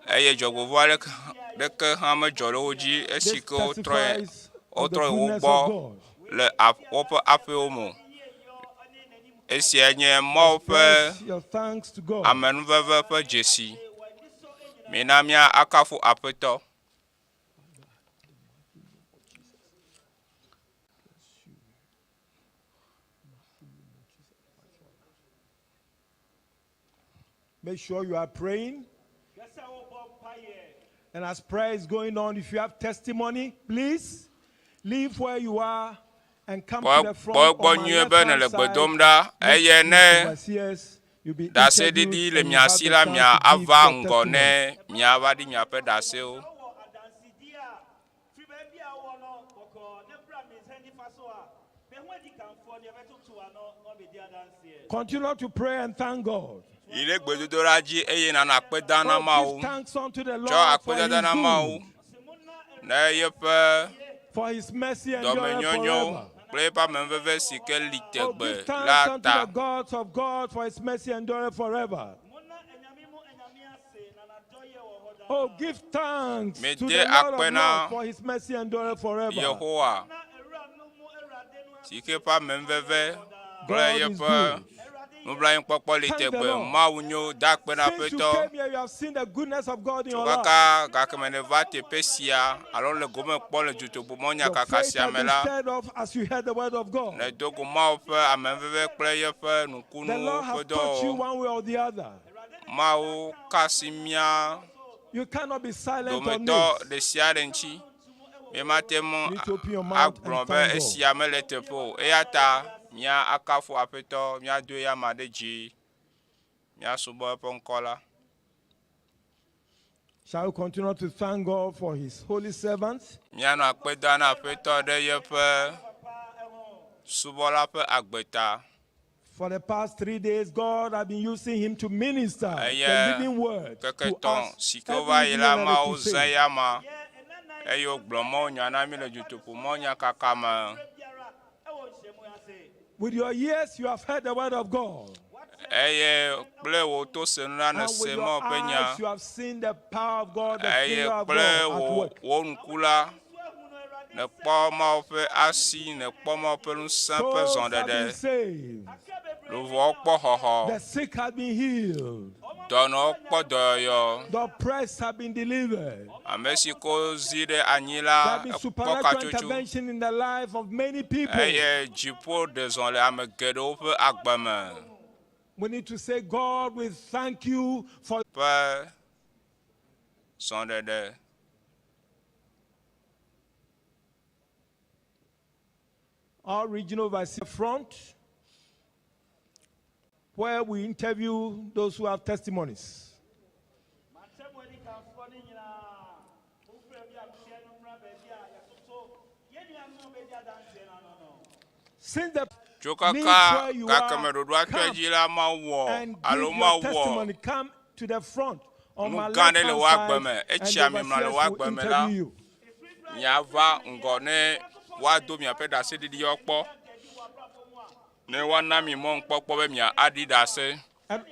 Eye dzɔgbevɔ̃e aɖeke ɖeke hã medzɔ ɖe wo dzi esi This ke wotrɔ testifies of the wotrɔ yi wo goodness gbɔ of God. le woƒe aƒewo me o. Esia nye Mawu ƒe Express your thanks to God. amenuveve ƒe dzesi. Mina mía akafu Aƒetɔ. Make sure you are praying. And as prayer is going on, if you have testimony, please leave where you are and come to the front Kpɔ egbɔ on my nyuie be left nèle hand gbe side. dom ɖa Meet eye the ne overseers. You'll be ɖaseɖiɖi interviewed le and you mia have si the la chance mia to give ava your ŋgɔ testimony. ne miava ɖi miaƒe ɖasewo. Continue to pray and thank God. Yi ɖe gbedodoɖa dzi eye nànɔ akpe dam na Oh, Mawu. give thanks unto the Tsɔ Lord for akpedada his na Mawu good, ne yeƒe for his mercy endureth dɔmenyonyo forever. kple eƒe amenuveve si ke li Oh, tegbe give thanks la unto ta. the gods of God, for his mercy endureth forever. Oh, give thanks to Mede the Lord akpe of na Lords, for his mercy endureth forever. Yehowa si ke ƒe amenuveve kple God is yeƒe good. nublanuikpɔkpɔ li Thank the tegbe. Lord. Mawu nyo, da akpe na Since you Aƒetɔ. came here, you have seen the goodness of God in your life. Kaka gake nèva teƒe sia alo le gome kpɔm le dutoƒomɔ Your nyakaka faith sia has me been la, stirred up as you heard the word of God. nèdo go Mawu ƒe amenuveve kple yeƒe The nukunuwo Lord ƒe has touched you dɔwɔwɔ. one way or the other. Mawu ka asi mía You cannot be silent on dometɔ this. ɖe sia ɖe ŋuti. Mímate ŋu You need to open your mouth agblɔ and be thank God. esia mele teƒe o. Eya ta mía akafu Aƒetɔ, míado eya amea ɖe dzi, míasubɔ eƒe ŋkɔ la. Shall we continue to thank God for his holy servants? Míanɔ akpe dam na Aƒetɔ ɖe yeƒe subɔla ƒe agbe ta. For the past 3 days, God has been using him to minister the Eye living word keke to tɔ̃ us si ke every wova yi evening la, and Mawu the zã crusade. eya ma eye wògblɔ mawunya na mí le dutoƒomɔnyakaka me. With your ears, you have heard the word of God. Eye kple wò to senu la And nèse with your Mawu ƒe nya. eyes, you have seen the power of God, the Eye finger of kple God at wò work. wò ŋku la nèkpɔ Mawu ƒe asi, nèkpɔ Mawu ƒe ŋusẽ ƒe Souls have been zɔɖeɖe. saved. Luʋɔwo kpɔ xɔxɔ. The sick have been healed. Dɔnɔwo kpɔ dɔyɔyɔ. The oppressed have been delivered. Ame si ko zi ɖe anyi There la have been ekpɔ supernatural katsotso. intervention in the life of many people. Eye dziƒo ɖe zɔ le ame geɖewo ƒe agbe me. We need to say, God, we thank you for Ƒe zɔɖeɖe. our regional vice front, where we interview those who have testimonies. Since the Tso leave kaka where you gake are, me ɖoɖoa tɔ come edzi la, Mawu wɔ and alo give your Mawu wɔ testimony. Come to the front on nu my gã left ɖe le hand wò agbe side, me. and Etsi the ami mlɔ le wò overseers will agbe me la, interview you. miava ŋgɔ ne woado miaƒe ɖaseɖiɖiwo kpɔ. Ne woana mi mɔnukpɔkpɔ be mia aɖi ɖase. And,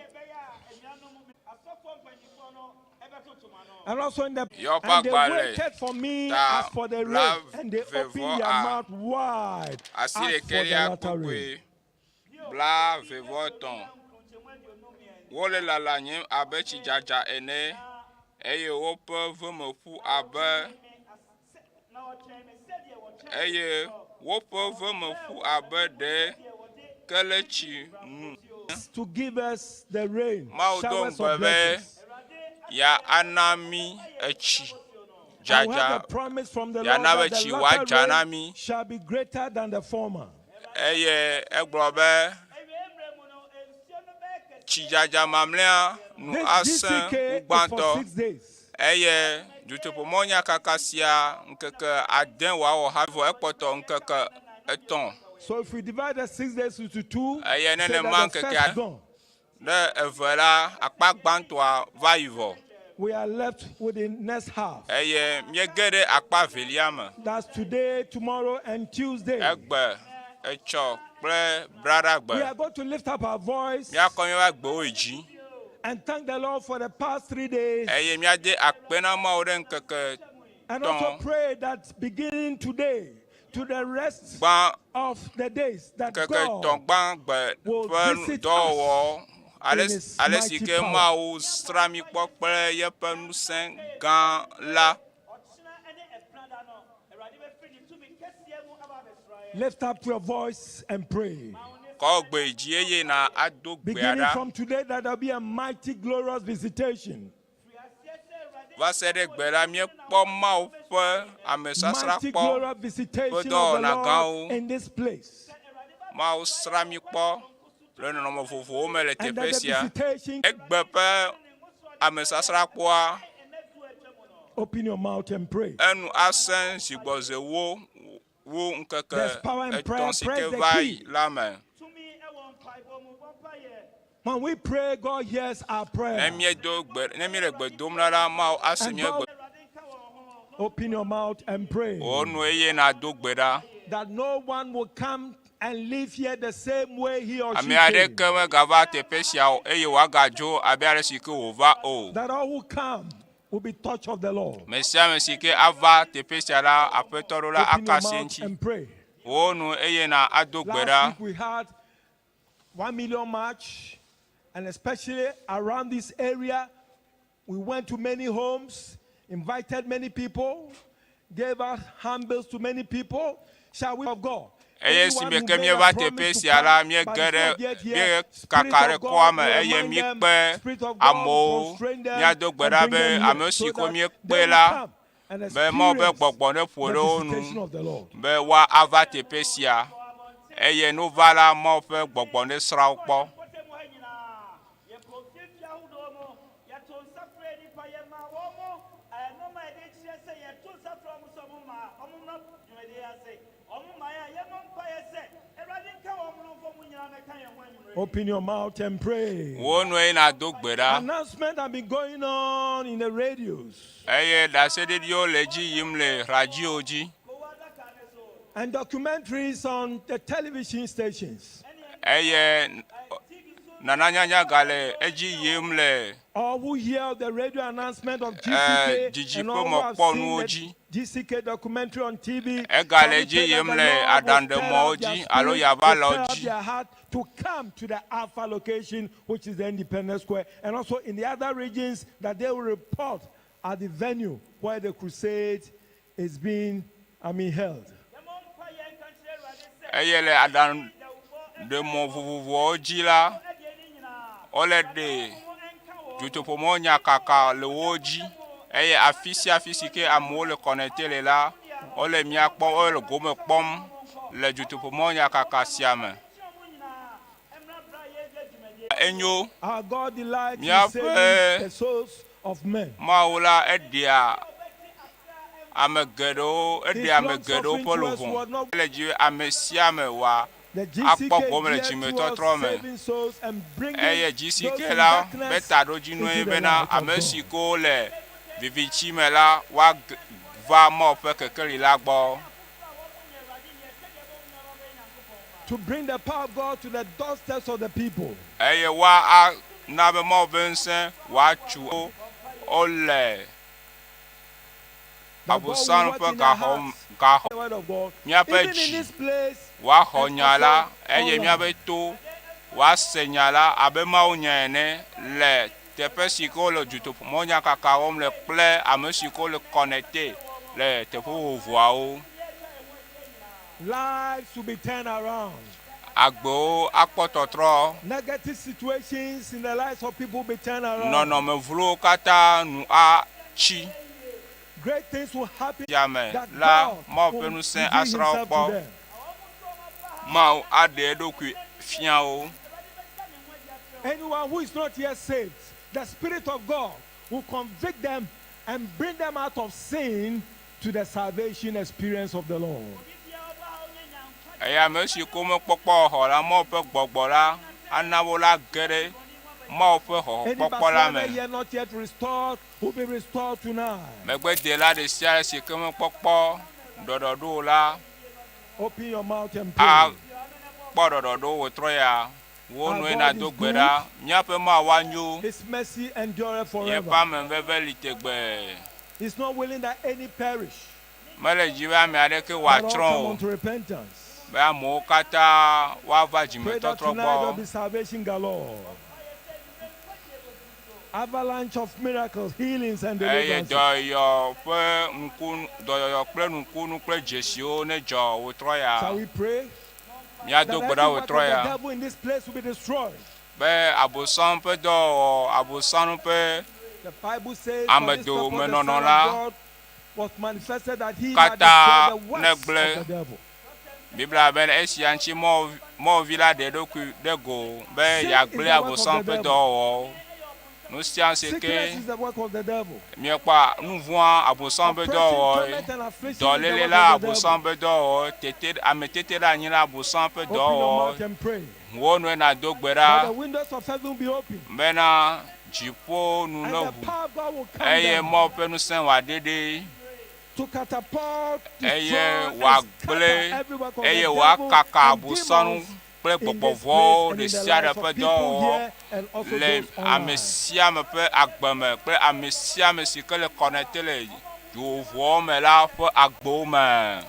and also in the Yewoƒe and they agbalẽ waited for me ta as for the rain, bla and they ve opened vɔ their a mouth wide as for the asiɖekelia latter rain. kpukpui 23. Wole lala nyim abe tsidzadza ene eye woƒe veme ƒu abe eye woƒe veme ƒu abe ɖe ke le tsi nu. To give us the rain, Mawu do showers ŋugbe of be blessings. ya ana mí etsi And we dzadza, have a promise from the ya Lord na be that the tsi latter woadza na rain mí. shall be greater than the former. Eye egblɔ be tsidzadza mamlɛa nu This asẽ GCK wu is for gbãtɔ 6 days. eye dutoƒomɔnyakaka sia ŋkeke ade wòawɔ hafi vɔ ekpɔtɔ ŋkeke etɔ̃. So if we divide the 6 days into 2, Eye say that nenema the ŋkekea first gone. ɖe eve la, akpa gbãtɔa va yi vɔ. We are left with the next half. Eye míege ɖe akpa velia me. That's today, tomorrow, and Tuesday. Egbe, etsɔ kple braɖagbe. We are going to lift up our voice Míakɔ míaƒe agbewo yi dzi. And thank the Lord for the past 3 days. Eye míade akpe na Mawu ɖe ŋkeke And also tɔ̃ pray that beginning today to the rest gbã of the days that ŋkeke tɔ̃ God gbã gbe will ƒe visit dɔwɔwɔ us ale in his ale si mighty ke power. Mawu sra mí kpɔ kple yeƒe ŋusẽ gã la. Lift up your voice and pray. Kɔ gbe dzi eye na ado gbea Beginning ɖa. from today, that there'll be a mighty, glorious visitation. Va se ɖe gbe la míekpɔ Mawu ƒe amesasra Mighty, kpɔ glorious ƒe visitation of the dɔwɔna gãwo. Lord in this place. Mawu sra mí kpɔ le nɔnɔme vovovowo me le And teƒe that the sia. visitation, Egbe ƒe amesasra kpɔa open your mouth and pray. enu asẽ zigbɔzewo wu ŋkeke There's power in prayer. etɔ̃ si Press ke the va yi key. la me. When we pray, God hears our Ne prayer. míedo gbe ne míele gbe dom la la, Mawu ase And mía God, gbe. open your mouth and pray. Wò nu eye nàdo gbe ɖa. That no one will come and live here the same way he or she Ame came. aɖeke megava teƒe sia o eye wòagadzo abe ale si ke wòva o. That all who come will be touched of the Lord. Me sia me si ke ava teƒe sia la, Aƒetɔ ɖo la Open aka your asi mouth eŋuti. and pray. Wò nu eye na ado gbe Last ɖa. week we had 1 million march, and especially around this area, we went to many homes, invited many people, gave out handbills to many people. Shall we of God? Eye Anyone esime who ke made a míeva promise teƒe to sia la, come, míege but is ɖe not yet here, Spirit míekaka ɖe of kɔa God me will eye remind them, míekpe Spirit of God will amewo. constrain them Míado gbe and ɖa bring be them here ame so si ko that míekpe they will la, come and be Mawu ƒe experience gbɔgbɔ neƒo the ɖe wo visitation nu of the Lord. be woava teƒe sia eye nu va la, Mawu ƒe gbɔgbɔ nesra wo kpɔ. Open your mouth and pray. Wò nu eye nàdo gbe ɖa. Announcements have been going on in the radios Eye ɖaseɖiɖiwo le dzi yim le radio dzi and documentaries on the television stations. eye nananyanya gale edzi yim le All who hear the radio announcement of GCK dzidzi and ƒe all who have mɔkpɔnuwo seen dzi. the GCK documentary on TV, Egale shall we dzi pray yim that le the Lord will stir aɖaŋɖemɔwo up their dzi alo spirit, yava will le wo stir up dzi. their heart to come to the Alpha location, which is the Independence Square, and also in the other regions that they will report at the venue where the crusade is being, I mean, held. Eye le aɖaŋɖemɔ vovovowo dzi la, wole ɖe dutoƒomɔ nyakaka le wo dzi eye afi sia afi si ke amewo le kɔnɛte le la, wole mía kpɔm, wole gome kpɔm le dutoƒomɔ nyakaka sia me. Enyo Our God delights in Míaƒe saving the souls of men. Mawu la eɖea ame geɖewo His eɖea ame long geɖewo suffering ƒe to us luʋɔ. was not Ele dzi be ame sia ame wòa the akpɔ GCK gome le geared towards dzimetɔtrɔ me. saving souls and bringing Eye those GCK in la be darkness taɖodzinue into the bena light of ame God. si kewo le vivitsi me la woava Mawu ƒe kekeli la gbɔ. To bring the power of God to the doorsteps of the people. Eye woa ana be Mawu ƒe ŋusẽ wòatsu wo wole That God will Abosam work ƒe in our gaxɔ hearts. gaxɔ The word of God. míaƒe Even in dzi this place woaxɔ and nya la also eye online. míaƒe to woase nya la abe Mawu nya ene le teƒe si ke wole dutoƒomɔ nyakaka wɔm le kple ame si ke wole kɔnɛte le teƒe vovovoawo. Lives will be turned around. Agbewo akpɔ tɔtrɔ. Negative situations in the lives of people will be turned around. Nɔnɔme vlowo katã nu atsi Great things will happen yame that la God Mawu will ƒe ŋusẽ reveal asra wo himself to kpɔ. them. Mawu aɖe eɖokui fia wo. Anyone who is not yet saved, the Spirit of God will convict them and bring them out of sin to the salvation experience of the Lord. Eye ame si ko mekpɔkpɔ xɔ la, Mawu ƒe gbɔgbɔ la ana wo la ge ɖe Mawu ƒe Any xɔxɔkpɔkpɔ la backslider me. yet not yet restored will be restored tonight. Megbedela ɖe sia ɖe si ke mekpɔkpɔ ɖɔɖɔɖo o la Open your mouth and pray. akpɔ ɖɔɖɔɖo wòtrɔ ya. Wo Our nɔe God nado is gbe good. ɖa. Míaƒe Mawu nyo. His mercy endureth Yeƒe forever. ameveve li tegbee. He's not willing that any perish, Mele dzi be ame aɖeke but all wòatsrɔ̃ come o. unto repentance. Be amewo katã woava Pray that dzimetɔtrɔ tonight there will gbɔ. be salvation galore. Avalanche of miracles, healings, and Eye deliverances. dɔyɔyɔ ƒe ŋku dɔyɔyɔ kple nukunu kple dzesiwo ne dzɔ wòtrɔ ya. Shall we pray? Míado That gbe every ɖa work of wòtrɔ the ya. devil in this place will be destroyed. Be abosam ƒe dɔwɔwɔ, abosam ƒe The Bible says, for this purpose the Son of amedomenɔnɔ la God was manifested that he might katã destroy the works of negblẽ. the devil. Biblia be esia ŋuti Mawu Mawu vi la ɖe eɖokui ɖe go be Sin is yeagblẽ the work of abosam the ƒe devil. dɔwɔwɔwo. Nu sia si ke Sickness is the work of the devil. míekpɔa nu vɔ̃a abosam ƒe Oppression, dɔwɔwɔe. torment, and affliction is the Dɔléle work la of the devil. abosam ƒe dɔwɔwɔe. Tete ametete ɖe anyi la abosam ƒe Open your dɔwɔwɔe. mouth and pray. Wo nɔe nado gbe That ɖa the windows of heaven will be open bena dziƒo nu and ne the ʋu power of God will come eye down Mawu ƒe ŋusẽ wòaɖeɖe to catapult, eye destroy, and wòagblẽ scatter every work of eye the devil wòakaka and abosam demons kple in this gbɔgbɔ place vɔ̃wo and ɖe in the sia ɖe lives ƒe of people dɔwɔwɔ here and also le those ame online. sia ame ƒe agbe me kple ame sia ame si ke le kɔnɛte le dzovowo me la ƒe agbewo me.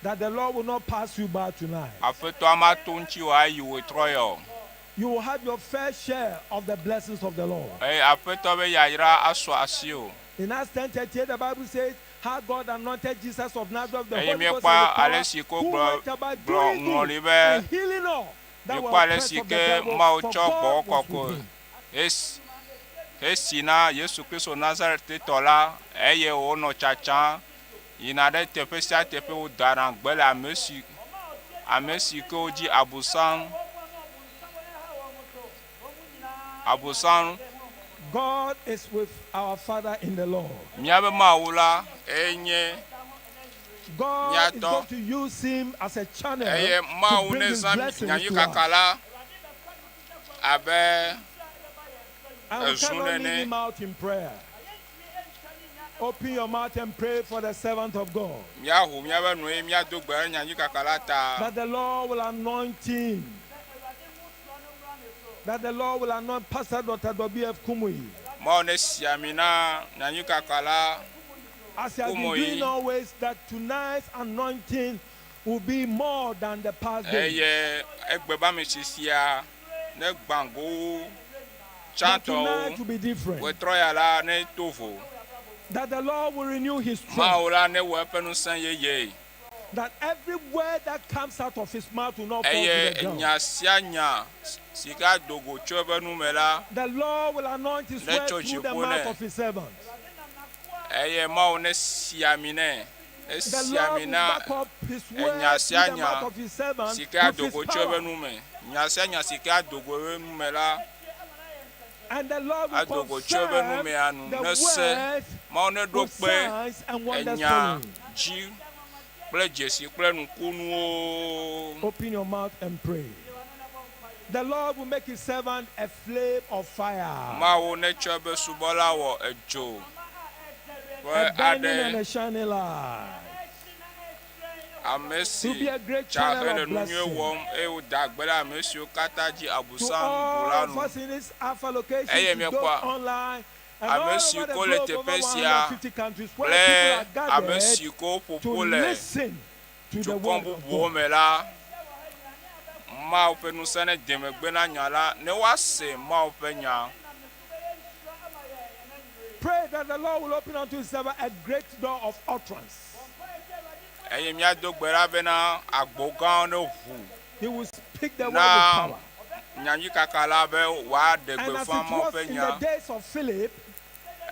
That the Lord will not pass you by tonight. Aƒetɔa mato ŋuti wòayi wòtrɔ ya o. You will have your fair share of the blessings of the Lord. Eye Aƒetɔ be yayra asu asiwò. In Acts 10:38, the Bible says how God anointed Jesus of Nazareth, the Eye Holy Ghost míekpɔ and the power, ale si ko who gblɔ went about gblɔ doing ŋlɔ good ɖi be and healing all that were míekpɔ ale oppressed si of the ke devil, Mawu for tsɔ gbɔgbɔ God was kɔkɔe with him. hesi hesi na Yesu Kristo Nazaretetɔ la eye wònɔ tsatsam yina ɖe teƒe sia teƒe wòdana gbe le ame si ame si ke wodzi abosam abosam God is with our Father in the Lord. míabe Mawu la enye God is míatɔ going to use him as a channel eye to Mawu bring his nezã blessings to nyanyuikaka us. la abe And we ezu cannot leave nene. him out in prayer. Open your mouth and pray for the servant of God. Míaho míabe nu eye míado gbe ɖe nyanyuikaka la ta. That the Lord will anoint him. That the Lord will anoint Pastor Dr. W.F. Kumuyi. Mawu nesi ami na nyanyuikaka la As he has been Kumuyi. doing always, that tonight's anointing will be more than the past days. eye egbe be ame sisia ne gbã go wu That tsãtɔwo tonight will be different. wòtrɔ ya la ne to vo. That the Lord will renew his strength. Mawu la ne wɔ eƒe ŋusẽ yeye That every word that comes out of his mouth will not fall to eye the ground. nya sia nya si ke ado go tso eƒe nu me la The Lord will anoint his ne word tso through the dziƒo mouth nɛ of his servants. eye Mawu ne si ami nɛ ne The si Lord ami will na back up his enya word through sia the nya mouth of his servants si ke with ado his go tso eƒe power. nu me. Nya sia nya si ke ado go eƒe nu me la And the Lord will ado go tso eƒe nu confirm mea nu the ne se word Mawu ne ɖo with kpe signs and wonders enya following. dzi kple dzesi kple nukunuwo. Open your mouth and pray. The Lord will make his servant a flame of fire, Mawu netsɔ eƒe subɔla wɔ edzo ƒe a burning and aɖe a shining light. ame To si be a great tsa channel hele of nu nyui blessing wɔm eye wòda gbe ɖe ame siwo katã dzi to abosam ɖu all la of nu. us in this Alpha location, Eye to those míekpɔa online, and ame all si over the ko le globe, over teƒe sia 150 countries, where kple people are ame gathered si ko to ƒoƒu le listen to the dukɔ word of bubuwo God. me la, Mawu ƒe ŋusẽ ne de megbe na nya la ne woase Mawu ƒe nya. Pray that the Lord will open unto his servant a great door of utterance. Eye míado gbe ɖa bena agbo gãwo ne ʋu He will speak the word with na power. nyanyuikaka la be wòaɖe And as gbeƒã it Mawu was ƒe in nya. the days of Philip,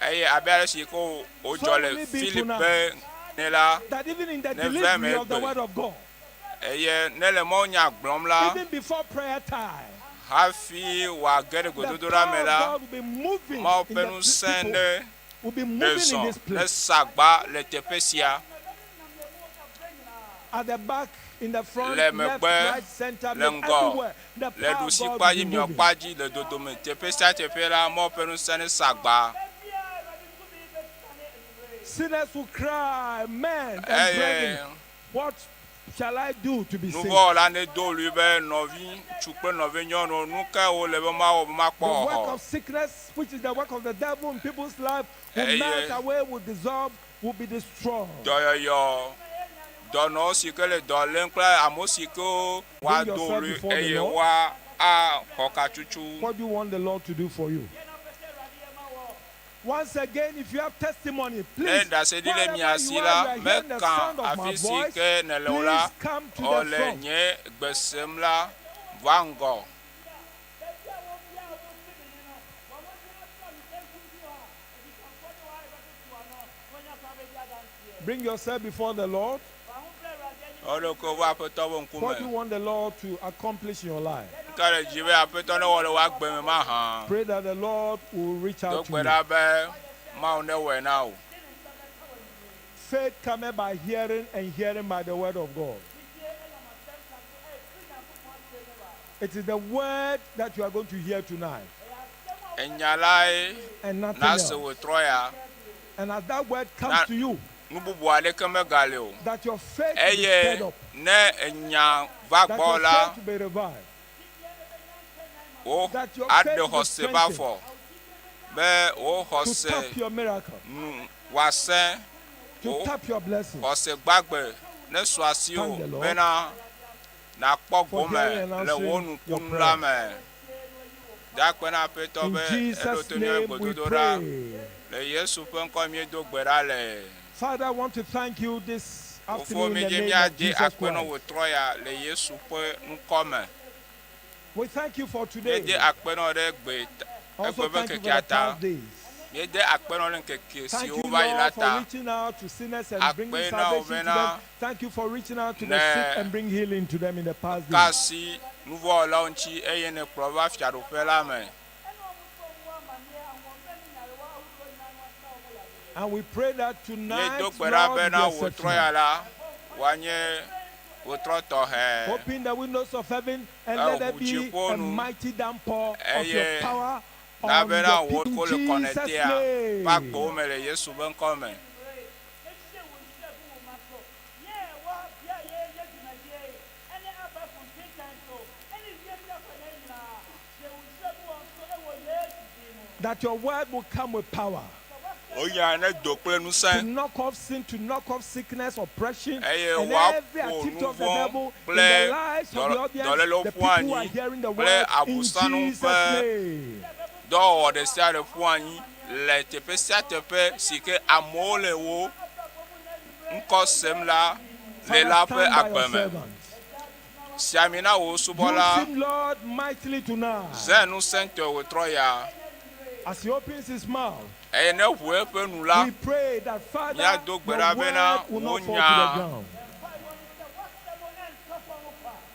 Eye abe ale si ko so wòdzɔ will le it be Philip tonight. ƒe ne la, That even in the ne va eme delivery of the egbe. word of God, Eye ne le Mawu nya gblɔm la, even before prayer time, hafi wòage ɖe the gbedodoɖa me power of la, God will be moving Mawu in ƒe the ŋusẽ people, ne will be ɖe moving in zɔ this ne place. sagba le teƒe sia. At the back in the front, Le left, megbe, right, center, le mid, ŋgɔ, everywhere. The le power of ɖusi God kpa will dzi be miɔ moving. kpa dzi le dodome teƒe sia teƒe la Mawu ƒe ŋusẽ ne sa agba. Sinners will cry, men and Eye brethren, what shall I do to be saved? nuvɔwɔla ne do ɣli be nɔvi ŋutsu kple nɔvi nyɔnuwo nu kae wole be mawɔ be makpɔ The work xɔxɔ? of sickness, which is the work of the devil in people's life, will Eye melt away, will dissolve, will be destroyed. dɔyɔyɔ dɔnɔwo si ke le dɔ lém kple amewo si ke Bring woado yourself ɣli before the eye Lord. woa axɔ katsutsu. What do you want the Lord to do for you? Once again, if you have testimony, Ne please, ɖaseɖi le wherever mia si you la, are, you are hearing the meka sound of my afi si voice, ke nèle o la, please come to the wòle front. nye gbe sem la, va ŋgɔ. Bring yourself before the Lord. Eɖokui va Aƒetɔ ƒe What do you ŋkume. want the Lord to accomplish in your life? Ka le dzi be Aƒetɔ newɔ le wò agbe me mahã. Pray that the Lord will reach Do out to gbe you. ɖa be Mawu newɔe na wò. Faith cometh by hearing, and hearing by the word of God. It is the word that you are going to hear tonight, Enya lae and nothing nase else. wò trɔ ya. And as that word comes Na to you, nu bubu aɖeke megali o. that your faith will be Eye stirred up, ne enya va that gbɔ your la, faith will be revived, wò that your aɖe faith will be xɔse va strengthened fɔ be wò to xɔse tap your miracle, nu wòasẽ, to wò tap your blessing. xɔse gbagbe ne su asiwò Thank the Lord bena nàkpɔ for gome hearing and le wò answering your nukunu la prayer. me. Da akpe na Aƒetɔ In be eɖo Jesus' to míaƒe name we gbedodoɖa. pray. Le Yesu ƒe ŋkɔ míedo gbe ɖa le. Father, I want to thank you this Fofo afternoon in the míedze name of míade Jesus akpe na Christ. wò trɔ ya le Yesu ƒe ŋkɔ me. We thank you for today. Míede akpe na wò ɖe gbe Also, egbe ƒe thank you for ŋkekea the ta. past days. Míede akpe na wò ɖe ŋkeke Thank siwo you, va yi la Lord, for ta. reaching out to sinners and bringing Akpe na wò salvation to them. bena Thank you for reaching out to the ne sick and bring healing to them in the past ka days. asi nuvɔwɔlawo ŋuti eye nèkplɔ va fiaɖuƒe la me. And we pray that tonight, Míedo gbe ɖa Lord, bena will be wò trɔ ya exceptional. la, wòanye wò trɔ tɔxɛ. Open the windows of heaven and let there Eʋu be dziƒo a nu mighty downpour of your eye power na on bena your wò people ko le in Jesus' kɔnɛtea ƒe agbowo name. me le Yesu ƒe ŋkɔ me. That your word will come with power Wò nya ne do kple to ŋusẽ knock off sin, to knock off sickness, oppression, eye and every wòaƒo activity of the nuvɔ̃ devil in kple the lives of the audience, dɔlélewo the ƒu people who are anyi hearing the kple word, in abosanu Jesus' ƒe name. dɔwɔwɔ ɖe sia ɖe ƒu anyi le teƒe sia teƒe si ke amewo le wo ŋkɔ sem la le Father, la ƒe stand by your agbe me. servant. Si ami na wò Use subɔla him, Lord, mightily tonight. zẽ ŋusẽtɔe wòtrɔ ya As he opens his mouth, eye ne ʋu eƒe nu la we pray that, Father, míado your gbe ɖa bena word will wò not fall to the nya ground.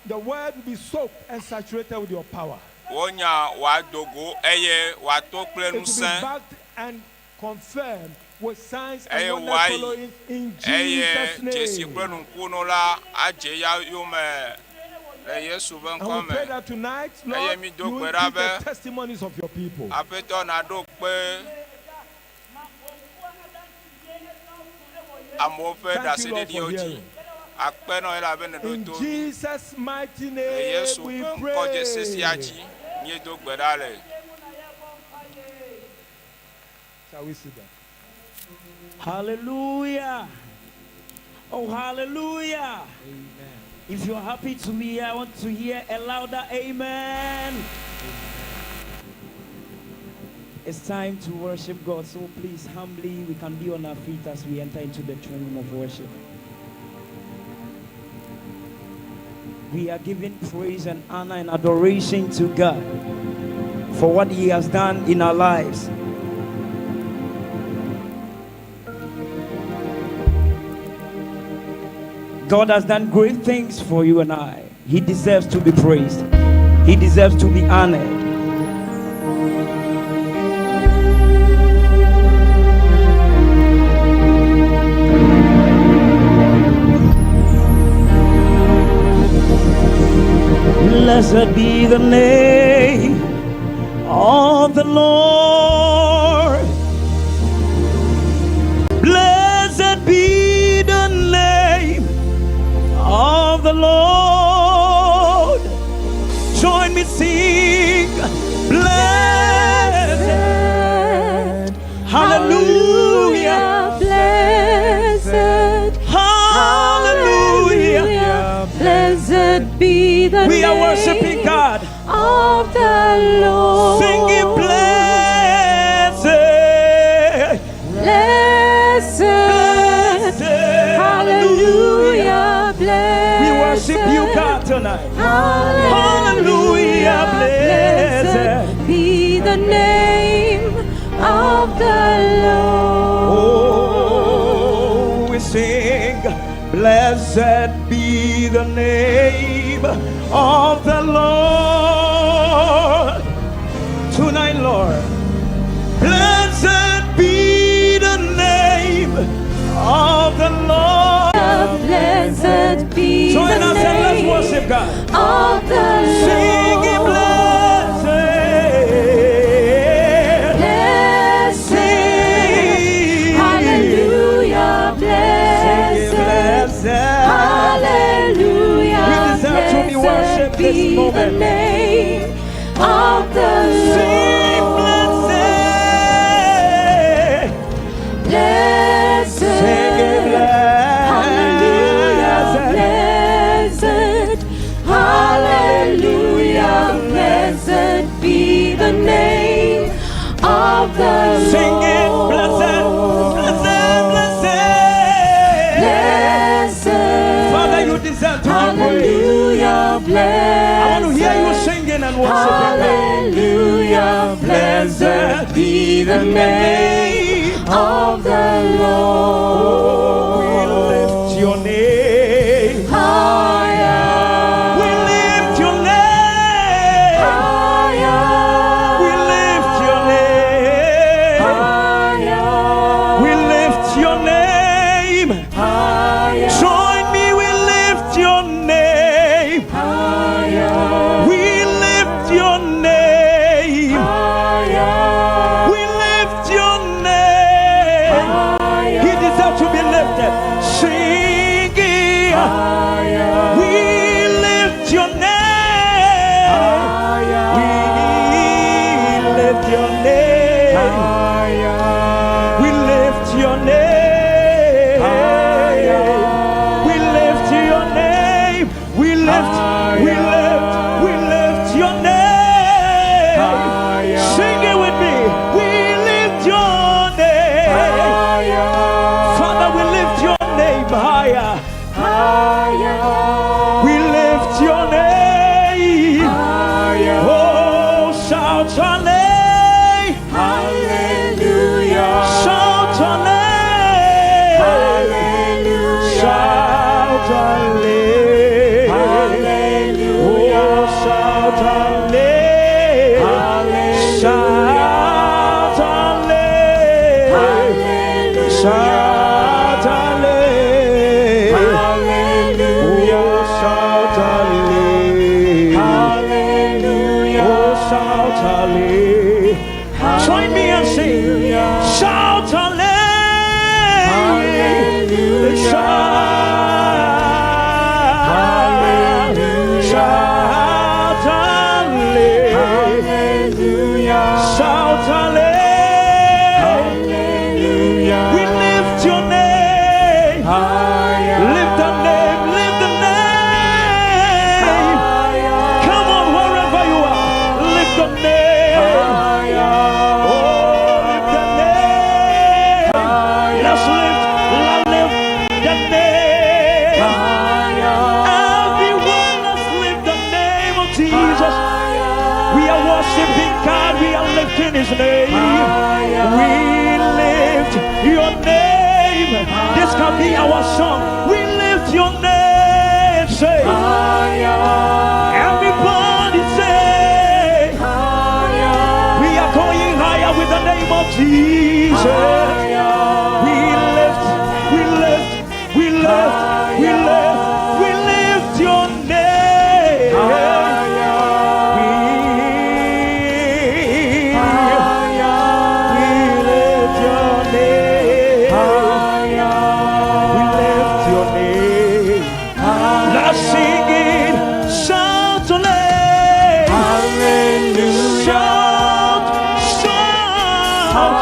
The word will be soaked and saturated with your power. wò nya wòado go eye wòato kple It will be ŋusẽ backed and confirmed with signs and eye wonders wòayi following in eye Jesus' dzesi kple name. nukunu la adze ya yome le Yesu ƒe And ŋkɔ we pray me. that tonight, Eye Lord, mído you gbe ɖa increase the be testimonies of your people. Aƒetɔ naɖo kpe amewo ƒe Thank you, Lord, for ɖaseɖiɖiwo dzi. hearing. Akpe na wò elabe nèɖo In to mí. Jesus' mighty Le name Yesu we ƒe ŋkɔ dzesi sia pray. dzi míedo gbe ɖa le. Shall we sit down? Hallelujah. Oh, hallelujah. Amen. If you're happy to be here, I want to hear a louder amen. It's time to worship God. So please, humbly, we can be on our feet as we enter into the throne room of worship. We are giving praise and honor and adoration to God for what He has done in our lives. God has done great things for you and I. He deserves to be praised. He deserves to be honored. be the We are worshiping name God. of the Lord. Singing blessed, Blessed, blessed, hallelujah, blessed. We worship you, God, tonight. Hallelujah, blessed blessed be the name of the Lord. Oh, we sing, blessed be the name of the Lord. Tonight, Lord, blessed be the name of the Lord. Blessed be Join the us and let's name worship God. of the Sing it, Lord. blessed. Blessed, Sing. hallelujah, Sing it, blessed, blessed. hallelujah, We deserve to be blessed worshipped this be the moment. name of the Sing Lord. blessed. Blessed, Sing it, hallelujah, blessed. blessed, hallelujah, blessed be the name of the Lord. Sing it, blessed, blessed, blessed. Blessed, Father, you deserve to be praised. hallelujah, blessed. I want to hear you singing and worshiping God. Hallelujah, blessed be the name of the Oh, Lord. we lift your name. Higher, We lift your name. higher, We lift your name. higher, We lift your name. higher, Join me, we lift your name. higher, We lift your name. higher, We lift your name. He deserves to be lifted. Sing it. We lift your name. We lift your name. We lift your name. We lift your name. We lift, we lift, we lift your name. Sing it with me. We lift your name. Father, we lift your name higher. We lift your name. Oh, shout hallelujah. Hallelujah. Shout hallelujah. Hallelujah. Shout hallelujah. Oh, shout hallelujah. Shout hallelujah. Shout hallelujah. Oh, shout hallelujah. Oh, shout hallelujah. Join me and sing. Shout hallelujah. Shout. Shout hallelujah. Shout hallelujah. We lift your name. Lift the name. Lift the name. Come on, wherever you are, lift the name. Oh, lift the name. Let's lift, let's lift the name. Everyone, let's lift the name of Jesus. We are worshiping God. We are lifting His name. We lift your name. This can be our song. We lift your name. Say, everybody say, we are going higher with the name of Jesus. We lift, we lift, we lift, we lift, we lift your name. We lift your name. We lift your name. Let's sing it. Shout hallelujah. Shout, shout.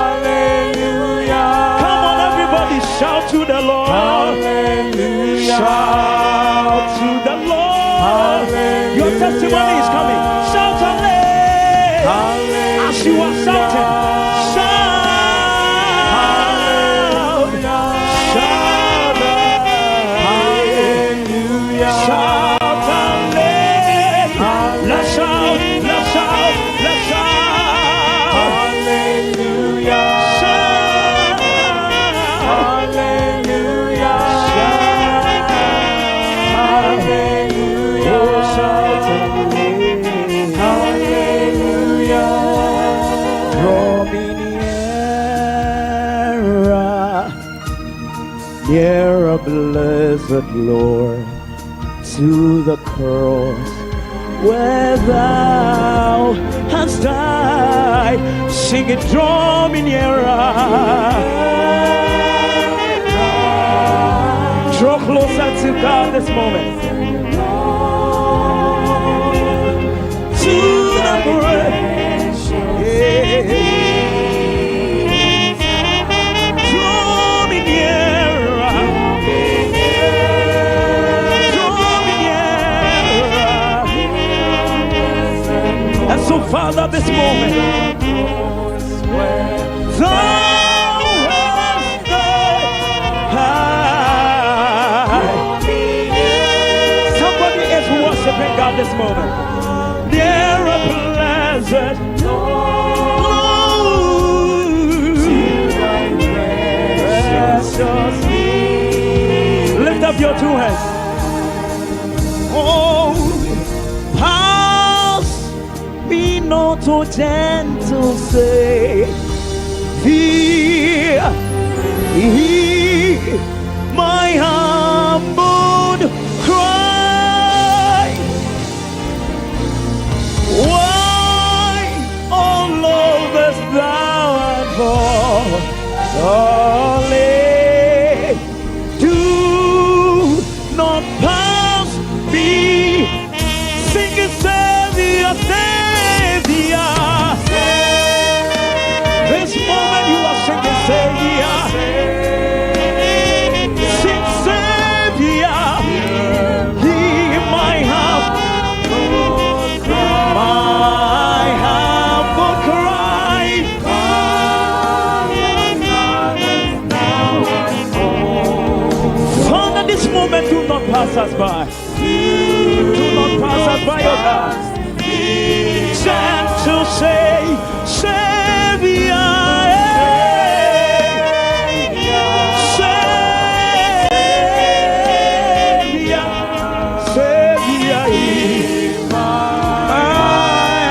nearer, nearer, blessed Lord, to the cross where thou hast died. Sing it, draw me nearer. Draw closer to God this moment. To the precious. Draw me nearer. Draw me nearer. And so, Father, this moment, thou hast died. Somebody is worshiping God this moment. Nearer, blessed Lord, precious. Lift up your two hands. Oh, pass me not, O gentle Savior. Hear my humbled cry. Why, oh Lord, dost thou unfallen? Do not pass me. Sing it, Savior, Savior. This moment you are singing, Savior. Sing, Savior. Hear my humble cry. Father, this moment do not pass us by. Do not pass us by, oh God. Gentle say, Savior, Savior, Savior, my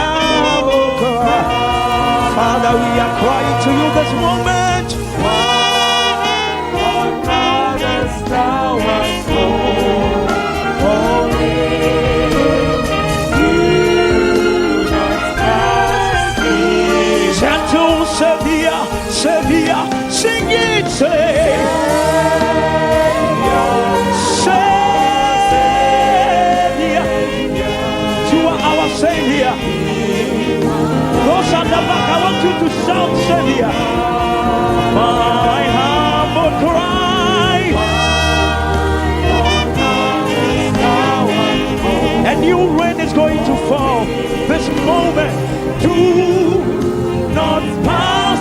humble cry. Father, we are crying to you this moment. Gentle Savior, Savior, sing it, say. Savior, you are our Savior. Those at the back, I want you to shout Savior. My humble cry. A new rain is going to fall this moment. Do not pass.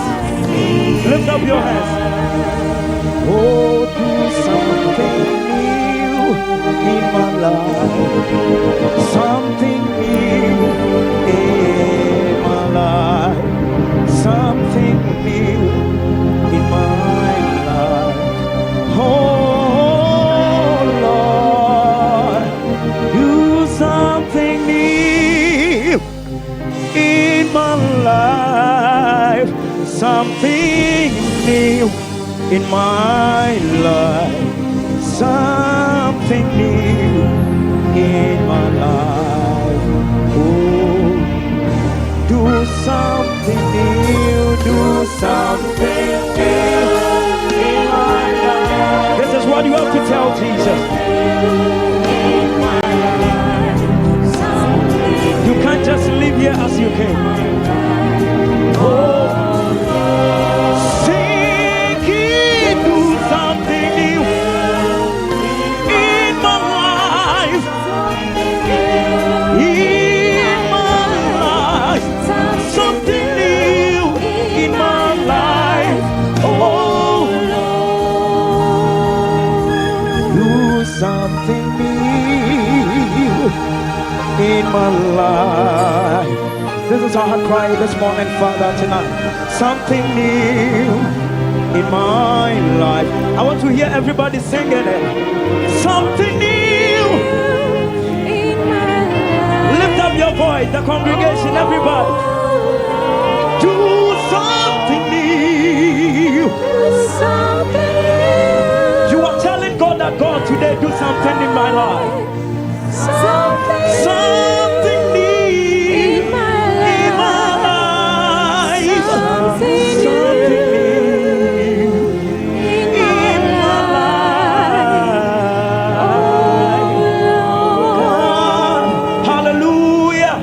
Lift up your hands. Oh, do something new in my life. Something new in my life. Something new in my life. Oh, Lord, do something new in my life. Something new in my life. Something new in my life. Oh, do something new, do something new in my life. This is what you have to tell Jesus. You can't just live here as you came. Oh, sing it, do something new in my life. In my life, something new in my life. Oh, do something new in my life. This is our cry this morning, Father, tonight. Something new in my life. I want to hear everybody singing it. Something new. In my life. Lift up your voice, the congregation, everybody. Do something Something in my life. Something Something new in my in my life. life. Something Something new new in in my my life. life. Oh Lord. Hallelujah.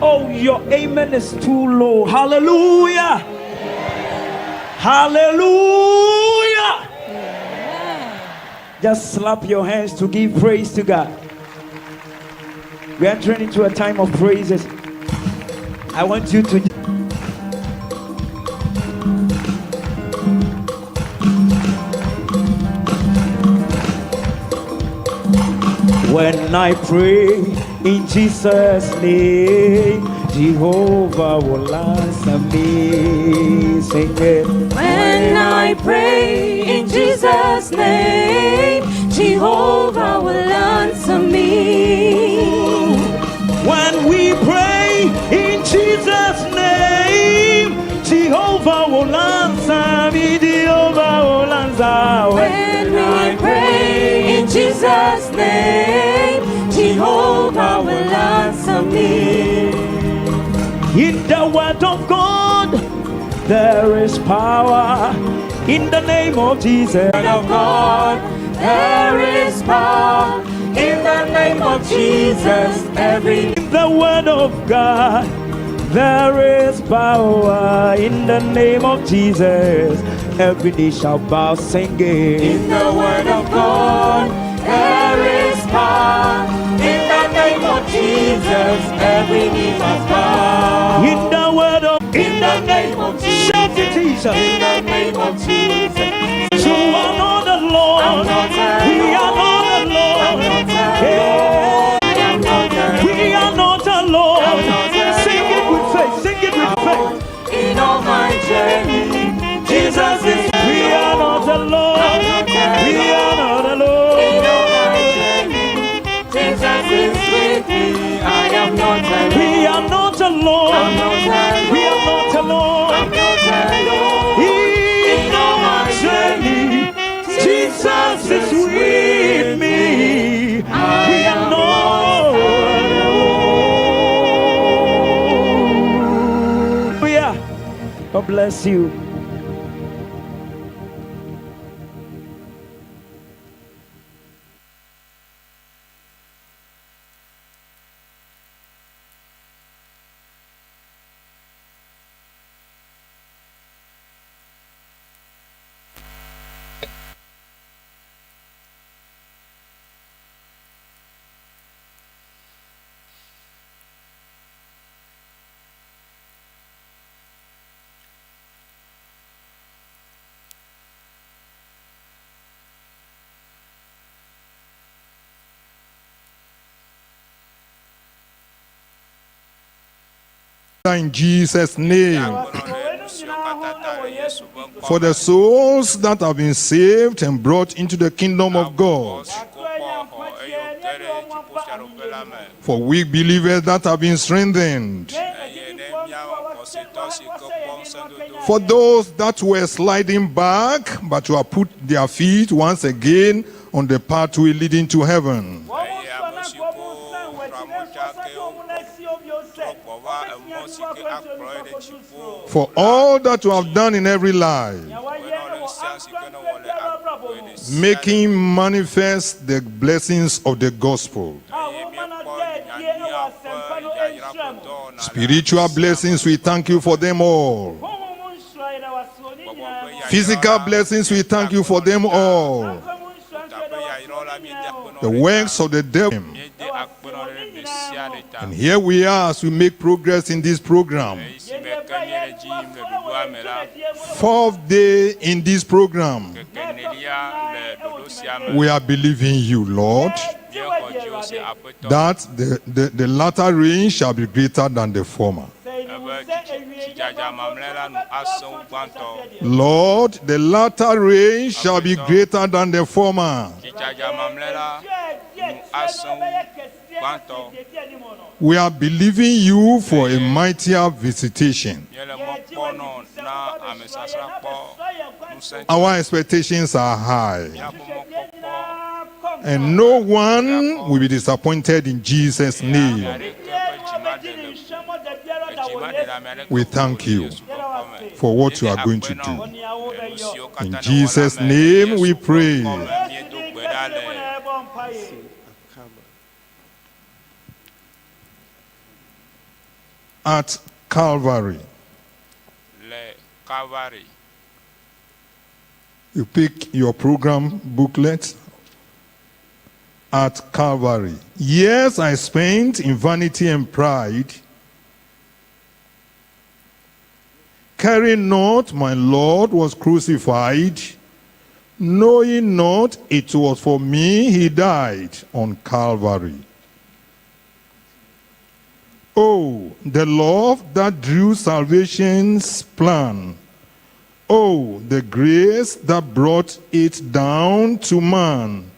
Oh, your amen is too low. Hallelujah. Hallelujah. Just slap your hands to give praise to God. We're entering into a time of praises. I want you to When I pray in Jesus' name, Jehovah will answer me. Sing it. When I pray in Jesus' name, Jehovah will answer me. When we pray in Jesus' name, Jehovah will answer me. Jehovah will answer. When we pray in Jesus' name, Jehovah will answer me. In the word of God, there is power. In the name of Jesus. Of God, there is power in the name of Jesus. Every In the word of God, there is power. In the name of Jesus, every knee shall bow, singing. in the word of God, there is power in the name of Jesus. Every knee must bow. In the word of, in the name of Jesus. shout to Jesus. In the name of Jesus. You are not alone. I'm not We are not alone. I'm not Yeah. alone. I am not alone. We are not alone. I'm not alone. Sing it with faith. Sing it with faith. In all my journey, Jesus is We are not alone. I'm not We are not In alone. all my journey, Jesus is with me. I am not alone. We are not alone. I'm not alone. We are not alone. I'm not alone. In all my journey, Jesus is with me. We are not alone. Yeah. God bless you. In Jesus' name. For the souls that have been saved and brought into the kingdom of God. For weak believers that have been strengthened. For those that were sliding back, but who have put their feet once again on the pathway leading to heaven. For all that you have done in every life, making manifest the blessings of the gospel. Spiritual blessings, we thank you for them all. Physical blessings, we thank you for them all. The works of the devil. And here we are as we make progress in this program. Fourth day in this program. We are believing you, Lord, that the latter rain shall be greater than the former. Lord, the latter rain shall be greater than the former. We are believing you for a mightier visitation. Our expectations are high. And no one will be disappointed in Jesus' name. We thank you for what you are going to do. In Jesus' name we pray. At Calvary. Le Calvary. You pick your program booklet at Calvary. Years I spent in vanity and pride, caring not my Lord was crucified, knowing not it was for me he died on Calvary. Oh, the love that drew salvation's plan. Oh, the grace that brought it down to man.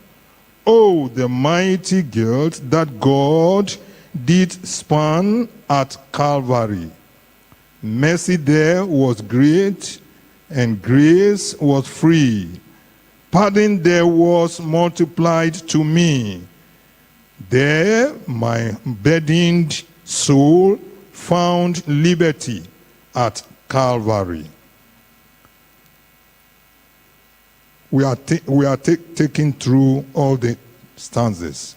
Oh, the mighty guilt that God did span at Calvary. Mercy there was great, and grace was free. Pardon there was multiplied to me. There my burdened soul found liberty at Calvary. We are, taking through all the stanzas.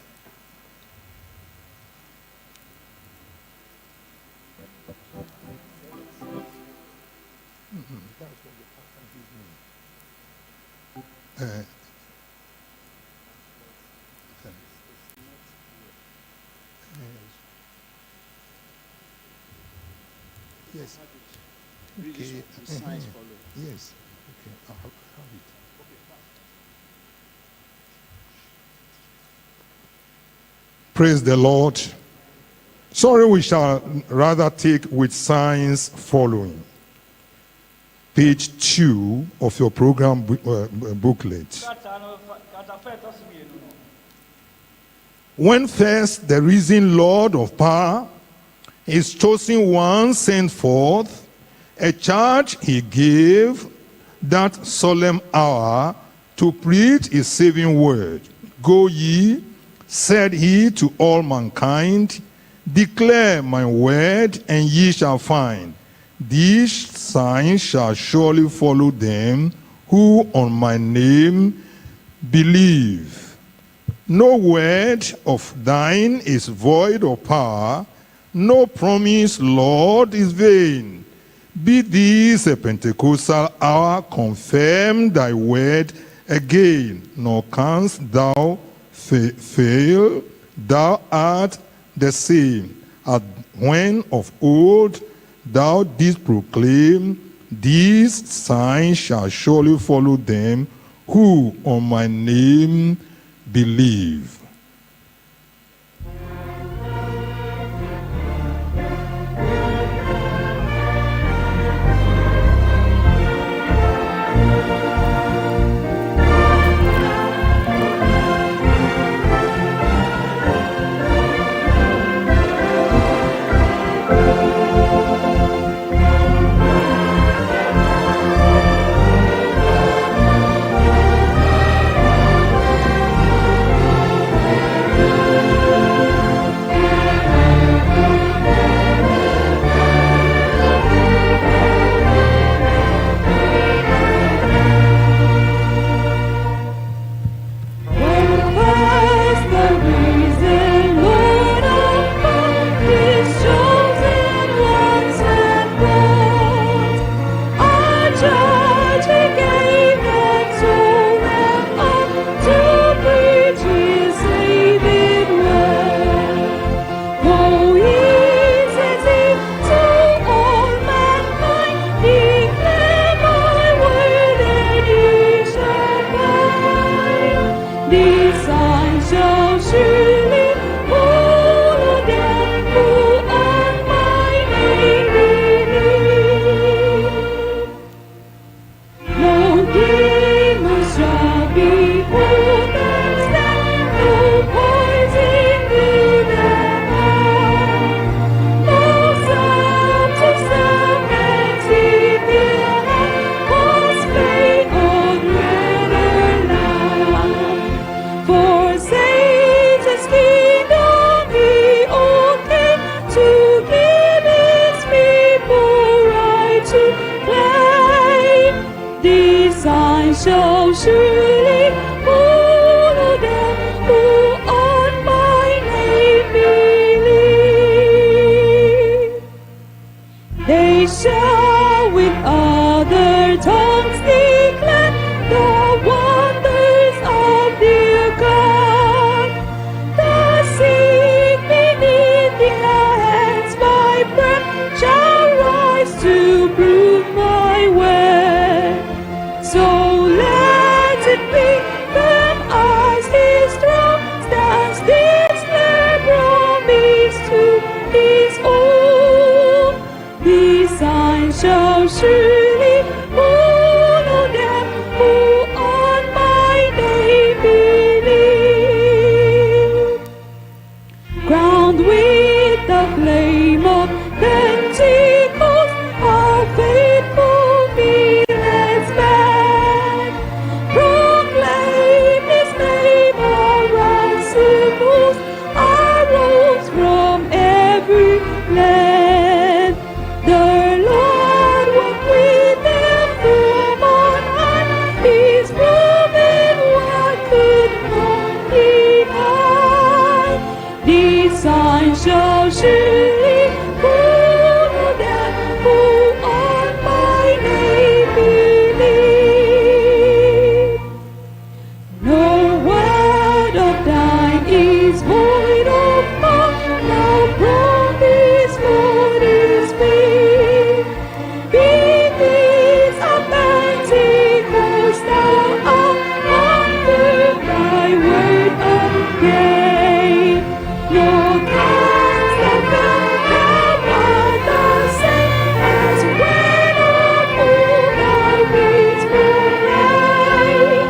Yes. Okay. Yes. Okay. I have it. Praise the Lord. Sorry, we shall rather take with signs following. Page 2 of your program booklet. When first the risen Lord of power, his chosen one sent forth, a charge he gave that solemn hour to preach his saving word. Go ye, said he to all mankind, declare my word, and ye shall find. These signs shall surely follow them who on my name believe. No word of thine is void of power, no promise, Lord, is vain. Be this a Pentecostal hour, confirm thy word again, nor canst thou fail, thou art the same. As when of old thou didst proclaim, these signs shall surely follow them who on my name believe. These signs shall surely follow them who on my name believe. They shall with other tongues declare the wonders of their God. The sick beneath their hands by prayer shall rise to prove my word. So let it be them as his throne stands this fair promise to his own. These signs shall surely follow them who on my name believe. Crowned with the flame of Pentecost, our faithful fearless band proclaim His name, our ransom host arose from every land. The Lord walked with them from on high. His proven word could not deny. These signs shall surely follow them who on my name believe. No word of thine is void of power. No promise, Lord, is faith. Be this a Pentecost, thou art confirm thy word again. Nor canst thou fail, thou art the same as when of old thou didst proclaim.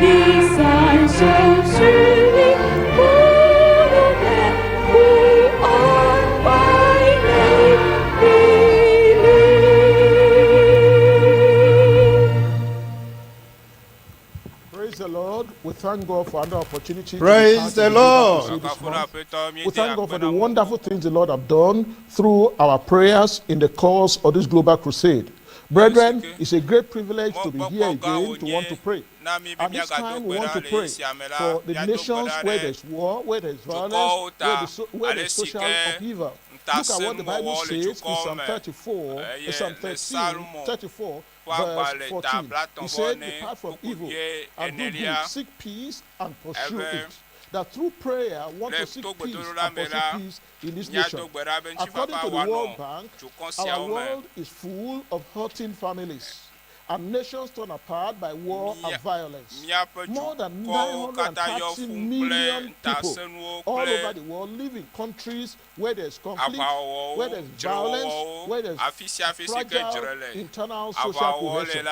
These signs shall surely follow them who on my name believe. Praise the Lord. We thank God for another opportunity. to be Praise part the of global Lord. crusade this Kafu na month. Aƒetɔ, We míede thank God for akpe the na wò. wonderful things the Lord have done through our prayers in the course of this global crusade. Brethren, it's a great privilege to be here again to want to pray. And this time we want to pray for the nations where there's war, where there's violence, where there's social upheaval. Look at what the Bible says in Psalm 34, in Psalm 13, 34, verse 14. He said, Depart from evil and do good, seek peace and pursue it. That through prayer, want to seek peace and pursue peace in this nation. According to the World Bank, our world is full of hurting families and nations torn apart by war and violence. More than 930 million people all over the world live in countries where there's conflict, where there's violence, where there's fragile internal social cohesion.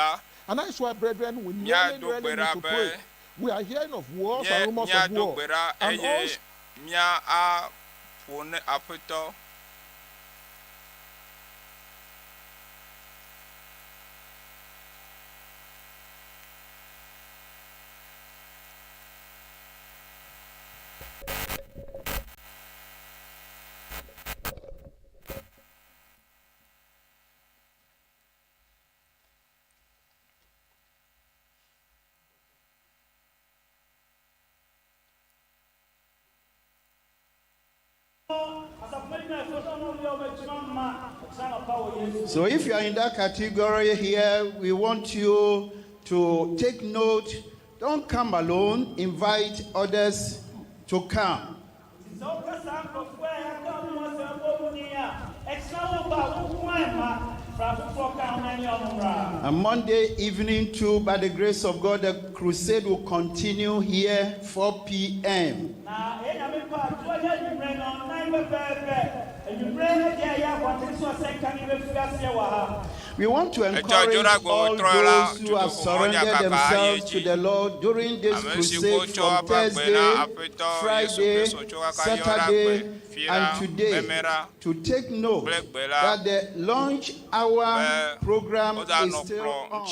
And that's why, brethren, we really, really need to pray. We are hearing of wars and rumors of war. And also, mía aƒo ne aƒetɔ. So if you are in that category here, we want you to take note. Don't come alone, invite others to come. Sɛ woka saa nkurɔfoɔ a yɛaka mo asɛm bɔ mu ni a ɛkyena wo ba wo nko amma fra foforɔ ka ho na ne ɔmo mmra. And Monday evening, too, by the grace of God, the crusade will continue here, 4 p.m. Na ɛyɛ Nyame pa a toa yɛ anwummerɛ no nan pɛpɛɛpɛ anwummerɛ deɛ ɛyɛ abɔnten so asɛnka no bɛfiri aseɛ wɔ ha. We want to encourage all those who have surrendered themselves to the Lord during this crusade from Thursday, Friday, Saturday, and today to take note that the lunch hour program is still on.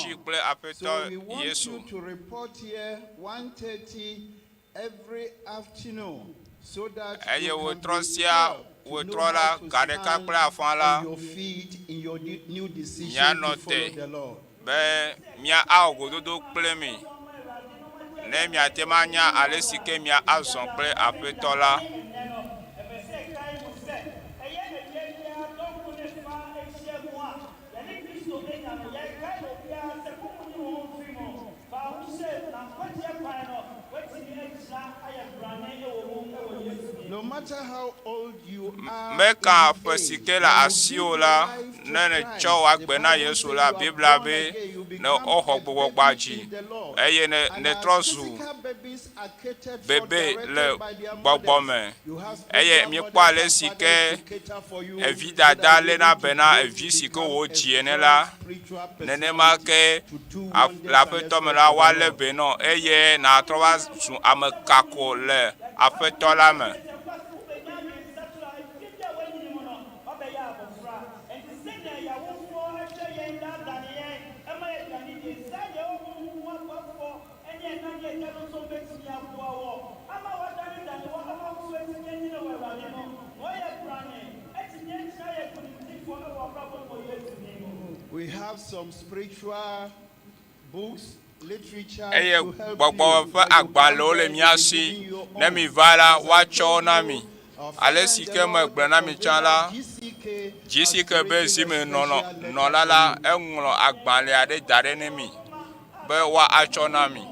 So we want you to report here 1:30 every afternoon so that Eye you can wòtrɔ be sia helped to know wòtrɔ la how to ga ɖeka stand kple afã la on your feet in your new decision míanɔ to follow te the Lord. Be mia awɔ gododo kple mi, ne miate ŋu anya ale si ke mia azɔ kple Aƒetɔ la. Meka ƒe si ke le asiwò la, ne nètsɔ wò agbe na Yesu la, Biblia be, ne woxɔ gbɔgbɔgba dzi eye nètrɔ zu bebe le gbɔgbɔ me. Eye míekpɔ ale si ke evi dada léna be na evi si ke wòdzi ene la, nenema ke le Aƒetɔ me la, woalé be nɔ eye nàtrɔ va zu ame kako le Aƒetɔ la me. Eye gbɔgbɔ ƒe agbalẽwo le mía si. Ne miva la, woatsɔ wo na mi. Ale si ke megblɔ na mi tsã la, GCK be zimenɔnɔ nɔla la, eŋlɔ agbalẽ aɖe da ɖe ne mi be woatsɔ na mi.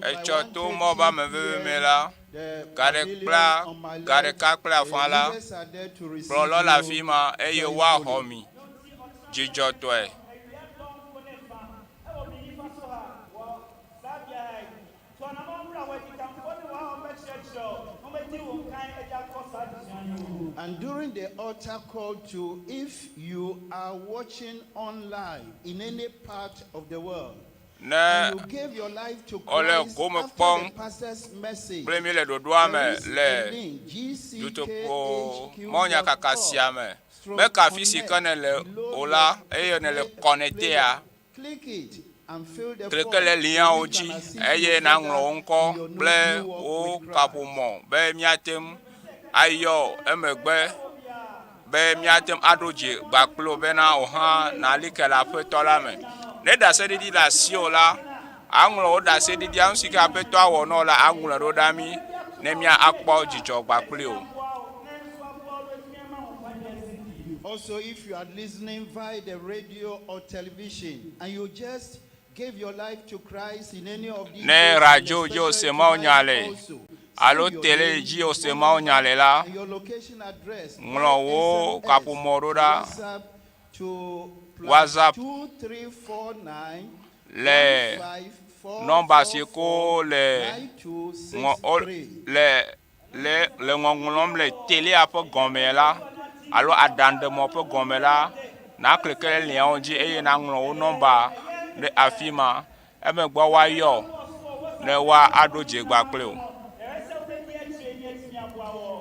Etsɔ to mɔ be ame veve me la, ga ɖe kpla ga ɖeka kple afã la, kplɔlɔ le afi ma eye woaxɔ mi dzidzɔtɔe. And during the altar call to, if you are watching online in any part of the world, Ne and you gave your life to wole Christ gome after kpɔm the pastor's message, kple mi le ɖoɖoa there me is le a link, dutoƒo mɔnyakaka sia me gckhq.org be ka afi si ke connect nèle below o la your eye nèle play kɔnɛtea, player. Click it and fill the klike form le so liawo we dzi can assist you eye nàŋlɔ further wò ŋkɔ in your kple new walk wò with Christ. kaƒomɔ be míate ŋu ayɔ emegbe be míate ŋu aɖo dze gba kpli wò bena wò hã nàli ke le Aƒetɔ la me. Ne ɖaseɖiɖi le asiwò la, aŋlɔ wò ɖaseɖiɖia, nu si ke Aƒetɔa wɔ na wò la, aŋlɔe ɖo ɖa mí ne míakpɔ dzidzɔ gba kpli wò. Also, if you are listening via the radio or television and you just gave your life to Christ in any of these Ne ways, and radio dzi wose especially mawunya tonight le also, alo send your tele name, dzi wose phone mawunya number, le la, and your location address ŋlɔ via wò SMS kaƒomɔ ɖo to ɖa WhatsApp to plus WhatsApp 2349 le nɔmba si ko le ŋɔ o le le le ŋɔŋlɔm le telea ƒe gɔme la alo aɖaŋɖemɔ ƒe gɔme la, nàkli ke ɖe liawo dzi eye nàŋlɔ wo nɔmba ɖe afi ma. Emegbe woayɔ ne woaɖo dze gba kpli wò.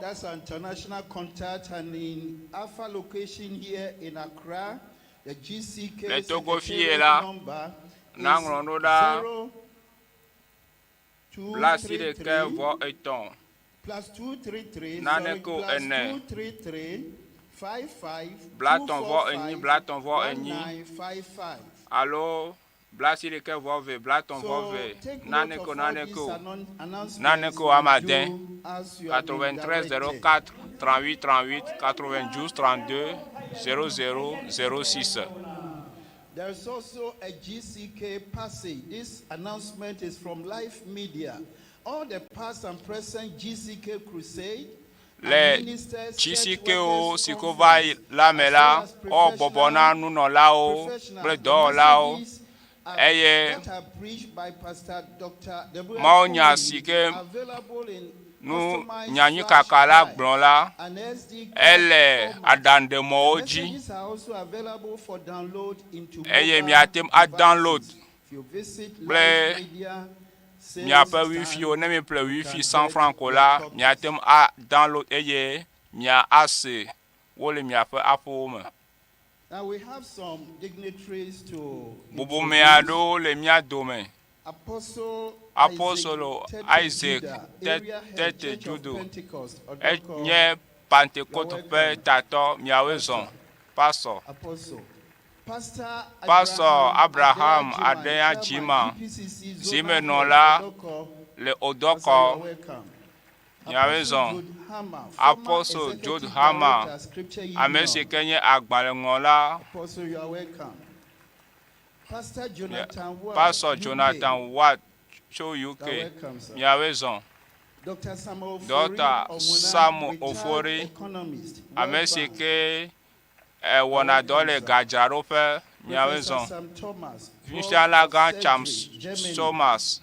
That's our international contact and in Alpha location here in Accra, the GCK Le Togo fie secretariat la, number is nàŋlɔ nu ɖa 0233 +93 plus 233 nane sorry, ko plus ene 233 55 +34 245 34 1955. alo +90 30 So take note nane of ko all nane these ko announcements nane ko and amade do as you have been 93 directed. 04 38 38 92 32 00 06. There is also a GCK passage. This announcement is from Life Media. All the past and present GCK crusade Le and ministers, church GCKwo workers si ko va yi conference, la me as la, well as wobɔbɔ na professional nunɔlawo kple professionals. The dɔwɔlawo messages are, eye that are preached by Pastor Dr. W. mawunya Kumuyi si ke are available in nu customized flash nyanyuikaka la drive gblɔ la, and SD card ele format. aɖaŋɖemɔwo The dzi messages are also available for download into eye mobile miate ŋu adownload devices. If you visit kple Life Media sales miaƒe wifi stand, wo. Ne miƒle you wifi can 100 get franc ko your la, copies. miate ŋu adownload eye miase wo le miaƒe aƒewo me. Now we have some dignitaries to Bubume introduce. aɖewo le mía dome. Apostle Apostolo Isaac Isaac Tete Judah, area head, Tete Church of Judo. Pentecost, Odoko, Enye Pentecote ƒe tatɔ miawoe zɔ. Pastor. Apostle. Pastor Pastor Abraham Abraham Adea Adea Jima, Jima, GPCC Zonal zimenɔla Head, Odoko. le Pastor, you Odɔkɔ. are welcome. Miawoe Apostle zɔ. Jude Hammer, former Apostle Executive Jude Hammer, Director, Scripture ame si Union. ke nye agbalẽŋlɔla. Apostle, you are welcome. Pastor Jonathan Watt, Pastor UK. Jonathan Watt tso You UK. are welcome, sir. Miawoe zɔ. Dr. Samuel Ofori Dr. Owona, Samuel retired Ofori, economist, ame World si Bank. ke ewɔna dɔ le gadzraɖoƒe. Miawoe Professor zɔ. Sam Thomas, Prof. Nufialagã of Cham Surgery, Germany. Thomas.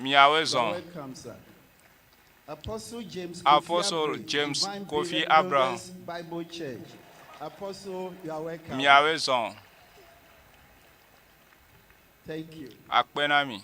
Miawoe You are zɔ. welcome, sir. Apostle James Kofi Apostle Abre, James Divine Kofi Builders Abraham. Bible Church. Apostle, you are welcome. Miawoe zɔ. Thank you. Akpe na mi.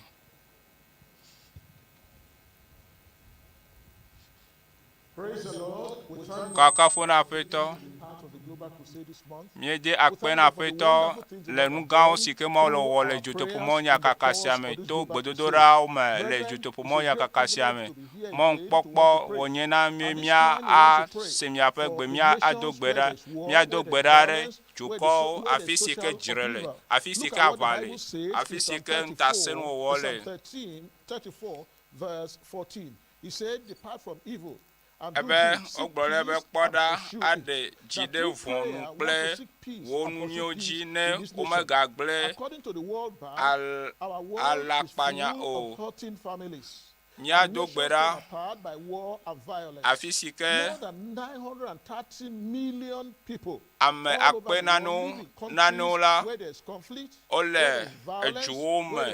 Praise the Lord. We thank God Kakafo na Aƒetɔ. to be part of the global crusade this month. Míede akpe na Aƒetɔ le nu gãwo si ke Mawu le wɔwɔ le dzotoƒomɔ nyakaka sia me to gbedodoɖawo me le dzotoƒomɔ nyakaka sia me. Mɔnukpɔkpɔ wònye na mí mía ase miaƒe gbe, mía ado gbe ɖa, míado gbe ɖa ɖe dukɔwo, afi si ke dzre le, afi si Look ke at what the aʋa le, Bible says afi in si Psalm ke 34, ŋutasẽnuwɔwɔ Psalm le. 13, 34, verse 14. He said, Depart from evil and do Ebe good, seek wogblɔ ɖe be peace kpɔ and ɖa pursue aɖe it. dzi That ɖe through vɔ̃ prayer, nu we want kple to seek peace wò and nu pursue nyuiwo peace dzi in ne this nation. womegagblẽ According to the World Bank, al our world is alakpanya full o. of hurting families and Míado nations gbe torn ɖa apart by war and violence. afi si ke More than 930 million people ame all over akpe the world nanewo live in countries nanewo la where there's conflict, wole where there's violence, edzuwo where me,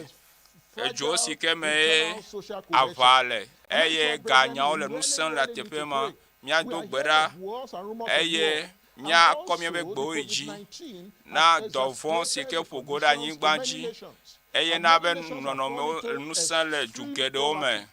there's edzuwo fragile si ke me ye internal social cohesion. aʋa le And that's eye why, brethren, ganyawo we le nu really, sẽm le really need teƒe to ma. pray. We Míado are gbe hearing ɖa of wars and rumors of eye war. And míakɔ míaƒe also, the gbewo yi dzi COVID-19 na has dɔvɔ̃ si ke exacerbated the ƒo go ɖe conditions in anyigba many dzi nations. eye And na many be nations have nɔnɔmewo fallen into nu sẽ le du extreme geɖewo me poverty.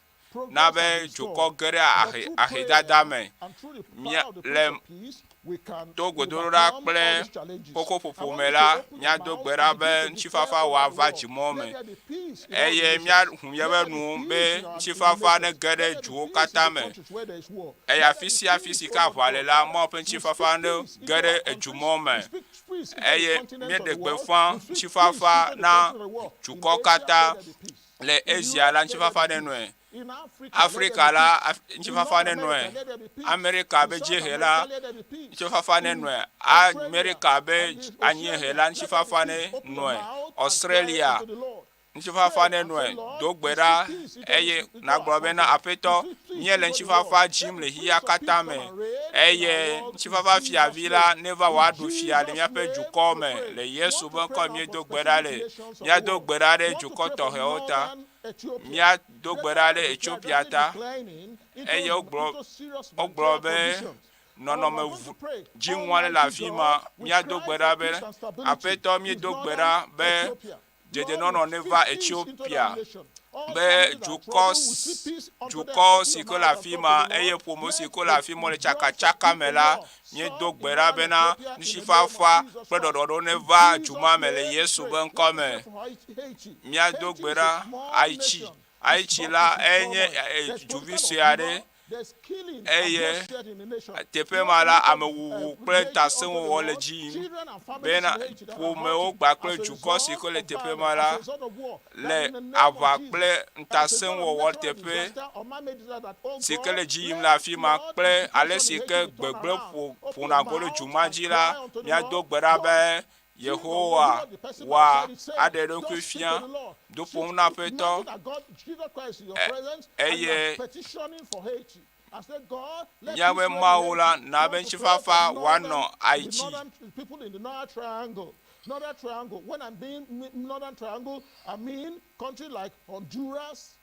na Progress be has been dukɔ stalled. ge ɖe But ahe through ahedada prayer me and through the mía power of the le Prince of Peace, we can to gbedodoɖa overcome all kple these challenges. I kokoƒoƒo want me you la to open your míado mouth gbe and ɖa begin be to declare ŋutifafa over the wòava world. dzimɔ Let me there be peace in all the eye nations. míaʋu Let míaƒe there be nuwo peace be in our in the ŋutifafa nations. nege ɖe Let there be duwo peace in katã the me countries where there is war. eye Let afi there be sia afi peace, si O ke Lord aʋa le God. la Father, Mawu ƒe we speak ŋutifafa ne peace ge into ɖe our countries. edumɔ me We speak peace into the eye continents of míeɖe the world. gbeƒã We speak peace ŋutifafa into the na continents of the world. In dukɔ Asia, katã let there be peace. le In Asia Europe, la let there ŋutifafa be nenɔe peace. In Africa, let Afrika there be la peace. af- In ŋutifafa North nenɔe America, let there be peace. Amerika In be South dziehe la America, let there be peace. ŋutifafa In nenɔe Australia Amerika be and in anyiehe Oceania, la let there be ŋutifafa peace. Open your nenɔe mouth and cry Australia unto the Lord. ŋutifafa Pray and say, nenɔe Lord, do gbe we ɖa speak peace into eye this into our nàgblɔ bena continent. We Aƒetɔ speak peace míele into the world. ŋutifafa dzim Let le the xexea Prince of Peace katã come me and reign in our eye world in ŋutifafa Jesus' fiavi la name. neva In wòaɖu fia le Jesus' míaƒe name dukɔ we me pray. le We Yesu want ƒe to ŋkɔ pray now míedo for gbe ɖa specific le nations of the míado world. gbe ɖa ɖe We want to dukɔ pray for tɔxɛwo ta northern Ethiopia. míado gbe Brethren ɖa ɖe Ethiopia is Ethiopia gradually ta declining eye into, wogblɔ into serious wogblɔ mental be conditions. And we are nɔnɔme going vu to pray, dziŋɔ aɖe le Almighty afi ma God, we míado cry gbe for ɖa be peace and stability Aƒetɔ in míedo gbe northern ɖa be Ethiopia. Lord, dedienɔnɔ we neva speak peace into Ethiopia that nation. All be families that are dukɔ troubled, we speak peace unto them. dukɔ Open si your ke le mouth and afi talk ma to the eye Lord. ƒome si Let ke le the afi ma le joy of tsakatsaka peace me the la Lord míedo serve gbe in ɖa northern bena Ethiopia in the name of ŋutifafa Jesus kple Christ. ɖɔɖɔɖo In neva du ma Jesus' me le name we Yesu pray. ƒe ŋkɔ Let us me pray for Haiti. míado Haiti gbe is a ɖa small Haiti nation. It's Haiti but la it's in enye turmoil. There's duvi political sue aɖe upheaval. There's killing and eye bloodshed in the nation. teƒe We ma want to la lift up amewuwu kple Haiti unto the ŋutasẽwɔwɔ le Lord. dzi yim Children and families bena in Haiti that are ƒomewo hurting kpakple as a dukɔ si result ke le of teƒe ma violence, la as a result of war. That le in the name of aʋa Jesus, kple as a result of ŋutasẽwɔwɔ natural teƒe disaster or man-made disaster, that oh si ke God, le dzi yim le let afi ma flood kple and ale situation si in ke Haiti be turned gbegblẽ around. ƒo Open your ƒona go ɖe mouth du ma and dzi cry la unto the míado Lord. gbe ɖa Don't be think of Yehowa what the person wòa outside is saying. aɖe eɖokui Just speak fia to the Lord. do Speak, ƒom na imagine Aƒetɔ that God, Jesus Christ is in your e presence and you are eye petitioning for Haiti. And say, God, let míaƒe peace reign in Mawu la Haiti. We na be want to pray for ŋutifafa wòanɔ northern, the Haiti. northern people in the northern triangle. Northern triangle. When I mean northern triangle, I mean country like Honduras,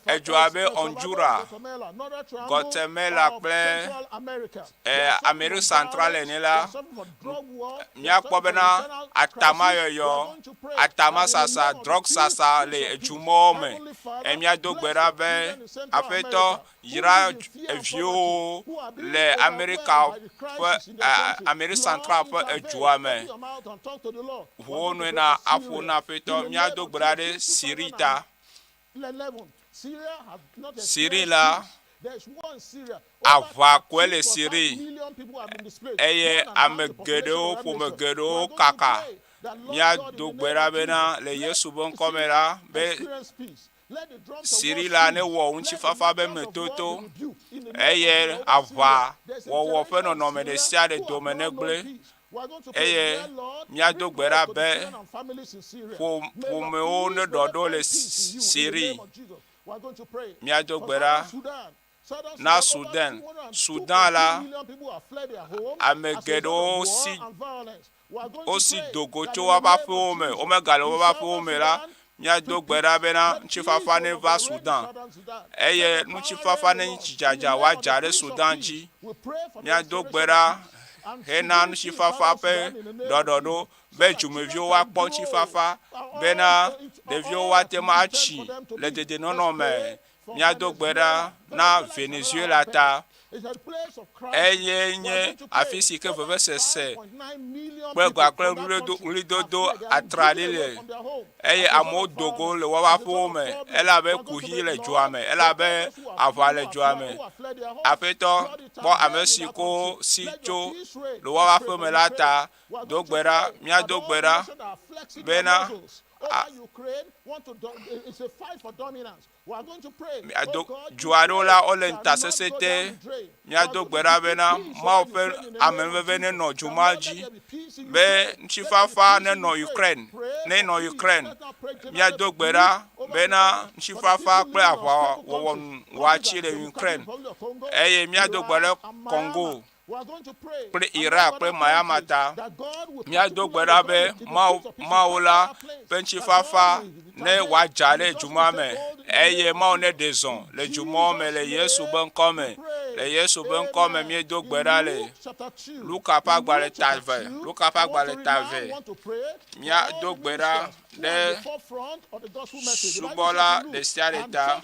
Edzo abe Honduras, Guatemala kple Amerique Centrale ene la, míakpɔ bena atamayɔyɔ, atamasasa, drug sasa le edumɔwo me. Eye míado gbe ɖa be, Aƒetɔ, yra eviwo le Amerika ƒe, Amerique Centrale ƒe edua me. Ʋu wo nɔe na aƒo na Aƒetɔ. Míado gbe ɖa ɖe Syrie ta. Siri la, aʋa koe le Siri eye ame geɖewo, ƒome geɖewo kaka. Míado gbe ɖa bena le Yesu ƒe ŋkɔ me la, be Siri la newɔ ŋutifafa be metoto eye aʋawɔwɔ ƒe nɔnɔme ɖe sia ɖe dome negblẽ. Eye míado gbe ɖa be ƒomewo neɖɔ ɖo le Syrie. Míado gbe ɖa na Sudan. Sudan la, ame geɖewo si, wosi do go tso woƒe aƒewo me, womegale woƒe aƒewo me la, míado gbe ɖa bena ŋutifafa neva Sudan eye ŋutifafa ne tsidzadza woadza ɖe Sudan dzi. Míado gbe ɖa hena ŋutifafa ƒe ɖɔɖɔɖo be dzumeviwo woakpɔ ŋutifafa bena ɖeviwo woate ŋu atsi le dedienɔnɔ me. Míado gbe ɖa na Venezuela ta. Eye nye afi si ke vevesese kple kpakple ɣlidodo atraɖi le eye amewo do go le woƒe aƒewo me elabe kuxi le dua me, elabe aʋa le dua me. Aƒetɔ, kpɔ ame si ko si tso le woƒe aƒe me la ta. Do gbe ɖa, míado gbe ɖa bena Míado du aɖewo la, wole ŋutasesẽ te. Míado gbe ɖa bena Mawu ƒe amenuveve nenɔ du ma dzi, be ŋutifafa nenɔ Ukraine, nenɔ Ukraine. Míado gbe ɖa bena ŋutifafa kple aʋawɔwɔ nu wòatsi le Ukraine eye míado gbe ɖe Congo kple Iraq kple Myanmar ta. Míado gbe ɖa be Mawu, Mawu la ƒe ŋutifafa ne wòadza ɖe du ma me eye Mawu neɖe zɔ le du mawo me le Yesu ƒe ŋkɔ me. Le Yesu ƒe ŋkɔ me míedo gbe ɖa le. Luka ƒe agbalẽ ta eve, Luka ƒe agbalẽ ta eve. Míado gbe ɖa ɖe subɔla ɖe sia ɖe ta.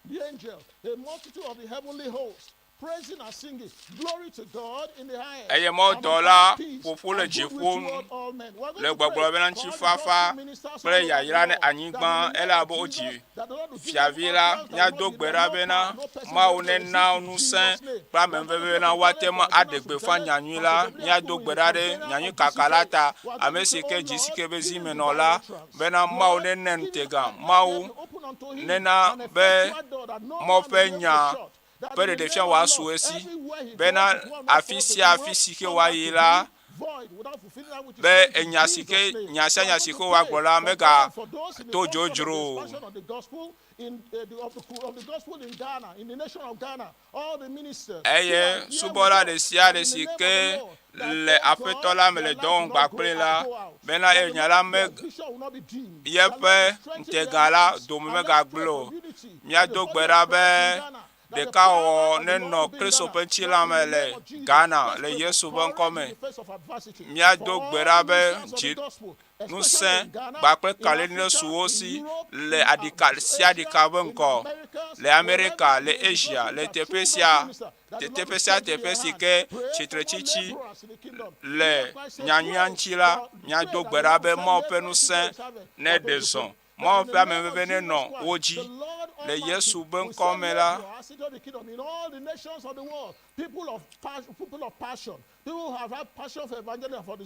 The angel, a multitude of the heavenly host, praising and singing, Glory to God in the highest, Eye and on mawudɔla earth peace ƒo ƒu le and goodwill dziƒo toward nu all men. We are going le to pray gbɔgblɔ bena for all the ŋutifafa gospel ministers kple all over the yayra ne world, that in anyigba the name elabe of wodzi Jesus, that the Lord will give them fiavi la. utterance that will Míado not be gbe there, ɖa no bena power, no person Mawu able to nena resist in ŋusẽ Jesus' name. kple We are going to amenuveve pray bena for woate talent ŋu for aɖe Jonas gbeƒã Ujele, nyanyui la. Pastor Gabriel Míado Kumi gbe in ɖa ɖe convener nyanyui of kaka la GCK. ta, We are going ame to si say, ke Oh dzi si Lord, ke be give him zimenɔla divine utterance. bena Mawu Lord, nene give him ŋutega. an ear Mawu to open unto him nena and be effectual door that no Mawu man ƒe may be able nya to shut. That ƒe in the ɖeɖefia name of the wòasu Lord, esi everywhere he bena goes, it will not afi fall to sia the afi ground, si ke come back wòayi to la, him void without fulfilling that which is be sent in enya si ke Jesus' name. nya sia We nya are si going ke to woagblɔ pray la for God, for megato those in the forefront of the dzodzro o. expansion of the gospel in the, of, the, of the gospel in Ghana, in the nation of Ghana, all the ministers who Eye are here with subɔla us, ɖe sia that ɖe in the si name of ke the Lord, that le oh Aƒetɔ God, la me their le dɔ life wɔm will not go kpakpli la, out, go out. bena That the enya la Lord, me their vision will not be dimmed. That yeƒe Lord will strengthen their ŋutega la hands. dome And let's pray megagblẽ for o. unity in the Míado body gbe of ɖa Christ be in Ghana. That the ɖekawɔwɔ power of the Lord nenɔ will be in Kristo Ghana. ƒe ŋutilã Lord, me in the le name of Jesus, Ghana let's le pray for Yesu ƒe ŋkɔ courage me. in the face of adversity. For Míado gbe all ɖa be ministers of dzi the gospel, especially ŋusẽ in Ghana, kpakple in kalẽli Africa, su wo in si Europe, le in aɖika sia Asia, ɖika ƒe in ŋkɔ, Americas, le Amerika, wherever le the Asia, gospel le is a teƒe true sia gospel minister, that the Lord teƒe will sia strengthen teƒe their si hand. ke Pray for all tsitretsitsi laborers in the kingdom. le Jesus Christ said, nyanyuia pray ŋuti la, for pray míado that gbe the ɖa Lord be will send Mawu ƒe laborers into ŋusẽ his harvest. We neɖe are going to zɔ. pray that Mawu in ƒe the name amenuveve of nenɔ Jesus wo Christ, dzi. the Lord Le Almighty Yesu ƒe will ŋkɔ send me la, laborers into the kingdom in all the nations of the world. People of passion, people of passion, people who have had passion for evangelism, for the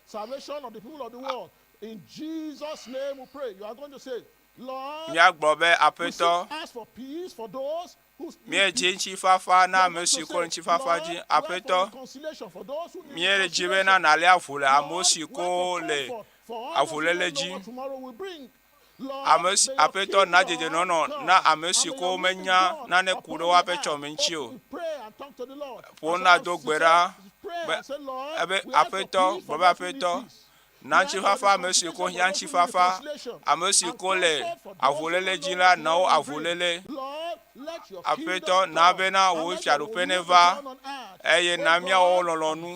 salvation of the people of the world. In Jesus' name we pray. You are going to say, Lord, míagblɔ be, we Aƒetɔ, seek ask for peace for those who need míedzi peace. ŋutifafa We na are ame going to siwo say, le ŋutifafa Lord, dzi. we ask for Aƒetɔ, reconciliation for those who need míedzi bena reconciliation. nàlé avu le amewo Lord, si we ask ko for le comfort for all those who avuléle don't know dzi. what tomorrow will bring. Lord, Ame si may your Aƒetɔ na kingdom dedienɔnɔ come na ame and si may ko your will be menya done nane ku upon ɖe the woƒe earth. tsɔme ŋuti o. Oh, pray and talk to the Lord. Ƒo As na someone do gbe said, ɖa pray be and say, Lord, ebe we ask for Aƒetɔ peace for gblɔ be those who need Aƒetɔ peace. Na ŋutifafa ame si ko hiã ŋutifafa, ame si ko le avuléle dzi la, na wo avuléle. Aƒetɔ, na bena wò fiaɖuƒe neva, eye na míawɔ wò lɔlɔ̃nu.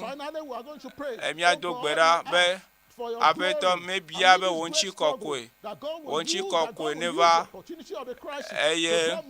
Eye míado gbe ɖa be, Aƒetɔ, míebia be wò ŋutikɔkɔe, wò ŋutikɔkɔe neva, eye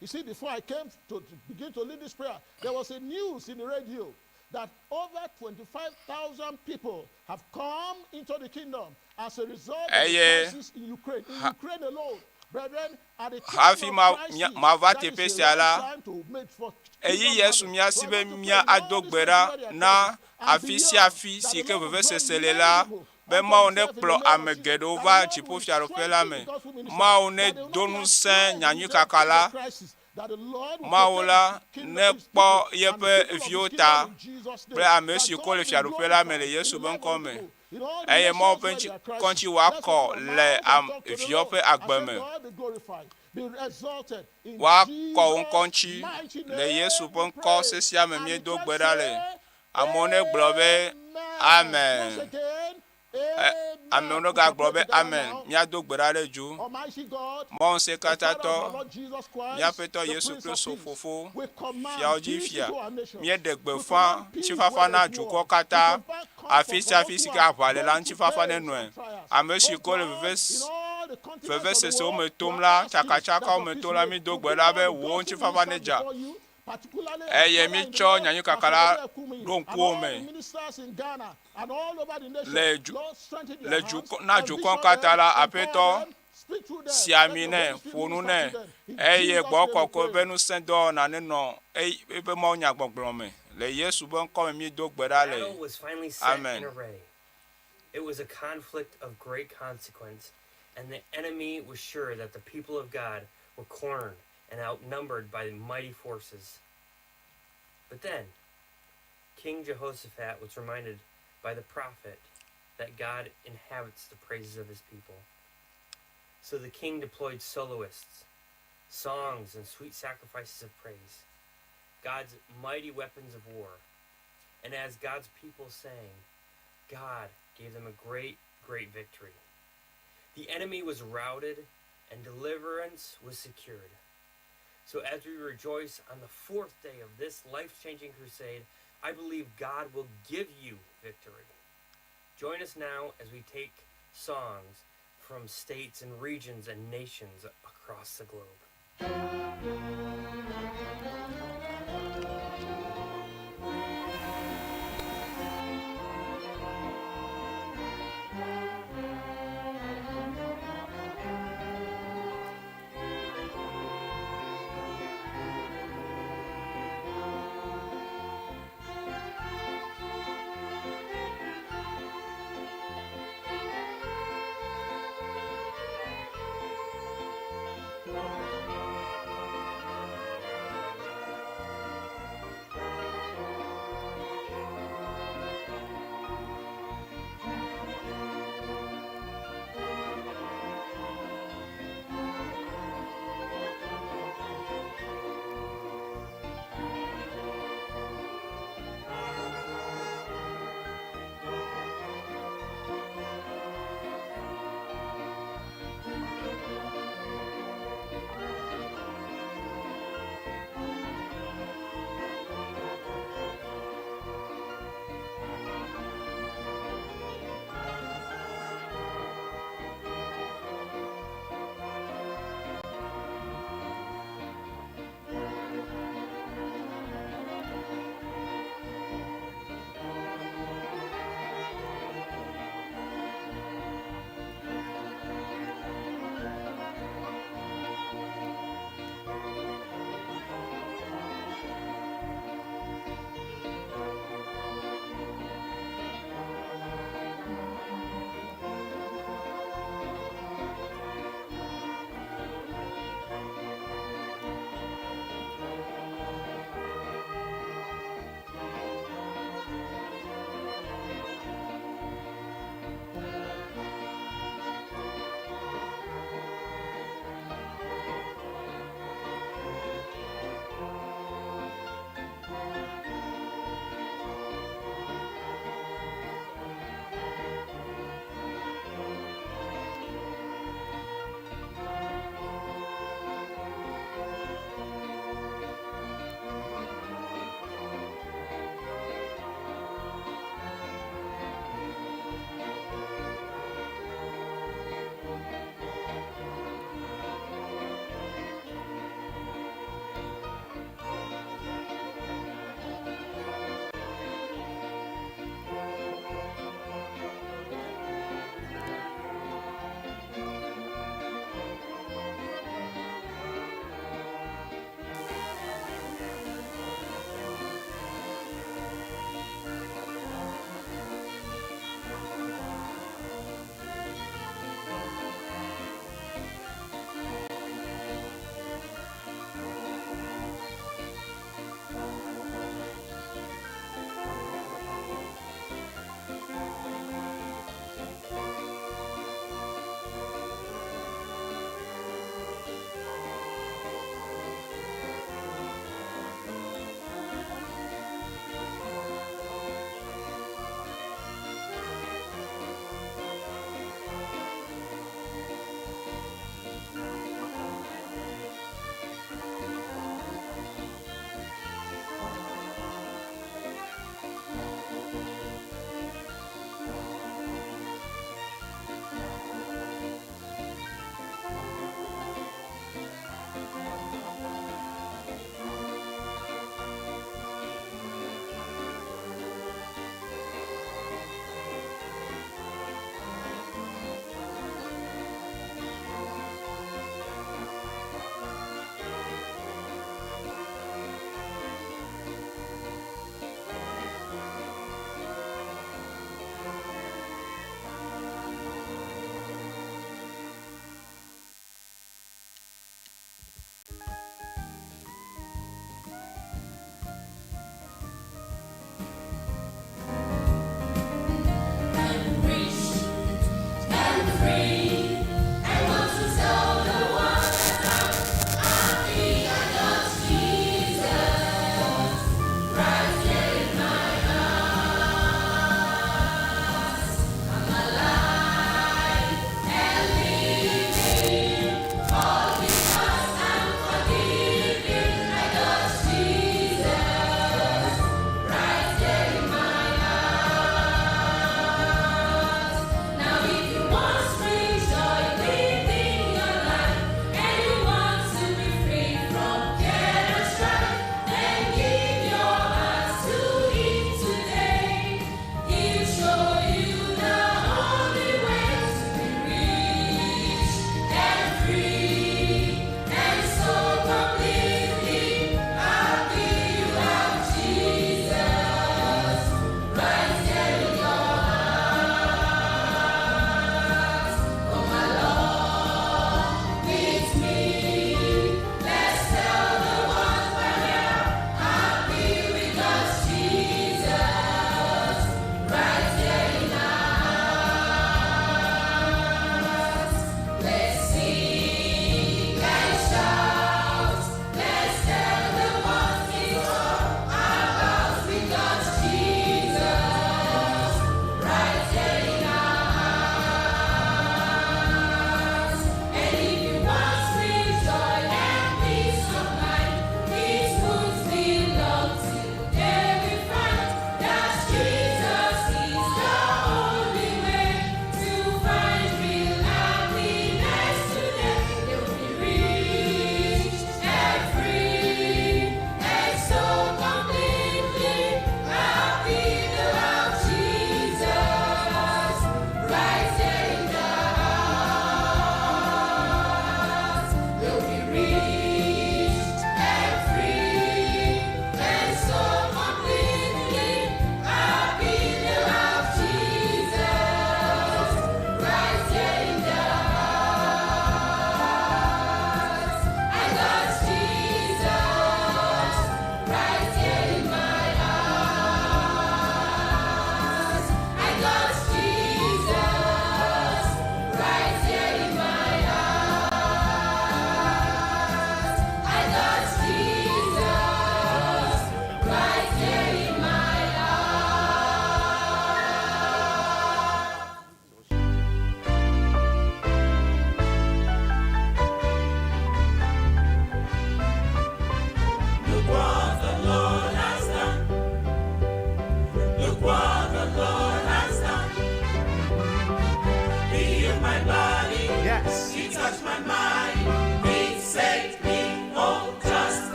You see, before I came to begin to lead this prayer, there was a news in the radio that over 25,000 people have come into the kingdom as a result of the crisis in Ukraine. In Ukraine alone, brethren, at the time Hafi of ma, crisis, mía, mava that is teƒe a sia right la, time to make for ɣeyiɣi kingdom su harvest. mía So si I be want to mía pray in all ado these gbe places ɖa where there are na crisis and afi sia beyond, afi that si the ke Lord will draw vevesese le many la, people be unto Mawu himself in nekplɔ the name ame of Jesus, geɖewo that va the Lord will dziƒofiaɖuƒe la strengthen me. the gospel ministers, Mawu that they will nedo not be ŋusẽ afraid in the nyanyuikaka day la. of crisis, that the Lord will Mawu protect la his kingdom, his nekpɔ people, and the yeƒe people of viwo his kingdom ta in Jesus' name, kple ame that si ko God le will be fiaɖuƒe la me le glorified in Yesu the ƒe life of ŋkɔ the me. people, in all the Eye Mawu nations ƒe where ŋuti there are crises. kɔŋtsi Let's wòakɔ open our le mouths and am talk to the viawo Lord ƒe and agbe say, me. God be glorified, be exalted. In Woakɔ wo ŋkɔ Jesus' ŋuti mighty le Yesu name ƒe we ŋkɔ pray. sesia me And the míedo church gbe ɖa le. say, Amewo negblɔ be Amen. amen. Once again, E, amewo amen. We negagblɔ shall pray be together amen. now. Míado gbe ɖa ɖe dzo. Almighty God, Mawu the Father of our Ŋusẽkatãtɔ, Lord Jesus mía Christ, Aƒetɔ the Yesu Prince of Kristo Peace, Fofo, we command fiawo dzi peace fia, into our nations. míeɖe We gbeƒã command peace ŋutifafa where na there is dukɔ war. We katã. command comfort Afi for sia those afi who si ke are aʋa le la, going through ŋutifafa pains nenɔe. and trials. Ame si Oh ko le God, veve in all the continents of the vevesesewo world, me we tom are la, asking that tsakatsakawo your me peace tom la, reign. mído We gbe bring ɖa all be the wò gospel ŋutifafa ministers nedza. before you, particularly our Eye father in the mítsɔ Lord, nyanyuikaka Pastor la Daniel Kumi, ɖo and ŋkuwò all me. the ministers in Ghana and all over the nation. Le du, Lord, strengthen le their hands, dukɔ, na dukɔ envision katã them, la, empower Aƒetɔ, them, speak through them. si Let ami your nɛ, Holy Spirit ƒo nu minister nɛ, to them. In eye Jesus' gbɔ name we kɔkɔe pray. ƒe ŋusẽ dɔwɔna nenɔ ey, eƒe mawunyagbɔgblɔ me. Le Yesu ƒe ŋkɔ me míedo gbe ɖa le. Battle was finally set in Amen. array. It was a conflict of great consequence, and the enemy was sure that the people of God were cornered and outnumbered by mighty forces. But then, King Jehoshaphat was reminded by the prophet that God inhabits the praises of his people. So the king deployed soloists, songs, and sweet sacrifices of praise, God's mighty weapons of war. And as God's people sang, God gave them a great, great victory. The enemy was routed and deliverance was secured. So as we rejoice on the fourth day of this life changing crusade, I believe God will give you victory. Join us now as we take songs from states and regions and nations across the globe.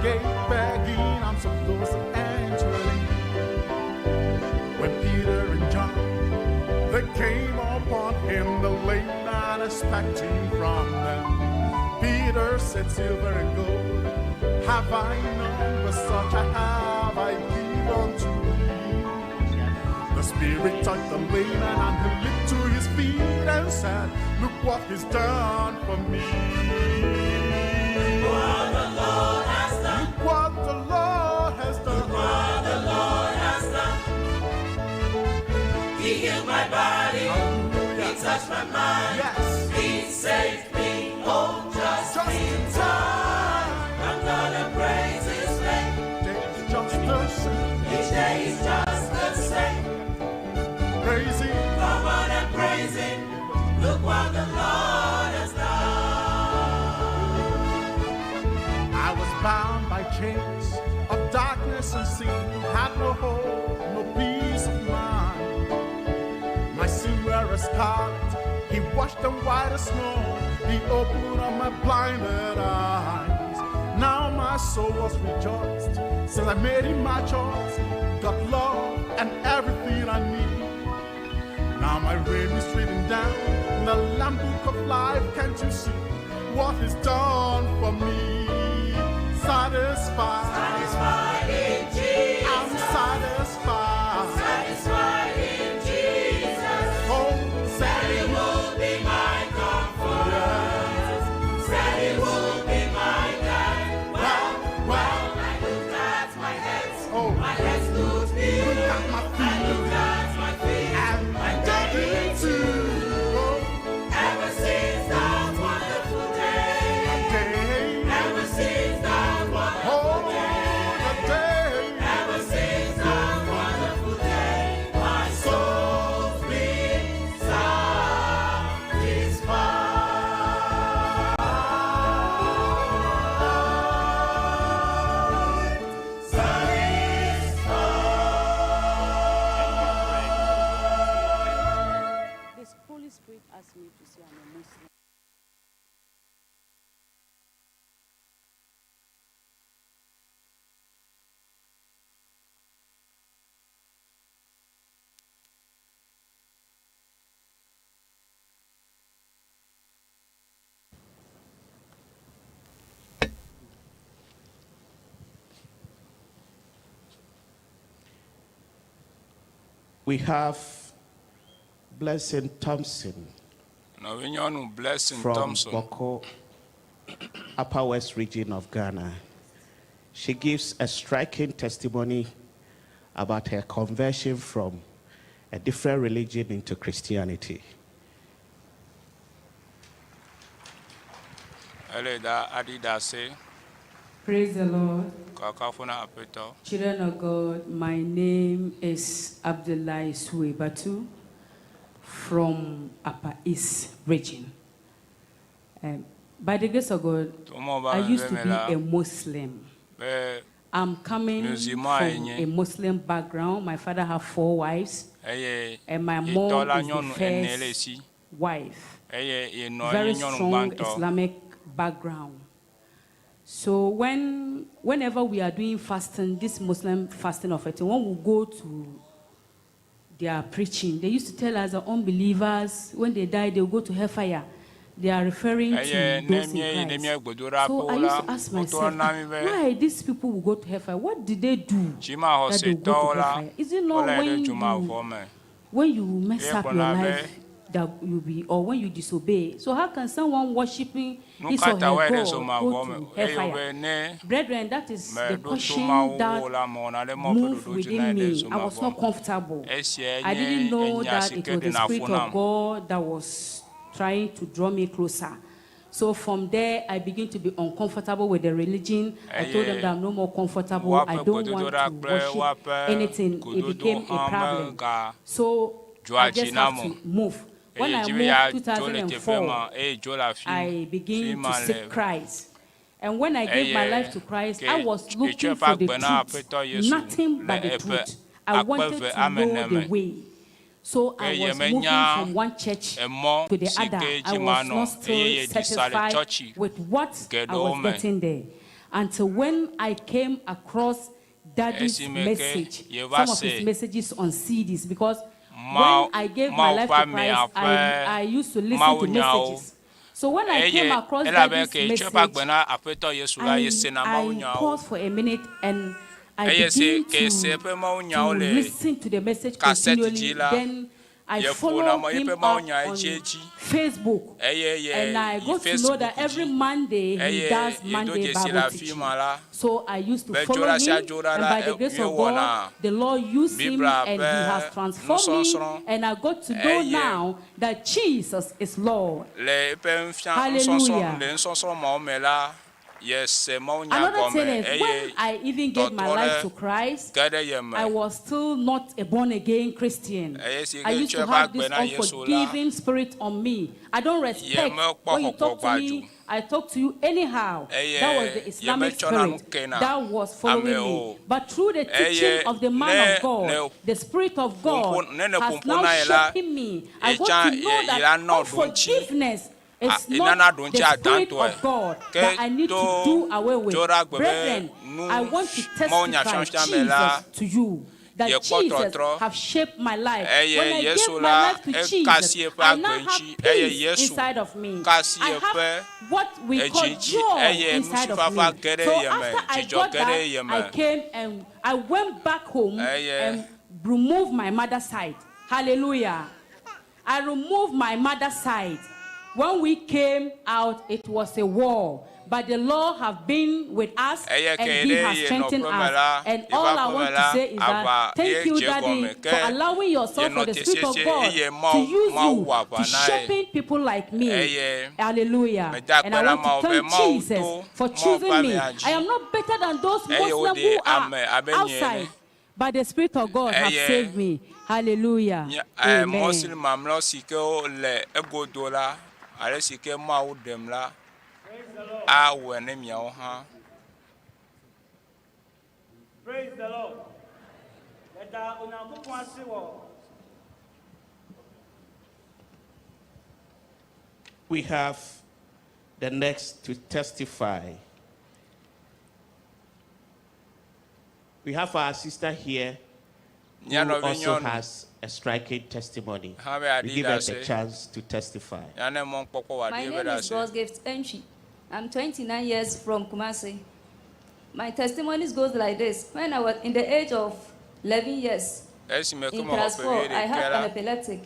gate, begging alms of those that entered in. When Peter and John they came upon him, the lame man expecting from them. Peter said, Silver and gold have I none, but such I have, I give unto thee. The Spirit touched the lame man and he leaped to his feet and said, Look what he's done for me. Look what the Lord has done. Look what the Lord has done. Look what the Lord has done. He healed my body. Hallelujah. He touched my mind. Yes. He saved me. Oh, just, Just in time. I'm gonna praise his name. Day is just the same. Each day is just the same. Praise him. Come on and praise him. Look what the Lord has done. I was bound by chains of darkness and sin, had no hope, no peace of mind. My sin were as scarlet, He washed them white as snow. He opened up my blinded eyes. Now my soul was rejoiced, since I made him my choice. Got love and everything I need. Now my name is written down in the Lamb Book of Life. Can't you see what He's done for me? Satisfied. Satisfied in Jesus. I'm satisfied. Satisfied in Jesus. Oh, Said he would be my comfort. Said he would be my guide. Well, well, I looked at my hands. Oh. My hands looked new. Look at my I feet. looked at my feet. And I'm dead too. Oh, Ever since that wonderful day. day. Ever since that wonderful Oh, day. the day. Ever since that wonderful day, my soul's been satisfied. Satisfied. This Holy Spirit asked me to say I'm a Muslim. We have Blessing Thompson Nɔvinyɔnu Blessing from Thompson Boko, Upper West region of Ghana. She gives a striking testimony about her conversion from a different religion into Christianity. Ele da aɖi ɖase Praise the Lord. kakafu na Aƒetɔ. Children of God, my name is Abdullah Suebatu from Upper East Region. By the grace of God, Tomɔ I ba used to me la be a Muslim. be I'm coming Musulman from enye. a Muslim background. My father had four wives, eye and my yetɔ mom la is the nyɔnu ene le first si wife. eye yenɔ Very nye nyɔnu strong gbãtɔ. Islamic background. So whenever we are doing fasting, this Muslim fasting of it, when we go to their preaching, they used to tell us that unbelievers, when they die, they will go to hellfire. They are referring Eye to ne those míeyi in ɖe Christ. mía gbedoɖaƒewo So I la, used to ask wotɔ myself, na mí be why these people will go to hellfire? What did they do that they will go dzimaxɔsetɔwo to la hellfire? Is it not wole ɖe when you, dzomavɔ me. when you mess Ye up your gblɔna be life that you be, or when you disobey? So how can someone worshiping nu his ka or ta her woayi ɖe God dzomavɔ go me to eye hellfire? wobe ne Brethren, that is the meɖo to question Mawu that o la mewɔna ɖe Mawu ƒe moved ɖoɖo dzi na within yi ɖe me. I was dzomavɔ not me. comfortable. Esia I nye didn't know enya that si it ke was the ɖena fu Spirit nam. of God that was trying to draw me closer. So from there, I began to be uncomfortable with the religion. I told them Eye that I'm no more comfortable. I woaƒe don't want gbedodoɖa to kple worship woaƒe anything. It gododo became a hã problem. mega So dzɔa I dzi just nam have o. to move. When Eye I dzi be ya moved dzo le teƒe 2004, ma eye dzo le afi I fi began ma to le seek Christ. And when I gave my eye life to Christ, ke I was etsɔ looking eƒe for the agbe na truth, Aƒetɔ Yesu nothing le but the eƒe truth. I akpe wanted eve to ame know ene the me. way. So Ke I ye was moving menya from one church emɔ to the si other. ke I dzi was manɔ not eye still yeɖi sa le satisfied tsɔtsi with what I geɖewo was me. getting there. Until when I came across Daddy's Esime ke message, yeva some of se his messages on CDs, because Mawu when I gave my Mawu life ƒe to amea Christ, ƒe I, I used to listen to mawunyawo. messages. So when I Eye came across elabe Daddy's ke etsɔ eƒe agbe message, na Aƒetɔ Yesu la, I, yesena I mawunyawo. paused for a minute and I Eye se begin ke se to, eƒe to mawunyawo le listen to the message kasɛti dzi continually. la, Then I yeƒona follow me him eƒe up mawunya on edziedzi. Facebook. Eye ye And I yi got to know Facebook that every dzi. Monday he Eye does yedo Monday dzesi le Bible afi teaching. ma la, So I used to be follow dzoɖa sia him, dzoɖa and la, by the e- grace of míewɔna God, the Lord used him Biblia and he ƒe has transformed me. nusɔsrɔ̃. And I got to know Eye now that Jesus is Lord. le eƒe nufia nusɔsrɔ̃ Hallelujah. le nusɔsrɔ̃ mawo me la, yese mawunya Another thing gɔme is, when eye I even gave my tɔtrɔ life ɖe to Christ, ge ɖe ye me. I was still not a born again Christian. Eye si I ke used tsɔ to eƒe have agbe this na Yesu la, unforgiving spirit on me. I don't respect yemekpɔ when you talk to xɔxɔ me, I talk to you anyhow. Eye That was the Islamic yemetsɔna nu spirit kena that was following ame me. o. But through the Eye teaching of the man ne of God, ne the Spirit of ƒoƒo God ne ne has ƒoƒo now na ye la, shaped me. I yetsã got to know ye that yi la nɔ ɖoŋtsi unforgiveness a is enana not ɖoŋtsi the Spirit adãtɔe. of God Ke that I need to to do away with. dzoɖa gbe be Brethren, nu I want to mawunya testify fiafia me la, Jesus to you that yekpɔ Jesus tɔtrɔ. have shaped my life. Eye When I Yesu gave my la life to ekasi Jesus, eƒe I agbe now have ŋuti eye peace Yesu inside of me. kasi I have eƒe what we call edzi dzi joy eye inside of ŋutifafa me. ge ɖe So ye me, after I dzidzɔ got ge ɖe that, ye I me. came and I went back home Eye and removed my mother's side. Hallelujah. I removed my mother's side. When we came out, it was a war. But the Lord have been with us Eye and ke He ɖe has ye strengthened nɔƒe me us. la, And yeva all I ƒe me want to la, say is aʋa that ye thank you, dze Daddy, gɔme. for Ke allowing yourself yenɔ for the Spirit of tesiesie God eye to Mawu use Mawu you wɔ to aʋa na ye. shaping people like me. Eye Hallelujah. meda And akpe I na want Mawu to be thank Mawu Jesus to for Mawu ƒe choosing me. amea I dzi am not better than those eye Muslims woɖe who are ame abe nye ene. outside. But the Spirit of God has Eye saved me. Hallelujah. nye eh, Amen. Muslim mamlɛwo si ke wole egodo la, ale si ke Mawu ɖem la, awɔe ne miawo hã. Praise the Lord. Yɛda Onyankopɔn ase wɔ We have the next to testify. We have our sister here Mía who nɔvi also nyɔnu has a striking testimony. hã be We aɖi give her the ɖase. chance to testify. Míane mɔkpɔkpɔ wòaɖi My eƒe name is ɖase. God's Gift Entry. I'm 29 years from Kumasi. My testimonies goes like this. When I was in the age of 11 years, Esime ke in mexɔ class ƒe 4, wuiɖekɛ I had la, an epileptic.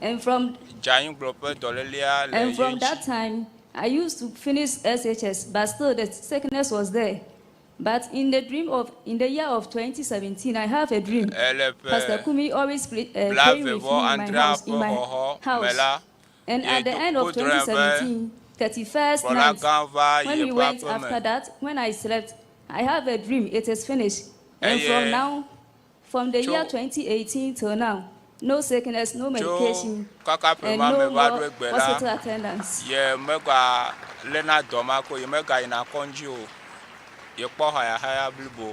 And from, dzanyigblɔ ƒe dɔlélea le and ye from ŋuti. that time, I used to finish SHS, but still the sickness was there. But in the dream of, in the year of 2017, I have a dream. Ele ƒe Pastor Kumi always pray, praying blaeve with vɔ me in my andrea house, ƒe in my xɔxɔ me house. la, And ye at the do end of wodrɔ̃e be 2017, 31st kplɔla night, gã va when yi we eƒe went aƒe me. after that, when I slept, I have a dream. It is finished. And from Eye now, from the year tso 2018 till now, no sickness, no tso medication, kaka ƒe and ma me no va ɖo more egbe la, hospital attendance. ye mega léna dɔ ma ko, ye mega yina kɔndzi o. Yekpɔ hayahaya blibo.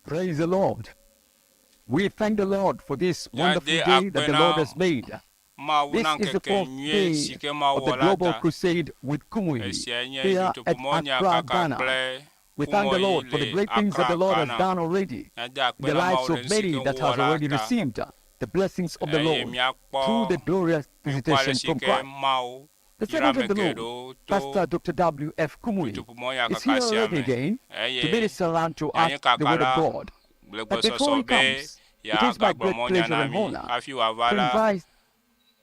Praise the Lord. We thank the Lord for this wonderful Míade day that akpe the na Lord has made. Mawu This na is the ŋkeke fourth nyuie day si ke Mawu of the wɔ la Global ta. Crusade with Kumuyi Esiae nye here at dutoƒomɔ Accra, nyakaka Ghana. kple We thank the Kumuyi Lord for the le great things that Accra, the Lord has Ghana. done already Míade in akpe the na lives Mawu ɖe of nu si many ke that wowɔ has la already ta. received the blessings of the Eye Lord míakpɔ through the glorious míakpɔ ale visitation si from ke Christ. Mawu The yra servant ame of the Lord, geɖewo to Pastor Dr. W.F. Kumuyi, dutoƒomɔ is here nyakaka sia already me. again to Eye minister unto us nyanyui the word kaka of la God. le But before gbɔsɔsɔ he be comes, it is my yeagagblɔ great mɔ nya pleasure na and mí honor hafi wòava to la, invite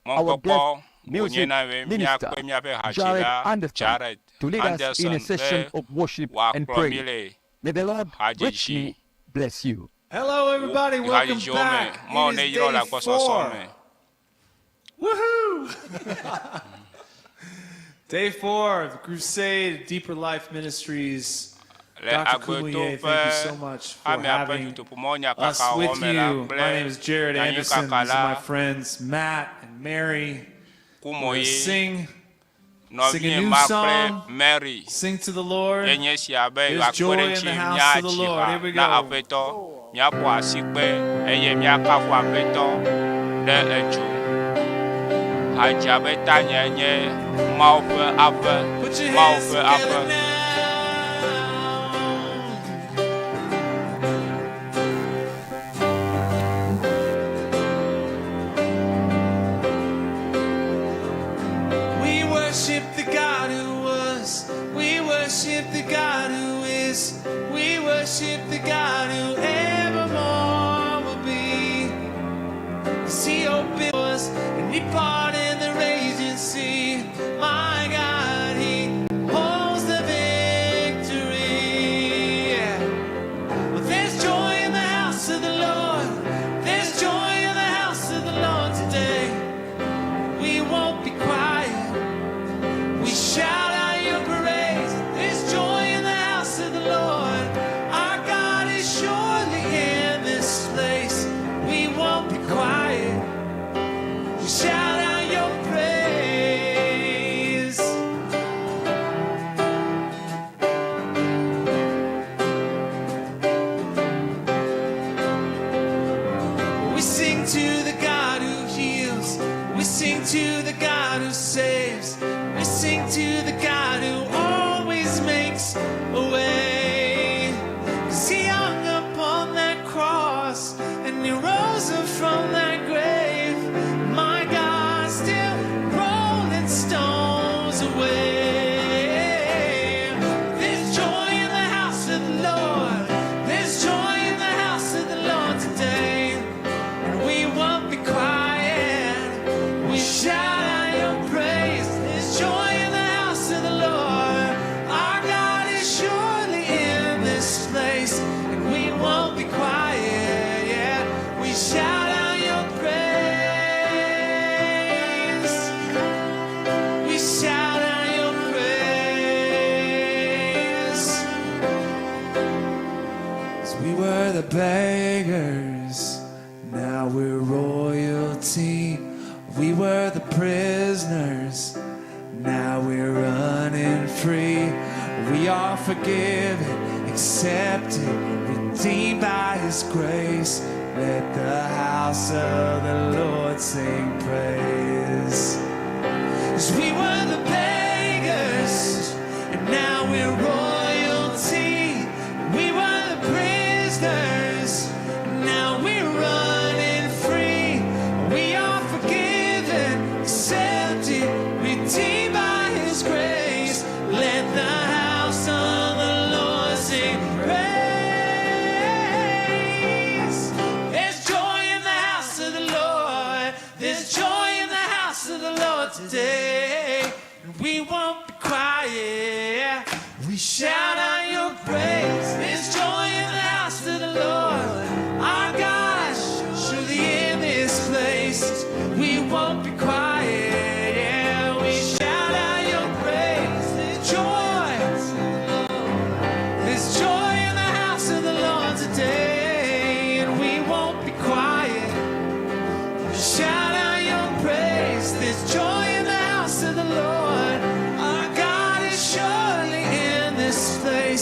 our mɔkpɔkpɔ guest wònye music na be minister, míakpe míaƒe Jared hadzila Anderson, Jared to lead us in Anderson a session be of worship and wòakplɔ mí praise. le May the Lord hadzidzi richly bless you. Hello, everybody. Welcome hadzidziwo me. back. Mawu It is neyra le day agbɔsɔsɔ 4. me. Woohoo! Day 4 of the Crusade Deeper Life Ministries. Le Dr. agbeto Kumuyi, ƒe thank you so much for hamea ƒe having dutoƒomɔ us nyakaka with wɔ me la you. My kple name is Jared nyanyui Anderson. kaka These are my la friends Matt and Mary. We're Kumuyi, going to sing a nɔvinye new ma kple song. Mary Sing to the Lord. ye nye esia be There's yewoakpe joy ɖe in ŋuti the house of the míadzi Lord. ha Here we na go. Aƒetɔ, míaƒo asikpe eye míakafu Aƒetɔ ɖe edzo. Hadzia ƒe tanye nye Mawu ƒe aƒe, Put your Mawu hands ƒe together aƒe. now. We worship the God who was. We worship the God who is. We worship the God who evermore will be. 'Cause he opened doors and he parted the raging sea. My God, he holds the victory. Yeah. Well, there's joy in the house of the Lord. There's joy in the house of the Lord today. We won't be quiet. We shout out your praise. There's joy in the house of the Lord. Our God is surely in this place. We won't be quiet. We shout out your praise. We sing to the God who heals. We sing to the God who saves. We sing to the God who always makes a way. 'Cause he hung upon that cross and he rose up from that grave. My God, still rolling stones away. There's joy in the house of the Lord. There's joy in the house of the Lord today. And we won't be quiet. We shout out your praise. There's joy in the house of the Lord. Our God is surely in this place. And we won't be quiet. Yeah. We shout out your praise. We shout out your praise. 'Cause we were the beggars, now we're royalty. We were the prisoners, now we're running free. We are forgiven, accepted, redeemed by His grace. Let the house of the Lord sing praise. 'Cause we were the beggars, and now we're royalty. We were the prisoners, and now we're running free. We are forgiven, accepted, redeemed by His grace. Let the house of the Lord sing praise. There's joy in the house of the Lord. There's joy in the house of the Lord today. And we won't be quiet. We shout out your praise. There's joy in the house of the Lord. Our God, surely in this place. We won't be quiet. Yeah, we shout out your praise. There's joy. There's joy in the house of the Lord today. And we won't be quiet. Shout out your praise. There's joy in the house of the Lord. Our God is surely in this place.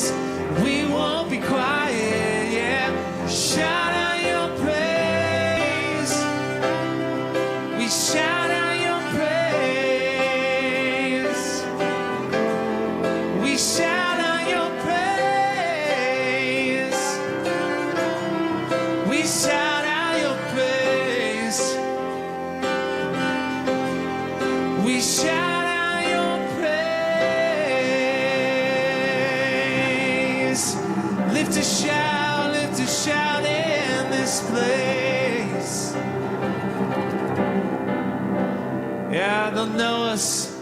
Lift a shout, lift a shout in this place. Yeah, they'll know us.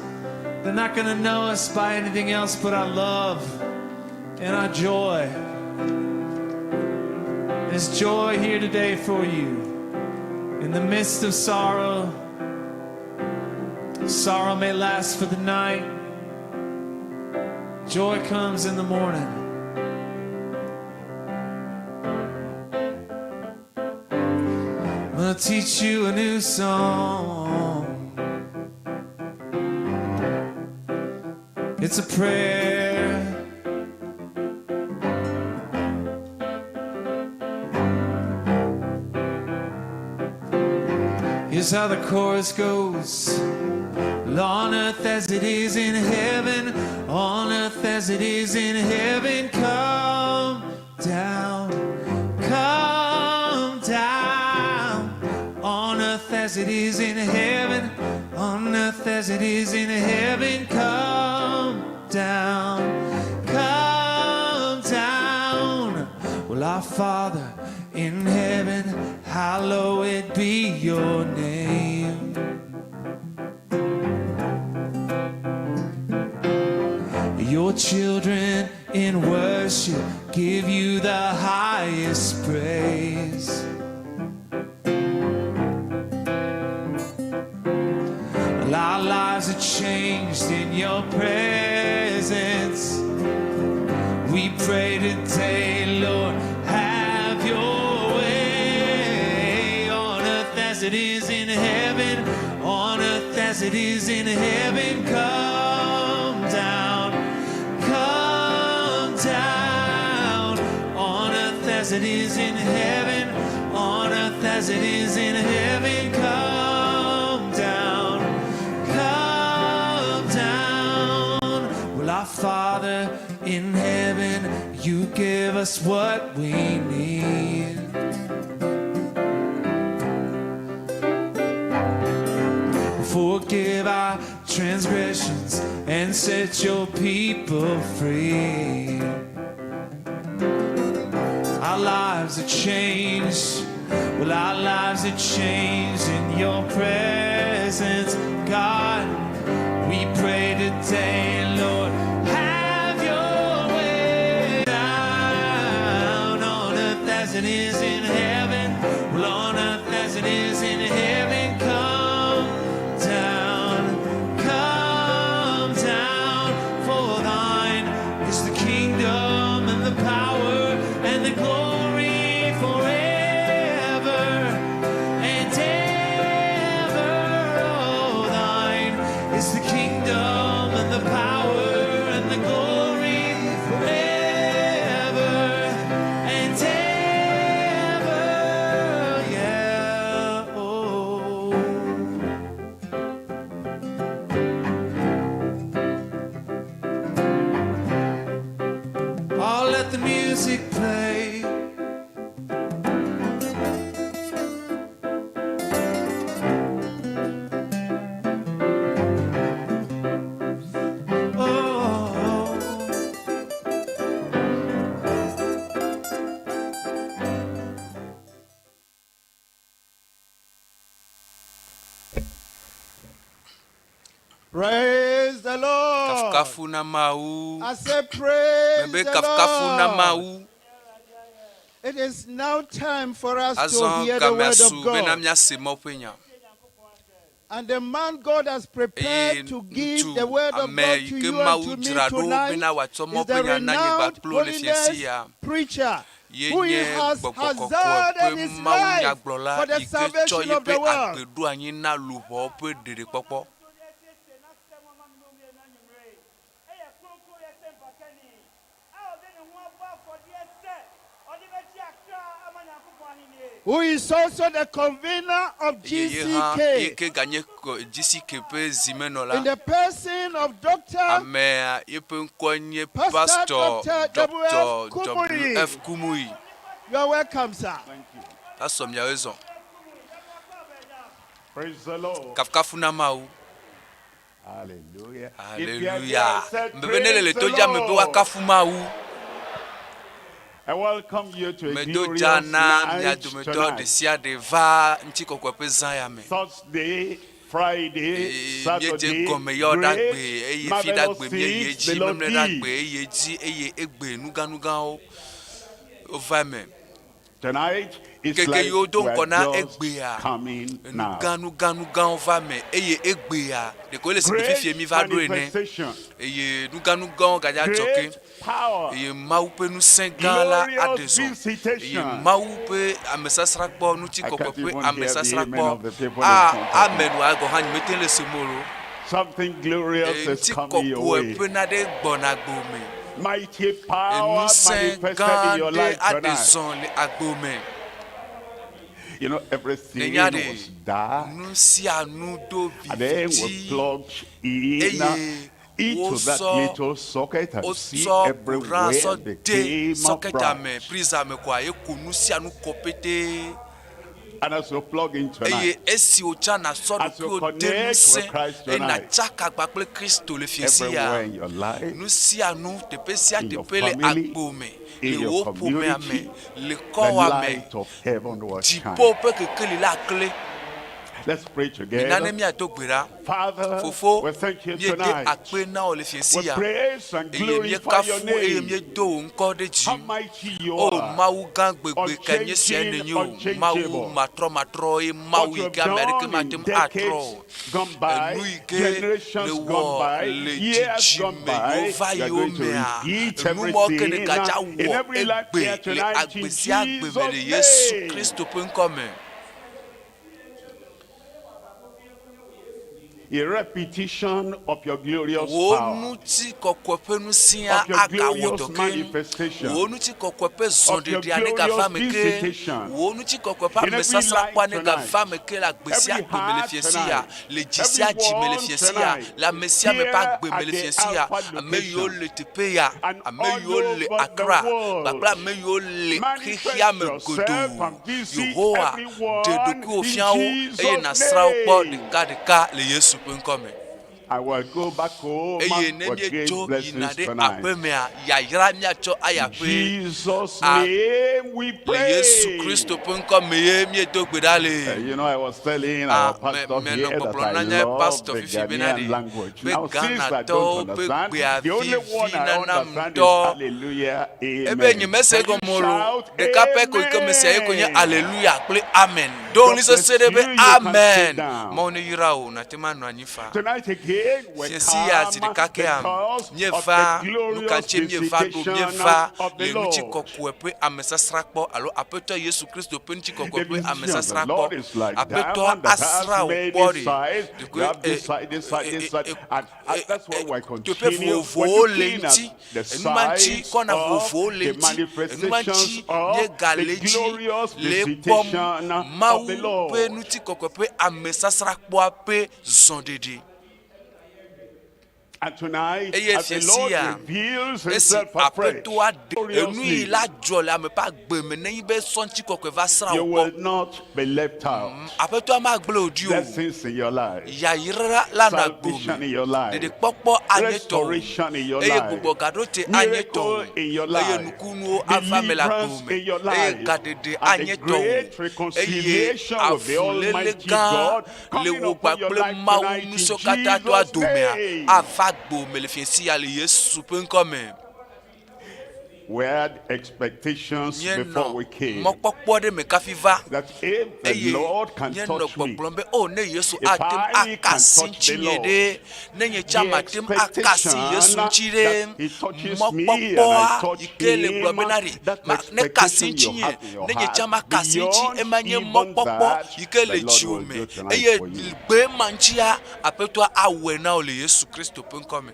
They're not going to know us by anything else but our love and our joy. There's joy here today for you. In the midst of sorrow, sorrow may last for the night. Joy comes in the morning. I'm gonna teach you a new song. It's a prayer. Here's how the chorus goes. On earth as it is in heaven, on earth as it is in heaven, come down, come down. On earth as it is in heaven, on earth as it is in heaven, come down, come down. Well, our Father in heaven, hallowed be your name. Your children in worship give you the highest praise. Well, our lives are changed in your presence. We pray today, Lord, have your way on earth as it is in heaven, on earth as it is in heaven. Come down, come down, on earth as it is in heaven, on earth as it is in heaven. Come down, come down. Well, our Father in heaven, you give us what we need. Forgive our transgressions and set your people free. Our lives are changed. Well, our lives are changed in your presence, God. We pray today, Lord, have your way down on earth as it is in heaven. Well, on earth as it is in heaven, come down, come down. For thine is the kingdom and the power and the glory forever and ever. Oh, thine is the kingdom and the power and the glory forever and ever. Yeah. Oh. Oh, let the music play. Oh. Praise the Lord. Kafukafu na Mawu. I say praise Mebe the kafukafu na Lord. Mawu. It is now time for us to Azɔ hear the gamea word of su bena God. míase Mawu ƒe nya. And the man God has Eye prepared to give ŋutsu the word of ame God yi to ke you and Mawu to me dzra ɖo tonight bena wòatsɔ is Mawu the ƒe nya na nye renowned kpakple wò le fiẽ holiness sia. preacher Ye who nye has gbɔgbɔ kɔkɔe hazarded ƒe his Mawu life nyagblɔla for the yi ke tsɔ salvation of yeƒe the world. agbe ɖo anyi na luʋɔwo ƒe ɖeɖekpɔkpɔ. Who is also the convener of Eye ye hã GCK yi ke ganye kɔ- GCK ƒe zimenɔla. in the person of Dr. Amea yeƒe ŋkɔe nye Pastor Pastor Dr. Dr. W.F. Kumuyi. W.F. Kumuyi. You are welcome, sir. Asɔ miawoe zɔ. Praise the Lord. Kafukafu na Mawu. Hallelujah. If you are there, Hallelujah. I said, Mebe ne le le praise to the dzi ame be Lord. woakafu Mawu. I welcome you to a Medo glorious dza na mia night dometɔ tonight. ɖe sia ɖe va ŋutikɔkɔe ƒe zã ya me. Thursday, Friday, Eye míedze Saturday, gɔme yɔ ɖagbe great, eye fi marvelous ɖagbe míeyi things the edzi, Lord memle ɖagbe did. eyi edzi eye egbe nugãnugãwo wova eme. Tonight, it's Keke like yiwo do we're ŋgɔ na just egbea, coming now. nugãnugãnugãwo va eme eye egbea ɖeko ele si gbe Great fifie mi va ɖo ene. manifestation, Eye nugãnugãwo gadza dzɔ ke. great power, Eye Mawu ƒe ŋusẽ gã la aɖe glorious zɔ. Eye visitation. Mawu ƒe amesasrakpɔ, I ŋutikɔkɔe can't ƒe even hear the amen amesasrakpɔ. of the people in A front of me. amen wa gɔ̃ hã nyemete le sem o lo. Something glorious is coming your Ŋutikɔkɔe way. ƒe nane gbɔna agbo me. Mighty power Ŋusẽ manifested gã in your ɖe life aɖe tonight. zɔ le agbo me. You know, everything Nenya ɖe, was dark. nu sia nu do And then we viviti plugged in eye into that wosɔ little socket and see wosɔ kuran everywhere sɔ de became sɔkɛta me bright. prisa me koa ye ko nu sia nu kɔ petee. And as you plug in Eye tonight, esi wòtsa nasɔ as you ɖokuiwò de connect ŋusẽ with Christ eye tonight, nàtsaka agba kple Kristo le fiẽ everywhere sia. in your life, Nu sia nu, teƒe sia in your teƒe le family, agbo me, in le your wò ƒomea me, community, le the kɔwɔa me, light of heaven will shine. dziƒo ƒe kekeli la akle. Let's pray Mina together. ne míado gbe ɖa. Father, Fofo, we thank you míede tonight. akpe na wò le fiẽ We sia. praise and Eye glorify your míekafu eye name. míedo wò ŋkɔ ɖe dzi. How mighty you O are. Mawu gã gbegbe ka nye sia Unchanging, nenye o. Mawu unchangeable. matrɔmatrɔ ye What Mawu you yi have ke ame aɖeke done mate in ŋu atrɔ decades o. gone by, Enu yi ke generations nèwɔ gone by, le years gone dzidzime by, yiwo va you are yiwo going to mea, repeat enu mawo ke everything nègadza in wɔ every life here egbe le tonight agbe in sia agbe me Jesus' le Yesu name. Kristo ƒe ŋkɔ me. A repetition of your glorious Wò power, ŋutikɔkɔe ƒe ŋusẽa of your agawɔ glorious dɔ ke. manifestation, Wò ŋutikɔkɔe ƒe of your zɔɖeɖea negava glorious me ke. visitation. Wò ŋutikɔkɔe ƒe In every amesasrakpɔa life negava tonight, me ke le agbe sia every agbe me le heart fiẽ sia, tonight, le dzi sia dzi me le everyone fiẽ sia, tonight, le ame sia ame ƒe here agbe me at le the fiẽ sia, Alpha ame yiwo location le teƒe ya, and ame all yiwo le over the Accra, world. kpakple ame yiwo le Manifest xexea me yourself godoo. and visit Yehowa, ɖe everyone ɖokuiwò in fia wo eye Jesus' nàsrã wo kpɔ name. ɖekaɖeka le Yesu ƒe ŋkɔ me. I will go back home Eye ne with great míedzo yina blessings ɖe tonight. aƒemea, yayra míatsɔ ayi In aƒee. Jesus' A name we le Yesu pray. Kristo ƒe ŋkɔ me ye míedo gbe ɖa le. You know, I was telling Ah, our me pastor menɔ here that gbɔgblɔm I na nye love pastor the fifi bena Ghanaian ɖe language. be Now, since I Ghanatɔwo don't ƒe understand, gbea the only one vivi I nanam understand is ŋutɔ. hallelujah, Ebe amen. nye mese Can you egɔme o lo. shout Ɖeka pɛ ko yi ke mesia ye ko nye amen? hallelujah kple amen. Do God ɣli bless sesẽ ɖe you. be You can sit amen. down. Mawu ne yra wò nàte ŋu anɔ anyi faa. Tonight again, we Fiẽ sia zi come ɖeka kea, because of the míeva nu ka glorious ŋutie míeva ɖo visitation míeva of the le Lord. ŋutikɔkɔe ƒe amesasrakpɔ alo Aƒetɔ Yesu Kristo ƒe ŋutikɔkɔe The ƒe visitation of the amesasrakpɔ. Lord is like Aƒetɔ diamond that has asrã wò many kpɔ ɖe. sides. You Ɖekoe have e this side, this side, e this e side, e and that's why we teƒe continue. We're vovovowo le looking ŋuti. at the Enuma ŋuti sides kɔna of vovovowo le the ŋuti. Enuma ŋuti manifestations of míegale the dzi glorious le kpɔm visitation of Mawu the ƒe Lord. ŋutikɔkɔe ƒe amesasrakpɔa ƒe zɔɖeɖe. And tonight, Eye as the fiẽ Lord sia, reveals esi himself afresh, Aƒetɔa ɖe enu yi gloriously, la dzɔ le ame ƒe agbe me nenye be sɔ ŋutikɔkɔe va srã you wò will kpɔ. not be left out. Aƒetɔa magblẽ wò ɖi o. Blessings in your life, Yayra la nɔ agbo salvation me. in your life, Ɖeɖekpɔkpɔ anye tɔwò. restoration in your Eye life, gbugbɔgaɖo te anye miracle tɔwò. in your Eye life, nukunuwo ava eme le agbo deliverance me. in your Eye life, gaɖeɖe and the anye tɔwò. great Eye reconciliation with the avulele Almighty gã God le coming wò upon your kpakple life Mawu tonight in nusɔkatãtɔa Jesus' domea name. ava agbo me le fiẽ sia le Yesu ƒe ŋkɔ me. We had expectations Míenɔ before we came mɔkpɔkpɔ ɖe me kafi va that if the eye Lord can míenɔ touch me, gbɔgblɔm be o ne Yesu if ate ŋu I aka can asi touch the ŋutinye Lord, ɖe, ne nye tsã the mate ŋu aka asi Yesu expectation ŋuti ɖe, that he touches me and I mɔkpɔkpɔa touch yi ke le gblɔ him, bena ɖe that ma ne ka asi expectation you ŋutinye, have in your ne nye tsã heart, maka asi ŋuti, beyond ema nye even mɔkpɔkpɔ that, yi ke the le Lord dziwò will me do tonight eye for you. gbe ma ŋutia Aƒetɔa awɔe na wò le Yesu Kristo ƒe ŋkɔ me.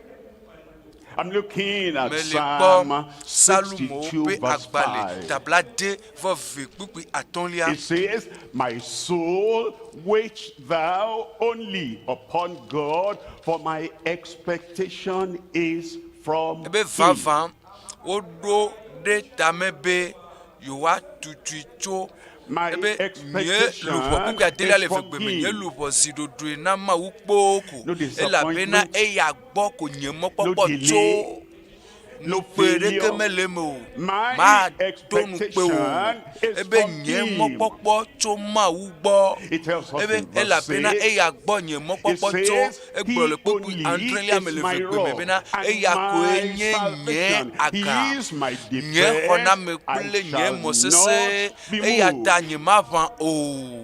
I'm looking at Mele kpɔ Psalm Salomo 62 ƒe verse agbalẽ 5. tabla de vɔ ve kpukpui atɔ̃lia. It says, My soul, wait thou only upon God, for my expectation is from Ebe him. vavã woɖo ɖe tame be yewoatutui tso My ebe nye expectation luʋɔ kpukpui adelia le is from vegbe me nye him. luʋɔ zi ɖoɖoe na Mawu kpoo ko No elabena disappointment, eya gbɔ ko nye no mɔkpɔkpɔ delay, tso. no Nukpe ɖeke failure. mele eme o. My Mato nukpe o. expectation is Ebe from nye him. mɔkpɔkpɔ tso Mawu gbɔ. It tells us Ebe in verse elabena 6, eya gbɔ nye mɔkpɔkpɔ it tso. says, Egblɔ He le kpukpui only adrelia me is le my vegbe me rock bena and eya koe my nye nye salvation. He aga, is my nye defense. xɔname I kple nye shall mɔ sesẽ. not be Eya ta moved. nye maʋã o.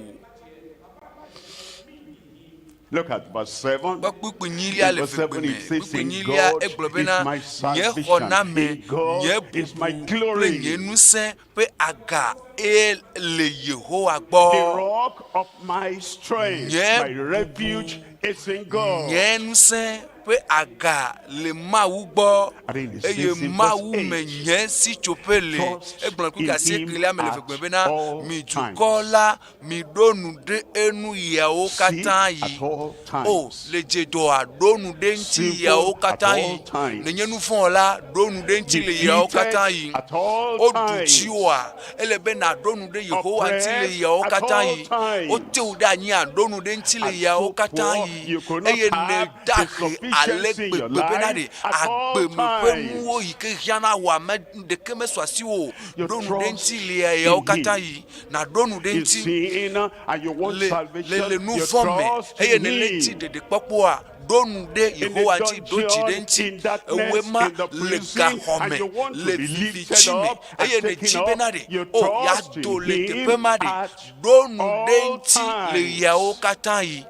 Look at verse 7. Kpukpui nyilia In le verse vegbe 7 me. it says, Kpukpui In nyilia God egblɔ is bena my nye salvation. xɔname, In God nye is my bubu kple glory. nye ŋusẽ ƒe aga eye le Yehowa The gbɔ. rock of my strength, Nye my refuge is in God. Nye ŋusẽ ƒe aga le Mawu gbɔ And then it eye says in verse Mawu me 8, nye sitsoƒe le. Trust Egblɔ kpukpui in asi him kelia me le at vegbe bena all mi times. dukɔ la miɖo nu ɖe enu yawo Seek katã yi. at all O times. le dze dɔa ɖo nu ɖe ŋuti Sinful yawo at katã all yi. times. Nenye nu vɔ̃ la ɖo nu ɖe ŋuti le yawo katã Defeated yi. at all Woɖu times. dziwòa ele be nàɖo nu ɖe Yehowa ŋuti le Oppressed yawo at katã all yi. times. Wote wò ɖe anyi ɖo nu ɖe ŋuti le And yawo so katã poor, yi. you could not Eye have nèda the he ale sufficiency in your gbegbe bena life ɖe at all agbeme ƒe times. nuwo yi ke hiãna wò ame ɖeke mesu asiwò o. You Ɖo nu ɖe trust ŋuti le yawo in katã him. yi. Nàɖo nu ɖe You ŋuti sin and you want le le le salvation. nu You vɔ̃ me trust eye in nèle ti him. ɖeɖekpɔkpɔa ɖo nu ɖe In the Yehowa ŋuti ɖo dzi ɖe dungeon, ŋuti in ewoe darkness, ma in the le prison, gaxɔ and me you want to le be lifted vivitsi me up and eye taken nèdzi bena up. ɖe You o trust yeado in le teƒe him ma ɖe at ɖo nu ɖe all ŋuti le times. yawo katã yi.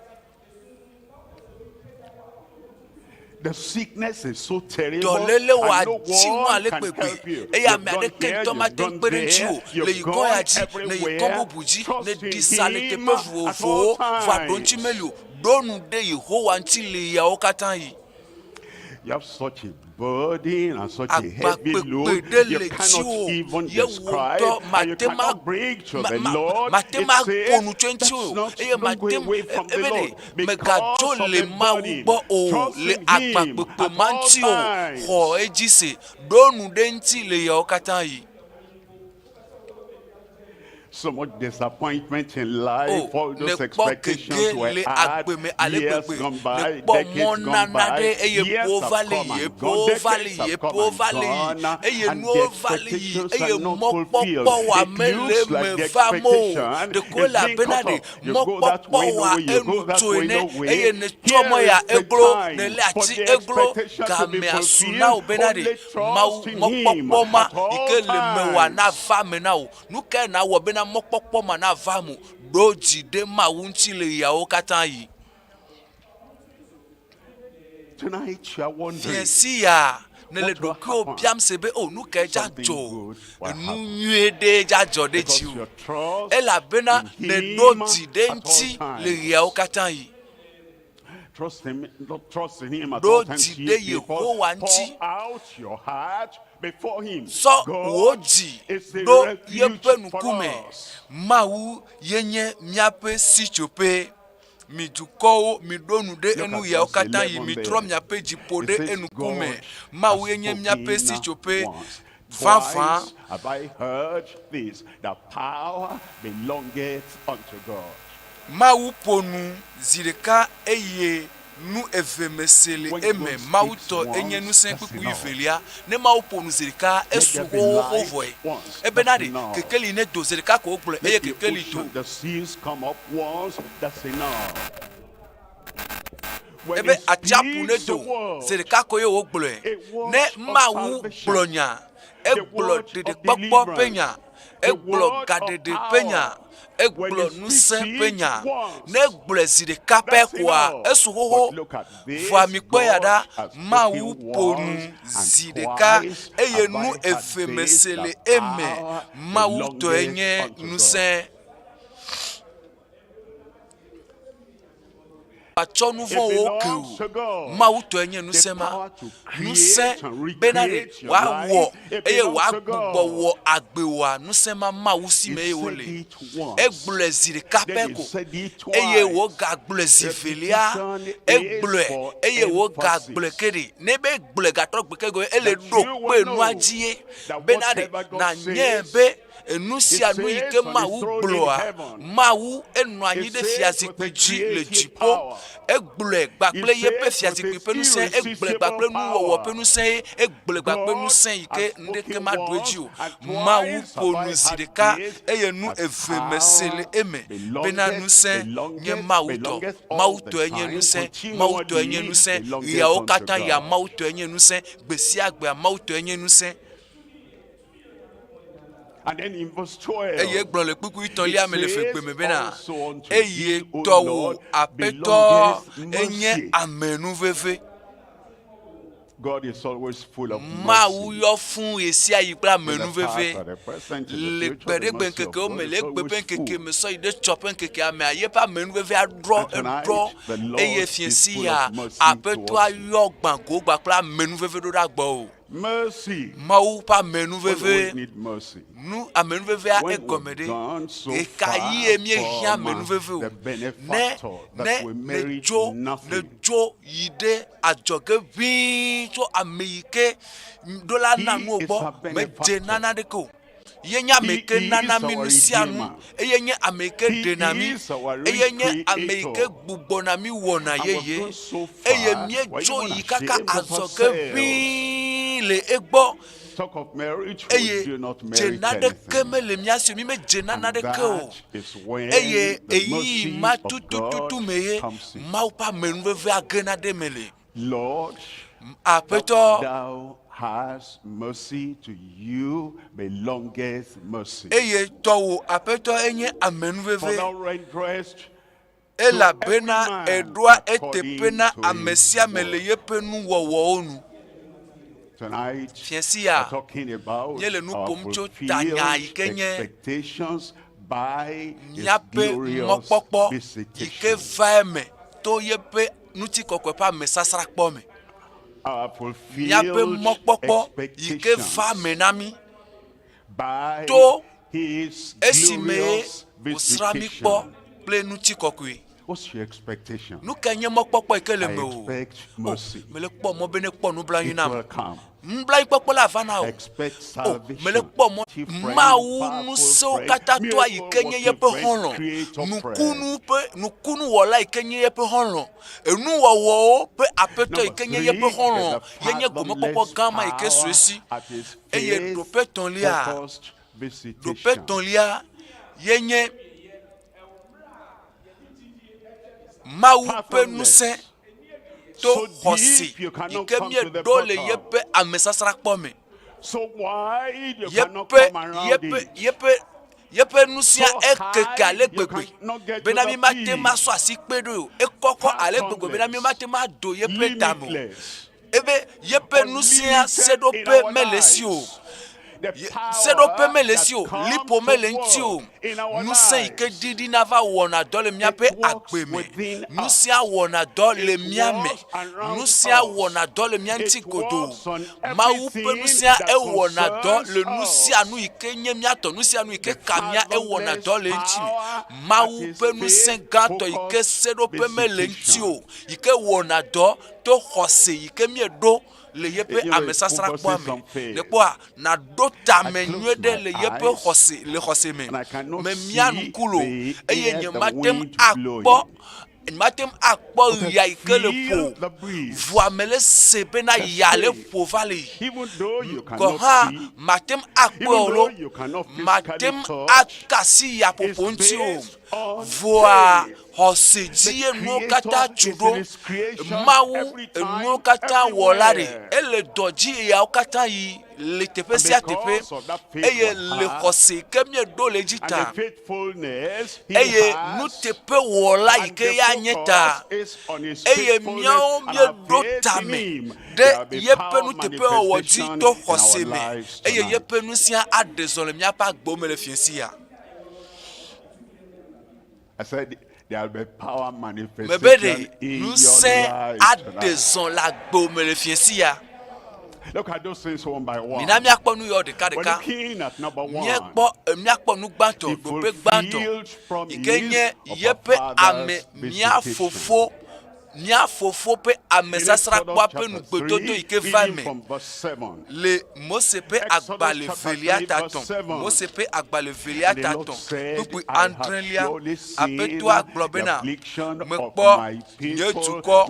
The sickness is so terrible, Dɔléle wɔ and no adzi ŋu one ale can gbegbe help you. eye You've ame gone aɖeke here, ŋutɔ you've mate ŋu gone kpe ɖe ŋuti there, o le you've yi kɔ gone ya dzi le yi kɔ everywhere. bubu dzi Trust ne in ɖi sa le him teƒe at all vovovowo vɔ aɖo ŋuti times. meli o ɖo nu ɖe Yehowa ŋuti le yawo katã yi. You have such a burden and such a Agba heavy kpekpe load ɖe you le cannot dziwò even ye wò describe ŋutɔ and you mate ma cannot bring to ma the ma Lord. mate It ma ƒo says, nu tso eŋuti that's o not, eye don't mate go away from the ebe ɖe Lord megadzo because of le the Mawu burden. gbɔ o Trust le in agba him kpekpe at ma all ŋuti o times. xɔ edzi se ɖo nu ɖe ŋuti le yawo katã yi. So much disappointment in life, O all those nèkpɔ expectations gege were le had, agbe me ale years gbegbe gone by, nèkpɔ decades gone mɔnana by, ɖe eye years ƒewo have va le come yi and gone, ƒewo va le decades yi have come ƒewo and va le yi gone, eye and the nuwo va le yi expectations eye are not mɔkpɔkpɔ fulfilled. wɔ It ame le looks like me the va me o expectation ɖeko is le being abena cut ɖe off. You go that mɔkpɔkpɔ way, no wɔ way, you go enu that tso way, ene no way. eye netsɔ mɔ Here ya is the eglo time nèlé for ati the eglo expectation to be gamea su na fulfilled. wò bena ɖe Only Mawu trust in him mɔkpɔkpɔ ma at yi all ke le mewòa times. nava me na wò nu kae nawɔ bena mɔkpɔkpɔ ma nava me o ɖo dzi ɖe Mawu ŋuti le yawo katã yi. Tonight you are wondering Fiẽ si ya nèle what will ɖokuiwò happen. biam se be o nu kae dza Something dzɔ good will enu happen. nyuie ɖe dza dzɔ ɖe Because dziwò your trust elabena in nèɖo him dzi ɖe at all ŋuti le times. ɣeawo katã yi. Trust him, not trust in him at Ɖo all times. dzi Ye ɖe people, Yehowa pour ŋuti. out your heart before him. Sɔ wò God dzi is a ɖo refuge yeƒe for ŋkume. us. Mawu ye nye míaƒe sitsoƒe. Mi dukɔwo, miɖo nu ɖe Look enu at yawo verse katã yi. 11 Mitrɔ there. miaƒe dziƒo It ɖe says, enukume. God Mawu has ye nye míaƒe spoken sitsoƒe once. vavã. Twice have I heard this, the power belongeth unto God. Mawu ƒo nu zi ɖeka eye nu eve mese le When eme. God Mawu speaks tɔ enye once, ŋusẽ that's kpukpui enough. velia. Ne Mawu ƒo nu zi ɖeka, Let esu there be xoxoxo light vɔe. once, Ebena that's ɖe enough. kekeli ne do zi ɖeka ko wogblɔe eye Let the kekeli do. ocean, the seas come up once, that's enough. When Ebe he atsiaƒu ne speaks the do word, zi ɖeka ko ye wògblɔe. a word Ne of Mawu salvation, gblɔ nya, the egblɔ word of ɖeɖekpɔkpɔ ƒe deliverance, nya, the egblɔ word of gaɖeɖe ƒe nya, power. When egblɔ he ŋusẽ speaks ƒe it nya. once, Ne egblɔe zi ɖeka pɛ that's koa, enough. esu xoxo. But look at this, Vɔa mikpɔe ya God ɖa, has spoken Mawu ƒo nu once and zi ɖeka twice eye have nu I heard eve this, mese le the eme. power Mawu tɔe belongeth nye unto God. ŋusẽ. Atsɔ nu It vɔ̃wo ke belongs o. to God. Mawu tɔe nye The ŋusẽ ma. power to create Ŋusẽ and bena ɖe recreate your wòawɔ life, it eye belongs to wòagbugbɔ God. wɔ agbe wòa ŋusẽ ma Mawu si He me ye said wòle. it once. Egblɔe zi ɖeka Then pɛ he ko said it eye twice. wògagblɔe zi velia. Repetition is Egblɔe for eye wògagblɔe emphasis. ke ɖe. Ne be egblɔe gatrɔ gbe ke gɔme ele That ɖo you kpe will nua know dzi ye that bena ɖe whatever God nànyae says be Enu sia nu yi ke Mawu gblɔa, Mawu enɔ anyi ɖe fiazikpui dzi le dziƒo. Egblɔe kpakple yeƒe fiazikpui ƒe ŋusẽ, egblɔe kpakple nuwɔwɔ ƒe ŋusẽ, egblɔe kpakple ŋusẽ yi ke nuɖeke maɖu edzi o. Mawu ƒo nu zi ɖeka eye nu eve mese le eme bena ŋusẽ nye Mawu tɔ. Mawu tɔe nye ŋusẽ, Mawu tɔe nye ŋusẽ, ɣeawo katã ya Mawu tɔe nye ŋusẽ, gbe sia gbea Mawu tɔe nye ŋusẽ. Eye egblɔ le kpukpui tɔlia me le fegbe me bena, Eye tɔwò Aƒetɔ enye amenuveve. Mawu yɔ fũ ɣesiaɣi kple amenuveve. Le gbeɖegbe ŋkekewo me, le egbe ƒe ŋkeke me sɔ yi ɖe tsɔ ƒe ŋkekea mea, yeƒe amenuvevea ɖɔ, eɖɔ eye fiẽsi ya Aƒetɔa yɔ gbã go gbã kple amenuveve ɖo ɖa gbɔwò. Mawu ƒe amenuveve, nu amenuvevea egɔme ɖe? Ɣekaɣie míehiã amenuveve o? Ne ne nèdzo nèdzo yi ɖe adzɔge ʋĩi tso ame yi ke ɖo la na nuwò gbɔ, medze na naneke o. Ye nye ame yi ke nana mí nu sia nu. Eye nye ame yi ke ɖena mí. Eye nye ame yi ke gbugbɔna mí wɔna yeye. Eye míedzo yi kaka azɔge ʋĩi le egbɔ. Eye dze naneke mele mía si o. Mí medze na naneke o. Eye ɣeyiɣi ma tutututu me ye Mawu ƒe amenuvevea gena ɖe eme le. Lord, Aƒetɔ, thou hast mercy to you belongeth mercy. Eye tɔwò, Aƒetɔ, enye For amenuveve, thou renderest elabena èɖoa eteƒe na ame sia ame le yeƒe nuwɔwɔwo nu. Tonight, Fiẽ sia, we're talking about míele nu our ƒom tso tanya yi fulfilled ke nye expectations by His míaƒe glorious mɔkpɔkpɔ yi ke visitation. va eme to yeƒe ŋutikɔkɔe ƒe amesasrakpɔ me. Míaƒe mɔkpɔkpɔ yi ke va me na mí to esime wòsra mí kpɔ kple ŋutikɔkɔe. Nu kae nye mɔkpɔkpɔ yi ke le mewò? O, mele kpɔ mɔ be nekpɔ nublanui nam. Nublanuikpɔkpɔ la ava na wò. O, mele kpɔ mɔ Mawu ŋusẽwo katã toa yi ke nye yeƒe xɔlɔ̃, nukunu ƒe nukunuwɔla yi ke nye yeƒe xɔlɔ̃, enuwɔwɔwo ƒe aƒetɔ yi ke nye yeƒe xɔlɔ̃ ye nye gomekpɔkpɔ gã ma yi ke su esi. Eye ɖoƒe etɔ̃lia, ɖoƒe etɔ̃lia ye nye Mawu ƒe ŋusẽ to xɔse yi ke míeɖo le yeƒe amesasrakpɔ me. Yeƒe, yeƒe, yeƒe, yeƒe nusia ekeke ale gbegbe bena mímate ŋu asɔ asi kpe ɖoe o. Ekɔkɔ ale gbegbe bena mímate ŋu ado yeƒe tame o. Ebe yeƒe nusia seɖoƒe mele esi o. Seɖoƒe mele esi o, liƒo mele eŋuti o. Ŋusẽ yi ke ɖiɖina va wɔna dɔ le míaƒe agbe me. Ŋusẽa wɔna dɔ le mía me. Ŋusẽa wɔna dɔ le mía ŋuti godoo. Mawu ƒe ŋusẽa ewɔna dɔ le nu sia nu yi ke nye mía tɔ, nu sia nu yi ke ka mía ewɔna dɔ le eŋuti. Mawu ƒe ŋusẽ gãtɔ yi ke seɖoƒe mele eŋuti o, yi ke wɔna dɔ to xɔse yi ke míeɖo le yeƒe amesasrakpɔa me. Nèkpɔa, nàɖo tame nyuie ɖe le yeƒe xɔse, le xɔse me. Memia ŋku lo, eye nyemate ŋu akpɔ, nyemate ŋu akpɔ ɣea yi ke le ƒo, vɔa mele se bena ya le ƒo va li. Gɔ̃ hã, mate ŋu akpɔe o lo, mate ŋu aka asi yaƒoƒo ŋuti o, vɔa Xɔse dzi ye nuwo katã tso ɖo. Mawu, enuwo katã wɔla ɖe, ele dɔ dzi ɣeawo katã yi le teƒe sia teƒe eye le xɔse ke míeɖo le edzi ta eye nuteƒewɔla yi ke ya nye ta eye míawo míeɖo tame ɖe yeƒe nuteƒewɔwɔ dzi to xɔse me eye yeƒe nusia aɖe zɔ le míaƒe agbewo me le fiẽsi ya. I said there will be power Mebe manifestation ɖe in your ŋusẽ life aɖe tonight. zɔ le agbewo me le fiẽsi ya. Look at those things one by one. Mina míakpɔ nu yawo We're ɖekaɖeka. looking at number one. Míekpɔ eh, míakpɔ nu gbãtɔ, The ɖoƒe gbãtɔ fulfilled yi ke nye promise of our yeƒe ame father's mía visitation. fofo Mía fofo ƒe amesasrakpɔa ƒe nugbedodo yi ke va eme le Mose ƒe agbalẽ velia ta tɔ̃, Mose ƒe agbalẽ velia ta tɔ̃, kpukpui adrelia, Aƒetɔa gblɔ bena, Mekpɔ nye dukɔ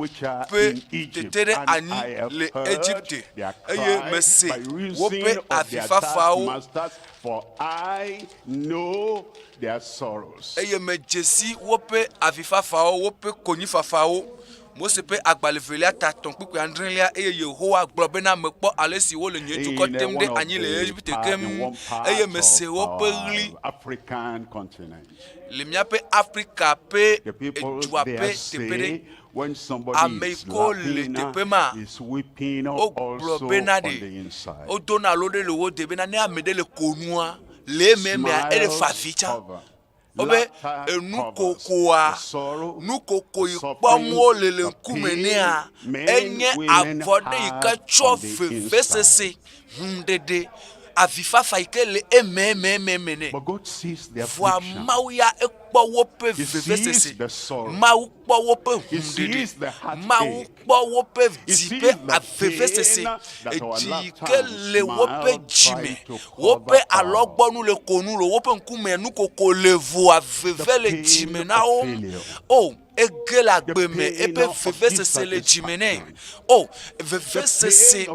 ƒe teteɖeanyi le Egipte, eye mese woƒe avifafawo. Eye medze si woƒe avifafawo, woƒe konyifafawo. Mose ƒe agbalẽ velia ta tɔ̃ kpukpui adrelia, eye Yehowa gblɔ bena, Mekpɔ ale si wole nye dukɔ tem ɖe anyi le Egipte keŋ, eye mese woƒe ɣli le míaƒe Afrika ƒe dua ƒe teƒe ɖe. Ame yi kewo le teƒe ma, wogblɔ bena ɖe wodona lo ɖe le wo de bena ne ame ɖe le konua, le ememea ele fa vi tsã. Wobe enukokoa, nukoko yi kpɔm wole le ŋkume nea, enye avɔ ɖe yi ke tsɔ vevesese, hũɖeɖe, avifafa yi ke le ememememe nɛ. Vɔa Mawu ya ekpɔ woƒe vevesese. Mawu kpɔ woƒe hũɖeɖe. Mawu kpɔ woƒe dzi ƒe vevesese, edzi yi ke le woƒe dzi me, woƒe alɔgbɔnu le konu le woƒe ŋkume, nukoko le voa veve le dzi me na wo. O, ege le agbe me, eƒe vevesese le dzi me nɛ. O, vevesese,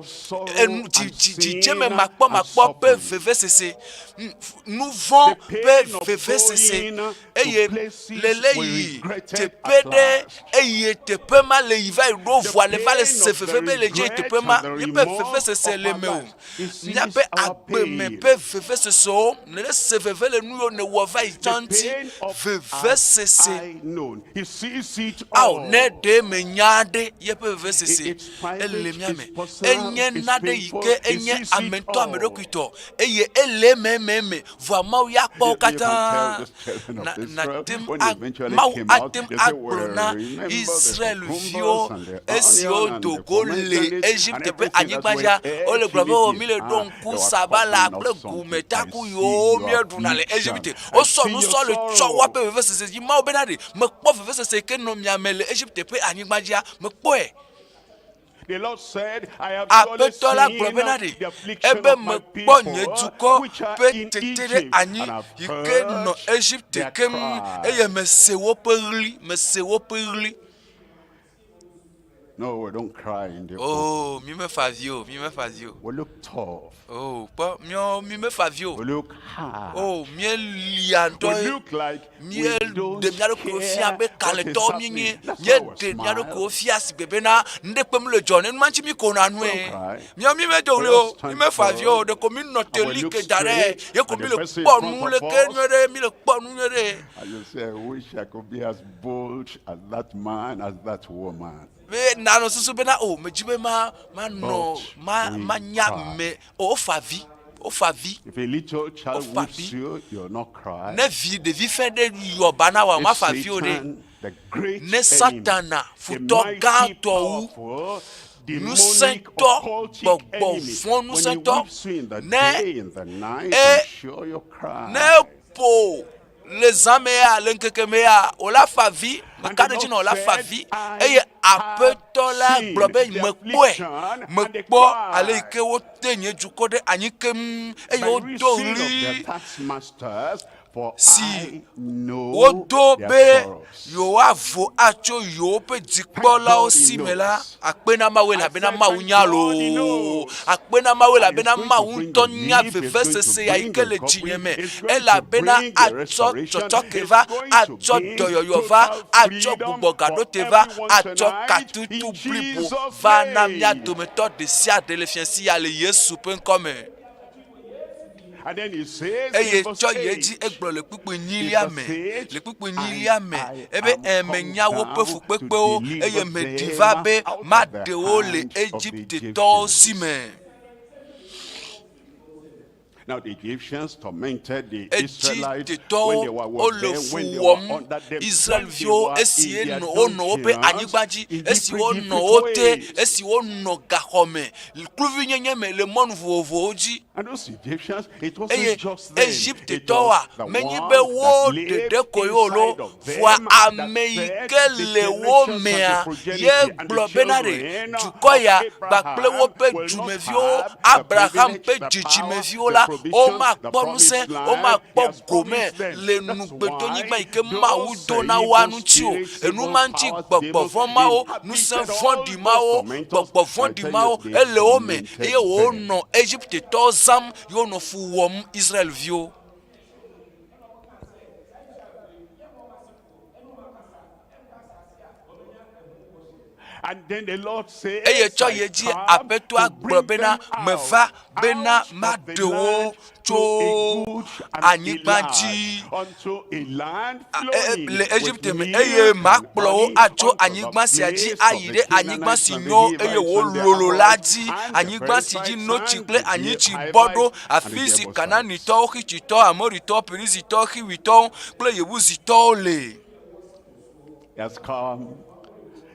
enu, dzi, dzi, dzidzeme makpɔmakpɔ ƒe vevesese, nuvɔ̃ ƒe vevesese, eye le le yi teƒe ɖe eye teƒe ma le yi va yi ɖo vɔa le va le se veve be le dze teƒe ma yeƒe vevesese le me o míaƒe agbe me ƒe vevesesewo ne le se veve le nu yiwo nèwɔ va yi tsã ŋuti vevesese ao ne ɖe menya ɖe yeƒe vevesese ele mía me enye nane yi ke enye ame ŋutɔ ame ɖokui tɔ eye ele emememe Vɔa Mawu ya kpɔ wo katã. Na, nate ŋu a, Mawu ate ŋu agblɔ na Israel-viwo esiwo do go le Egipte ƒe anyigba dzia, wole gblɔ be, o, mi le ɖo ŋku sabala kple gumetaku yiwo míeɖuna le Egipte. Wosɔ nu sɔ le tsɔ woaƒe vevesese dzi. Mawu bena ɖe, mekpɔ vevesese yi ke nɔ mia me le Egipte ƒe anyigba dzia, mekpɔe. Aƒetɔ la gblɔ bena ɖe, ebe mekpɔ nye dukɔ ƒe tete ɖe anyi yi ke nɔ Egipte keŋ, eye mese woƒe ɣli, mese woƒe ɣli. No, we don't cry in the Oh, mi mefa avi o, mi mefa avi o. We look tough. Oh, kpɔ míawo mi mefa avi o. We look hard. Oh, míelia ŋutɔ. We look like Míeɖe mía ɖokuiwo fia be kalẽtɔwo míenye. Míeɖe mía ɖokuiwo fia si gbe bena nuɖekpe mele dzɔ ne numa ŋuti míkona nue. Míawo mímedo ɣli o, mímefa avi o, ɖeko mínɔ te li ke da ɖe ye ko míle kpɔ nu leke nyuie ɖe, míle kpɔ nu nyuie ɖe. Be nanɔ susu bena o, medzi be ma manɔ ma manya me o, wofa avi. Wofa vi. If a little child Wofa whips vi. you, you'll not cry. Ne vi ɖevi fɛ ɖe yɔ ba na wòa, If mafa vi o ɖe. Satan, the great Ne enemy, Satana, the futɔ mighty, gãtɔ wu, powerful, demonic, ŋusẽtɔ, occultic gbɔgbɔ enemy, vɔ̃ when he ŋusẽtɔ, whips you in the ne day, in the night, e I'm sure you'll cry. ne eƒo le zã me ya, le ŋkeke me ya, wòla fa vi, meka ɖe edzi na wòla fa vi. Eye Aƒetɔ la gblɔ be, mekpɔe, mekpɔ ale yi ke wote nye dukɔ ɖe anyi keŋ, eye wodo ɣli si wodo be yewoavo atso yewoƒe dzikpɔlawo si me la, akpe na Mawu elabena Mawu nya loo. Akpe na Mawu elabena Mawu ŋutɔ nya vevesese ya yi ke le dzinye me elabena atsɔ tsɔtsɔke va, atsɔ dɔyɔyɔ va, atsɔ gbugbɔgaɖote va, atsɔ katutu blibo va na mía dometɔ ɖesiaɖe le fiẽsi ya le Yesu ƒe ŋkɔ me. Eye tsɔ yi edzi egblɔ le kpukpui nyilia me, le kpukpui nyilia me, ebe ẽ menya woƒe fukpekpewo eye meɖi va be maɖe wo le Egiptetɔwo si me. Now the Egyptians tormented the Israelites when Egiptetɔwo they were with wole them, fu when they were wɔm under them, when they Israelviwo were esi in their enɔ wonɔ woƒe dungeons anyigba dzi, in esi different wonɔ different wo te, ways. esi wonɔ gaxɔ me, kluvinyenye me le mɔnu vovovowo dzi. And those Egyptians, it wasn't Eye just them. It Egiptetɔwoa, was the menye one be wo that lived ɖeɖe koe o loo, inside of vɔa them that ame yi said ke the le wo generations and the mea progeny ye and the gblɔ bena ɖe children dukɔ of ya kpakple Abraham woƒe will not dumeviwo, have the Abraham privilege, ƒe the power, dzidzimeviwo the la, provision, the womakpɔ promised ŋusẽ, land. He womakpɔ has gome promised them. le That's nugbetonyigba why yi ke Mawu those do na woa evil ŋuti o. spirits, Enu evil ma ŋuti powers, gbɔgbɔ demons, vɔ̃ mawo, ŋusẽ inhabited all vɔ̃ɖi those mawo, tormentors. gbɔgbɔ I vɔ̃ɖi tell you, mawo, they ele wo me tormented eye them. wonɔ Egiptetɔwo zãm ye wonɔ fu wɔm Israelviwo. And then the Lord says, Eye tsɔ I yi edzi come Aƒetɔa to gblɔ bring bena them out, meva bena out of the maɖe wo land tso to a good and a anyigba large, dzi unto a land a- e- e- flowing le with Egipte me milk eye and makplɔ wo honey, atso unto the anyigba sia dzi place of ayi the ɖe anyigba Canaanites si and the nyo eye Hivites and the wòlolo la Amorites dzi, and the anyigba si dzi Perizzites notsi and kple the anyitsi bɔ ɖo, Hivites and the afi si Jebusites. Kanaanitɔwo, Xititɔwo, Amoritɔwo, Perizitɔwo, Xiwitɔwo kple Yebusitɔwo le. He has come.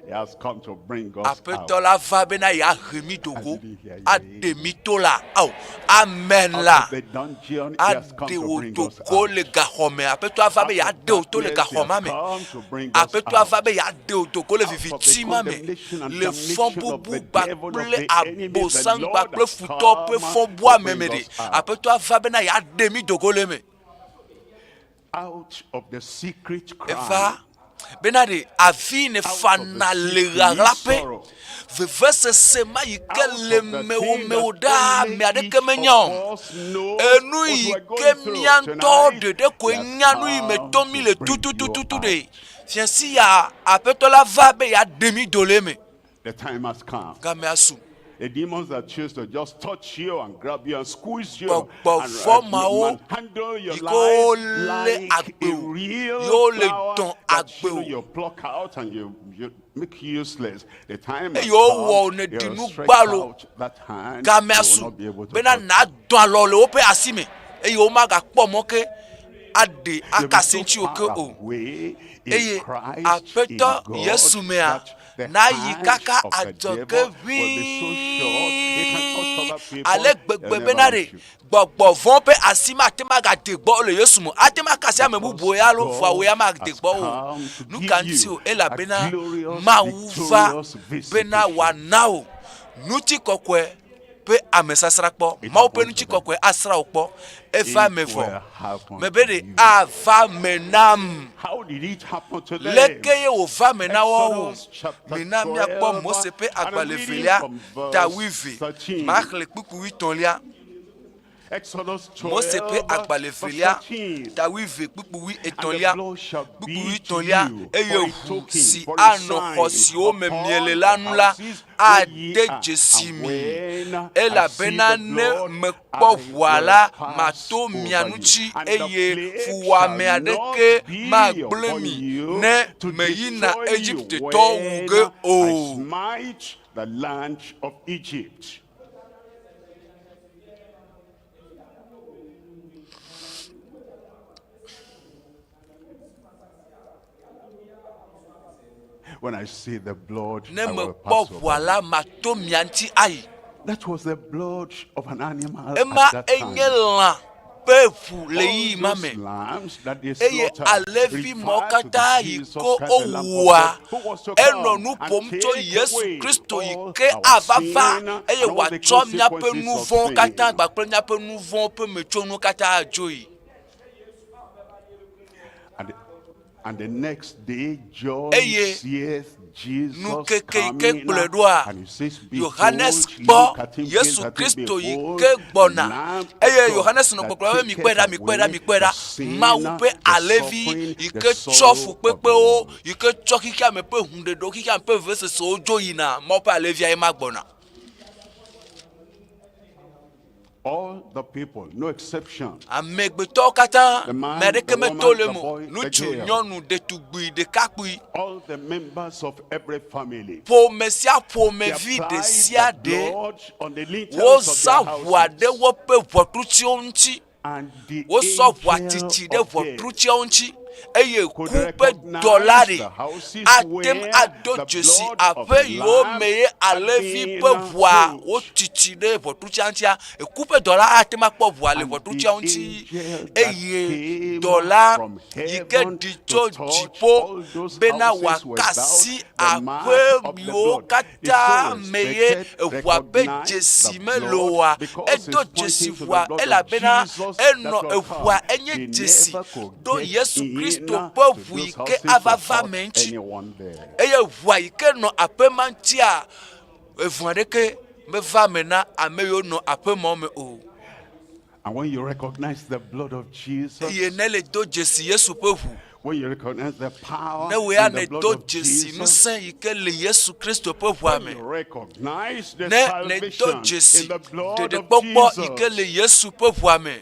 He has come to bring us Aƒetɔ out. la va bena yeahe mí do I go, didn't hear you. aɖe mí to la. Ao, amen Out la. of the dungeon, he has come Aɖe to wò bring do us go out. le gaxɔ me. Aƒetɔa va be Out of yeaɖe wò to le darkness, he gaxɔ ma has me. come to bring us Aƒetɔa out. va be yeaɖe wò do go le Out of the viviti ma me, condemnation and le damnation of fɔbubu the devil, of kpakple the enemy, the abosam Lord kpakple has futɔ ƒe come to fɔbuame bring me ɖe. us out. Aƒetɔa va bena yeaɖe mí do go le eme. Out of the secret Eva crime, bena ɖe avi ne out of the fana le secret ɣaɣlaƒe sorrow, vevesese ma yi ke out le of the mewo thing mewo that ɖaa only ame aɖeke each menya of o. us knows Enu what yi we are ke going through mía ŋutɔwo tonight, ɖeɖe he koe has nya nu yi me come tom mí to le bring you tututututu out. ɖe. Fiasi ya Aƒetɔ la va be yeaɖe mí do le eme. The time has come. Gamea su. The demons that choose to just touch you and grab you and squeeze you Gbɔgbɔ and, vɔ̃ mawo and handle your yi ke life wolé like a agbe real ye wole flower dɔn that you, know, agbe you pluck out and you, you make useless. The time has eye wowɔ come. ne He'll ɖinu stretch gbalo out that hand. gamea You will su not be able to bena touch. nadɔn alɔ le woƒe asi me eye womagakpɔ mɔ ke aɖe You'll be akasi so ŋuti o ke far o away in eye Christ, in Aƒetɔ God, Yesu mea that the nayi hand kaka of the adzɔge devil will be so short. He can touch other ʋĩi people, ale they'll gbegbe never bena reach ɖe you. gbɔgbɔ vɔ̃ ƒe asi mate ŋu agade gbɔ le Yesu me o. Ate ŋu akasi ame Because bubuwo ya alo vɔa wò ya God made has gbɔ o. come to Nu give ka ŋuti you o? a Elabena glorious, Mawu va victorious bena visitation. wòana wò ŋutikɔkɔe ƒe amesasrakpɔ. It Mawu ƒe happened to them. ŋutikɔkɔe asra wò kpɔ. Eva It eme vɔ. will happen Mebe to ɖe you. ava me nam. How did it happen to them? Leke ye wòva me na woawo? Exodus chapter Mina míakpɔ 12, Mose ƒe and I'm agbalẽ reading evelia from ta verse wuieve. 13. Maxlẽ kpukpui wuietɔ̃lia. Exodus Mose ƒe 12, agbalẽ verse evelia 13. ta wuieve kpukpui And the wuietɔ̃lia blood shall kpukpui be to wuietɔ̃lia you eye for a ʋu token, si for a anɔ xɔ sign siwo me upon miele the la nu la houses where ye ade are. dzesi And mi. when I see Elabena the ne blood, mekpɔ I ʋua will la, pass mato mia over you. ŋuti And the eye plague shall fuwɔame not aɖeke be magblẽ upon mi you ne to meyina destroy you Egiptetɔwo wu ge when I o. smite the land of Egypt. When I see the blood, Ne I will mekpɔ pass ʋua over la, you. mato mia ŋuti ayi. That was the blood of an animal Ema at that enye time. lã ƒe ʋu le All ɣeyiɣi ma those me. lambs that they Eye slaughtered alẽvi mawo referred to the katã yi Jesus ke Christ, the Lamb of wowua, God, who was to enɔ come nu and ƒom tso take Yesu away Kristo yi all ke our ava va sin eye and all the wòatsɔ míaƒe consequences nu of vɔ̃wo katã sin. kpakple míaƒe nu vɔ̃wo ƒe metsonuwo katã adzoe. And, and the next day, John Eye seeth Jesus nukeke yi ke coming, kplɔe ɖoa, and he says, Yohanes Behold, kpɔ look at him, gaze Yesu at him, Kristo yi behold, ke the gbɔna. Lamb of Eye God Yohanes nɔ that gbɔgblɔm be, Mikpɔe taketh ɖa, mikpɔe ɖa, away mikpɔe the ɖa, sin, Mawu ƒe the alẽvi suffering, yi the ke tsɔ sorrow of the fukpekpewo, world. yi ke tsɔ xexeame ƒe huɖeɖewo, xexeame ƒe vevesesewo dzo yina. Mawu ƒe alẽvia ye ma gbɔna. All the people, no exception. Amegbetɔwo katã, The man, ame aɖeke the meto woman, le the eme o. boy, the Ŋutsu, girl. nyɔnu, ɖetugbui, ɖekakpui. All the members of every family. Ƒome sia They ƒomevi ɖe applied sia the ɖe, blood on the lintels of wozã their ʋua houses. ɖe woƒe ʋɔtrutiwo ŋuti. And the Wosɔ ʋua angel titi ɖe of death ʋɔtrutiawo ŋuti eye ku could ƒe recognize dɔla the ɖe houses ate ŋu where ado the dzesi blood of aƒe the yiwo lamb me ye had alẽvi been ƒe ʋua put. wotiti ɖe ʋɔtrutia ŋutia. Eku ƒe dɔla ate ŋu akpɔ ʋua le And the ʋɔtrutia ŋuti angel that eye came dɔla from yi ke heaven ɖi to tso touch dziƒo all those bena houses wòaka without asi the mark aƒe of the yiwo blood. They so katã me ye respected, eʋua ƒe recognized dzesi the mele blood oa, because edo it's dzesi pointing to the ʋua blood of elabena Jesus that enɔ will eʋua come. enye They dzesi never could ɖo get Yesu in Kristo to ƒe ʋu yi those ke houses to ava va hurt eme ŋuti. anyone there. Eye ʋua yi ke nɔ aƒe ma ŋutia, eʋu aɖeke meva eme na ame yiwo nɔ aƒe ma me o. And when you recognize the blood of Jesus, Eye ne le do dzesi Yesu ƒe ʋu, when you recognize the power ne wò ya in the ne blood do of dzesi Jesus, ŋusẽ yi ke le Yesu Kristo ƒe ʋua when me, you recognize the ne ne do salvation dzesi in the blood of ɖeɖekpɔkpɔ yi ke Jesus, le Yesu ƒe ʋua me,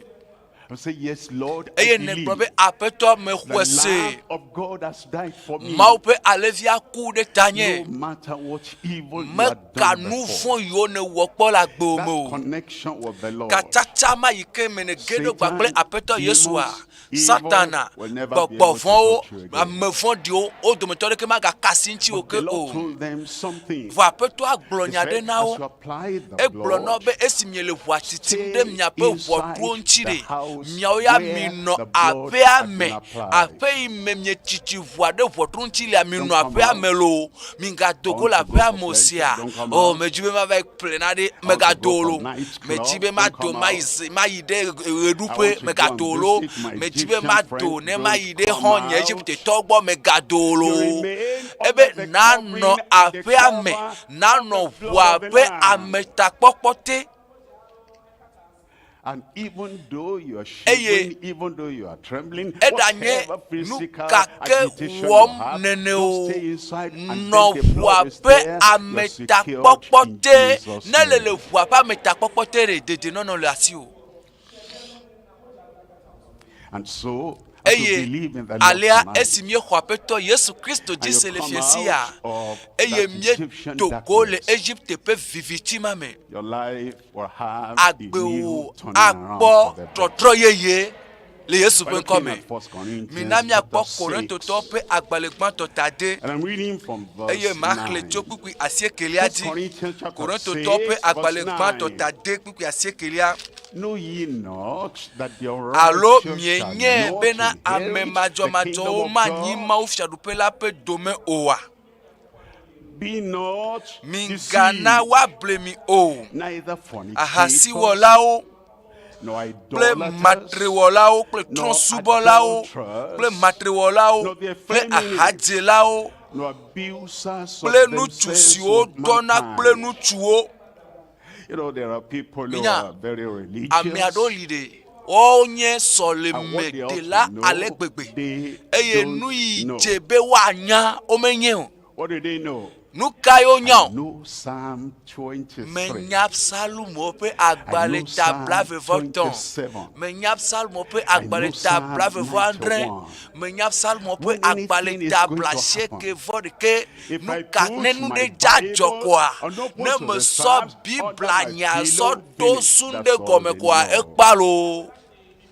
and say, Yes, Lord, I eye ne gblɔ believe be Aƒetɔ the mexɔe se, Lamb of God has died for me. Mawu ƒe alẽvia ku ɖe tanye. No matter what evil you have Meka done nu before, vɔ̃ yiwo nèwɔ kpɔ le agbewò that me o. connection with the Lord, Katsatsa ma yi ke me nège ɖo kpakple Satan, Aƒetɔ Yesua, demons, evil Satana, will never be gbɔgbɔ able to vɔ̃wo, touch you again. ame vɔ̃ɖiwo, wo dometɔ aɖeke magaka asi ŋutiwò But the ke Lord o. told them something. Vɔ Aƒetɔa gblɔ He nya ɖe said, na as wo. you apply the Egblɔ na wo blood, be esi miele ʋua titim ɖe stay miaƒe ʋɔtruwo inside ŋuti the ɖe, house miawo ya where minɔ the blood aƒea had me. been applied. Aƒe yi me mietsitsi ʋua ɖe ʋɔtru ŋuti lea, Don't minɔ come aƒea out. me loo. Migado I go want le to go aƒea for me o pleasure. sia. Don't come O, out. medzi be mava yi ƒle naɖe, I want to megado go loo. for night Medzi club. be Don't mado come mayi out. zi mayi ɖe I ɣeɖuƒe, want to go megado and loo. visit my Medzi be Egyptian mado friend. ne Don't mayi ɖe come xɔ̃nye out. Egiptetɔwo gbɔ, megado You loo. remain Ebe under the nanɔ covering and the aƒea me, cover of nanɔ the blood ʋua of the ƒe Lamb. ametakpɔkpɔ te. And even though you are Eye shivering, even though you are trembling, eɖanye whatever nu physical ka ke agitation you wɔm have, nene don't o, stay inside and nɔ then the ʋua blood is ƒe there, you are secured ametakpɔkpɔ in te. Jesus' Ne le name. le ʋua ƒe ametakpɔkpɔ te ɖe, dedienɔnɔ le asiwò. And so, as you Eye believe in the Lord alea tonight, esi míexɔ Aƒetɔ Yesu Kristo and dzi you se le come fiasia, out of eye that Egyptian míedo go le darkness, Egipte ƒe viviti ma me, your life will have a new agbewò turning around akpɔ for the better. trɔtrɔ yeye le Yesu We're ƒe looking ŋkɔ me. at 1 Corinthians Mina chapter míakpɔ 6. Korintotɔwo ƒe agbalẽ gbãtɔ ta de And I'm reading from eye verse maxlẽ 9. tso kpukpui asiekelia 1 dzi. Corinthians chapter Korintotɔwo ƒe 6, verse agbalẽ gbãtɔ 9. ta de kpukpui asiekelia. Know ye not that the Alo unrighteous shall mienyae not bena ame inherit the kingdom madzɔmadzɔwo of manyi God? Mawu fiaɖuƒe la ƒe dome oa? Be not Migana deceived, woable mi o. neither fornicators, Ahasiwɔlawo nor kple idolaters, matrewɔlawo kple nor trɔ̃subɔlawo kple adulterers, matrewɔlawo nor the kple effeminate, ahadzelawo nor abusers of kple ŋutsu themselves siwo with dɔna kple mankind. ŋutsuwo. You know, there are people who Minya, are very ame aɖewo religious, li ɖe wonye and what they ought to sɔlemedela ale know, gbegbe they eye nu don't yi know. dze be woanya womenye o. What do they know? Nu kae wonya I o? know Psalm 23. Menya Psalmo ƒe I agbalẽ know ta Psalm blaeve-vɔ-etɔ̃. 27. Menya Psalmo ƒe I know agbalẽ ta Psalm blaeve-vɔ-adre. 91. Menya Psalmo ƒe When agbalẽ anything is ta going to happen, blaasieke-vɔ-ɖekɛ. if Nu I ka ne put nu my ɖe dza dzɔ Bible koa, and open ne to the mesɔ Psalms under Biblia my nya pillow, sɔ do finish. sun That's ɖe all gɔme they koa, know. ekpa loo.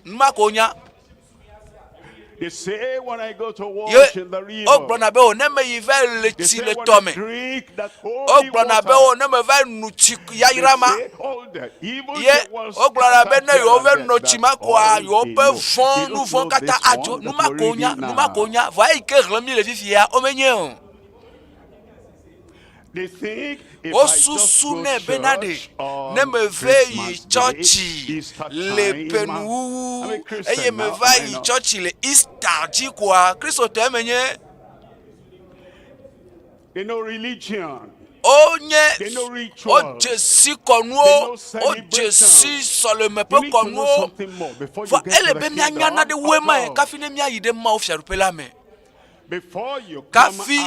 Nu ma ko wonya. They say when I go to Ye wash in the river, wogblɔna be o ne meyi va le they tsi say le when tɔ I me. drink that holy Wogblɔna be water, o ne meva no tsi they yayra ma. say all the evil Ye they will wogblɔna be scatter ne here yewo and va there. no tsi That's ma koa, all yewoƒe they know. vɔ̃ They nu don't vɔ̃ know katã this adzo. one Nu that ma we're ko wonya, reading nu ma ko now. wonya. Vɔa eyi ke xlẽm mi le fifia, womenye o. They think if I just go Wosusunɛ bena ɖe church on ne meve yi Christmas Day, tsɔtsi Easter le time, I'm a ƒenuwuwu eye Christian now, meva am I yi not? tsɔtsi le Easter dzi koa, Kristotɔe menye. They know religion. Wonye They know rituals. wodze si They kɔnuwo, know wodze si celebrations. sɔleme You ƒe need to know kɔnuwo. something more before you Vɔ get ele to the be míanya kingdom naɖe of woe mae God. kafi ne míayi ɖe Mawu fiaɖuƒe la me. Kafi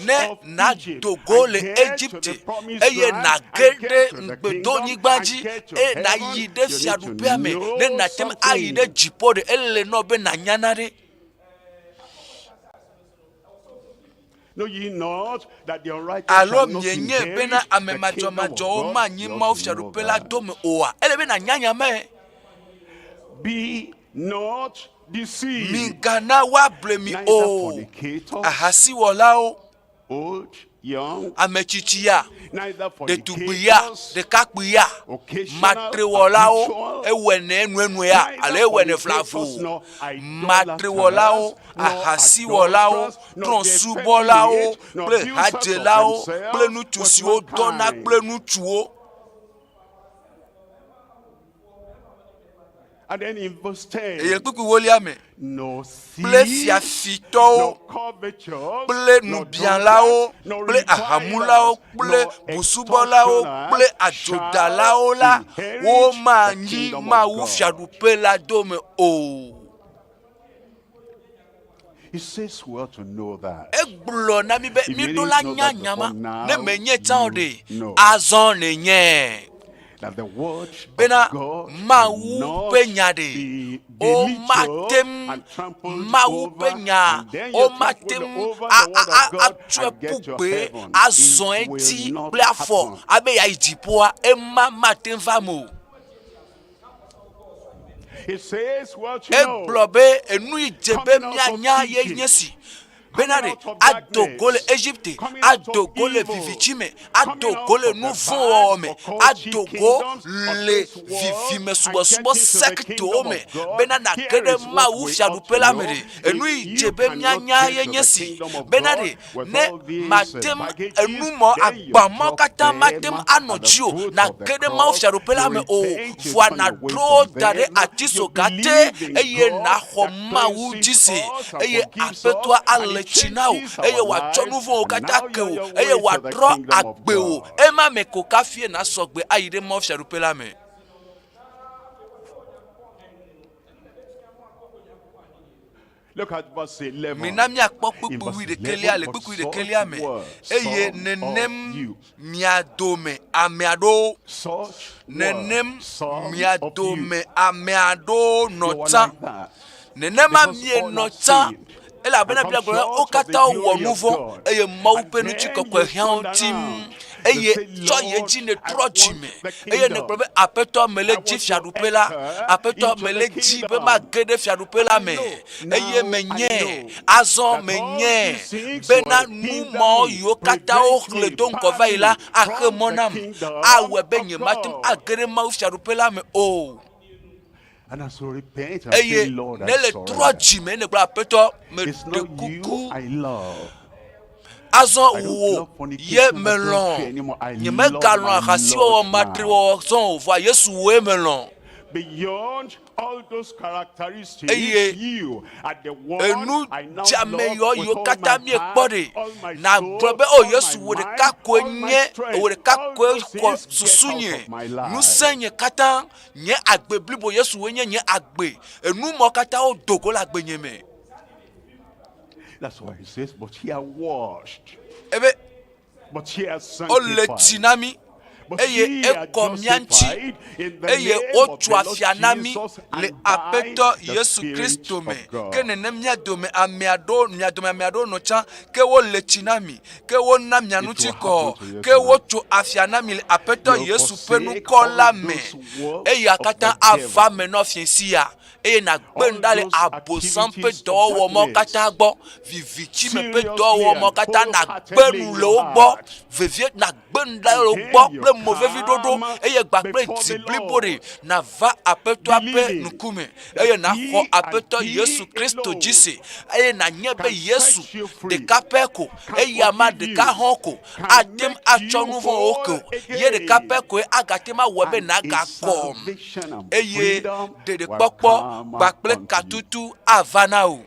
ne nàdo go le Egipte eye nàge ɖe ŋugbedonyigba dzi eye nàyi ɖe fiaɖuƒea me ne nàte ŋu ayi ɖe dziƒo ɖe, ele nɔ be nànya nane. Alo mienyae bena ame madzɔmadzɔwo manyi Mawu fiaɖuƒe la dome oa? Ele be nànya nya mae. Migana woable mi o, ahasiwɔlawo, ame tsitsia, ɖetugbuia, ɖekakpuia, matrewɔlawo, ewɔnɛ enuenuea alo ewɔnɛ vlavo, matrewɔlawo, ahasiwɔlawo, trɔ̃subɔlawo kple hadzelawo kple ŋutsu siwo dɔna kple ŋutsuwo. Eye kpukpui wolia me, kple fiafitɔwo kple nubialawo kple ahamulawo kple busubɔlawo kple adzodalawo la, womanyi Mawu fiaɖuƒe la dome o. Egblɔ na mí be míɖo la nya nya ma. Ne menye tsã o ɖe, azɔ nènyae bena Mawu ƒe nya ɖe, womate ŋu, Mawu ƒe nya, womate ŋu atsɔe ƒu gbe azɔ edzi kple afɔ abe yeayi dziƒoa, ema mate ŋu va eme o. Egblɔ be enu yi dze be míanya ye nye si bena ɖe ado go le Egipte, ado go le viviti me, ado go le nu vɔ̃ wɔwɔ me, ado go le vivime subɔsubɔ sektowo me bena nàge ɖe Mawu fiaɖuƒe la me ɖe. Enu yi dze be míanya ye nye si bena ɖe Ne mate ŋu, enu mɔ, agba mawo katã mate ŋu anɔ dziwò nàge ɖe Mawu Fiaɖuƒe la me o, vɔa nàdro wo da ɖe atisoga te eye nàxɔ Mawu dzi se, eye Aƒetɔa ale tsi na wò, eye wòatsɔ nu vɔ̃wo katã ke wò, eye wòatrɔ agbe wò. Ema me ko kafie nàsɔ gbe ayi ɖe Mawu Fiaɖuƒe la me. Mina míakpɔ kpukpui wuiɖekɛlia le kpukpui ɖekɛlia me. Eye nenem mia dome ame aɖewo, nenem mia dome ame aɖewo nɔ tsã. Nenema mienɔ tsã elabena Biblia gblɔ be wo katã wɔ nu vɔ̃ eye Mawu ƒe ŋutikɔkɔe hiã wo tim. Eye tsɔ yi edzi nètrɔ dzime eye nègblɔ be Aƒetɔ mele dzi fiaɖuƒe la, Aƒetɔ mele dzi be mage ɖe fiaɖuƒe la me eye menyae, azɔ menyae bena nu mawo yiwo katã woxlẽ do ŋgɔ va yi la axe mɔ nam, awɔe be nyemate ŋu age ɖe Mawu fiaɖuƒe la me o. Eye ne le trɔ dzi me ne gblɔ aƒetɔ meɖe kuku azɔ wò ye melɔ̃ nyemegalɔ̃ ahasiwɔwɔ matrewɔwɔ zɔ o vɔa Yesu wòe melɔ̃. All those characteristics, Eye you are the one enu I now dzeame love yɔ with yiwo all katã my míekpɔ heart, ɖe, all my nàgblɔ soul, be, O all my Yesu, wò mind, ɖeka koe all my nye, strength. wò ɖeka All koe those xɔ things get susunye, out of my life. ŋusẽ nye katã, nye agbe blibo, Yesu wòe nye nye agbe. Enu mawo katã wodo go le agbenye me. That's why he says, but he are washed. Ebe But he are wole tsi sanctified. na mí But eye ye are ekɔ mía ŋuti justified in the eye name of wotso the Lord afia na mí Jesus le and by Aƒetɔ the Yesu Spirit Kristo me. of God. Ke nenem mía dome ame aɖewo, mia dome ame aɖewo nɔ tsã, ke wole tsi na mi, ke wona mia It ŋuti will kɔ, happen to you ke tonight. wotso afia na mi le Aƒetɔ You'll Yesu ƒe forsake ŋkɔ all la me. those works Eya of katã the ava devil. me nɔ fiẽ sia. eye nàgbe All nu ɖa le those Abosam ƒe activities of dɔwɔwɔ mawo darkness, katã gbɔ, viviti me ƒe seriously dɔwɔwɔ mawo and katã, nàgbe wholeheartedly nu in le your wo gbɔ heart. vevie, nàgbe nu ɖa le And wo then gbɔ you kple moveviɖoɖo, come eye kpakple before dzi the blibo ɖe Lord, nàva Aƒetɔa ƒe believing ŋkume, that eye nàxɔ He and Aƒetɔ He Yesu Kristo dzi alone se, eye nànyae be can Yesu set you free, ɖeka pɛ ko, can eya ma forgive ɖeka you, hã ko can ate ŋu make atsɔ you nu vɔ̃wo ke whole wò. Ye ɖeka pɛ again. koe agate ŋu awɔe be And his nàgakɔ salvation and eye freedom will ɖeɖekpɔkpɔ come kpakple unto you. katutu ava na wò.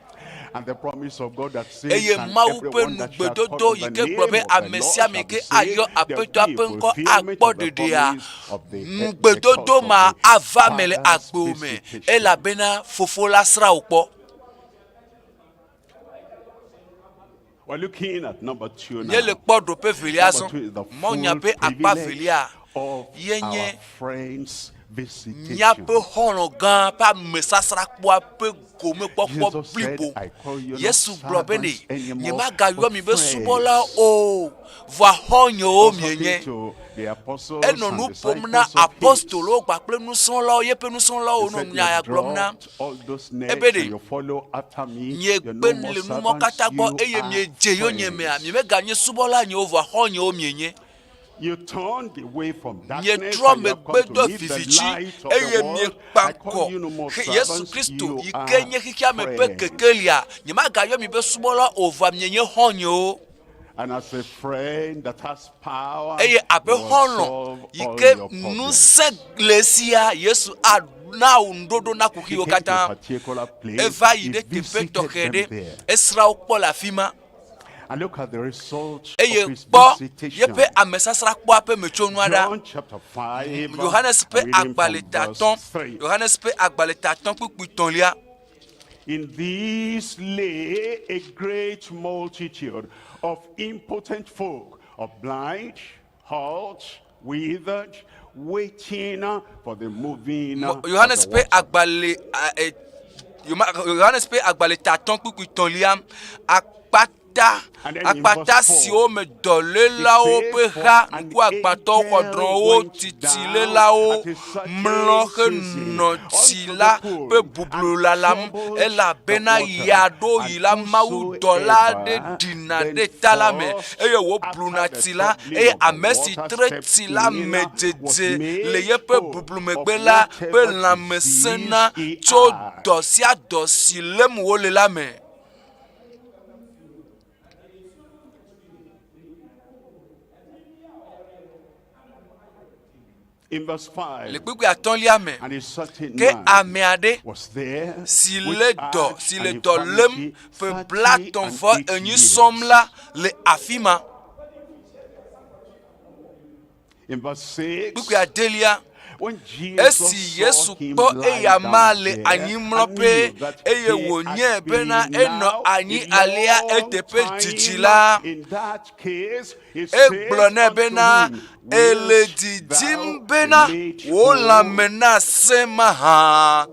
And the promise of God that says, Eye and Mawu ƒe everyone that shall call ŋugbedodo on yi the ke gblɔ name be of the ame Lord sia ame shall be ke saved, ayɔ there will Aƒetɔa be a ƒe ŋkɔ fulfillment akpɔ of the ɖeɖea, promise of the, the ŋugbedodo cause of ma the ava eme le Father's agbewò me visitation. elabena Fofo la srã wò kpɔ. We're looking at number two now. Míele kpɔ ɖoƒe velia Number azɔ. two is the Mawunya full ƒe akpa privilege velia of ye our nye friends' visitation. míaƒe xɔlɔ̃ gã ƒe amesasrakpɔa ƒe gomekpɔkpɔ Jesus said, blibo. I call you not Yesu gblɔ be servants ne anymore, nyemagayɔ but mi be friends. subɔlawo o, vɔa xɔ̃nyewo He was talking mienye. to the apostles Enɔ and nu ƒom na disciples of his. apostolowo kpakple nusrɔ̃lawo, yeƒe nusrɔ̃lawo He nɔ said, nya You ya gblɔm na. dropped all those nets Ebe and ɖe you follow after me. miegbe You're no more le numɔ servants, katã gbɔ you eye are miedze yonyemea, friends. miemeganye subɔla nyewo vɔa xɔ̃nyewo mienye. You turned away from darkness Mietrɔ and you have megbe come do to meet the vivitsi light of the eye world. miekpa I call ŋkɔ you no more xe Yesu servants, Kristo you yi ke are nye xexeame ƒe friends. kekelia. Nyemagayɔ mi be subɔla o vɔa mienye xɔ̃nyewo. And as a friend that has power, Eye abe will xɔlɔ̃ solve yi all ke your problems. ŋusẽ le esia, Yesu ana wò ŋuɖoɖo na He kuxiwo came to a katã. particular place, Eva yi he ɖe teƒe visited tɔxɛ them ɖe, there. esrã wo kpɔ le afi ma. And look at the result Eye of his kpɔ visitation. yeƒe amesasrakpɔa ƒe metsonua ɖa. John chapter 5, Yohanes ƒe reading from agbalẽ verse tatɔ̃, 3. Yohanes ƒe agbalẽ tatɔ̃ kpukpui tɔ̃lia. In these lay a great multitude of impotent folk, of blind, halt, withered, waiting for the moving of the Yohanes ƒe water. agbalẽ a- e- Yoma- Yohanes ƒe agbalẽ tatɔ̃ kpukpui tɔ̃lia akpata And then in akpata verse 4, siwo me dɔlélawo it ƒe says, ha "For an ŋkuagbãtɔwo angel xɔdrɔ̃wo went down titilélawo at a certain mlɔ season henɔ tsi unto la the pool ƒe bublu and lalam troubled the elabena water. ya ɖo yi And la mawudɔla aɖe whosoever ɖina then ɖe ta la me first eye wòbluna after the tsi la troubling eye of the ame si water tre stepped tsi la in me was dzedze le made yeƒe whole bublu of megbe la ƒe whatever lãme disease sẽna he tso had. dɔ sia dɔ si lém wole la me. In verse 5, Le kpukpui atɔ̃lia me, and a certain ke man ame aɖe was there si which lé dɔ had si an le dɔ lém infirmity ƒe blatɔ̃ vɔ 38 enyi years. sɔm la le afi ma. In verse 6, Kpukpui adelia, when Jesus esi saw Yesu him kpɔ lie eya ma down le there and anyimlɔƒe knew that eye he wònyae had bena been enɔ now anyi a alea long eteƒe didi time la, in that case, he egblɔ says nɛ unto bena him, ele Wilt didim thou be bena made wò whole? lãme nasẽ mahã.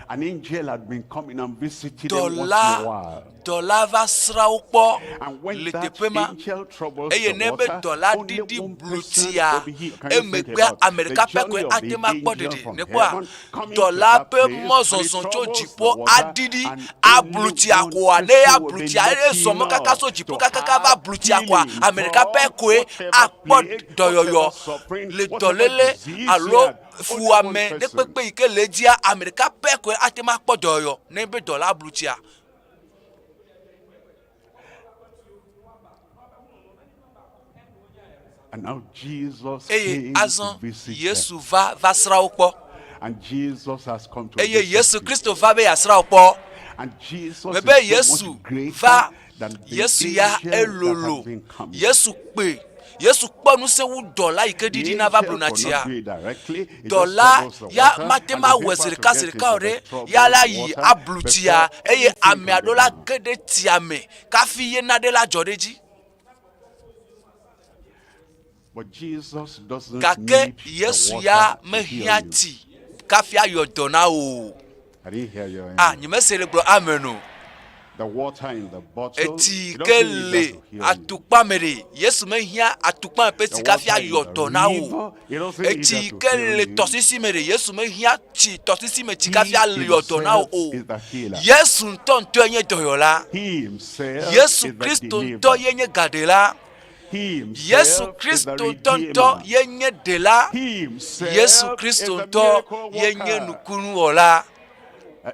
An angel had been coming and visiting them once in a Dɔla while. dɔla va srã wo kpɔ And when le that teƒe ma angel troubles eye the ne be water, dɔla only ɖiɖi one blu person tsia will be healed. Can you think emegbea about ame the ɖeka pɛ journey koe of ate the ŋu akpɔ angel ɖeɖe from nekpɔa heaven coming to dɔla that ƒe place and he mɔzɔzɔ tso troubles the dziƒo water aɖiɖi and ablu only tsia one koa ne person ya will blu be tsia eye lucky zɔ mɔ kaka enough so dziƒo to kakaka va have blu tsia koa healing ame ɖeka pɛ from koe whatever akpɔ plague, dɔyɔyɔ whatever suffering, le whatever dɔléle disease he alo had. Only one fuwɔame ɖe person. kpekpe yi ke le edzia ame ɖeka pɛ koe ate ŋu akpɔ dɔyɔyɔ ne be dɔla blu tsia. And now Jesus eye came to azɔ visit them. Yesu va va srã wo kpɔ And Jesus has come to eye visit Yesu you. Kristo va be yeasrã wo kpɔ. And Jesus Mebe is so Yesu much greater va than the Yesu ya angel that elolo has been coming. Yesu kpe Yesu kpɔ ŋusẽ wu dɔla yi ke The ɖiɖina va angel bluna could tsia. not do it directly. He just Dɔla troubles the ya water, mate and ŋu the awɔe people zi to ɖeka zi get ɖeka o into the ɖe troubled ya la yi water ablu tsia before eye anything can ame be aɖewo la done. ge ɖe tsia me kafi ye nane la dzɔ ɖe edzi. But Jesus doesn't Gake need the Yesu water ya to heal mehiã you. tsi kafi ayɔ dɔ na wò o. I didn't hear your Ah, amen. nyemese le gblɔ amen o. The water in the bottle, Etsi he ke doesn't need le that to heal you. atukpa me ɖe, Yesu mehiã atukpa me ƒe The tsi kafi water in ayɔ the dɔ na wò. river, he doesn't need Etsi that yi to ke heal le you. tɔsisi me ɖe, Yesu mehiã tsi tɔsisi me tsi kafi He ayɔ dɔ na wò himself o. is the healer. Yesu ŋutɔŋutɔe nye dɔyɔla. He himself Yesu is the Kristo ŋutɔ deliverer. ye nye gaɖela. He Yesu himself is the Kristo ŋutɔŋutɔ redeemer. ye nye ɖela. He himself Yesu is Kristo the ŋutɔ miracle ye nye worker. nukunuwɔla.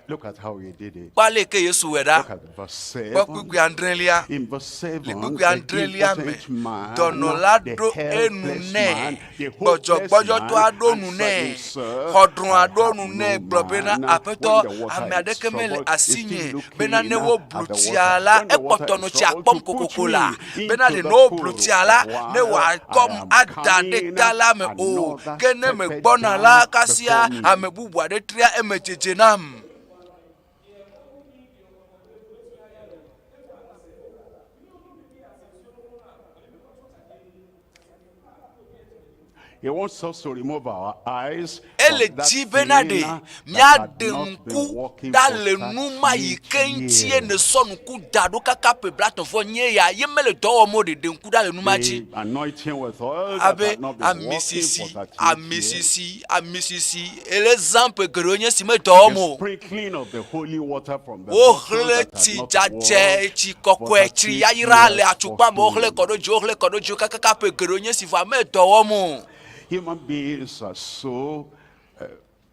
Look at how he did it. Kpɔ ale yi ke Yesu wɔe ɖa. Look at verse Kpɔ 7. kpukpui adrelia. In verse 7, Le kpukpui the adrelia me, impotent man, dɔnɔ la the ɖo enu helpless nɛ. man, the hopeless Gbɔdzɔgbɔdzɔtɔa man ɖo nu answered nɛ. him, Sir, Xɔdrɔ̃a I ɖo have nu no nɛ gblɔ bena man. When aƒetɔ the water ame is aɖeke mele troubled, he's asinye still bena looking ne woblu at the tsia water. la When the water ekpɔtɔ is nɔ tsia troubled, kpɔm to put kokoko me la bena into ɖe the ne woblu pool tsia la ne while I wòakɔm am ada ɖe coming, ta la me o another ke ne steppeth megbɔna la down kasia before me. ame bubu aɖe tria eme dzedze nam. He wants us to remove our eyes from Ele that dzi bena thing ɖe that míaɖe had not been ŋku working ɖa for le nu ma yi 38 ke ŋutie years. nèsɔ ŋku da ɖo kaka ƒe blatɔ̃ vɔ nye ya ye mele dɔ wɔm o ɖe ɖe ŋku ɖa le nu ma dzi. The anointing with oil that Abe had not been ami working sisi, for 38 ami years. sisi, ami sisi ele zãm ƒe geɖewo nye esi me dɔ wɔm The o. sprinkling of the holy water from the bottle Wohlẽ that had tsi not dzadzɛ, worked tsi for kɔkɔe, tsi 38 yayra le years for atukpa me, wohlẽ healing. kɔ ɖo dzi, wohlẽ kɔ ɖo dzi kakaka ƒe geɖewo nye esi vɔa me dɔ wɔm o. Human beings are so, uh,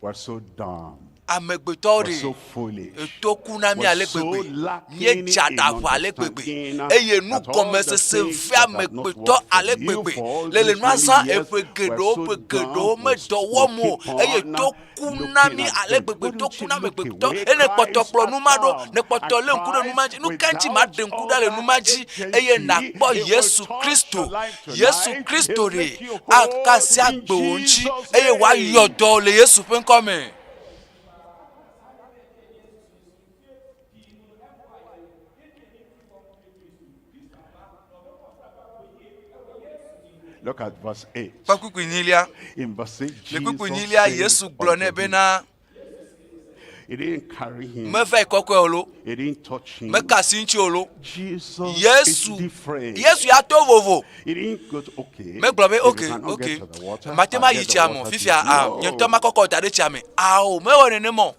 we're so dumb. Amegbetɔwo We're ɖe so foolish. eto ku na mí We're ale so gbegbe. lacking Míedze in aɖaʋu ale gbegbe understanding eye that all the nugɔmesese things ve that had not amegbetɔ worked for ale you gbegbe. for all Le le these nua many zã years, eƒe we're geɖewo so ƒe dumb, geɖewo we medɔ we wɔm o keep eye on to ku na looking mí at ale them. gbegbe Why to don't ku you na look amegbetɔ away? eye nekpɔtɔ Christ kplɔ has nu ma ɖo come. nekpɔtɔ And lé ŋku ɖe nu ma Christ, dzi nu ka ŋuti without maɖe ŋku all ɖa le nu that ma dzi eye agency, nakpɔ it will Yesu touch Kristo your life Yesu tonight. Kristo It ɖe make you whole akasi in agbe wò ŋuti Jesus' eye wòayɔ name. dɔ le Yesu ƒe ŋkɔ me. Look at verse 8. Kpɔ kpukpui nyilia. In verse 8, Le kpukpui Jesus nyilia says Yesu gblɔ nɛ unto him, bena He didn't carry him. meva yi kɔkɔe o lo, He didn't touch him. meka asi ŋuti o lo. Jesus Yesu is different. Yesu ya to vovo. He didn't go to, okay. Megblɔ be if you okay, cannot okay. get to the water, Mate I'll ma yi get the tsia me o. water to Fifia, you. ah, nye ŋutɔ makɔkɔ da ɖe tsia me. Ao, mewɔ nenem o.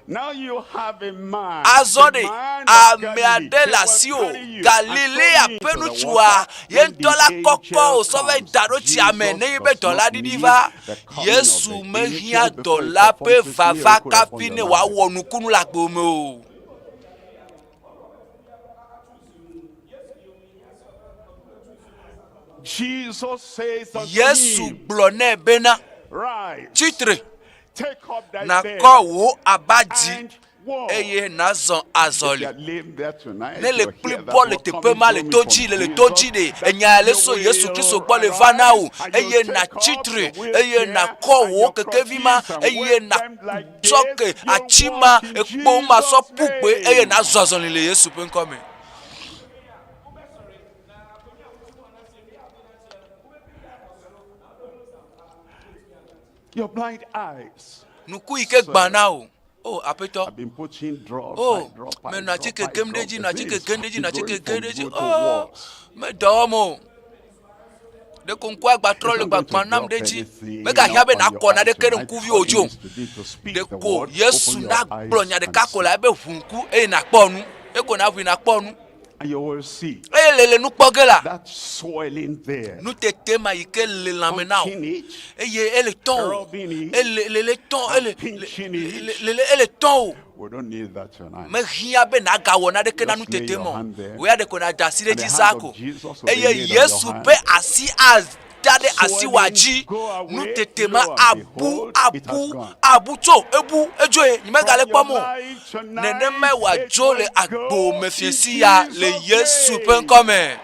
Now you have a man, Azɔ the ɖe, man of ame Galilee. aɖe He le will asiwò, carry you and Galilea throw you ƒe into the ŋutsua, water ye when ŋutɔ the la kɔkɔ angel wò sɔ va comes. da ɖo tsia me Jesus ne ye be does dɔla not ɖiɖi need va. the coming of Yesu the mehiã angel before he dɔla ƒe performs his vava miracle upon kafi your ne life. wòawɔ nukunu le agbewò me o. Jesus says unto Yesu him, gblɔ nɛ bena, Rise, Tsi tre, take up thy nàkɔ bed wò aba dzi and walk. eye nàzɔ If you are azɔli. lame there tonight, Ne le you hear that kplibɔ le word teƒe coming ma le through me to from dzi le le to Jesus, dzi ɖe that enya ya le you so Yesu Kristo will gbɔ le va na wò arise and you eye take nàtsi up tre your eye wheelchair nàkɔ and wò your kekevi ma crutches and eye wave them like nàtsɔ this. ke You atsi ma walk in ekpo ma sɔ Jesus' ƒu gbe eye name. nàzɔ azɔli le Yesu ƒe ŋkɔ me. Your blind eyes. Ŋku yi ke gbã na wò. O Aƒetɔ. I've been putting drops, O eye drop, eye menɔ atike drop, eye gem ɖe drop. edzi, The nɔ thing atike is gem ɖe edzi, nɔ going atike gem from ɖe edzi. good to O worse. medɔ wɔm o. Ɖeko ŋkua gbatrɔ It's le not going to gbagbã nam drop ɖe edzi. anything Megahiã be on your nàkɔ eyes naneke ɖe tonight. ŋkuviwò All dzi you o. need to do is to speak the Ɖeko word, Yesu open your nagblɔ eyes nya and ɖeka ko see. le ebe ʋu ŋku eye nàkpɔ nu. Eko nàʋui nàkpɔ nu. And you will see Eye le le nu kpɔ ge la, that swelling there. nutete ma yi ke le lãme na wò Touching it, eye ele tɔ wò. rubbing it, Ele le le tɔ ele and pinching it. le le ele tɔ wò. We don't need that tonight. Mehiã be nàgawɔ naneke na Just lay nutete your ma o. hand there. Wò ya ɖeko nàda asi ɖe And the edzi hand zã of ko. Jesus will be Eye laid on your Yesu hand. ƒe asi ada ɖe asiwòa Swelling, dzi. go away, Nutete ma lo and abu, behold, it has abu, gone. abu tso, ebu, edzoe, nyemegale From your kpɔm o. life tonight, Nenemae it wòadzo le will agbewò go me in fiẽsi ya le Jesus' Yesu ƒe name. ŋkɔ me.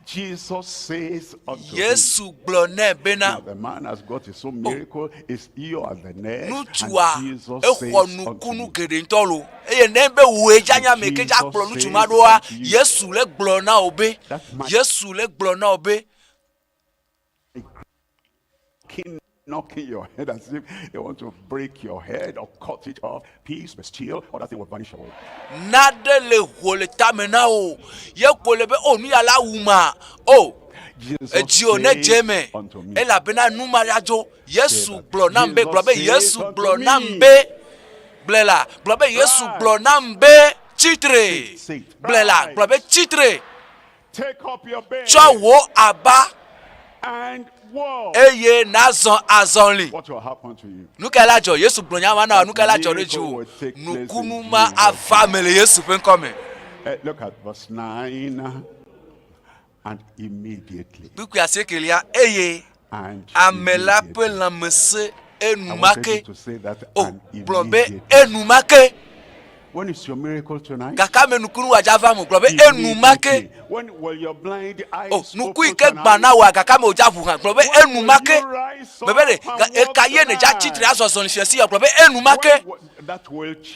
Jesus says unto him, Yesu gblɔ nɛ bena, Now the man has got his own miracle, his ear at the neck, and ŋutsua Jesus exɔ says unto nukunu him, geɖe ŋutɔ lo. Eye ne be wòe dza nye ame yi ke dza Jesus kplɔ ŋutsu ma says ɖoa, unto you, Yesu le gblɔ na wò be, that man Yesu le gblɔ na wò be, king knocking your head as if they want to break your head or cut it off. Peace be still, or that thing will vanish away. Nane le ho le tame na wò. Ye ko le be, o nu ya la wu ma. O, Jesus edzi o ne dze says eme. unto me, Elabena nu ma la dzo. Say Yesu that. gblɔ nam be, gblɔ Jesus be says Yesu unto gblɔ nam me, be, gblɔe la, gblɔ be Yesu gblɔ Rise. nam be, tsitre. Say it. Gblɔe la, gblɔ be Rise. tsitre. Take up your Tsɔ bed wò aba and walk. eye nazɔ azɔli. What will happen to you? Nu kae la dzɔ? Yesu gblɔ nya ma na wò. That Nu kae la dzɔ ɖe miracle dziwò? will take place in Nukunu ma Jesus' ava name. eme le Yesu ƒe ŋkɔ me. Look at verse 9. And immediately. Kpukpui asiekelia, eye And ame la ƒe immediately. lãmesẽ I wanted you enumake. to say that O, and gblɔ be immediately. enumake. When is your miracle tonight? Gake ame nukunu wòadza va eme. Gblɔ be enumake. Immediately. When will your blind O, eyes nuku yi open ke gbã tonight? na wòa gake ame wòdza ʋu hã. Gblɔ be When will enumake. you rise Mebe ɖe, eka ye nèdza tsitre azɔ azɔli fia si gblɔ be enumake.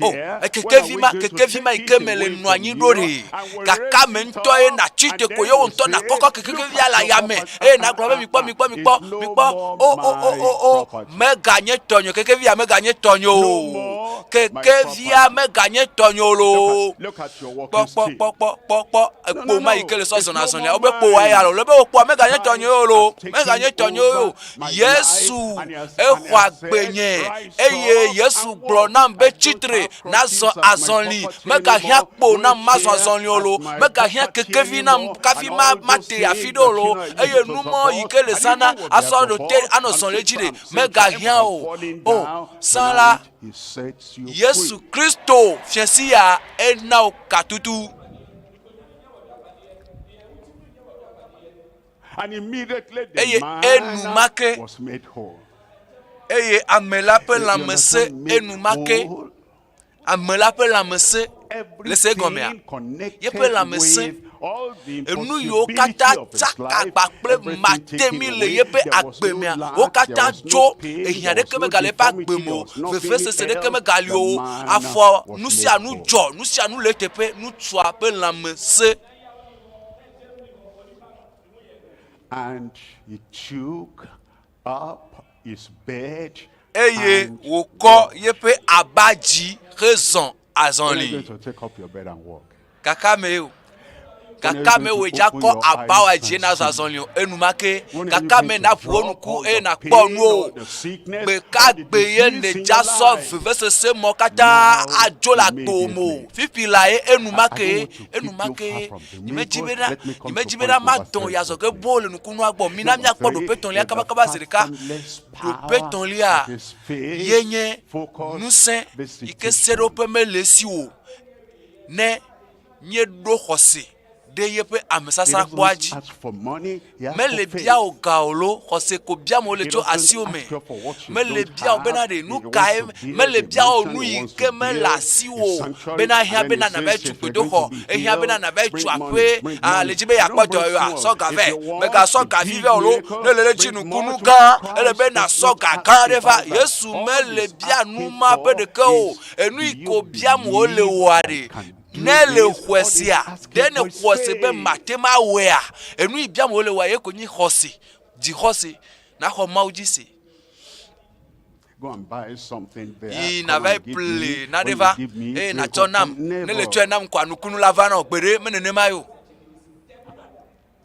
O, kekevi ma, kekevi ma yi ke me le nɔ anyi ɖo ɖe, gaka me ŋutɔ ye natsi te ko ye wò ŋutɔ nakɔkɔ kekekevia le ayame eye nagblɔ be mikpɔ, mikpɔ, mikpɔ, mikpɔ, o, o, o, o, o, meganye tɔnye, kekevia meganye tɔnye o, kekevia meganye tɔnye o loo. Kpɔ, kpɔ, kpɔ, kpɔ, kpɔ, kpɔ, ekpo ma yi ke le sɔ zɔna zɔlia, wobe kpo wa ya lo, le be wò kpoa meganye tɔnye o loo, meganye tɔnye o. Yesu exɔ agbenye eye Yesu gblɔ nam be tsitre nazɔ azɔli. Megahiã kpo nam mazɔ azɔli o lo, megahiã kekevi nam kafi ma mate afi ɖe o lo. Eye numɔ yi ke le zãna asɔ ɖo te anɔ zɔli dzi ɖe megahiã o. O sã la, Yesu Kristo fiasi ya ena wò katutu. Eye enumake, eye ame la ƒe lãme sẽ enumake. Ame la ƒe lãme sẽ le se gɔmea, yeƒe lãme sẽ. Enu yiwo katã tsaka kpakple matemi le yeƒe agbe mea, wo katã dzo. Ehiã ɖeke megale eƒe agbe me o, vevesese ɖeke megali o. Afɔ nu sia nu dzɔ, nu sia nu le eteƒe. Ŋutsua ƒe lãme sẽ. And he took up his bed Eye and wòkɔ walked. yeƒe aba dzi hezɔ When are you azɔli. going to take up your bed and walk? Kaka me o. When are you Kaka going me to wòe dza open kɔ your abawa eyes dzi and nazɔ see? azɔli o. Enumake When are you kaka going me to naʋu wo drop ŋku all eye the nakpɔ pain, nu o. all the sickness, Gbe ka all the gbe ye disease in nèdza your sɔ life? vevesese mɔ katã Now, adzo le agbo me o. immediately. Fifi lae I, I don't enumake want to keep you far enumake from the nyemedzi miracle. bena Let me come to nyemedzi bena point number madɔn three yi azɔge quickly. boo le nukunua gbɔ. Mina Number míakpɔ three ɖoƒe etɔ̃lia is the kabakaba zi ɖeka. fathomless Ɖoƒe power etɔ̃lia of his faith ye nye focus ŋusẽ yi ke visitation. seɖoƒe mele esi o. Ne míeɖo xɔse ɖe yeƒe He amesasrakpɔa doesn't dzi. ask for money, he asks for Mele faith. bia wò ga o lo, xɔse ko biam wole He tso doesn't asiwò me. ask you for what you Mele don't bia wò bena have. ɖe He nu wants kae to build mele a bia wò mansion, nu he yi wants ke to mele build a asiwò o sanctuary, bena and ehiã then he bena nàva says, tu if you're going to gbedoxɔ, be ehiã bena healed, nàva tu bring aƒe, money, bring ah, le money. dzi be You yeakpɔ don't bring dɔyɔa, small. sɔ ga If vɛ. you want Mègasɔ a ga vi big vɛ o lo, miracle, ne èle ɖe dzi bring more nukunu to gã, ele be Christ does nàsɔ not ga ask gã aɖe va. about that. Yesu All mele he's bia nu asking ma ƒe for ɖeke o. is, Enu do yi you ko biam wòle believe wòa I ɖe, can do ne le this? xɔe All he's sia, asking ɖe ne for is xɔe se be faith. mate ŋu awɔea? Enu yi biam wòle wòa ye ko nyi xɔse, dzixɔse, naxɔ Mawu dzi se. Go and buy something there. Yi Come nava yi and give ƒle me. nane When you va give me, eye miracle natsɔ nam. come. Ne le Never. tsɔe nam kɔa nukunu la va na wò gbeɖe me nenema ye o.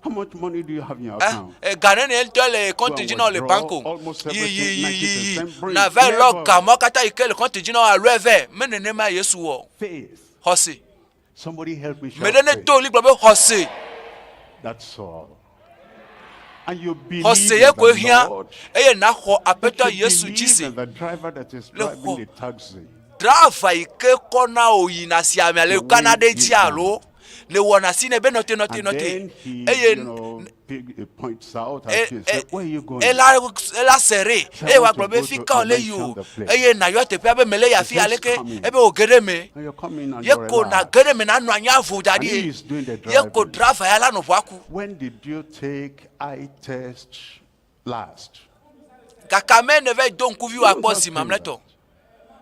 How much money do you have in your Eh, account? eh, ga nene ŋutɔ le Go kɔnti and dzi na wò le withdraw banko. almost Yi everything, yi yi yi yi. 90% bring. Nava yi lɔ Never. ga mɔ katã yi ke le kɔnti dzi na wò alo eve. Me nenema Yesu wɔ o. Faith. Xɔse. Somebody help me Me shout ɖe ne faith. to ɣli gblɔ be xɔse. That's all. And you believe Xɔse in ye koe the hiã Lord. eye naxɔ That Aƒetɔ you Yesu dzi believe se. in the driver that is Le driving xɔ the taxi. driver yi ke kɔna wò yina asiame le The kana way ɖe he dzi down. alo ne wɔna si ne be nɔte nɔte And nɔte then he, eye you know, pick, he points out e- at you and e- says, where are you going? ela ela se ɖe Say, I eye want to wòagblɔ be go fi to ka I wòle yi mentioned o the place. eye nàyɔ teƒea be mele yi He afi says, aleke come in. ebe wòge ɖe eme And you're coming and ye you're ko relaxed. nàge ɖe eme nanɔ anyi avo da And ɖi he is doing the ye ko driving. driver ya la nɔ ʋua ku When did you take eye test last? gaka me neve do ŋkuvi You wò don't akpɔ ask zi him mamlɛtɔ that.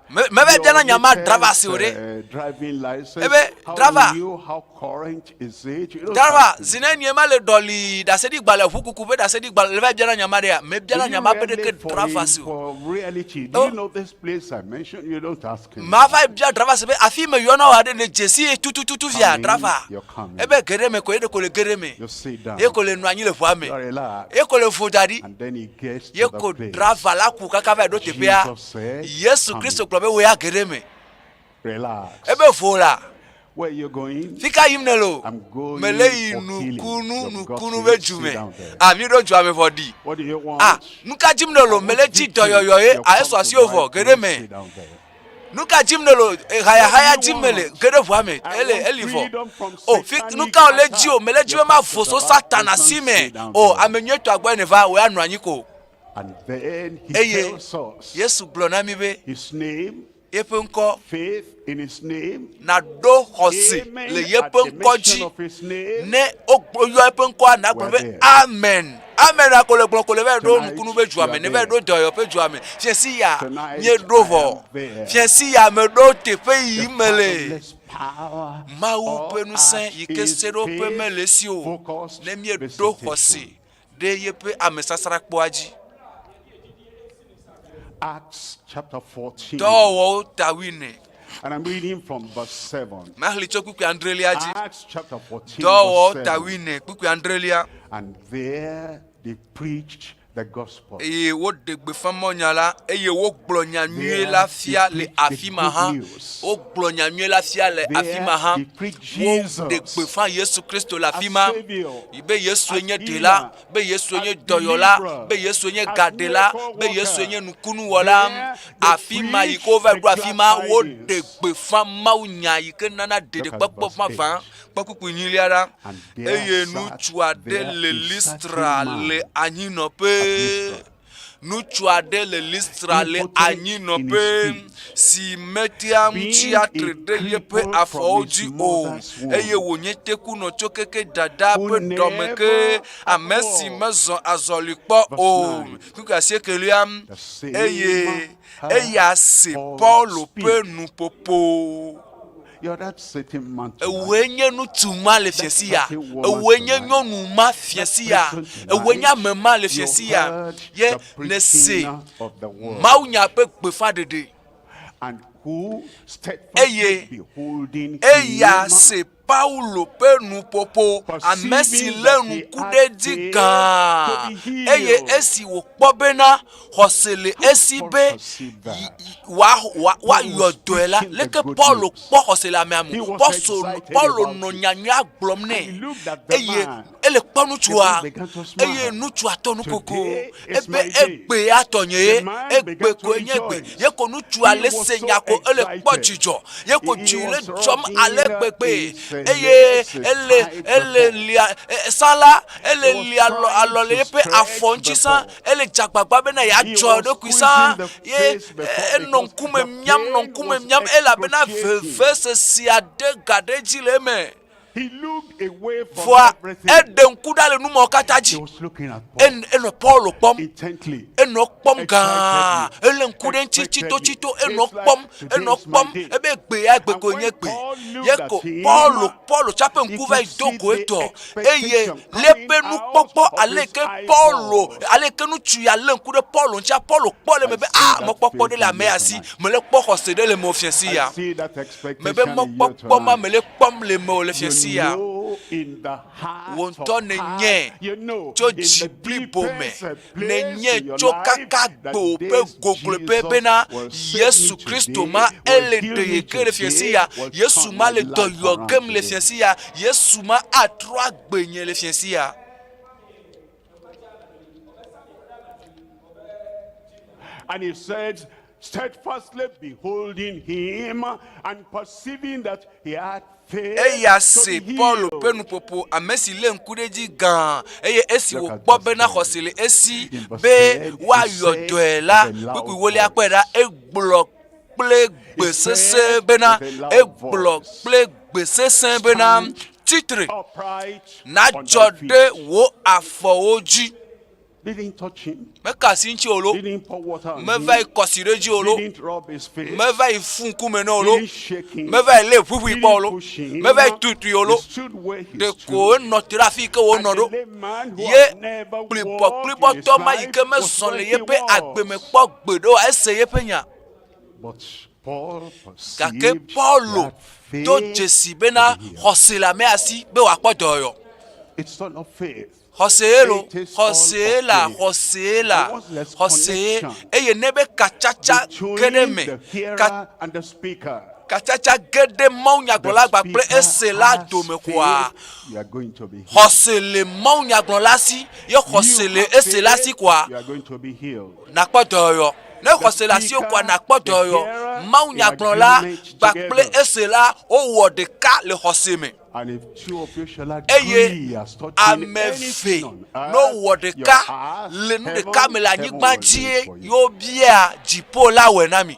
Me- meve Your biana nya ma latest driver si o ɖe driving license, ebe how driver new, how current is it? You don't driver ask him zi that. ne nie ma le ɖɔli ɖaseɖigbalẽ ʋukuku ƒe ɖaseɖigbalẽ le va biana nya ma ɖea Do mebiana you nya ma ƒe really ɖeke for driver him si o for reality? Do Oh. you know this place I mentioned? You don't ask him ma that. va bia driver si be afi me yɔna wò aɖe le dzesi ye tutututu via Come in, driver you're coming. ebe ge ɖe me ko ye ɖe ko le ge ɖe me You sit down. ye ko le nɔ anyi le ʋua me You relax. ye ko le vo da ɖi And then he gets ye to the ko place. driver la ku kaka va ɖo teƒea Jesus said, Yesu come Kristo in. gblɔ be wò ya ge ɖe me Relax. ebe vo la Where you going? fi ka yim ne le o I'm going mele yi for healing. nukunu You've got nukunu it. be du Sit me down there. ah mi ɖo dua me vɔ ɖi What do you want? ah nuka dzim ne le o I mele want dzi victory. dɔyɔyɔ ye You a come esɔ to asi wo the vɔ right ge ɖe place. me Sit down there. nuka dzim ne le o eh, What do hayahaya you dzim mele want? ge ɖe ʋua me I ele want eli vɔ freedom from o fi satanic nuka wòle dzi o attack. mele dzi You be ma come to vo the so right satana place si and me sit down o there. ame nyuietɔa gbɔe ne va wò ya nɔ anyi ko And then he eye tells us Yesu gblɔ na mi be his name. yeƒe ŋkɔ. Nàɖo xɔse le yeƒe ŋkɔ dzi. Ne woyɔ eƒe ŋkɔa, nàgblɔ be amen. Amen a ko le gblɔ ko le va ɖo nukunu be dua me, ne va ɖo dɔyɔ ƒe dua me. Fiɛsi ya míeɖo vɔ. Fiɛsi ya meɖo teƒe yi mele. Mawu ƒe ŋusẽ yi ke seɖoƒe mele esi o. Ne míeɖo xɔse ɖe yeƒe amesasrakpɔa dzi. Acts chapter 14. Dɔwɔwɔwo ta wuiene. And I'm reading from verse 7. Maxlẽ tso kpukpui adrelia dzi. Acts chapter 14. Dɔwɔwɔwo verse ta 7. wuiene kpukpui adrelia. And there they preached the gospel. Eye woɖe gbeƒã mɔnya la, eye wogblɔ nya nyui la fia le afi ma hã. Wogblɔ nya nyui la fia le afi ma hã. Woɖe gbeƒã Yesu Kristo le afi ma, be Yesue nye Ɖela, be Yesue nye Dɔyɔla, be Yesue nye Gaɖela, be Yesue nye Nukunuwɔla. Afi ma yi ke wova ɖo afi ma, woɖe gbeƒã mawunya yi ke nana ɖeɖekpɔkpɔ vavã. Kpɔ kpukpui nyuilia ɖa. Eye ŋutsu aɖe le Listra le anyinɔƒe. Ŋutsu aɖe le Listra le anyinɔƒe si metea ŋu tsia tre ɖe yeƒe afɔwo dzi o eye wònye tekunɔ tso keke dadaa ƒe dɔme ke, ame si mezɔ azɔli kpɔ o. Kpukpui asiekelia, eye eya se Paulo ƒe nuƒoƒo. Ewòe nye ŋutsu ma le fiasi ya. Ewòe nye nyɔnu ma fiasi ya. Ewòe nye ame ma le fiasi ya. Ye nèse mawunya ƒe gbeƒãɖeɖe. Eye eya se Paulo ƒe nuƒoƒo, ame si lé ŋku ɖe edzi gãa, eye esi wòkpɔ bena xɔse le esi be woayɔ dɔe la, leke Paulo kpɔ xɔse le amea me? Paulo nɔ nyanyuia gblɔm nɛ eye ele kpɔ ŋutsua eye ŋutsua tɔ nukoko ebe egbe ya tɔnye ye egbe koe nye gbe ye ko ŋutsua le se nya ko ele kpɔ dzidzɔ ye ko dzi le dzɔm ale gbegbe eye ele ele lia sã la ele lia alɔ alɔ le yeƒe afɔ ŋuti sã ele dze agbagba bena yeadzɔ eɖokui sã ye enɔ ŋkume miam nɔ ŋkume miam elabena vevesese aɖe gaɖe dzi le eme. Vɔa eɖe ŋku ɖa le nu mawo katã dzi. Enɔ Paulo kpɔm. Enɔ kpɔm gãa. Elé ŋku ɖe eŋuti tsitotsito. Enɔ kpɔm. Enɔ kpɔm. Ebe egbe ya egbe koe nye egbe. Ye ko Paulo, Paulo tsa ƒe ŋku va yi do go etɔ. Eye le eƒe nukpɔkpɔ ale yi ke Paulo, ale yi ke ŋutsu ya lé ŋku ɖe Paulo ŋutia, Paulo kpɔ le eme be, ah, mɔkpɔkpɔ ɖe le ame ya si. Mele kpɔ xɔse ɖe le mewò fiasi ya. Mebe mɔkpɔkpɔ ma mele kpɔm le mewò le fiasi ya. Wò ŋutɔ nènyae tso dzi blibo me, nènyae tso kaka gbewò ƒe gogloeƒe bena Yesu Kristo ma ele ɖeye ge le fiasi ya. Yesu ma le dɔ yɔ gem le fiasi ya. Yesu ma atrɔ agbenye le fiasi ya. And he said, steadfastly beholding him and perceiving that he had faith Eya to se be Paulo healed. ƒe nuƒoƒo, ame si lé ŋku ɖe edzi gãa, eye esi wòkpɔ bena xɔse le esi be woayɔ dɔe la, kpukpui ewolia kpɔe ɖa, egblɔ kple gbe sesẽ bena, egblɔ kple gbe sesẽ bena, Tsi tre, nàdzɔ ɖe wò afɔwo dzi. Meka asi ŋuti o lo, meva yi kɔ asi ɖe edzi o lo, meva yi fu ŋkume nɛ o lo, meva yi lé ʋuʋui kpɔ o lo, meva yi tutui o lo. Ɖeko enɔ te ɖe afi yi ke wònɔ ɖo. Ye kplibɔkplibɔtɔ ma yi ke mezɔ le yeƒe agbe me kpɔ gbeɖe oa, ese yeƒe nya. Gake Paulo do dzesi bena xɔse le amea si be wòakpɔ dɔyɔyɔ. Xɔsee lo, xɔsee la, xɔsee la, xɔsee. Eye ne be katsatsa ge ɖe eme, ka, katsatsa ge ɖe mawunyagblɔla kpakple esela dome koa, xɔse le mawunyagblɔla si ye xɔse le esela si koa, nakpɔ dɔyɔyɔ. Ne xɔse le asiwò koa, nakpɔ dɔyɔyɔ. Mawunyagblɔla kpakple esela wowɔ ɖeka le xɔse me. Eye ame eve ne wowɔ ɖeka le nu ɖeka me le anyigba dzie ye wobia dziƒo la wɔe na mi.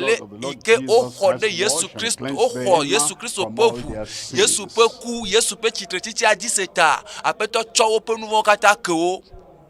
Ale yi ke woxɔ ɖe Yesu Kristo, woxɔ Yesu Kristo ƒe ʋu, Yesu ƒe ku, Yesu ƒe tsitretsitsia dzi se ta, Aƒetɔ tsɔ woƒe nu vɔ̃wo katã ke wo.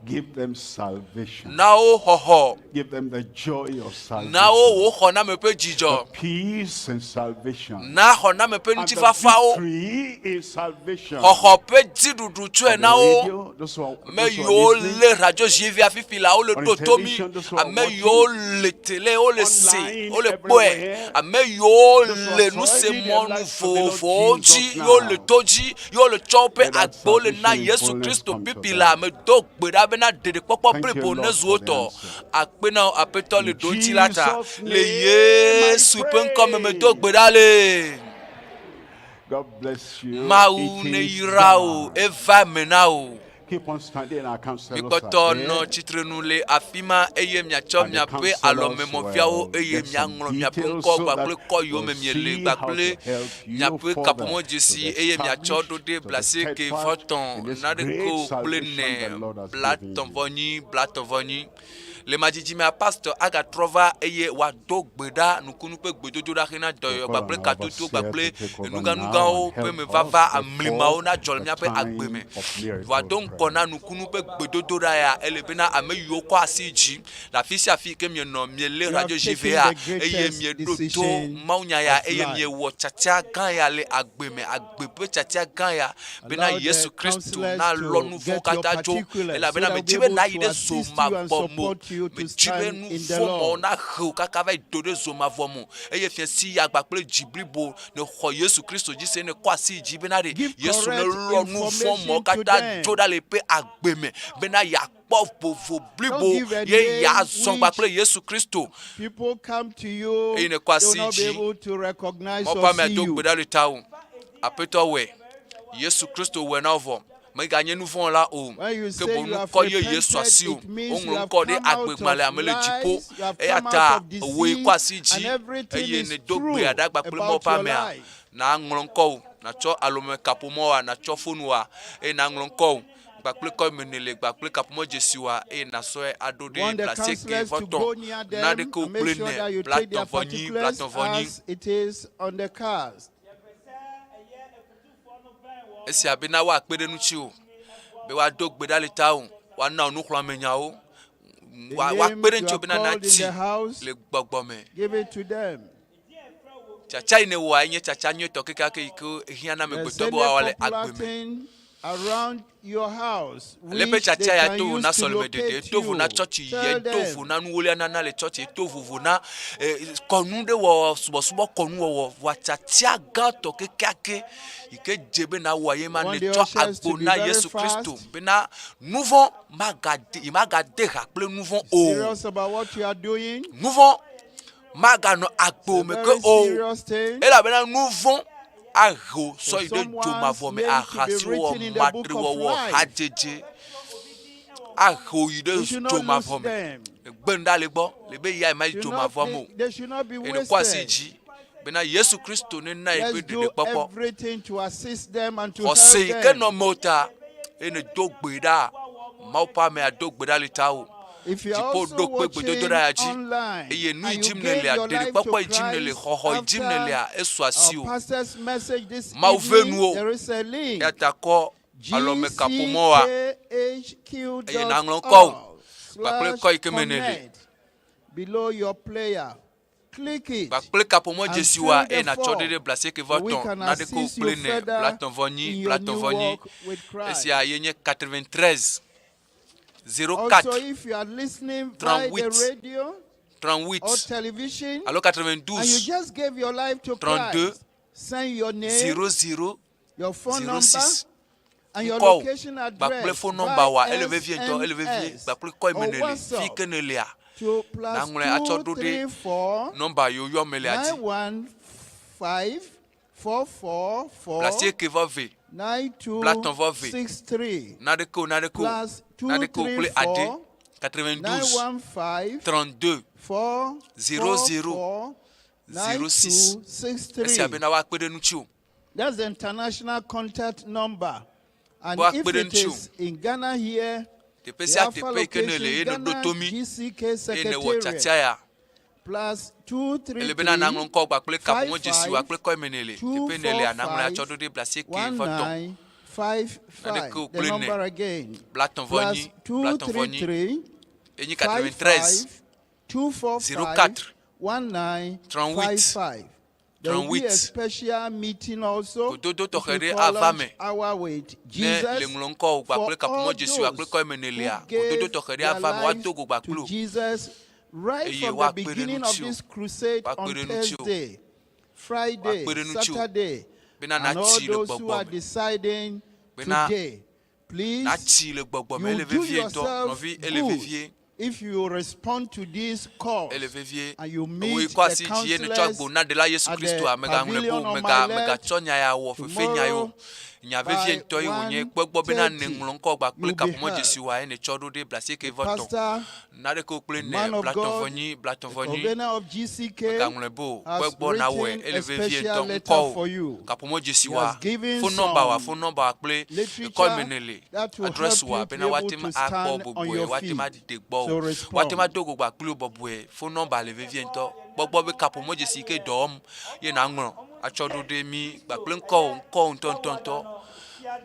Give them salvation. Na wo xɔxɔ. Give them the joy of salvation. Na wo wò xɔname ƒe dzidzɔ. The peace and salvation. Na xɔname ƒe And the ŋutifafawo. victory in salvation. Xɔxɔ ƒe dziɖuɖu tsɔe On na the wo. radio, those who are, Ame those who are yiwo listening, lé radio zivia fifi la wole On ɖo to mi. television, those who are Ame watching, yiwo le tele wole se online, wole kpɔe. everywhere, Ame yiwo those who le are surrendering their nusemɔnu lives to the Lord vovovowo dzi Jesus yiwo le now. to dzi yiwo le tsɔ woƒe Let that agbewo le na salvation in Yesu fullness Kristo come to pipi them. la ame do gbe ɖa bena ɖeɖekpɔkpɔ Thank you, blibo Lord, ne zu wo for the tɔ. answer. Akpe na wò Aƒetɔ le In ɖoŋtsi la ta. Jesus' Le name I Yesu ƒe ŋkɔ me medo gbe ɖa le. God bless you. Mawu It ne is yra wò, done. eva eme na wò. Keep on standing. Our counselors are Mikpɔtɔ nɔ there. tsitrenu le afi ma eye miatsɔ And the miaƒe counselors alɔmemɔfiawo will eye get some miaŋlɔ miaƒe details ŋkɔ so that kpakple kɔ yiwo we'll me miele see how kpakple to help you miaƒe further kaƒomɔ to dzesi the eye miatsɔ ɖo established, ɖe to the blasieke steadfast vɔtɔ̃ in this naɖeke great o kple salvation ne the Lord has given you. blatɔ̃vɔnyi blatɔ̃vɔnyi. Le madzidzi mea pastor agatrɔ va eye wòado gbe ɖa nukunu ƒe gbedodoɖa hena dɔyɔyɔ We'll call kpakple on our katoto overseer kpakple to take over now enuganugawo and ƒe help me us vava amlimawo before nadzɔ le the míaƒe agbe me. time of miracle Wòado ŋgɔ prayer. na nukunu ƒe gbedodoɖa ya ele bena ame yiwo kɔ asi dzi le afi sia afi yi ke mienɔ miele You have radio taken ZVA the eye greatest mieɖo to decision mawunya ya of eye life. miewɔ tiatia gã ya le agbe me agbe ƒe tiatia gã ya bena Allow the Yesu Kristo counselors nalɔ to nu vɔ̃wo get your katã tso particulars so elabena that we'll medzi be be able nayi to ɖe assist you and zomavɔ me o. support you to Medzi be stand nu in the vɔ̃ mawo Lord. nahe wò kaka va yi do ɖe zomavɔ me o. Eye fia si ya kpakple dzi blibo nexɔ Yesu Kristo dzi se nekɔ asi yi dzi bena ɖe Give Yesu correct nelɔ nu vɔ̃ mawo information to katã them. tso ɖa le eƒe agbe me bena yeakpɔ vovo Don't blibo give a ye name yeazɔ kpakple which Yesu Kristo. people come to you, Eye nekɔ they will asi not be dzi. able to recognize Mɔƒe or amea see do you. gbe ɖa le tawò. Aƒetɔ wɔe. Yesu Kristo wɔe na wò vɔ. Meganye nu vɔ̃ la o. When you Ke say boŋ you have nukɔ ye Yesu repented, asi o. it means you Woŋlɔ have ŋkɔ ɖe come out of agbegbalẽa me le dziƒo. lies, you have Eya come out ta of wòe deceit, kɔ asi and dzi everything eye is nèdo true gbe aɖa kpakple about mɔƒe your amea. life. Naŋlɔ ŋkɔ wò, nàtsɔ alɔme kaƒomɔa, nàtsɔ fonua eye naŋlɔ ŋkɔ wò kpakple kɔ yi me nèle kpakple kaƒomɔ dzesi woa eye nàsɔe aɖo ɖe Want the blasieke counselors to vɔtɔ̃ go near them naɖeke and make kple sure ne that you take their blatɔ̃vɔnyi particulars blatɔ̃vɔnyi. as it is on the cards. Esia bena woakpe ɖe ŋutiwò be woado gbe ɖa le tawò, woana wò nuxlɔ̃amenyawo, The wa- name woakpe ɖe you ŋutiwò are bena called in nàtsi the house, le gbɔgbɔ me. give it to them. Tsatsa yi nèwɔa enye tsatsa nyuietɔ kekeake yi ke hiã na There's amegbetɔ any be woawɔ le popular agbe me. thing around your house Le ƒe which they tsatsa ya can to vo use na to sɔlemedede, locate to vo na you. tsɔtsi Tell yie, to them. vo na nuwolia nana le tsɔtsi, to vovo na eh, kɔnu ɖe wɔwɔ, subɔsubɔ kɔnu wɔwɔ. Vɔa tsatsa gãtɔ kekeake yi ke dze be nawɔa ye ma Want the netsɔ ushers to agbo be na very Yesu Kristo fast. bena nu vɔ̃ magade yi magade ha kple nu vɔ̃ o. Serious about what you are doing. Nu vɔ̃ maganɔ agbo It's a me ke very o. serious thing. Elabena nu vɔ̃ ahe wò For sɔ yi ɖe someone's dzomavɔ me, name to be ahasiwɔwɔ, written in the book of matrewɔwɔ, life. hadzedze ahe wò yi We ɖe should not lose dzomavɔ me. them. Egbe nu ɖa le gbɔ le be ya ma yi Should not dzomavɔ me o. be, they should not be Eye nekɔ asi wasted. dzi bena Yesu Kristo nena yeƒe Let's do ɖeɖekpɔkpɔ. everything to assist them and to help Xɔse yi ke them. nɔ mewò ta eye nèdo gbe ɖa, Mawu ƒe amea do gbe ɖa le tawò. If you are Dziƒo also ɖo kpe watching gbedodoɖa ya dzi online eye nu yi and you dzim gave nèlea, your life to ɖeɖekpɔkpɔ yi dzim nèle, Christ xɔxɔ yi dzim after nèlea, esu our asiwò. pastor's message this Mawu ve evening, nuwò. there is a link Eya ta kɔ alɔme kaƒomɔa eye nàŋlɔ ŋkɔwò gckhq.org kpakple slash kɔ yi ke me nèle. connect below your player. Click it Kpakple kaƒomɔ and dzesiwoa fill the eye nàtsɔ ɖe form ɖe blasieke so we vɔ tɔ̃ can naɖeke assist kple you ne further blatɔ̃ vɔ nyi in your blatɔ̃ new vɔ nyi. walk with Christ. Esia ye nye 93 04 Also, if you are listening via the 38 radio or 38 television alo and you 92 just gave your life to 32 Christ, send your name, 00 your phone number, 06 and your ŋkɔwò location kpakple address phone number wa via ele vevie ŋutɔ ele vevie SMS kpakple kɔ yi me or nèle fi WhatsApp ke nèlea to plus nàŋlɔe atsɔ ɖo ɖe 234 nɔmba yiwo yɔ me lea dzi 915 444 blasieke vɔ ve blatɔ̃ vɔ ve 9263 naɖeke o naɖeke o plus naɖeke o kple ade 234 92 915 32 4 00 06 esia 9263. bena woakpe ɖe ŋutiwò That's the international contact number. And Woakpe if ɖe it ŋutiwò. is in Ghana here, teƒe the sia Alpha teƒe yi ke nèle location, ye nèɖo Ghana to mí GCK eye nèwɔ Secretariat, tiatia ya plus 233 ele bena nàŋlɔ ŋkɔ kpakple kaƒomɔ 55 dzesiwoa kple kɔ yi me nèle teƒe nèlea nàŋlɔe atsɔ ɖo ɖe blasieke vɔ tɔ̃ 55. Naneke The kple number ne. again. Blatɔ̃ vɔ Plus nyi, blatɔ̃ vɔ nyi. 233 Enyi 93 55 245 04 1955. There will be a 38. special meeting also. Gododo which tɔxɛ we ɖe call ava lunch me. hour with Ne Jesus le ŋlɔ ŋkɔ for kpakple all kaƒomɔdzesiwo those kple kɔme nelia who gave gododo tɔxɛ ɖe their ava me lives woado go to kpakple o. Jesus right Eye from the woakpe ɖe beginning of ŋutiwò. this crusade Woakpe on ɖe ŋutiwò. Thursday, Friday, Woakpe ɖe ŋutiwò. Saturday, Bena and all natsi le those who gbɔgbɔ are me. deciding Bena today. Please, natsi le gbɔgbɔ me. you Ele do vevie ŋutɔ. yourself Nɔvi, ele good vevie. if you respond to these calls Ele vevie. and you Ewoe meet kɔ the asi dzi ye netsɔ counselors agbo na ɖela Yesu at Kristo the megaŋlɔe be pavilion o on mega my left megatsɔ nya ya wɔ fefe nya ye o. tomorrow Nya vevie by ŋutɔ ye wònye. Kpɔ egbɔ bena 1:30. nèŋlɔ ŋkɔ kpakple You'll be heard. kaƒomɔdzesiwoa ye netsɔ ɖo ɖe blasieke vɔ tɔ̃. Pastor, Naɖeke wo kple ne man of blatɔ̃ vɔ God, nyi, blatɔ̃ the vɔ nyi. convener of GCK, Megaŋlɔe be o. Kpɔ has egbɔ nawɔe. written Ele a vevie special ŋutɔ. letter Ŋkɔwò, for you. He kaƒomɔdzesiwoa, has given phone number wa, some phone number wa kple literature kɔme nele, that will address help wa you to bena be able woate to ŋu akpɔ stand on bɔbɔe, your woate ŋu feet. ade gbɔ So o. Woate ŋu respond. ado go kpakple wò bɔbɔe. Phone number le vevie ŋutɔ. Kpɔ egbɔ be kaƒomɔdzesi yi ke dɔ wɔm ye naŋlɔ atsɔ ɖo ɖe mí kpakple ŋkɔwò, ŋkɔwò ŋutɔŋutɔŋutɔ,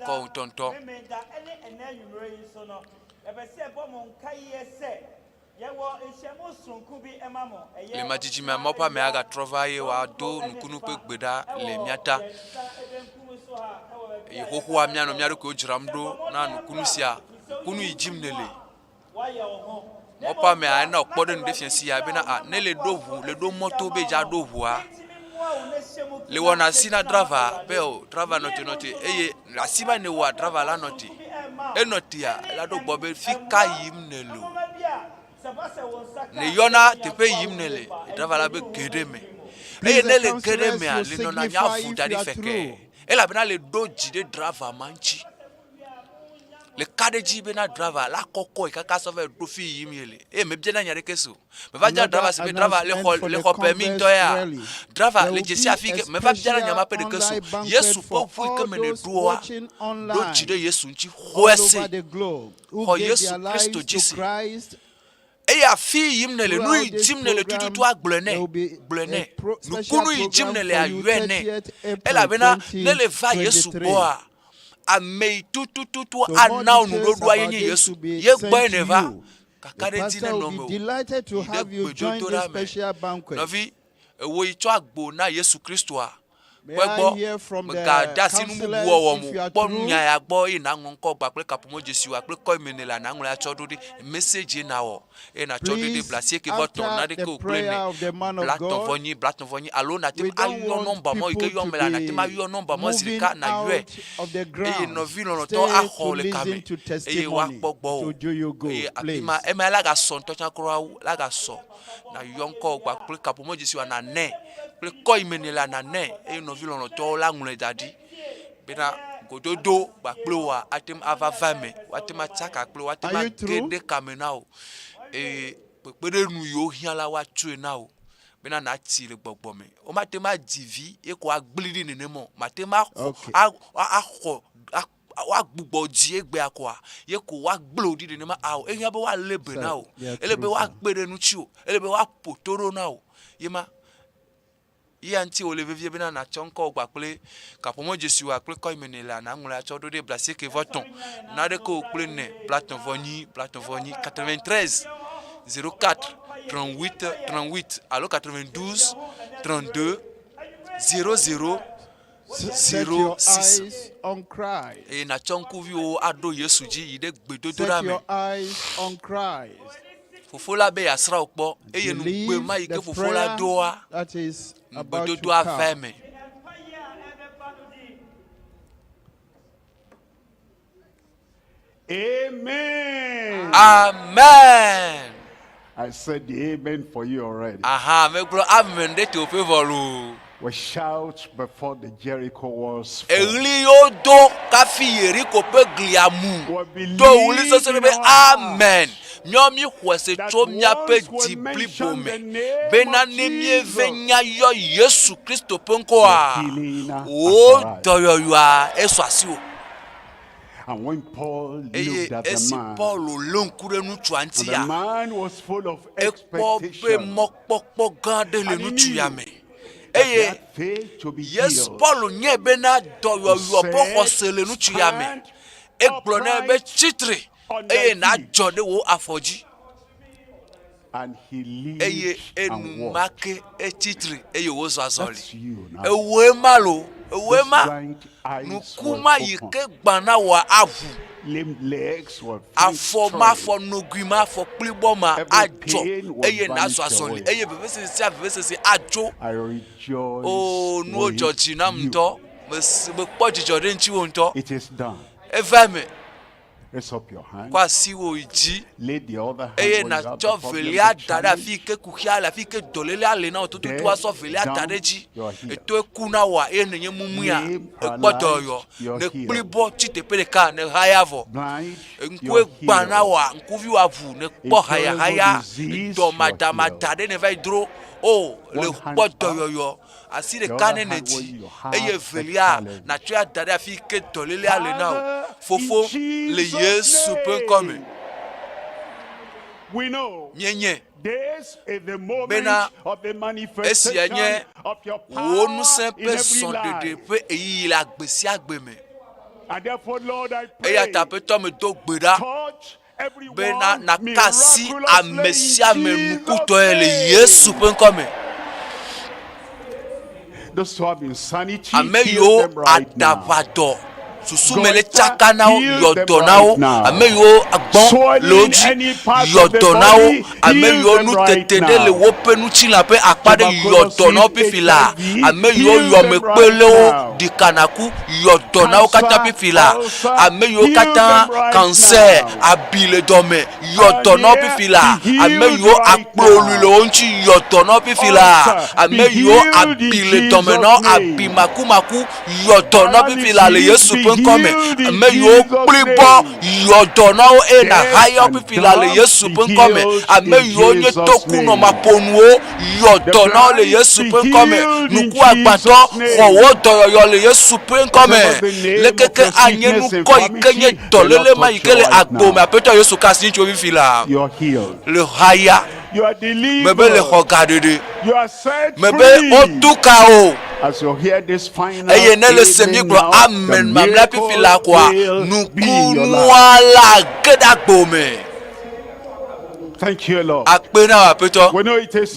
ŋkɔwò ŋutɔŋutɔ. Memenda ne ɛnɛ anwummerɛ yi nso no, yɛpɛ sɛ yɛbɔ mo nkaeɛ sɛ yɛwɔ nhyiamu soronko bi ma mo. Le Ɛyɛ ma dzidzime amewo ƒe ame agatrɔ va eye woado nukunu ƒe gbe ɖa le mía ta. Eye xoxoa míanɔ mía ɖokuiwo dzram ɖo na nukunu sia. Nukunu yi dzim nèle. Mawu ƒe amea ena wòkpɔ ɖe nu ɖe fia sia bena a ne le ɖo ʋu le ɖo mɔto be dza ɖo ʋua le wɔna asi na driver be o driver nɔ te nɔ te eye le asi ma ne wɔa driver la nɔ te. Enɔ tea ela ɖo gbɔ be fi ka yim nèle o. Ne yɔna teƒe yim nèle driver la be ge ɖe me. Eye Please, ne the le ge ɖe counselors mea will le nɔna nya signify vu if da you ɖi are feke. through. Elabena le ɖo dzi ɖe driver ma ŋuti. Le ka ɖe dzi bena driver la kɔkɔe kaka sɔ va ɖo fi yim yele. Eye mebiana nya ɖeke se o. Meva dzra Another driver si be driver le announcement xɔ for le the xɔ permis Converse ŋutɔ ya. rally. Driver There le will dzesi be afi a ke meva biana nya ma special ƒe ɖeke se o. online banquet Yesu ƒe for ʋu yi ke all me ne those ɖoa watching ɖo dzi online ɖe Yesu ŋuti all xɔe se. over the globe who Xɔ gave Yesu their Kristo lives dzi to se. Christ. Eye afi yim nèle, nu yi Throughout this dzim nèle program, tututu agblɔe nɛ, there will be gblɔe a nɛ. special Nukunu yi dzim program nèlea, for you yɔe nɛ. 30th April Elabena ne le va Yesu 2023. gbɔa, ame yi tutututu So more ana wò details nuɖoɖoa ye about nye this Yesu. will be Ye gbɔe sent to nèva. you. The Kakaɖedzi pastor nenɔ will mewò. be delighted to Yi ɖe have you join gbedodoɖa this me. special banquet. Nɔvi, ewò yi tsɔ agbo na Yesu Kristoa, May kpɔ I egbɔ. hear from the Mègade asi nu bubu counselors wɔwɔ if me you o. are Kpɔ through? nunya ya gbɔ eye nàŋlɔ ŋkɔ kpakple kaƒomɔdzesiwoa kple kɔ yi me nèlea nàŋlɔe atsɔ ɖo ɖi. Message ye nawɔ eye nàtsɔ ɖo ɖi Please, blasieke vɔ tɔ̃ after naɖeke the o kple prayer ne of the man of blatɔ̃ God, vɔ nyi blatɔ̃ vɔ nyi alo nàte we ŋu don't ayɔ want nɔmba mɔ yi ke people yɔm to mele nàte ŋu be ayɔ nɔmba mɔ zi moving ɖeka nàyɔe out of the eye ground. nɔvi lɔlɔ̃tɔwo Stay axɔ to wò le kame listen to eye testimony. woakpɔ gbɔwò So do you go, eye afi ma please. ema la gasɔ ŋutɔ tsã kura wu la gasɔ nàyɔ ŋkɔ kpakple kaƒomɔdzesiwoa nànɛ kple kɔ yi me nèlea nànɛ eye nɔvi lɔlɔ̃tɔwo la ŋlɔe da ɖi bena gododo kpakple wòa ate ŋu ava va eme woate ŋu atsaka kple woate ŋu Are you age through? ɖe kame na wò eye kpekpeɖeŋu yiwo hiã la woatsɔe na wò bena nàtsi le gbɔgbɔ me. Womate ŋu adzi vi ye ko agblẽ ɖi nenema o. Mate ŋu axɔ Okay. a axɔ a woagbugbɔ dzi egbea koa ye ko woagblẽ wò ɖi nenema ao. Ehiã be woalé be Sir, na wò. you are Ele be through, sir. woakpe ɖe ŋutiwò. Ele be woaƒo to ɖo na wò. Ye ma. Eya ŋuti wòle vevie bena nàtsɔ ŋkɔwò kpakple kaƒomɔdzesiwòa kple kɔ yi me nèlea nàŋlɔe atsɔ ɖo ɖe blasieke vɔ tɔ̃, naɖeke wò kple ene, blatɔ̃ vɔ nyi, blatɔ̃ vɔ nyi, 93 04 38 38 alo 92 32 00 Set your 06. eyes on Christ. Eye nàtsɔ ŋkuviwòwo aɖo Yesu dzi yi ɖe Set gbedodoɖa me. your eyes on Christ. Fofo la be yeasrã wò kpɔ eye nugbe Believe ma yi the ke fofo la prayer doa, that is about to nugbedodoa va come. eme. Amen. Amen. I said the amen for you already. Aha, megblɔ amen ɖe teƒe vɔ loo. We shout before the Jericho walls fall. Eɣli yiwo do kafi Yeriko ƒe glia mu do ɣli sesẽ ɖe be Amen! Míawo míexɔe se That tso míaƒe once we dzi blibo mention me the name bena of ne míeve Jesus, nya yɔ Yesu Kristo ƒe ŋkɔa, healing has wò arrived. dɔyɔyɔa esɔ asiwò. And when Paul Eye looked at the esi man, Paulo lé ŋku ɖe ŋutsua and ŋutia, the man was full of ekpɔ be expectation. mɔkpɔkpɔ gã aɖe le And he ŋutsu ya knew me. Eye Yesu, Pɔlu nyae bena dɔyɔyɔ ƒe xɔse le ŋutsu ya me. Egblɔ nɛ be tsitre eye nàdzɔ ɖe wò afɔ dzi. Eye enumake etsitre eye wòzɔ azɔli. Ewòe ma lo, ewòe ma. Nuku ma yi ke gbã na wòa aʋu. Afɔ ma, afɔ nogui ma, afɔ kplibɔ ma adzɔ eye nàzɔ azɔli eye vevesese sia vevesese atso. Oo, nuwo dzɔ dzi nam ŋutɔ. Mekpɔ dzidzɔ ɖe ŋutiwò ŋutɔ. Eva eme. Kɔ asiwò yi dzi eye nàtsɔ velia da ɖe afi yi ke kuxia le, afi yi ke dɔlélea le na wò tututu asɔ velia da ɖe edzi. Etoe ku na wòa eye nènye mumuia, èkpɔ dɔyɔyɔ. Nèkplibɔ tsi teƒe ɖeka, nèhaya vɔ. Ŋkue gbã na wòa, ŋkuviwòa ʋu, nèkpɔ hayahaya, dɔ madamada ɖe nèva yi dro. O, le kpɔ dɔyɔyɔ. Asi ɖeka ne nèdzi, eye evelia nàtsɔe ada ɖe afi yi ke dɔlélea le na wò. Fofo, le Yesu ƒe ŋkɔ me, míenyae bena esia nye wò ŋusẽ ƒe zɔɖeɖe ƒe ɣeyiɣi le agbe sia agbe me. Eya ta Aƒetɔ medo gbe ɖa bena nàka asi ame sia ame nukutɔe le Yesu ƒe ŋkɔ me. Ame yiwo aɖaʋadɔ susu me le tsaka na wo, yɔ dɔ na wo. Ame yiwo gbɔ̃ le wo dzi, yɔ dɔ na wo. Ame yiwo nutete ɖe le woƒe ŋutilã ƒe akpa ɖe, yɔ dɔ na wo fifi laa. Ame yiwo yɔmekpe lé wo ɖika naku, yɔ dɔ na wo katã fifi laa. Ame yiwo katã kansɛ, abi le dɔme, yɔ dɔ na wo fifi laa. Ame yiwo akplolui le wo ŋuti, yɔ dɔ na wo fifi laa. Ame yiwo abi le dɔme na wo, abi makumaku, yɔ dɔ na wo fifi laa le Yesu ƒe ŋkɔ me. Ame yiwo kplibɔ, yɔ dɔ na wo eye nàhaya wo fifi laa le Yesu ƒe ŋkɔ me. Ame yiwo nye tokunɔ maƒonuwo, yɔ dɔ na wo le Yesu ƒe ŋkɔ me. Ŋkuagbãtɔ, xɔ wò dɔyɔyɔ le Yesu ƒe ŋkɔ me. Leke ke anye nukɔ yi ke nye dɔléle ma yi ke le agbo me, Aƒetɔ Yesu ka asi ŋutiwò fifi laa. Le haya. Mebe le xɔ ga ɖeɖe. Mebe wotu ka o. Eye ne le se mi gblɔ amen mamlɛa fifi laa koa, nukunua la ge ɖe agbo me. Akpe na wò Aƒetɔ.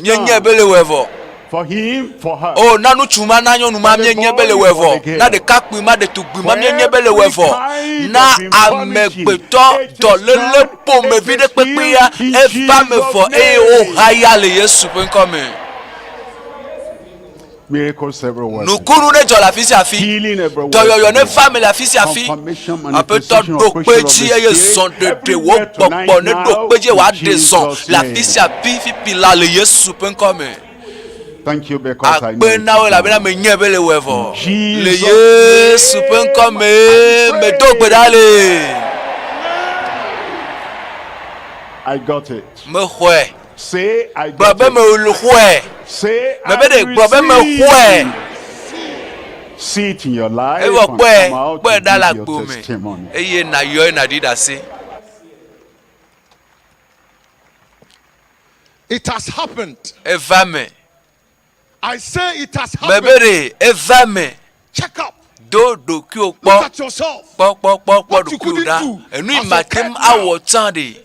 Míenyae be le wɔe vɔ. O, na ŋutsu ma, na nyɔnu ma, míenyae be le wɔe vɔ. Na ɖekakpui ma, ɖetugbui ma, míenyae be le wɔe vɔ. Na amegbetɔ dɔléle ƒomevi ɖe kpekpe ya, eva me vɔ eye wohaya le Yesu ƒe ŋkɔ me. Nukunu ne dzɔ le afi sia afi. Dɔyɔyɔ ne va me le afi sia afi. Aƒetɔ ɖo kpe edzi eye zɔ ɖeɖe wò gbɔgbɔ ne ɖo kpe edzi wòaɖe zɔ le afi sia afi fifi la le Yesu ƒe ŋkɔ me. Akpe na wò elabena menyae be le wɔe vɔ. Le Yesu ƒe ŋkɔ me medo gbe ɖa le. Mexɔe. Gblɔ be mexɔe. Mebe ɖe gblɔ be mexɔe. Evɔ kpɔe, kpɔe ɖa le agbo me eye nàyɔe nàɖi ɖase. It has happened. Eva me. I say it has happened. Mebe ɖe eva me. Check up. Do ɖokuiwò kpɔ. Look at yourself. Kpɔ kpɔ kpɔ kpɔ What you ɖokuiwò couldn't ɖa. do Enu yi as mate occurred ŋu now. awɔ tsã ɖe.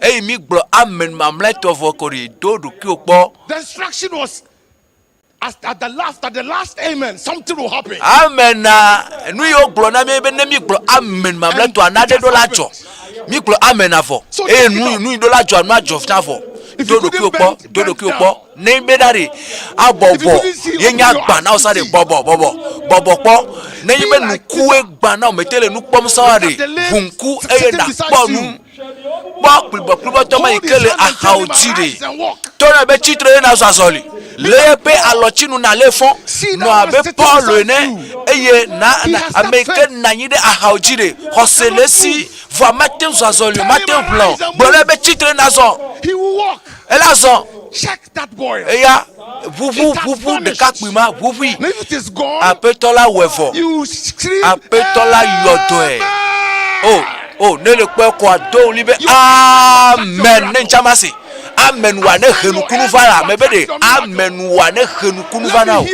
Eyi mi gblɔ amen mamlɛtɔ vɔ ko ɖe. Do ɖokuiwò kpɔ. The instruction was as at the last at the last amen something will happen. Amen na enu yi wogblɔ na mi be ne mi gblɔ amen mamlɛtɔa nane ɖo la dzɔ. Mi gblɔ amen avɔ eye nu nu yi ɖo la dzɔa nua dzɔ fia vɔ. Do ɖokuiwò kpɔ, do ɖokuiwò kpɔ. Ne be ɖa ɖe abɔbɔ ye nye agba na wò sa ɖe bɔbɔ bɔbɔ bɔbɔ kpɔ. Ne nye be nukuwoe gbã na wò mete le nu kpɔm sa wa ɖe ʋu ŋku eye nàkpɔ nu. Kpɔ kplibɔkplibɔtɔ ma yi ke le axawo dzi ɖe. Tɔ na be tsitre eye nazɔ azɔli. Lé eƒe alɔtsinu nàlé fɔ. Nɔ abe Paulo ene eye na na ame yi ke nɔ anyi ɖe axawo dzi ɖe. Xɔse le esi, vɔa mate ŋu zɔ azɔli o, mate ŋu ʋlẽ o. Gblɔ nɛ be tsitre nazɔ. Ele azɔ. Eya ʋuʋu ʋuʋu ɖekakpui ma ʋuʋui. Aƒetɔ la wɔe vɔ. Aƒetɔ la yɔ dɔe. O, o, ne le kpɔe kɔa, do ɣli be amen ne ŋtsa ma se. Amen wa ne he nukunu va la, mebe ɖe amen wa ne he nukunu va na o.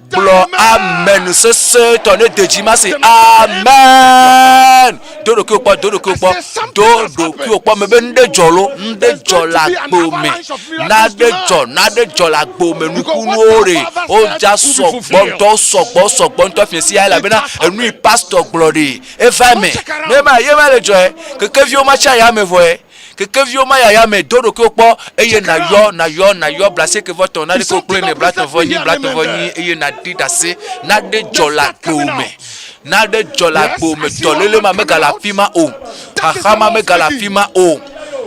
Gblɔ amen sesẽtɔ ne de dzi ma se amen. Do ɖokuiwò kpɔ, do ɖokuiwò kpɔ, do ɖokuiwò kpɔ. Mebe nu ɖe dzɔ lo, nu ɖe dzɔ le agbo me. Naɖe dzɔ, naɖe dzɔ le agbo me. Nukunuwo ɖe, wodza sɔgbɔ ŋutɔ, wosɔgbɔ, wosɔgbɔ ŋutɔ fiẽ sia elabena enu yi pastor gblɔ ɖe, eva eme. Ne ema, ye ma le dzɔe. Kekeviwo ma tsi aya me vɔe. Kekeviwo ma yaya me, do ɖokuiwò kpɔ, eye nàyɔ, nàyɔ, nàyɔ blaasiekɛ-vɔ-etɔ̃, naɖeke wò kple ene, blaetɔ̃-vɔ-enyi, blaetɔ̃-vɔ-enyi, eye nàɖi ɖase. Naɖe dzɔ le agbo me. Naɖe dzɔ le agbo me. Dɔléle ma megale afi ma o. Xaxa ma megale afi ma o.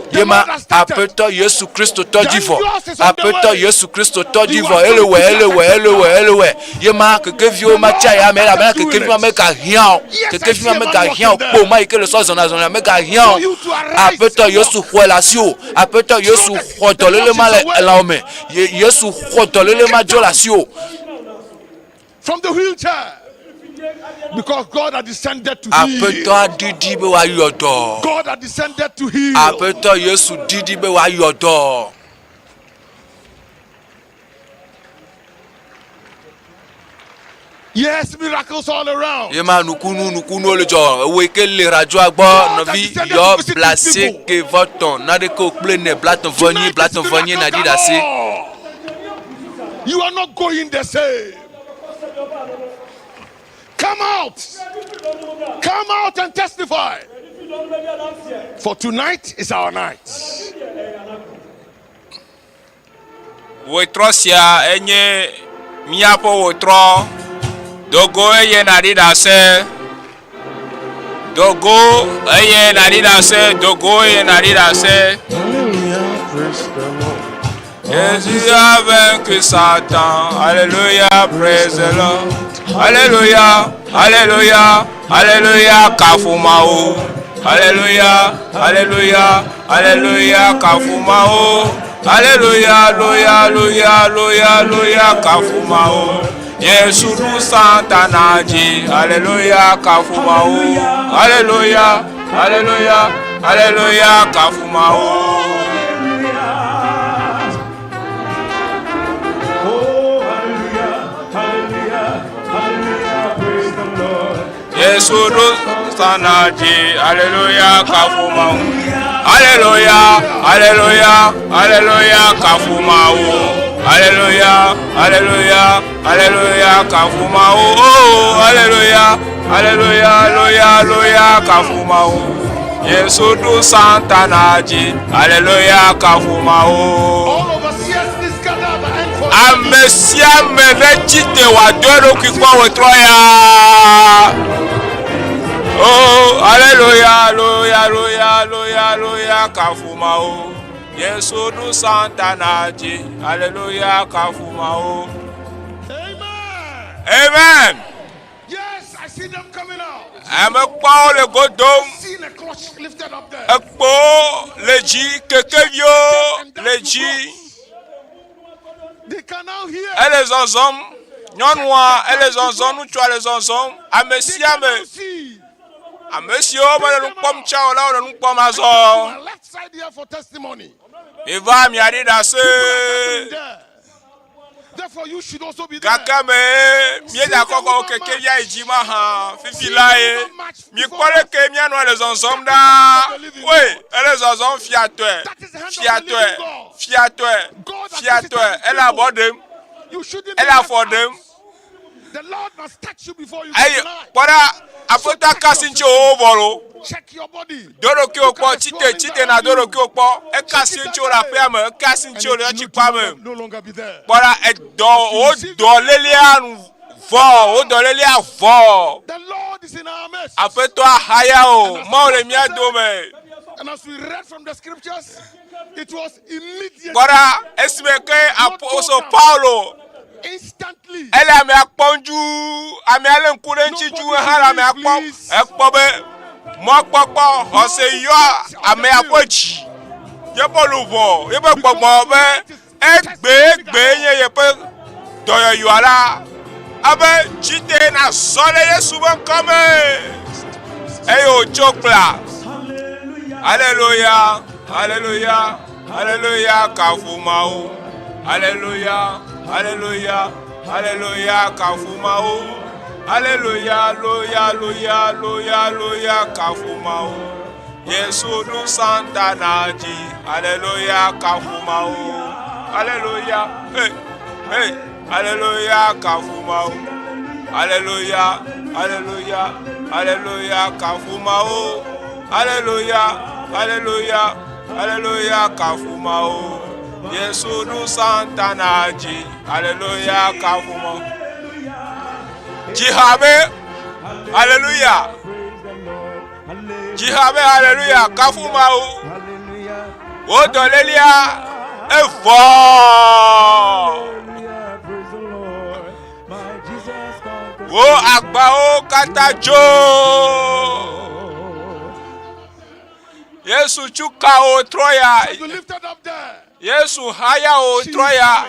Ye ma, Aƒetɔ Yesu Kristo tɔ dzi vɔ. Aƒetɔ Yesu Kristo tɔ dzi vɔ. Ele wɔe, ele wɔe, ele wɔe, ele wɔe. Ye ma, kekeviwo ma tsi aya me, elabena kekevi ma megahiã o. Kekevi ma megahiã o. Kpo ma yi ke le sɔ zɔna zɔna megahiã o. Aƒetɔ Yesu xɔe le asiwò. Aƒetɔ Yesu xɔ dɔléle ma le lãwò me. Yesu xɔ dɔléle ma dzo le asiwò. From the wheelchair. Because God had descended to heal. Aƒetɔa didi be wòayɔ dɔ. God had descended to heal. Aƒetɔ Yesu didi be wòayɔ dɔ. Yes, miracles all around. Ye ma nukunu nukunuwo le dzɔ ewoe ke le radioa gbɔ nɔvi yɔ blasieke vɔ tɔn naɖeke o kple ne blatɔn vɔ nyi blatɔn vɔ nyi naɖi ɖase. You are not going the same. Come out. Come out and testify. For tonight is our night. Wetrɔ sia enye míaƒe wetrɔ. Dogo eye nàɖi ɖase. Dogo eye nàɖi ɖase. Dogo eye nàɖi ɖase. Jésus a vaincu Satan. Alléluia, praise the Lord. Alléluia, Alléluia, Alléluia, kafu Mawu. Alléluia, Alléluia, Alléluia, kafu Mawu. Alléluia, Alléluia, Alléluia, Alléluia, Alléluia, kafu Mawu. Yesu ɖu Satana dzi. Alléluia, kafu Mawu. Alléluia, Alléluia, Alléluia, kafu Mawu. Yesu ɖu Satana dzi. Alléluia, kafu Mawu. Alléluia, Alléluia, Alléluia, kafu Mawu. Alléluia, Alléluia, Alléluia, kafu Mawu. Oh, Alléluia, Alléluia, Alléluia, Alléluia, kafu Mawu. Yesu ɖu Satana dzi. Alléluia, kafu Mawu. Ame sia ame netsi te wòado eɖokui kpɔ wòtrɔ ya. Oh, aleluya, aleluya, aleluya, aleluya, aleluya, kafu Mawu. Yesu ɖu Satana dzi. Aleluya, kafu Mawu. Amen. Yes, I see them coming out. Ame kpɔwo le go dom. Ekpowo le dzi, kekeviwo le dzi. Ele zɔzɔm. Nyɔnua ele zɔzɔm, ŋutsua le zɔzɔm. Ame sia ame, ame siwo mele nu kpɔm tsã o la wole nu kpɔm azɔ. Miva miaɖi ɖase. Gake me míeda kɔkɔ wo keke via yi dzi mahã fifi lae. Mikpɔ ɖeke míanɔ le zɔzɔm ɖaa. Woe, ele zɔzɔm fiatɔe, fiatɔe, fiatɔe, fiatɔe. Ele abɔ ɖem, ele afɔ ɖem. Eye kpɔ ɖa, Aƒetɔ aka asi ŋuti wò vɔ lo. Do ɖokuiwò kpɔ, tsi te, tsi te nàdo ɖokuiwò kpɔ. Eka asi ŋutiwò le aƒea me, eka asi ŋutiwò le tsɔtsikpɔa me. Kpɔ ɖa, edɔ, wò dɔlélea nu vɔ, wò dɔlélea vɔ. Aƒetɔ ahaya o, Mawu le mía dome. Kpɔ ɖa, esime ke apostol Paulo ele amea kpɔm duu, amea lé ŋku ɖe eŋuti duu hã le amea kpɔm. Ekpɔ be mɔkpɔkpɔ xɔse yɔ amea ƒe dzi, yeƒe luʋɔ, yeƒe gbɔgbɔ be egbe egbe nye yeƒe dɔyɔyɔa la. Ebe dzite nazɔ ɖe Yesu ƒe ŋkɔ me. Eye wòtso kpla. Aleluya, aleluya, aleluya, kafu Mawu. Aleluya, aleluya, Aleluya kafu Mawu. Aleluya loya loya loya loya kafu Mawu. Yesu ɖu Satana dzi. Aleluya kafu Mawu. Aleluya hey hey aleluya kafu Mawu. Aleluya aleluya aleluya kafu Mawu. Aleluya aleluya aleluya kafu Mawu. Yesu ɖu Satana dzi. Aleluya kafu Mawu. Dziha be aleluya. Dziha be aleluya kafu Mawu. Wò dɔlélia evɔ. Wò agbawo katã dzo. Yesu tsu ka wò trɔ ya. Yesu haya wò trɔ ya.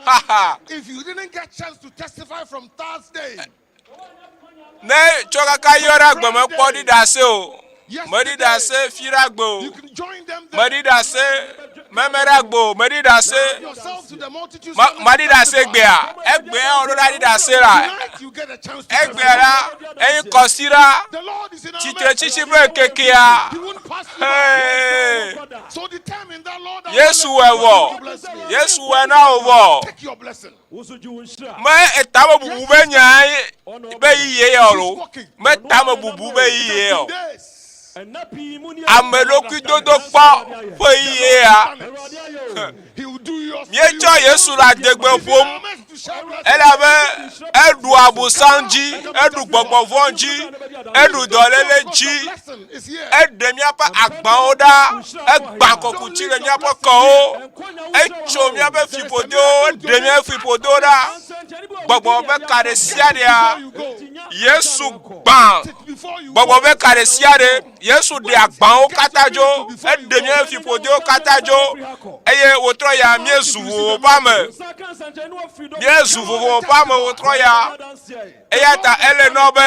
Ha ha. If you didn't get chance to testify from Thursday, Ne tsɔ kaka yɔ ɖe agbe me kpɔ ɖi ɖase o. Meɖi ɖase fi ɖe agbe o. Meɖi ɖase meme ɖe agbe o. Meɖi ɖase maɖi ɖase gbea. Egbea wo ɖo ɖa ɖi ɖase la. Egbea la eyi kɔsi ɖa. Tsitretsitsi ƒe ŋkekea. Hey. Yesu wɔ vɔ. Yesu wɔ na wò vɔ. Me etame bubu be nya be yiye ya o. Me tame bubu be yiye ya o. Ame ɖokui dodo kpɔ ƒe yiye ya. Míetsɔ Yesu le adegbe ƒom elabe eɖu abosam dzi, eɖu gbɔgbɔ vɔ̃ dzi, eɖu dɔléle dzi, eɖe míaƒe agbawo ɖa, egbã kɔkuti le míaƒe kɔwo, etso míaƒe fiƒodewo, eɖe míaƒe fiƒodewo ɖa. Gbɔgbɔ ƒe ka ɖe sia ɖea, Yesu gbã gbɔgbɔ ƒe ka ɖe sia ɖe. Yesu ɖe agbawo katã dzo, eɖe míaƒe fiƒodewo katã dzo, eye wòtrɔ ya míezu vovo ƒe ame. Míezu vovo ƒe ame wòtrɔ ya. Eya ta ele nɔ be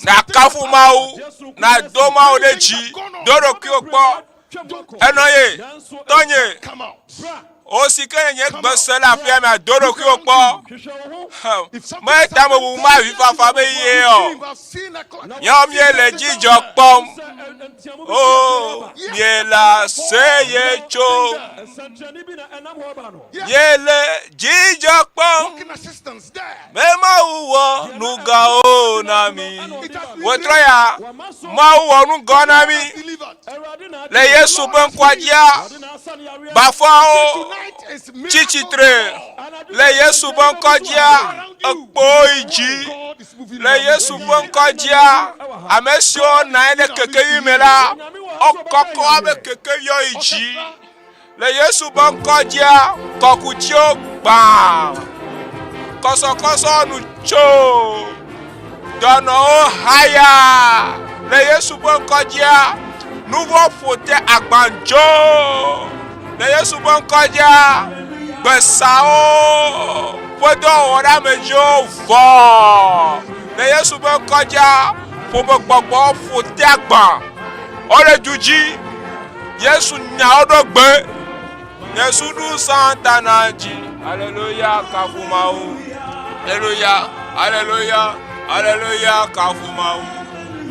nàkafu Mawu, nàdo Mawu ɖe dzi, do ɖokuiwò kpɔ. Enɔ ye, tɔnye, O si ke nye gbe se le aƒea me ado ɖokuiwò kpɔ. Me tamebubu ma avifafa be yie ɔ. Míawo míele dzidzɔ kpɔm. O míele aseye tsom. Míele dzidzɔ kpɔm. Be Mawu wɔ nu gãwo na mí. Wòtrɔ ya, Mawu wɔ nu gã na mí. Le Yesu ƒe ŋkɔa dzia, bafawo tsi tsitre. Le Yesu ƒe ŋkɔ dzia, ekpowo yi dzi. Le Yesu ƒe ŋkɔ dzia, ame siwo nɔ anyi ɖe kekevi me la, wokɔkɔ abe kekeviwo yi dzi. Le Yesu ƒe ŋkɔ dzia, kɔkutiwo gbã, kɔsɔkɔsɔ nu tso, dɔnɔwo haya. Le Yesu ƒe ŋkɔ dzia, nuvɔ ƒo te agbandzo. Le Yesu ƒe ŋkɔ dzia, gbesawo ƒe dɔwɔwɔɖeamedziwo vɔ. Le Yesu ƒe ŋkɔ dzia, ƒomegbɔgbɔ ƒo te agbã. Wole du dzi. Yesu nya wo ɖo gbe. Yesu ɖu Satana dzi. Aleluya kafu Mawu. Aleluya, aleluya, aleluya kafu Mawu.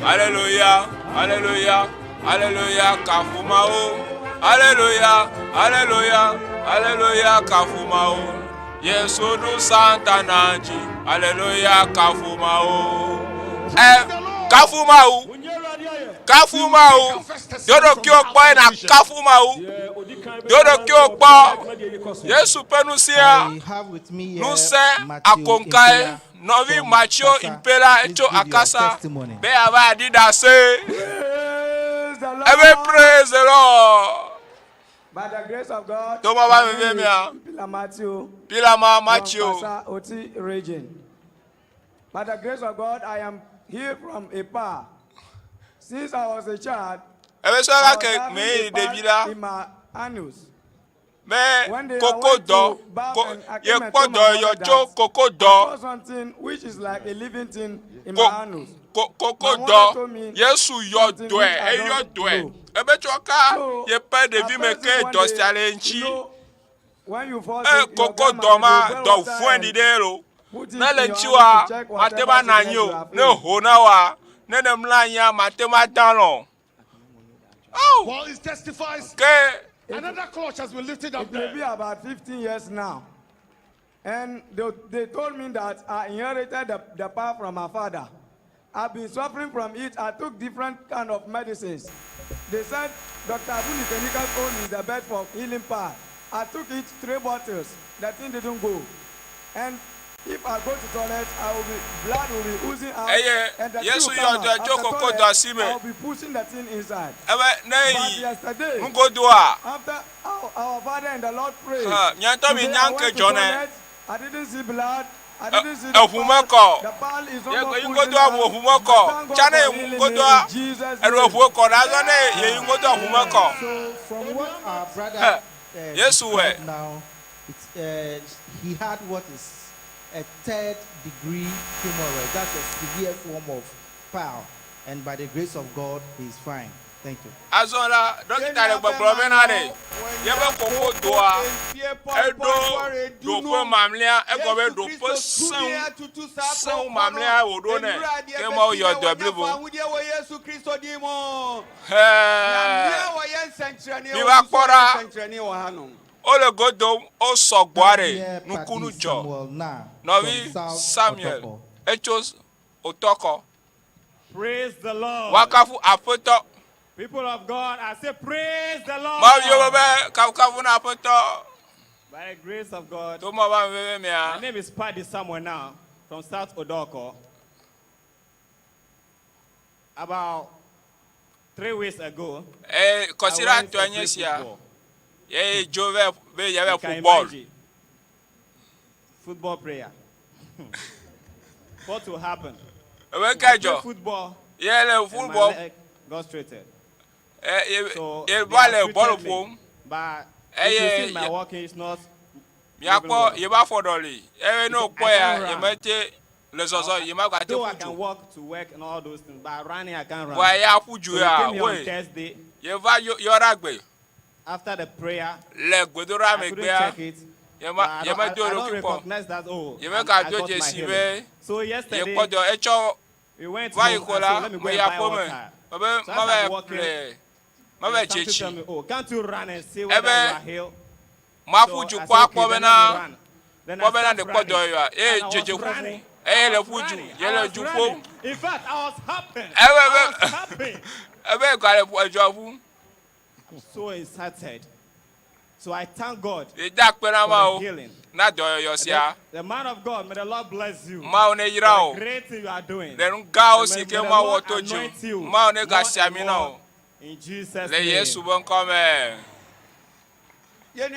Aleluya, aleluya, aleluya kafu Mawu. Aleluya, aleluya, aleluya kafu Mawu. Yesu ɖu Satana dzi. Aleluya kafu Mawu. E kafu Mawu. Kafu Mawu. Do ɖokuiwò kpɔ eye nàkafu Mawu. Do ɖokuiwò kpɔ. Yesu ƒe ŋusẽa, ŋusẽ akoŋkae. Nɔvi Matthew Impela etso Akasa be yeava aɖi ɖase. Ebe praise the Lord. By the grace of God, To ma va veve mea. Pila Matthew, Pila Matthew. from Kasa Oti region. By the grace of God, I am here from Epa. Since I was a child, Ebe sɔ I la was ke having me a ɖevi part la. in my anus. Be One day I koko went dɔ to bath ko and I ye came and kpɔ told my dɔ mother yɔ tso that koko I dɔ saw something which is like a living thing in ko my anus. ko koko My mother dɔ told me Yesu yɔ something dɔe which I eyɔ don't dɔe know. ebe tsɔ ka So yeƒe I ɖevi me felt ke sick one dɔ day, sia le you ŋuti. know, When you fall E sick, your koko grandmother dɔ ma will boil dɔ water vɔ̃ɖi and ɖe lo. put it Ne le in your ŋuti hand wa, to check mate whatever va nɔ sickness anyi you o. are Ne feeling. ho na wa, ne ne mlɔ anyia, mate ma da alɔ o. Ao! Well, it testifies Ke another clutch has been lifted up It may there. be about 15 years now. And they, they told me that I inherited the, the power from my father. I've been suffering from it. I took different kind of medicines. They said Dr. Abu Nitenika's own is the best for healing power. I took it three bottles. The thing didn't go. And if I go to toilet, I will be blood will be oozing out. Eye and the thing Yesu will yɔ come out. dɔ tso After koko toilet, dɔ asi me. I will be pushing the thing inside. Ebe ne But yi yesterday, nugodoa, after our, our father and the Lord prayed, Huh, mía ŋutɔ mi today nya I ŋke went to dzɔ nɛ. toilet, I didn't see blood. I didn't see the eʋu pile. mekɔ. The pile is no Ye more yi oozing ŋgodoa out. ʋu mekɔ. Thank God Tsa ne for yi healing me ŋgodoa, in Jesus' eɖo name. eʋue kɔ ɖa azɔ ne ye yi ŋgodoa ʋu mekɔ. So from what our brother Huh. Yesu wɛ. described now, it's, he had what is a third degree hemorrhoid. That's a severe form of pile. And by the grace of God, he's fine. Thank you. Azɔ la, ɖɔkita le gbɔgblɔ bena ɖe yebe koko doa eɖo ɖoƒe mamlɛa egɔme be ɖoƒe sẽŋu sẽŋu mamlɛa wòɖo nɛ ke Mawu yɔ dɔe blibo. Hɛɛ miva kpɔ ɖa wole go dom wosɔ gbɔa ɖe Here, nukunu Paddy dzɔ. Samuel Na Nɔvi from South Samuel Otoko. etso Otɔkɔ. Praise the Lord. Woakafu Aƒetɔ. People of God, I say praise the Lord. Mawu yɔ be kafukafu na Aƒetɔ. By the grace of God. To Mawu be ameveve mea. My name is Paddy Samuel now from South Odoko. About 3 weeks ago, Eye I kɔsiɖa went tɔe to nye play sia. football. Ye dzo vɛ be yeava You ƒo can bɔl. imagine. Football prayer. What will happen? Ebe I ke play dzɔ. football. Ye le and my football. leg got straightened. Ɛ ye So ye they va le have bɔl treated me, ƒom. But Eye if you see my ye- walking, it's not. miakpɔ moving well. ye va fɔ ɖɔli. Eye ne wòkpɔ I ya can't ye run. mete le zɔzɔ ye ma gate Though I ƒu can du. walk to work and all those things, but running I can't run. Vɔa ya ƒu du So ya we came here on woe. Thursday Ye va yɔ yɔ ɖe agbe after the prayer. le gbedoɖa I couldn't megbea. check it. Ye but ma I ye don't, me I, do I don't eɖokui kpɔ. recognize that. Oh, Ye I'm, me I gado got my dzesi healing. be So ye yesterday kpɔ dɔ etsɔ we went va yi home. ko I la said, let me go me and yi buy aƒe me. water. Me be So as mava I'm walking, ƒle mava and dze something tsi. tell me, oh, can't you run and see whether Ebe you are healed? maƒu So du I kpɔ said, okay, akpɔ then let me bena run. Then kpɔ I bena start ɖe kpɔ running. dɔ yɔa eye And I was dzedze ƒuƒu running. eye I le was ƒu du running. ye I le was du running. ƒom. In fact, I was hopping. Ebe I was be hopping. ebe gale ƒu edzɔ ƒu. I'm so excited. So I thank God Ye da akpe na for the Mawu healing. na dɔyɔyɔ sia. The, the man of God, may the Lord bless you. Mawu ne yra For wò. the great thing you are doing. Le nu gãwo And si may, ke may the Mawu wɔ Lord to dzi anoint you Mawu ne more gasi and ami na more wò. in Jesus' Le Yesu name. be ŋkɔ me. Ebe Ebe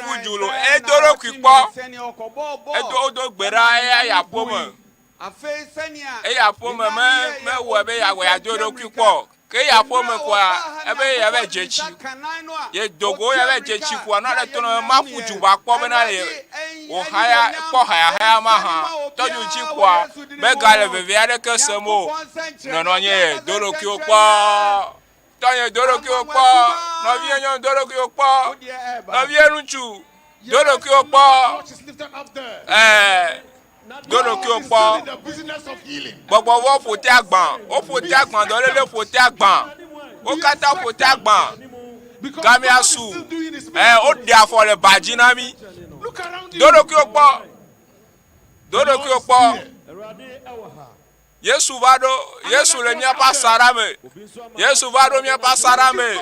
ƒu du lo edo ɖokui kpɔ. Edo wodo gbe ɖa eya yi aƒe me. Eyi aƒe me me mewɔe be yeawɔ yeado eɖokui kpɔ o. Ke eyi aƒe me koa ebe yeava dze tsi. Ye dogo yeava dze tsi koa nua ɖe to na be maƒu du va kpɔ bena ye wò haya kpɔ hayahaya mahã. Tɔdzu dzi koa megale veve aɖeke sem o. Nɔnɔ nye do ɖokuiwò kpɔ. Tɔnye do ɖokuiwò kpɔ. Nɔvie nyɔnu do ɖokuiwò kpɔ. Nɔvie ŋutsu do ɖokuiwò kpɔ. Clutch is lifted up there. Ɛɛ do ɖokuiwò God is kpɔ. still in the business of healing. Gbɔgbɔvɔ ƒo te agbã. Woƒo te agbã dɔléle ƒo te agbã. Wo katã ƒo te agbã. Because Gamia God is su. still doing his Ɛ miracle. woɖe afɔ le ba dzi na mí. Look around Do you. ɖokuiwò kpɔ. Do The Lord ɖokuiwò is kpɔ. here. Yesu va ɖo Yesu le míaƒe asaɖa me. Yesu va ɖo míaƒe asaɖa me.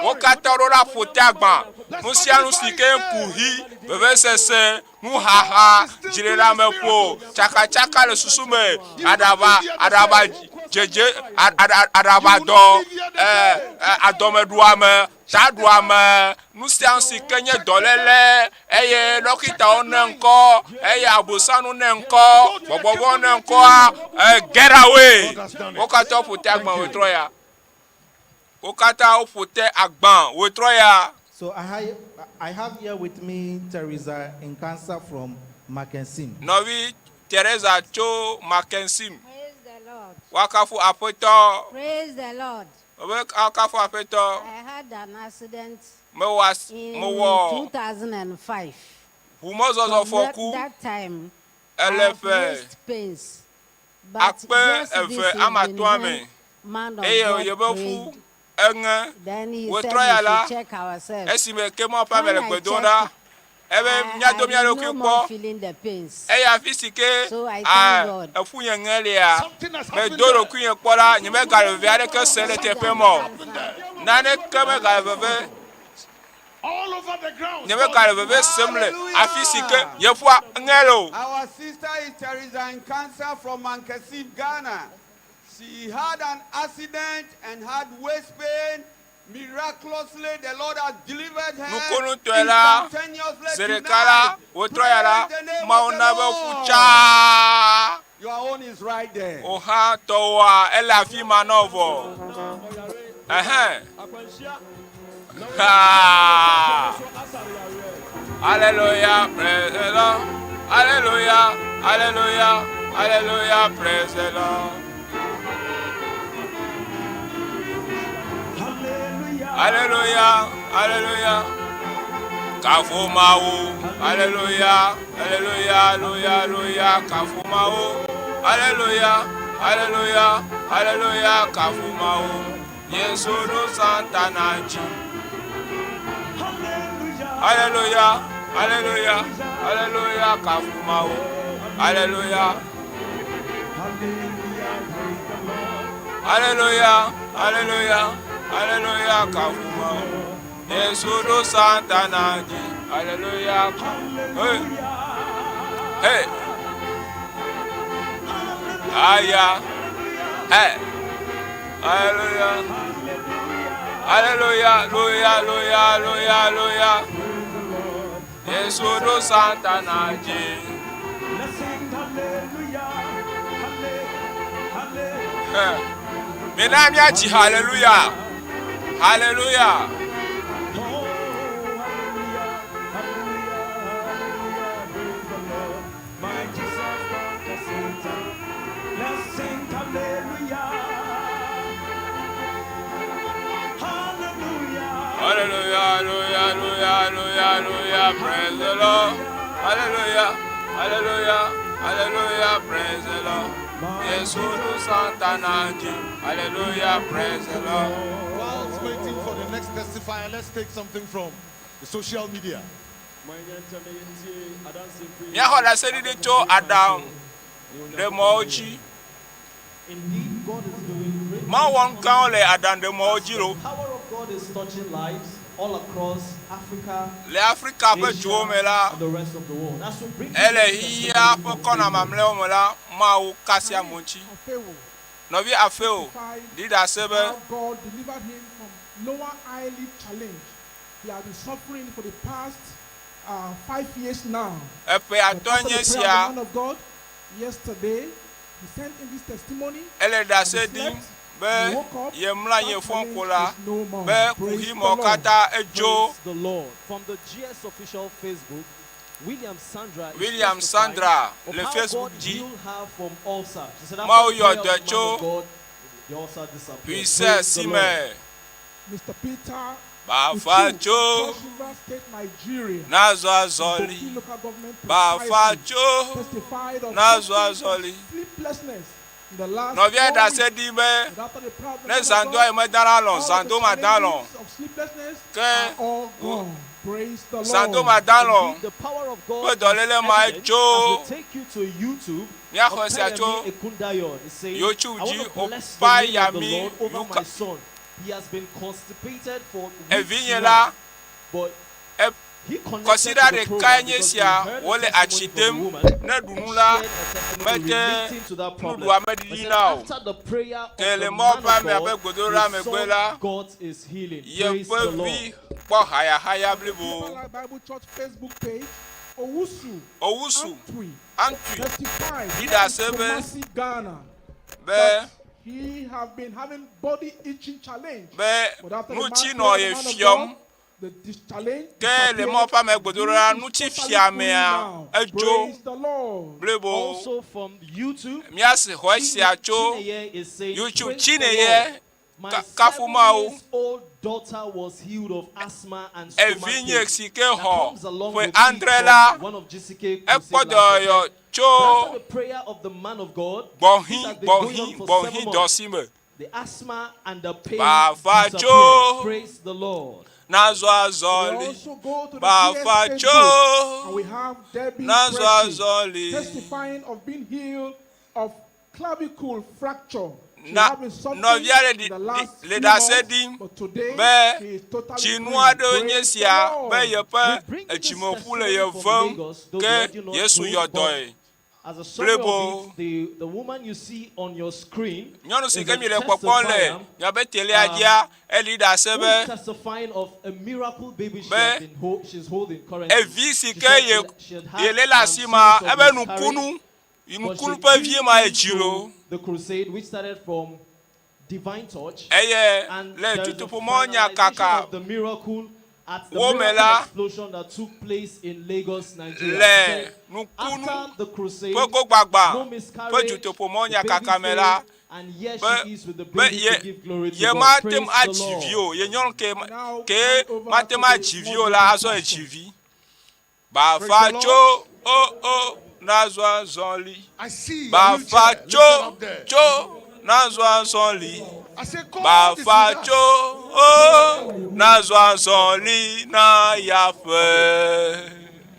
Wo katã ɖo ɖa ƒo te agbã. Nu sia nu si ke kuxi, vevesese, nuxaxa, dziɖeleameƒo, tsakatsaka le susu me, aɖaba aɖaba dzedze aɖabadɔ, ɛ ɛ adɔmeɖuame, taɖuame, nu sia nu si ke nye dɔléle eye ɖɔkitawo ne ŋkɔ eye abosanu ne ŋkɔ, gbɔgbɔvɔwo ne ŋkɔa, ɛ get away. Wo katã woƒo te agbã wòtrɔ ya. Wo katã woƒo te agbã wòtrɔ ya. So I, hi- I have here with me Teresa Nkansa from Mackenzie. Nɔvi Teresa tso Mackenzie. Praise the Lord. Woakafu Aƒetɔ. Praise the Lord. Wobe woakafu Aƒetɔ. I had an accident Mewɔ as In mewɔ 2005. ʋumɔzɔzɔ From fɔku that time, I ele have ƒe waist pains. But akpe just eve this ame evening, atɔ̃a when me man of eye God yeƒe ƒu prayed, eŋe. then he Wòtrɔ said ya we la, should check ourselves. esime ke Mawu ƒe ame When le I gbe dom checked, ɖa, ebe I, míado mía I'm ɖokui no kpɔ more feeling the pains. eye afi si ke So I a thank God. eƒu nye ŋe lia, medo ɖokuinye kpɔ la, nyemegale veve aɖeke se le teƒe ma o. Naneke megale veve, All over the ground. nyemegale veve sem le afi si ke nye ƒua ŋe le o. Our sister is Teresa Nkansa from Mankessim, Ghana. She had an accident and had waist pain. Miraculously, the Lord has delivered her. Nukunutɔe la, Instantaneously zi ɖeka la, tonight. wòtrɔ ya la, Praise the name Mawu of the na be ƒu Lord. tsaa. Your own is right there. Wò hã tɔwòa, ele afi ma na wò vɔ. Ɛhɛn. Ha! Alléluia, praise the Lord. Alléluia, Alléluia, Alléluia, praise the Lord. Alléluia, Alléluia. Kafu Mawu. Alléluia, Alléluia, Alléluia, Alléluia, kafu Mawu. Alléluia, Alléluia, Alléluia, kafu Mawu. Yesu ɖo Satana dzi. Alléluia, Alléluia, Alléluia, kafu Mawu. Alléluia. Alléluia, Alléluia, Alléluia, kafu Mawu. Yesu ɖo Satana dzi. Alléluia. Hey. Hey. Aya. Hey. Alléluia. Alléluia, Alléluia, Alléluia, Alléluia, Alléluia. Yesu ɖo Satana dzi. Hey. Mina míadzi hallelujah. Hallelujah. My Jesus conquered Satan. Let's sing hallelujah. Hallelujah. Hallelujah, hallelujah, hallelujah, hallelujah, hallelujah, praise the Lord. Hallelujah, hallelujah, hallelujah, praise the Lord. Yesu ɖo Satana dzi. Hallelujah, praise the Lord. Whilst waiting for the next testifier, let's take something from the social media. Míaxɔ ɖaseɖiɖi tso aɖaŋuɖemɔwo dzi. Indeed, God is doing great Mawu wɔ nu gãwo le aɖaŋuɖemɔwo dzi The lo. power of God is touching lives all across Africa, Le Afrika ƒe duwo me la, and the rest of the world. As we bring you ele this xexea testimony ƒe from kɔna Facebook, mamlɛwo me la, Mawu ka asi amewo ŋuti. Nɔvi Afeo ɖi ɖase be, How God delivered him from lower eyelid challenge. He has been suffering for the past 5 years now. Eƒe But atɔ̃e after nye the prayer of esia. the man of God, yesterday, he sent in this testimony. Ele and ɖase he ɖim slept. be He woke up. yemlɔ anyi That fɔ challenge ko la is no more. be Praise kuxi the mɔ Lord. katã edzo. Praise the Lord. From the GS official Facebook, William Sandra is William testifying Sandra of le how Facebook God dzi. healed her from ulcer. She said after Mawu the yɔ prayer of dɔe the man tso of God, the ulcer disappeared. Puisse Praise the si Lord. me Mr. Peter bafa Uchu, tso Cross River State, Nigeria. nazɔ Boki azɔli. local government Bafa precisely tso testified of nazɔ suffering from azɔli. sleeplessness in the last Nɔvia 4 ɖase weeks. ɖi be But after the prayer of the ne man of zãdoa God, yi medana alɔ, all the zãdo ma da alɔ. challenges of sleeplessness Ke are all gone. Praise the zãdo Lord. ma da alɔ Indeed, the power of ƒe God is dɔléle ma evident tso as we take you to YouTube míaxɔ of sia tso Payami Ekundayo. Is saying, YouTube I dzi want to bless the name of the Opayami Lord over Yuka. my son. He has been constipated for weeks Evinye now, la but e he connected kɔsiɖa to the ɖekae program nye because he sia heard a wole testimony atsi from a dem woman ne ɖu who nu la shared a testimony mete relating to that problem. nuɖuɖua But meɖiɖina said o. after the prayer of Ke the le man Mawu of ƒe amea ƒe God, gbedodoɖa his megbe son la, got his healing. ye Praise ƒe the vi Lord. kpɔ hayahaya blibo. Deeper Life Bible Church Facebook page, Owusu Owusu Antwi Antwi testified ɖi here in ɖase be Kumasi, Ghana, be that he have been having body itching challenge. be But after the nutsi man nɔ prayer of ye the man of fiɔm God, the this challenge ke le Mawu disappeared. ƒe ame gbedodoɖa He is nutsi totally free fiamea now. edzo Praise the Lord. blibo. Also from YouTube, Míase xɔ sia tso Chineye is saying, YouTube. Praise the Chineye Lord. My kafu Mawu. 7 years old daughter was healed of asthma and stomach Evinye pain. si ke That xɔ comes along ƒe with it andre from la, one of GCK ekpɔ crusade dɔyɔ last tso But after the prayer of the man of God, this gbɔ̃hi has been going gbɔ̃hi on for gbɔ̃hi 7 dɔ months. si me. The asthma and the pain Bafa disappeared. tso. Praise the Lord. Nazɔ We azɔli. also go to the Bafa GS tso. Facebook and we have Debbie Nazɔ Presley azɔli. testifying of being healed of clavicle fracture. She Na had been suffering nɔvi aɖe in ɖi the ɖi last le few ɖase months, ɖim but today be she is totally dzinu free. aɖewo nye Praise the sia be Lord. yeƒe We bring you this edzimeƒu le ye testimony from vem Lagos, though the ke audio not Yesu good, yɔ but dɔe. as a summary of Blebo. it, the woman you see on your screen Nyɔnu si is ke a mi le kpɔkpɔm le testifier miabe telia dzia, eli ɖase who be is testifying of a miracle baby she be has been she's holding currently. evi si She ke said ye she had had ye le le asi some ma series of ebe miscarriage, nukunu but nukunu she ƒe came vie ma ye dzi into lo. the crusade, which started from Divine Touch, Eye and le there is a dutoƒomɔ nya finalization kaka of the miracle at the wo me miracle la explosion that took place in Lagos, Nigeria. le She said, nukunu after the crusade, ƒe gogbagba no ƒe miscarriage, dutoƒomɔ the nya baby kaka me stayed, la and here be she is with the be baby ye to give glory to ye God. mate Praise ŋu the adzi vi Lord. o ye nyɔnu ke Now ke hand over mate to ŋu the adzi vi o Muslim la azɔ pastor. edzi vi. Praise Bafa the Lord. tso o o nazɔ azɔli. I see a Bafa wheelchair lifted tso up there. tso nazɔ azɔli. I say, God is Bafa with us. tso o nazɔ azɔli na yaƒe.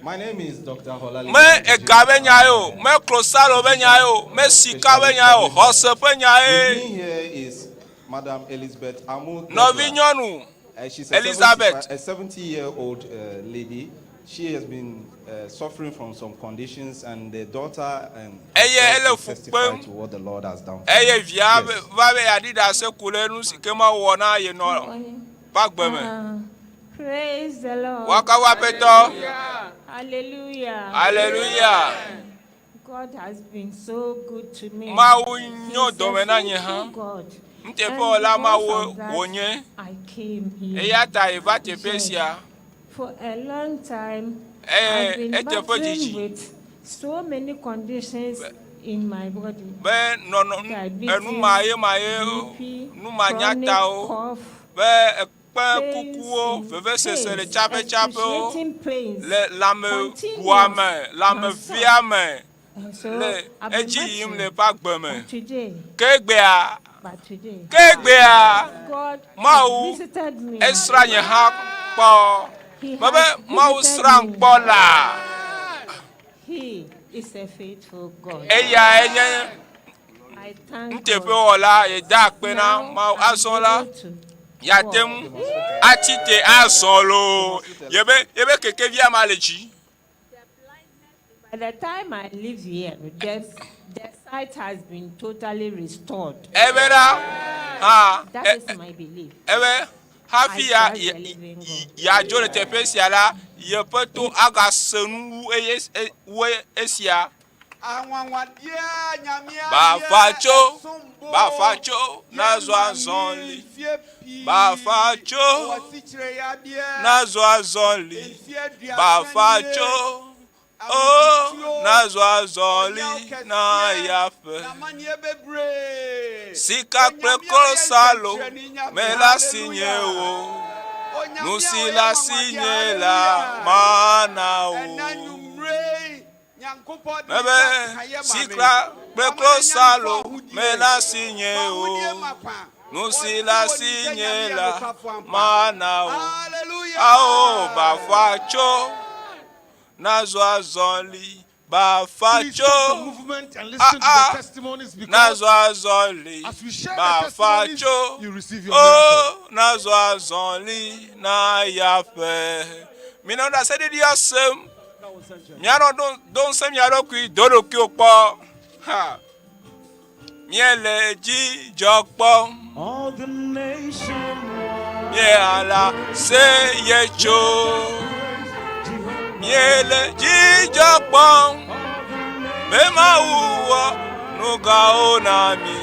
My name is Dr. Holali. Me ega be nya ye o, me klosalo be nya ye o, me sika be nya ye o, xɔse ƒe nya With ye. me here is Madam Elizabeth Amu. Nɔvi nyɔnu She's a Elizabeth. 75 a 70-year-old lady. She has been suffering from some conditions, and the daughter and Eye herself ele will fu testify kpem to what the Lord has done for eye her. via Yes. va be yeaɖi ɖase ku ɖe nu si ke Mawu wɔ na ye nɔ ƒe agbe me. Praise the Lord. Woakafu Aƒetɔ. Hallelujah. Hallelujah. God has been so good to me. Mawu nyo He's a dɔme na nye faithful hã. God. Nuteƒewɔla And because Mawu of that, wònye. I came here. Eya ta yeva teƒe Yes. sia. For a long time, Eye I've been eteƒe battling didi with so many conditions in my body. be nɔnɔ Diabetes, enu mayemaye, BP, nu manyatawo, chronic cough, be ekpe pains kukuwo, in vevesese le pains, tsaƒetsaƒewo, excruciating pains, le lãmeʋua continuous me, non-stop. lãmevia me, And so le I've been edzi yim le battling. ƒe agbe me. But today, Ke egbea, but today, ke egbea, God has Mawu visited me. esrã nye hã kpɔ. He Mebe has Mawu visited srãm me. kpɔ la, He is a faithful God. eyae nye I thank God. nuteƒewɔla ye da akpe na Now Mawu. I'm Azɔ la, able to yeate ŋu atsi te azɔ loo. Yebe yebe kekevia ma le dzi. By the time I leave here, the sight has been totally restored. Ebe ɖa hã That is my belief. ebe hafi I ya trust ya the living God. yeadzo le teƒe sia la, yeƒe to agase nu wu eye wu esia. Bafa tso, bafa tso, nazɔ azɔli. Bafa tso, nazɔ azɔli. Bafa tso, o nazɔ azɔli na yaƒe. Sika kple klosalo mele asinye o. Nu si le asinye la mana o. Mebe sika kple klosalo mele asinye o. Nu si le asinye la mana o. Ao bafa tso nazɔ azɔli. Bafa Please stop the tso movement and ah listen to the ah testimonies because nazɔ azɔli. as we share the Bafa testimonies, tso you receive your o miracle. nazɔ azɔli na yaƒe. Minɔ ɖaseɖiɖia sem. Mianɔ do do ŋusẽ mia ɖokui do ɖokuiwo kpɔ. Ha. Míele dzidzɔ kpɔm. All the nation Míeala seye tso. Míele dzidzɔ kpɔm. Be Mawu wɔ nu gãwo na mí.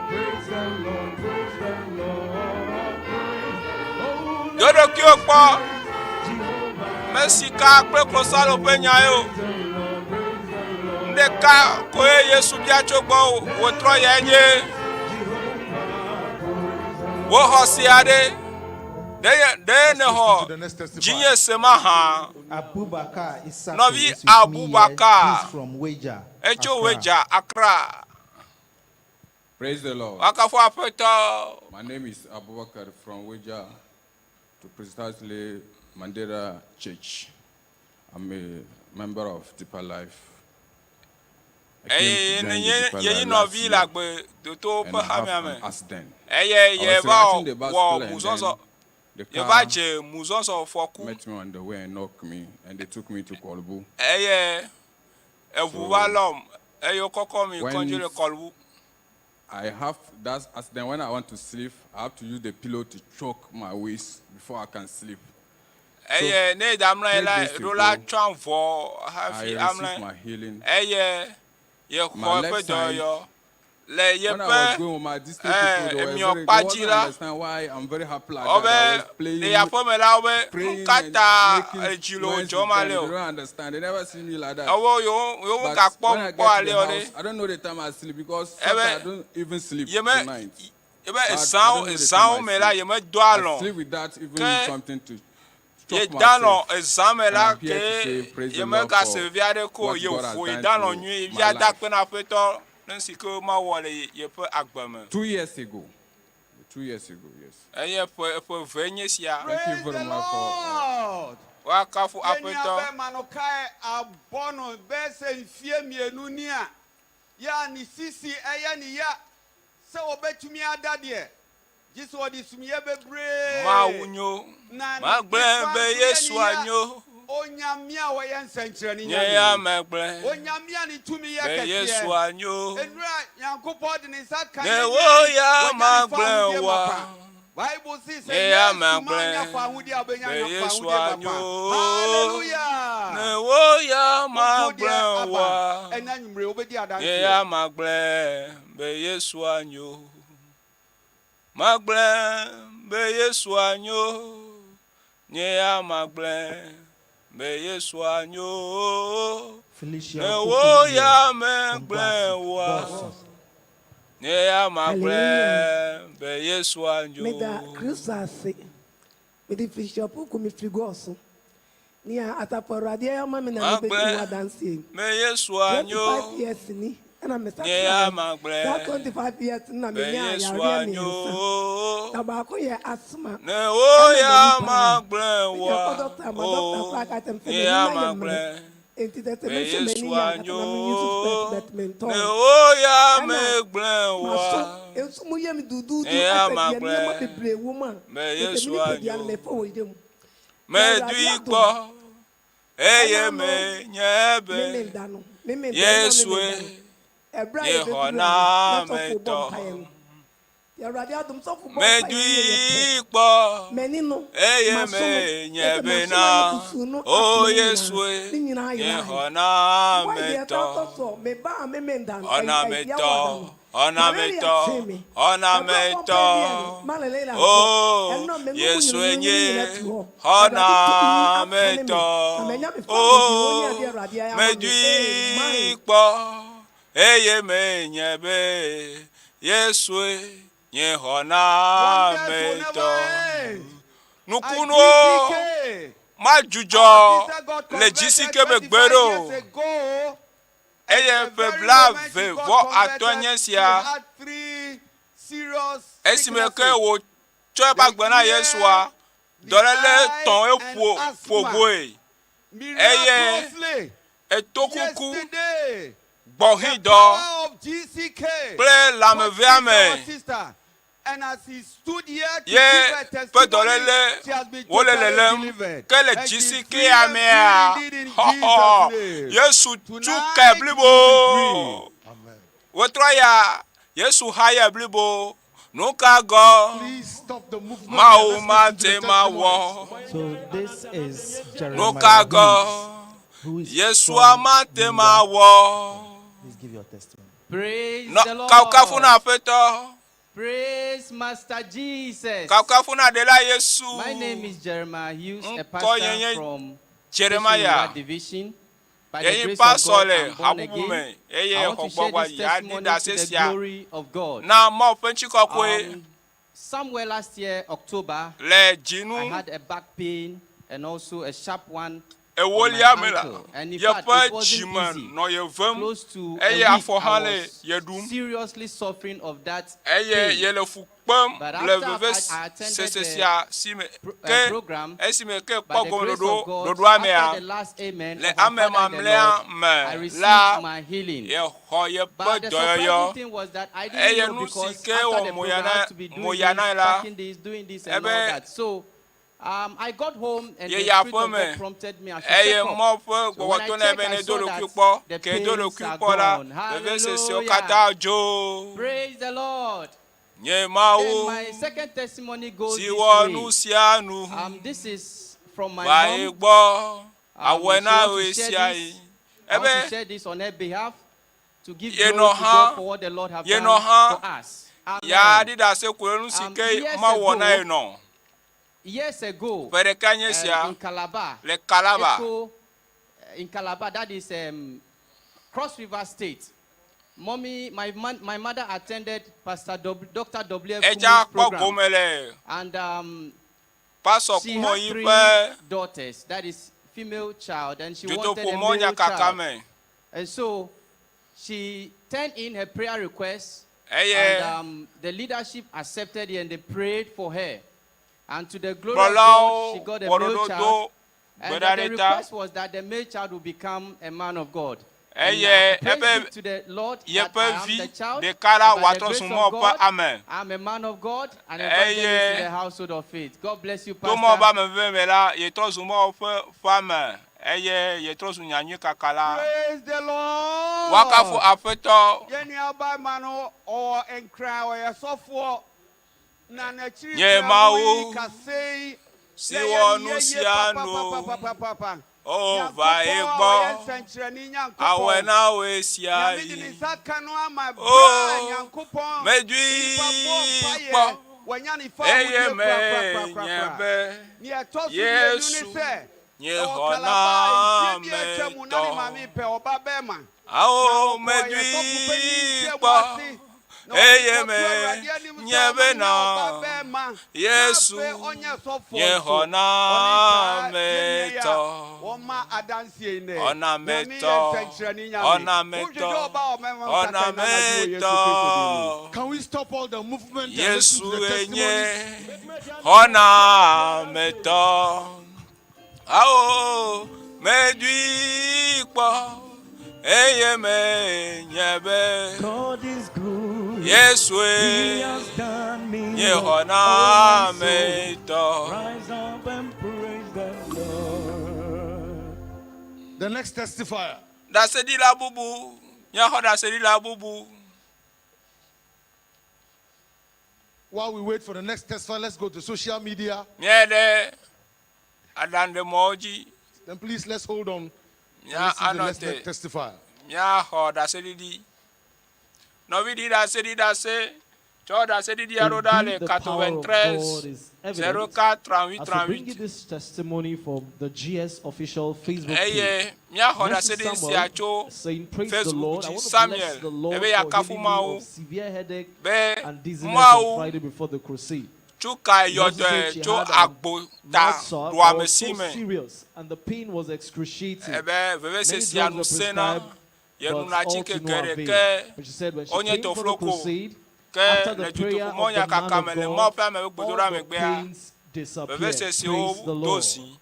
Praise the Lord, praise the Lord, praise. Do ɖokuiwo kpɔ. Me sika kple klosalo ƒe nya ye o. Nu ɖeka koe Yesu bia tso gbɔwò wòtrɔ yae nye wò xɔse aɖe. Ɖe ɖe nèxɔ dzinye se mahã? Abubakar Issaku Nɔvi is with me here. Abubakar, He's from Weja, etso Accra. Weja, Accra. Praise the Lord. Woakafu Aƒetɔ. My name is Abubakar from Weja to precisely Mandela Church. I'm a member of Deeper Life. I came Eye to join the nenye Deeper yeyi Life last nɔvi le year agbe dotowo and ƒe I have hamea me. an accident. Eye I was yeva riding the wɔ bicycle and muzɔzɔ. then the Yeva car dze muzɔzɔ fɔku. met me on the way and knocked me and they took me to Kolbu. Eye eʋu va So lɔm eye wokɔkɔ mi when kɔdzi le Kɔlbu. I have that accident when I want to sleep, I have to use the pillow to choke my waist before I can sleep. So Eye ne da mlɔ anyi three la, days eɖo la ago, tsɔ avɔ I hafi received amlɔ my anyi. healing. Eye yexɔ My eƒe left side, dɔyɔyɔ le when I yeƒe was going with my distant eh, people, they were emiɔ very, they kpa dzi wasn't la, understand why I'm very happy like that. wobe I was le playing, aƒeme la wobe praying and nukata making edzi le noise wòdzɔm with them. ale They o. don't understand. They never see me like that. Ewo yewo yewo But gakpɔ when I kpɔ get to ale the o ɖe. house, I don't know the time I sleep because Ebe sometimes I don't even sleep yeme tonight. yebe But I ezãwo don't know the time ezãwo I me la sleep. yemedo I alɔ sleep without even ke something to ye choke da lɔ myself. ezã me And la I'm here to say, ke praise the Lord yemegase for vevi aɖeke o what ye God has ƒo ye done da lɔ to nyuie my via da life. kpe na aƒetɔ ne si ke mawɔ le yeƒe agbe me. 2 years ago. 2 years ago, yes. Eye ƒe ƒe eve nye sia. Thank you very much for. Woakafu Yɛn aƒetɔ. bɛrima no kae abɔ no bɛyɛ sɛ mfie mmienu ni a yɛ a ne sisi ɛyɛ ne ya sɛ wɔbɛtumi ada deɛ gye sɛ wɔde sumiyɛ bebree Mawu nyo. na ne Magblẽ nifa be nso yɛ ne Yesu ya. anyo. Onyame a wɔyɛ nsɛnkyerɛnne Nye ya megblẽ Onyame a ne tumi yɛ be Yesu kɛseɛ anyo. Enura Nyankopɔn de ne nsa ka Ne yɛn wo nyinaa, ya wɔnya ne magblẽ fahodie wa. mapa. Bible si sɛ Nye ya Yesu ma magblẽ nya fahodie a wobɛnya be nya Yesu fahodie anyo. papa. Hallelujah. Ne wo ya Woto deɛ magblẽ aba wa. ɛna anwummere wobɛdi Nye ya adanseɛ. magblẽ be Yesu anyo. Magblẽ be Yesu anyo. Nye ya magblẽ be Yesu anyo. Felicia Ne Opoku wo here ya from megblẽ Goaso. wa. Goaso. Nye ya magblẽ be Yesu anyo. Meda Kristo ase. Mede Felicia Opoku mefiri Goaso. Nea asafo Awurade ayɛ ama me na mebɛdi Magblẽ ho adanseɛ yi. be Yesu anyo. 25 years ni ɛna Nye ya mesakra. magblẽ Saa 25 years na be menya Yesu ayareɛ anyo. mmiɛnsa. Na baako yɛ asthma. Ne wo Ɛna ya m'ani paa. magblẽ Mede wa. kɔ doctor ma doctor O koraa ka kyerɛ me sɛ nye ya m'ani ayɛ mmerɛ. magblẽ Enti sɛ sɛ be mehwɛ Yesu m'ani yie a anyo. na menyi so spɛs but mentɔn. Ne wo ya Ɛna megblẽ maso wa. nso mu yɛ me duduudu Nye ya asɛ deɛ nneɛma magblẽ bebree wɔ mu a be sɛ Yesu me nipadua no anyo. mɛfa wɔ yere mu. Na Awurade Medui adom kpɔ eye ɛna no menye be memenda no memenda no Yesue memenda no ɛberɛ a nye yɛbɛduru ha no na sɔfo bɔ xɔnametɔ. mpaeɛ no Nti Awurade adom sɔfo bɔ mpaeɛ Medui wie yɛ pɛ kpɔ m'ani no eye maso no menye ɛsɛ maso bena no ne kusuu no o asoma nyinaa Yesue ne nyinaa nye yerae. Why deɛ xɔnametɔ. ɛsan tɔ so meba a memenda no ɛyɛ Xɔnametɔ, yɛwɔ da no malaria xɔnametɔ, kyee me. Ɛberɛ a ɔbɔ mpaeɛ xɔnametɔ. wie no malaria nkɔ. O Ɛno m'anum Yesue nwununwunu nye nyinaa fi hɔ. Awurade tumi afane me xɔnametɔ. na manya me O fahodie wɔ ne adeɛ Awurade ayɛ ama me. medui Amen. kpɔ eye menye be Yesue nye Wonders will never xɔnametɔ. end. Nukunuwo IGCK. madzudzɔ Our sister got le dzi si converted ke me gbe 25 ɖo. years ago. Eye And the ƒe very blaeve moment she got vɔ atɔ̃ converted, nye she sia. had three serious Esime ke sicknesses. wòtsɔ eƒe The agbe na Yesua, ear, the dɔléle eye, tɔ̃ and eƒo ƒo asthma. goe. Eye Miraculously, etokuku, yesterday, the gbɔhidɔ power of GCK kple touched lãmevea this our me sister. And as he stood here to ye give her ƒe testimony, dɔléle she has been wole totally lelem delivered. ke le And she's dzi si free ke and amea free indeed in xɔxɔ Jesus' name. Yesu tu ke Tonight, you will blibo. be free. Wotrɔ ya Yesu haya blibo. Nu ka gɔ Please stop the movement. Mawu and ma let's listen to te the ma testimonies. wɔ. So this is Nu Jeremiah ka Hughes, gɔ who is Yesua from ma te ma Nungua. wɔ. Please give your testimony. Praise Nɔ the kafukafu Lord. na Aƒetɔ. Praise Master Jesus. Kafukafu na Ɖela Yesu. My name is Jeremiah Hughes, a Ŋkɔ pastor nye nye from Jeremiah. Nungua Division. By the Yenyi grace of pastor God, le I'm born habubu again. me eye I want to xɔ share gbɔgbɔ this ya ɖi testimony ɖase to the sia glory of God. na Mawu ƒe ŋutikɔkɔe. Somewhere last year, October, Le dzinu I had a back pain and also a sharp one on ewolia my me la, ankle. And in fact, yeƒe it wasn't dzime easy. nɔ ye vem Close to a eye week, afɔ hã I le was ye ɖum seriously suffering of that eye pain. yele fu kpem But le after veve I attended sese the sia si me ke program, esime ke by kpɔ the gome grace ɖoɖo of God, ɖoɖoa mea after the last amen le of our ame Father in the mamlɛa Lord, me I received la my healing. yexɔ yeƒe But the dɔyɔyɔ surprising thing was that I didn't eye know nu si because ke after wɔ the moya program I na had to be doing moya this, na la packing this, doing this, and all ebe that. So I got home and the ye Spirit aƒe of God me prompted me I should eye check up. mɔ ƒe So when I gbɔgbɔ to na checked, be I ne do saw ɖokui that kpɔ the ke do pains ɖokui are kpɔ la gone. vevesesewo Hallelujah. katã dzo. Praise the Lord. Nye Then Mawu my second testimony goes si this wɔ way. nu sia nu This is from my va ye mom. gbɔ awɔe She na wants wòe to share sia this. yi. I want Ebe to share this on her behalf to give yenɔ glory to hã God for what the Lord have yenɔ done hã for us. ya Amen. ɖi ɖase ku ɖe nu si ke Years mawɔ na ago, ye nɔ. years ago, Ƒe ɖeka nye sia in Calabar, le Calabar. Echo, in Calabar, that is Cross River State. Mommy, my mother attended Pastor Dr. W. F. Edza Kumuyi's kpɔ program. gome le And Pastor she Kumo had yi three ƒe daughters, that is female child, and she wanted a dutoƒomɔ male nyakaka child. me. And so she turned in her prayer request, Eye and the leadership accepted it and they prayed for her. And to the glory of kplɔlawo God, she got a wɔ male ɖoɖo child. do And gbe ɖa the ɖe ta. request was that the male child will become a man of God. And, Eye praise ebe be to the Lord that yeƒe I am vi the child. ɖeka la and by the wòatrɔ grace zu of Mawu ƒe God, ame. I'm a man of God and Eye evangelist in the household of faith. God bless you, to Mawu ƒe Pastor. ame veve me la, yetrɔ zu Mawu ƒe ƒe ame eye yetrɔ zu nyanyui kaka la. Praise the Lord. Woakafu Aƒetɔ. Yɛn nuaba ma no ɔwɔ nkran ɔyɛ sɔfoɔ na n'akyiri Nye brɛ Mawu wo yi kase yi si na wɔ ɛyɛ nu ne yie sia nu papapapapapa. o va ye Nyankopɔn a gbɔ ɔyɛ nsɛnkyerɛnne awɔe Nyankopɔn. na woe sia Nyame de ne yi. nsa ka no ama O berɛ a Nyankopɔn medui nipa bɔ mpaeɛ kpɔ wɔanya ne fa eye ahodie menye korakorakorakora. be Nea ɛtɔ so mmienu Yesu ne sɛ nye ɛwɔ Calabar mfeɛ bi atwa mu na ne xɔnametɔ. maame pɛ ɔba bɛrima. Awo Na ɔkɔɔ yɛ sɔfo medui panyin nkyɛn mu kpɔ ase na ɔde eye kɔto Awurade anim sɛ menye ɔma bena no nya ɔba bɛrima na Yesu afei ɔnyɛ sɔfoɔ nye nso. Ɔne saa yɛn nua yi a xɔnametɔ. wɔma adanseɛ yi nnɛ. Nyame yɛ Ɔnametɔ, nsɛnkyerɛnne Nyame. ɔnametɔ, Wohwehwɛ ɔba a ɔmɛma wo nsa ka ɛna anadwo wɔ Yesu Kristo din mu. ɔnametɔ. Can we stop all the movement and listen Yesu to the enye testimonies? xɔnametɔ. Awo medui kpɔ eye menye be God is good. Yesue He has done me nye well. Oh, my soul, xɔnametɔ. rise up and praise the Lord. The next testifier. Ɖaseɖila bubu, míaxɔ ɖaseɖila bubu. While we wait for the next testifier, let's go to social media. Míayi ɖe aɖaŋɖemɔwo dzi. Then please let's hold on and Mía listen to the anɔ next te. testifier. Míaxɔ ɖaseɖiɖi. Nɔvi ɖi ɖase ɖi ɖase. Tsɔ ɖaseɖiɖi aɖo ɖa le Indeed, the power of 93 God is evident 04 38 as we bring you 38. this testimony from the GS official Facebook Eye page. míaxɔ Mercy ɖaseɖiɖi Samuel sia tso saying, Praise the Facebook Lord. I dzi want to bless Samuel the Lord ebe for yeakafu healing me Mawu of severe headache be and dizziness Mawu on Friday before the crusade. tso ka He also yɔdɔe said she tso had an agbo ta ulcer that ɖuame was si so me. serious and the pain was excruciating. Ebe Many vevesesea drugs nu were sẽna prescribed, yenuna but all atike to no geɖe avail. ke But she said when she wonye came for the tofloko crusade, ke after le the prayer dutoƒomɔ of the man nyakaka of me le Mawu God, ƒe ame ƒe all gbedoɖa the megbea pains disappeared. vevesesiwo Praise the do Lord. zi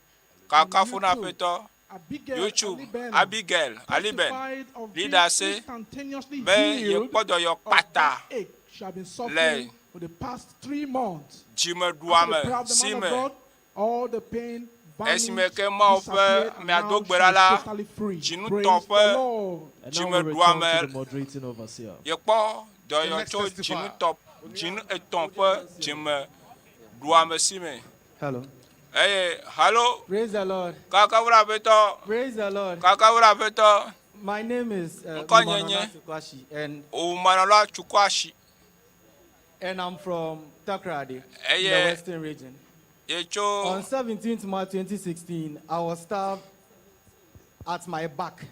kakafu na Aƒetɔ. Abigail YouTube Aliben Abigail Aliben testified of being ɖi ɖase instantaneously be healed yekpɔ dɔyɔ of kpata backache she had been le suffering for the past 3 months. After the prayer dzimeɖuame of the si man of me God, all the pain esime vanished, ke Mawu ƒe disappeared, and amea do now gbe she ɖa is la totally free. dzinutɔ Praise the ƒe Lord. And now we return to dzimeɖuame the moderating overseer. yekpɔ The dɔyɔ next tso testifier. dzinutɔ dzinu etɔ̃ ƒe dzimeɖuame si me. Hello. Eye halo Praise the Lord. kakafu ɖe Aƒetɔ Praise the Lord. kakafu ɖe Aƒetɔ My name is Ŋkɔ nye Umanana nye Tukwashi, and Umanɔla Tsukwashi and I'm from Takoradi, in the eye Western region. yetso On 17th March 2016, I was stabbed at my back.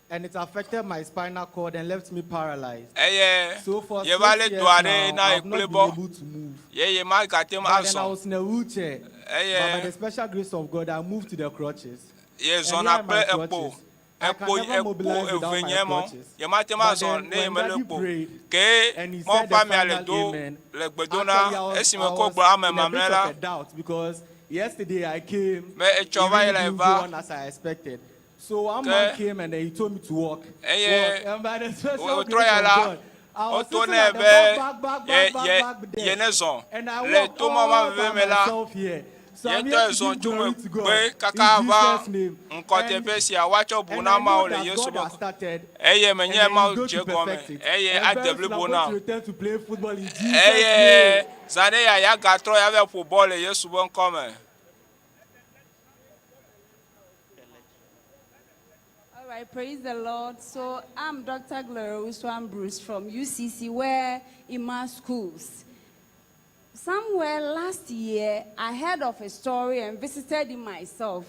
And it affected my spinal cord and left me paralyzed. Eye So for yeva six lé years dɔ aɖe now, na ye I've not kple been bɔ able to move. ye ye magate ŋu But then I azɔ. was in a wheelchair. Eye But by the special grace of God, I moved to the crutches. ye And zɔna here are my kple ekpo. crutches. I can Ekpo never ekpo mobilize without eve my nye mɔ. crutches. Ye mate ŋu But azɔ then ne ye when mele Daddy kpo. prayed Ke and he mɔ said the ƒe amea le final do amen, le gbe do actually na I was, esime I ko was gblɔ ame in a mamlɛ bit la of a doubt because yesterday I came, be it etsɔ va really yi la didn't go eva on as I expected. So one ke man came and then he told me to walk. eye Walk. And by the special wòtrɔ grace ya of la God, I was woto sitting nɛ at the be back, back, back, ye back, back, ye back ye there. ne zɔ And I le walked to mɔ ma all veve by me la myself here. So ye I'm ŋutɔ here to ezɔ give tso glory to God megbe in kaka va Jesus' name. ŋkɔteƒe And sia woatsɔ bu and na I know Mawu le that Yesu God ƒe has ŋkɔ. started Eye and menye then he's Mawu going dze to gɔme perfect it. eye And ade very soon blibo I'm going nam. to return to play football in Jesus' Eye name. zã ɖe ya ya gatrɔ ya va ƒo bɔl le Yesu ƒe ŋkɔ me. All right, praise the Lord. So I'm Dr. Gloria Uswan Bruce from UCC, where Ima schools. Somewhere last year, I heard of a story and visited him myself.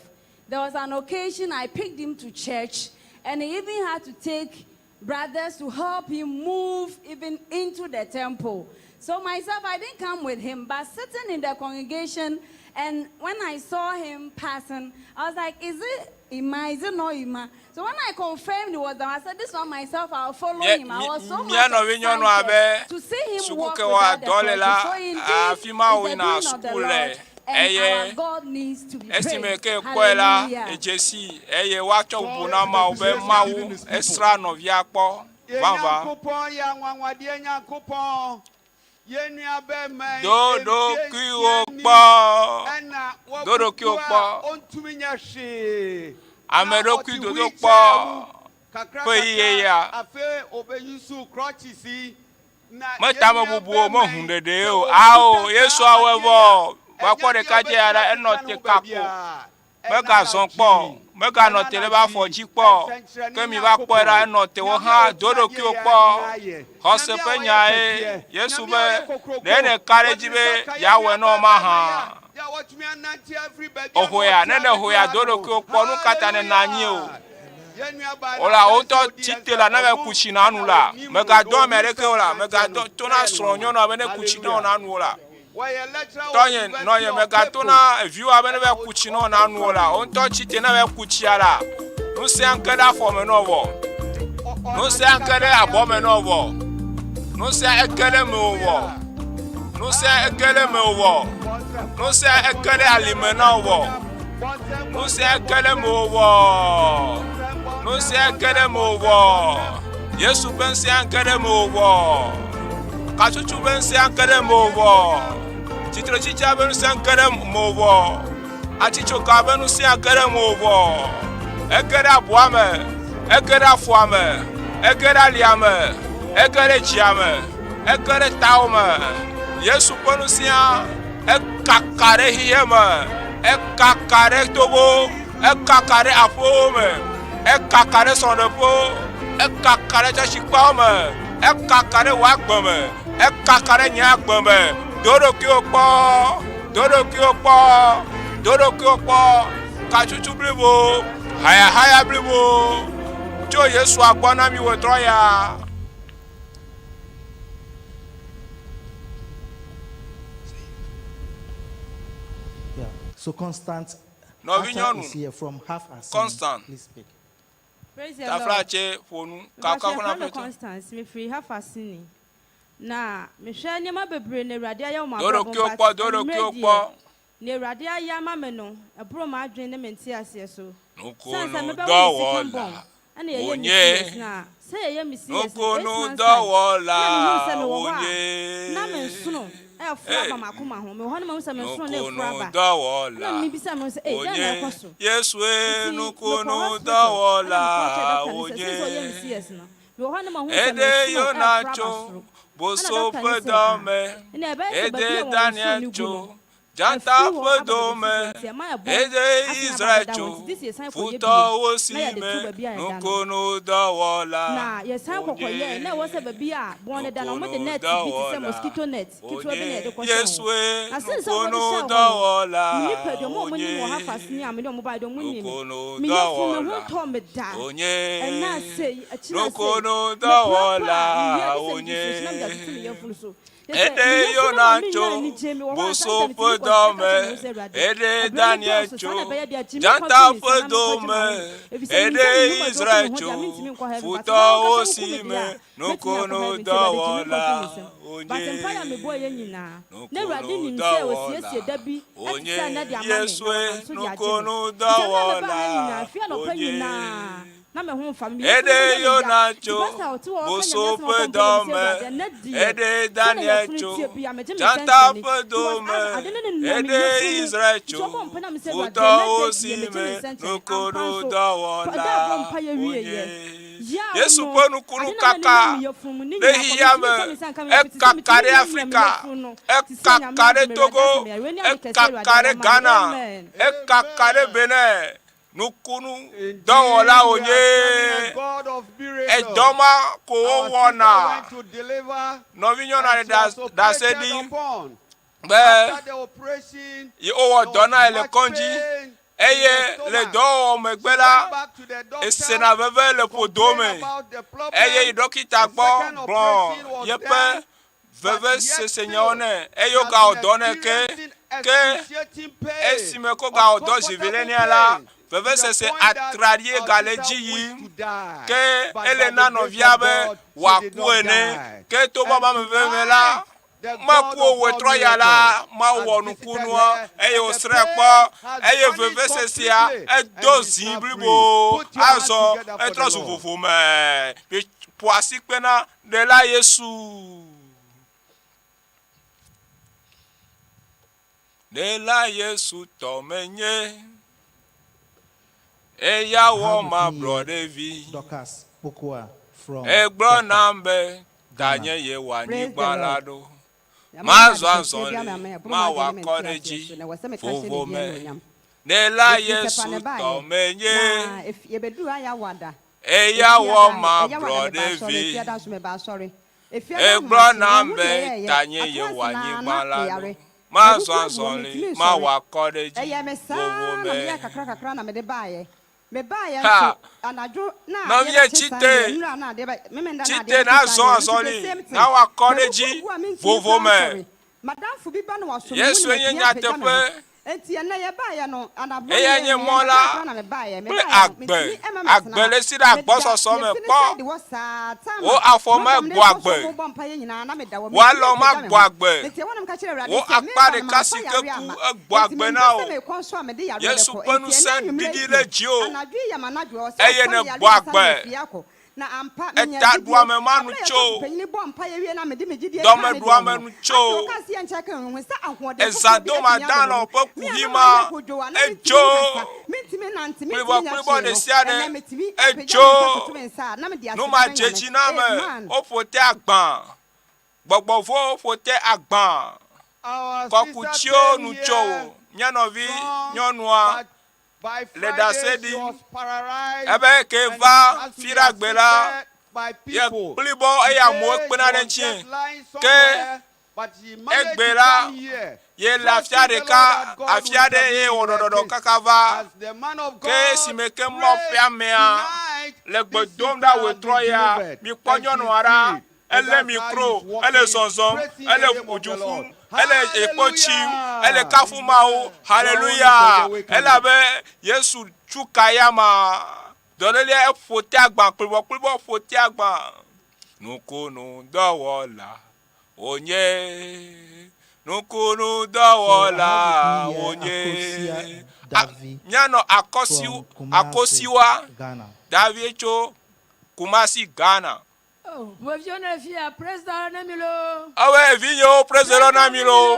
There was an occasion I picked him to church, and he even had to take brothers to help him move even into the temple. So myself, I didn't come with him, but sitting in the congregation, and when I saw him passing, I was like, is it Ima? Is it not Ima? So when I confirmed it was them, I said, this one myself, I'll follow Mía him. I was so mía much nɔvi nyɔnu excited abe to see him suku walk ke wɔ without the dɔ le crutches. la So indeed, afi ma it's the woyina doing of the suku le Lord, and our eye God needs to be esime praised. ke kpɔe la Hallelujah. edze si eye woatsɔ bubu God na is Mawu be appreciating Mawu his people. esra nɔvia kpɔ Yɛ vavã. Nyankopɔn yɛ anwanwadeɛ Nyankopɔn. Yɛn nua bɛrima yi, Do mfeɛ ɖokuiwò nsia ni kpɔ. ɛna Do ɖokuiwò wabubu a kpɔ. ɔntumi nyɛ hwee. Ame Na ɖokui ɔte dodo wheelchair kpɔ mu kakra ƒe kakra yeyea. afei obeyi crutches yi. Na Me yɛn nua tamebubu o, bɛrima mehu yi, ɖeɖe sɛ o. okuta Ao, Yesu saa awɔe adeɛ vɔ. yi a, Va kpɔ ɛnyɛ deɛ ɖekadze ya la, obetumi enɔ akeka ne te ho kako. baabiara. Ɛna Megazɔ anadwo kpɔ o. yi, Meganɔ ɛna te ɖe eƒe anadwo afɔ yi, dzi kpɔ o. nsɛnkyerɛnne Ke mi va kpɔe ɖa, Nyankopɔn. enɔ te wo Nyame a hã do otumi adeɛ ɖokuiwò yɛ kpɔ. nyinaa yɛ. Xɔse Nyame a ƒe ɔyɛ nyae. kɛseɛ. Yesu Nyame be, a ɔyɛ kokroko. ɖe nèka ɖe Wɔde edzi ne be nsa ka yɛn yeawɔe nua na wò bɛrima yi mahã? a, yɛ a watumi anante afiri baabi a na Ohoya, ɔte ne ɖe abɛduru hoya do ha no. ɖokuiwò kpɔ, nu ka ta nènɔ anyi o? Hallelujah! Yɛn nua baa Wò na la, wò adanse ŋutɔ odi tsi yɛn te sɛ la, ne va ɔno ku tsi na nu ɛna la, onim no mègadɔ na ame onim aɖeke sɛ o la, mmeranteɛ mègadɔ no to na ɛyɛ srɔ̃ nwanwa. nyɔnua be ne ku tsi na wò Hallelujah! na nu o la. Wɔyɛ lecturer wɔ Tɔnye, University nɔnye, of mègato Cape na viwòa be ne va ɛna ku tsi na wò na nu o la. Wò ŋutɔ tsi te ne va ku tsia la, ŋusẽa ŋke ɖe afɔ me nɔ vɔ. Ŋusẽa ŋke ɖe abɔ me nɔ vɔ. Ŋusẽa eke ɖe mewò vɔ. Ŋusẽa eke ɖe mewò vɔ. Ŋusẽa eke ɖe alime na wò vɔ. Ŋusẽa eke ɖe mewò vɔ. Ŋusẽa eke ɖe mewò vɔ. Yesu ƒe ŋusẽa eke ɖe mewò vɔ. Katsutsu ƒe ŋusẽa eke ɖe mewò vɔ. Tsitretsitsia ƒe ŋusẽ eke ɖe mewò vɔ. Atitsoga ƒe ŋusẽa ge ɖe mewò vɔ. Ege ɖe abɔa me, ege ɖe afɔa me, ege ɖe alia me, ege ɖe dzia me, ege ɖe tawo me. Yesu ƒe ŋusẽa ekaka ɖe xexea me, ekaka ɖe togo, ekaka ɖe aƒewo me, ekaka ɖe srɔ̃ɖeƒewo, ekaka ɖe tsɔtsikpeawo me, ekaka ɖe wò agbe me, ekaka ɖe nye agbe me. Do ɖokuiwò kpɔ. Do ɖokuiwò kpɔ, do ɖokuiwò kpɔ, katsutsu blibo, hayahaya blibo, tso Yesua gbɔ na mi wòtrɔ ya. Yeah. So Constant Nɔvinyɔnu Atta is here from Half Assini. Constant Please speak. Praise the Lord. Taflatse ƒo nu kafukafu na Mepakyɛ yɛfrɛ me Aƒetɔ. Constance, mefiri Hafasini. Na mehwɛ nneɛma bebree na Awurade ayɛ wɔ Do m'abrabɔ mu ɖokuiwò but kpɔ, do anwummerɛ ɖokuiwò deɛ kpɔ. nea Awurade ayɛ ama me no ɛboro m'adwene ne me nteaseɛ so. Sane sɛ Nukunu mebɛwo me second born dɔwɔla ɛna yɛyɛ me wònye. CS na sɛ yɛyɛ me CS no eight Nukunu months time dɔwɔla ɛna mehuu sɛ mewɔ hɔ a wònye. na me nsono ɛreforo Hey. aba m'akoma ho. Mewɔ hɔ no mahu sɛ me nsono no Nukunu reforo aba. Ɛna dɔwɔla mebisa me ho sɛ ei dɛn na wònye. ɛkɔ so? Yesue Nti mekɔɔ nukunu hospital ɛna dɔwɔla mekɔɔ kyerɛɛ doctor no sɛ since ɔyɛ me wònye. CS no mewɔ hɔ no mahu sɛ me Ede nsono Yona ɛreforo aba tso soro. Ɛna boso doctor ƒe no sɛ ah dɔme. ɛnna ɛbɛyɛ sɛ baabi Ede a wɔn Daniel nsono no gu tso no Dzata Afiri hɔ ƒe aba baabi dome, foforɔ nti ɛma ɛbɔn eye asan aba Israel abɛda tso hɔ nti this year san kɔyɛ bio futɔwo si na yɛde me to baabi a ɛda no. nukunudɔwɔla Na yɛsan kɔkɔyɛɛ wònye. na ɛwɔ sɛ baabi a bɔn no da no wɔde net bi te sɛ Nukunudɔwɔla mosquito net ketewa bi na wònye. yɛde kɔhyɛɛ hɔ. Yesue Na sen sɛ wɔde hyɛɛ hɔ no, nukunudɔwɔla me nipadua mu a wɔnim wɔ ha wònye. fa sini a me ne wɔn baeɛ deɛ wɔnim me. Me yafunu me ho Nukunudɔwɔla ntɔɔ me da. wònye. Ɛnnɛ asei, akyiri asei, mepira mpo a, Nukunudɔwɔla mewia gye sɛ mede nsuohye na mede wònye. atoto me yafunu so. Kyerɛ sɛ, Eɖe me yafunu Yona ma mennya tso anigye, mewɔ hɔ a boso sometimes ƒe metumi kɔ dɔ ka me, kyerɛ me ho sɛ, Awurade, eɖe ɛberɛ no Daniel dɔɔso, saa tso na ɛbɛyɛ deɛ, gye me dzata kɔgye me ƒe nsa na do menkɔgye me, m'ahome, ɛfiri sɛ menim eɖe sɛ me nnwuma deɛ wokum Israel me ho tso deɛ a, mentumi nkɔ heaven, but wo futɔwo ankasa si wokum me me, deɛ a, mɛtumi akɔ heaven, nti Awurade gye me kɔgye me nukunudɔwɔla nsam. But wònye. mpaeɛ a mebɔeɛ nyinaa, na Awurade nim sɛ Nukunudɔwɔla ɔsiesie da bi ɛte wònye. sɛ ɛnnɛ de ama me, na Yesue wɔnam so de agye me. Nti ɛberɛ a mebaa nukunudɔwɔla ha nyinaa, fie anɔpa wònye. nyinaa, na me ho mfa me, me yafunu Eɖe ho yɛ me ya. Yona Nti tso pastor a ɔte hɔ ɔka boso Nyame asɛm a ƒe ɔbɔ dɔ mpaeɛ no, mese me, Awurade ɛnnɛ deɛ, eɖe sɛdeɛ Daniel yafunu tso teɛ biara, megye me dzata nsɛnkyerɛnne. ƒe do Because me, as ade no nenam me eɖe yafunu mu, Israel nti tso ɔbɔ mpaeɛ na mese Awurade ɛnnɛ futɔwo da si deɛ, megye me, me nsɛnkyerɛnne. Ampa nso, nukunudɔwɔla da a ɔbɔ mpaeɛ wieeɛ, wònye. yaw Yesu no, ƒe nukunu ade no a na kaka nenam me yafunu mu ne ɖe nyinaa kɔ, xexea mentumi me, mfa me nsa nka me yafunu, te sɛ ekaka metumi ɖe miamia me Afrika, yafunu no, te sɛ Nyame ekaka ɖe adom, Awurade Togo, asɛ me yareɛ, wei ne ade kɛseɛ Awurade ekaka ayɛ ɖe ama me. Ghana, Amen. ekaka ɖe Benin. Nukunu dɔwɔla wònye. Edɔ ma ko wowɔna. Nɔvinyɔnu aɖe ɖase ɖi be wowɔ dɔ na ye le kɔdzi eye le dɔwɔwɔ megbe la, esena veve le ƒodo me eye yi ɖɔkita gbɔ gblɔ yeƒe vevesesenyawo nɛ eye wogawɔ dɔ nɛ ke. Ke esime ke wogawɔ dɔ zi velia nɛ la, vevesese atraɖie gale edzi yim. Ke ele na nɔvia be wòaku ene. Ke togbɔ be ame veve la meku o wetrɔ ya la, Mawu wɔ nukunua eye wòsrãe kpɔ eye vevesesea edo zi blibo. Azɔ etrɔ zu vovome. Ƒo asikpe na Ɖela Yesu. Ɖela Yesu tɔ menye. Eya wɔ mablɔɖevi. Egblɔ nam be tanye ye wɔ anyigba la ɖo. Mazɔ azɔli, mawɔ akɔ ɖe dzi, vovo me. Ɖela Yesu tɔ menye. Eya wɔ mablɔɖevi. Egblɔ nam be tanye ye wɔ anyigba la ɖo. Mazɔ azɔli, mawɔ akɔ ɖe dzi, vovo me. Ha! Nɔvinye tsi te, tsi te nazɔ azɔli, nawɔ akɔ ɖe dzi, vovo me. Yesue nye nyateƒe. Eyae nye mɔ la kple agbe. Agbe le esi ɖe agbɔsɔsɔ me. Kpɔ wò afɔ magbɔ agbe, wò alɔ magbɔ agbe, wò akpa ɖeka si ke ku egbɔ agbe na wò. Yesu ƒe ŋusẽ ɖiɖi ɖe dziwò eye nègbɔ agbe. Etaɖuame ma nu tso, dɔmeɖuame nu tso, ezãdomadalɔ̃ ƒe kuxi ma edzo, kplibɔkplibɔ ɖesiaɖe edzo, numadzedziname woƒo te agbã, gbɔgbɔ vɔ̃wo ƒo te agbã, kɔkutsiwo nu tso. Mía nɔvi nyɔnua le ɖase ɖim ebe ke va fiɖagbe la, ye kplibɔ eye amewo kpena ɖe ŋuti. Ke egbe la, ye le afia ɖeka, afia ɖe eye wɔ ɖɔɖɔɖɔ kaka va. Ke esime ke Mawu ƒe amea le gbe dom ɖa wòetrɔ ya, mikpɔ nyɔnua ɖa, Ele mikro, ele zɔzɔm, ele ƒu du ƒum, ele ekpo tsim, ele kafu Mawu. Haleluya! Elabe Yesu tsu ka ya ma. Dɔlélia eƒo te agbã, kplibɔkplibɔ ƒo te agbã. Nukunu dɔwɔla wònye. Nukunu dɔwɔla wònye. Míanɔ akɔsi, akosiwa Davie tso Kumasi, Ghana. Oh, veviwo ne fia, praise the Lord na mi loo. Ewɔe vinyewo, praise the Lord na mi loo.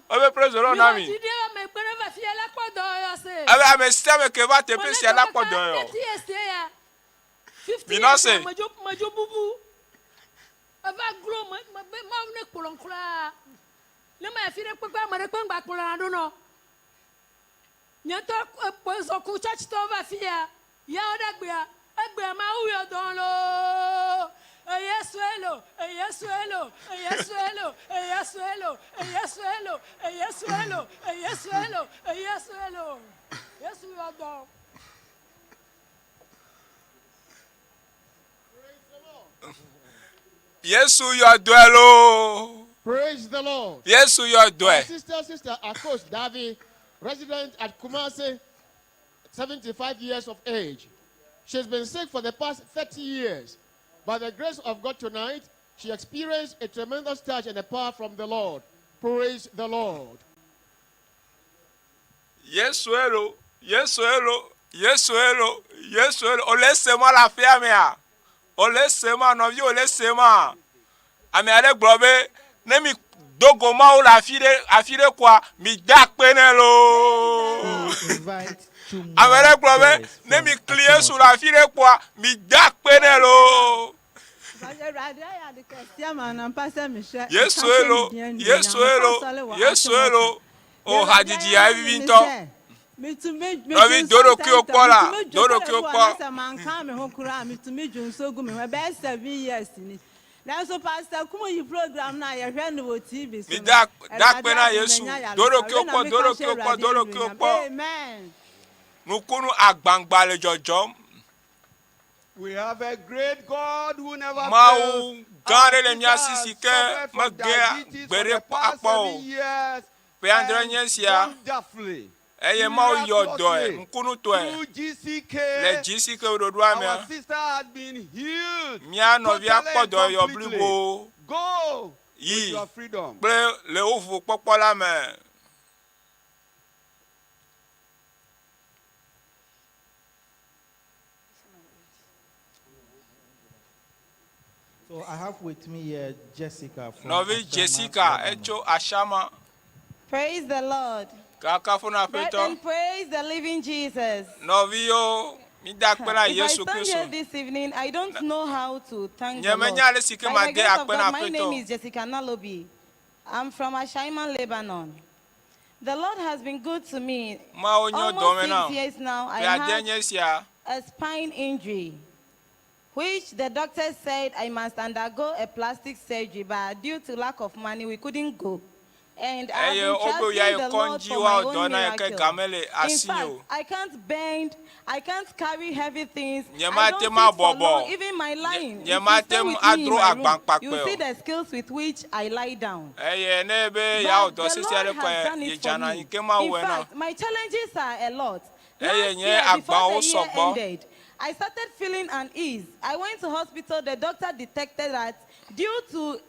Ebe praise the Lord na mi. Mi wɔ dzi ɖe ame kpe ɖe va fia la kpɔ dɔyɔ se. Ebe ame sia ame ke va teƒe sia la kpɔ dɔyɔ. Thirty years ye ya. Fifty Minɔ years se. medzo medzo bubu. Eva glo me me be Mawu ne kplɔm kura. Ne ma yi afi ɖe kpekpe ame ɖe kpe ŋgba kplɔ na ɖo nɔ. Nye ŋutɔ kpɔ zɔ ku tsɔtsitɔwo va afi ya. Ya wo ɖe gbea. Egbea Mawu yɔ dɔm loo. Eyesu elo, Eyesu elo, Eyesu elo, Eyesu elo, Eyesu elo, Eyesu elo, Eyesu elo, Eyesu elo. Yesu yɔ dɔm. Yesu yɔ dɔe loo. Praise the Lord. Yesu yɔ dɔe. Our sister, sister Akos Davi, resident at Kumasi, 75 years of age. She's been sick for the past 30 years. By the grace of God tonight, she experienced a tremendous touch and a power from the Lord. Praise the Lord. Yesu elo, Yesu elo, Yesu elo, Yesu elo. Wòle esem le aƒea mea? Wòle esema, nɔvi wòle esema? Ame aɖe gblɔ be ne mi do go Mawu le afi ɖe afi ɖe koa, mi da akpe nɛ loo. Ame aɖe gblɔ be ne mi kli Yesu le afi ɖe koa, mi da akpe nɛ loo. Yesu elo, Yesu elo, Yesu elo. O hadzidzi ya evivi ŋutɔ. Nɔvi do ɖokuiwò kpɔ la, do ɖokuiwò kpɔ. Mi da da akpe na Yesu. Do ɖokuiwò kpɔ, do ɖokuiwò kpɔ, do ɖokuiwò kpɔ. Nukunu agbaŋgba le dzɔdzɔm. We have a great God who never Mawu fails. gã Our aɖe le mía si sister si ke suffered from megea diabetes gbe for ɖe the past akpɔ o. seven years Ƒe adre and nye esia wonderfully, eye Mawu yɔ dɔe miraculously, ŋkunutɔe through GCK, le GCK ɖoɖoa our mea. sister has been healed Mía nɔvia totally kpɔ and dɔyɔyɔ completely. blibo Go with yi your freedom. kple le wo vovokpɔkpɔ la me. So I have with me here Jessica from Nɔvi Ashama, Jessica Lebanon. etso Ashama. Praise the Lord. Kakafu na Aƒetɔ. Brethren, praise the living Jesus. Nɔviwo, mida akpe na If I Yesu stand here Kristo. this evening, I don't know how to thank Nye the Lord. menya ale si ke By the made grace of akpe God, na my Aƒetɔ. name is Jessica Nalobi. I'm from Ashaiman, Lebanon. The Lord has been good to me. Mawu nyo Almost dɔme six nam. years now, I Ƒe ade had nye esia. a spine injury, which the doctor said I must undergo a plastic surgery, but due to lack of money, we couldn't go. And I've Eye been wobe trusting ya yi the Lord kɔdzi for my woawɔ own dɔ na ye ke miracle. game le In asinye fact, o. I can't bend, I can't carry heavy things. Nye I mate don't sit ma for bɔbɔ. long. Even my lying. Nye If you mate stay ŋu with me in adro my room, agbankpakpɛ you see o. the skills with which I lie down. Eye ne be yeawɔ But dɔ the sesẽ Lord aɖe has kɔe, done ye it for dzana me. anyi ke Mawu In wɔe na. fact, my challenges are a lot. Eye Last nye year, before agbawo the year sɔgbɔ. ended, I started feeling unease. I went to hospital. The doctor detected that due to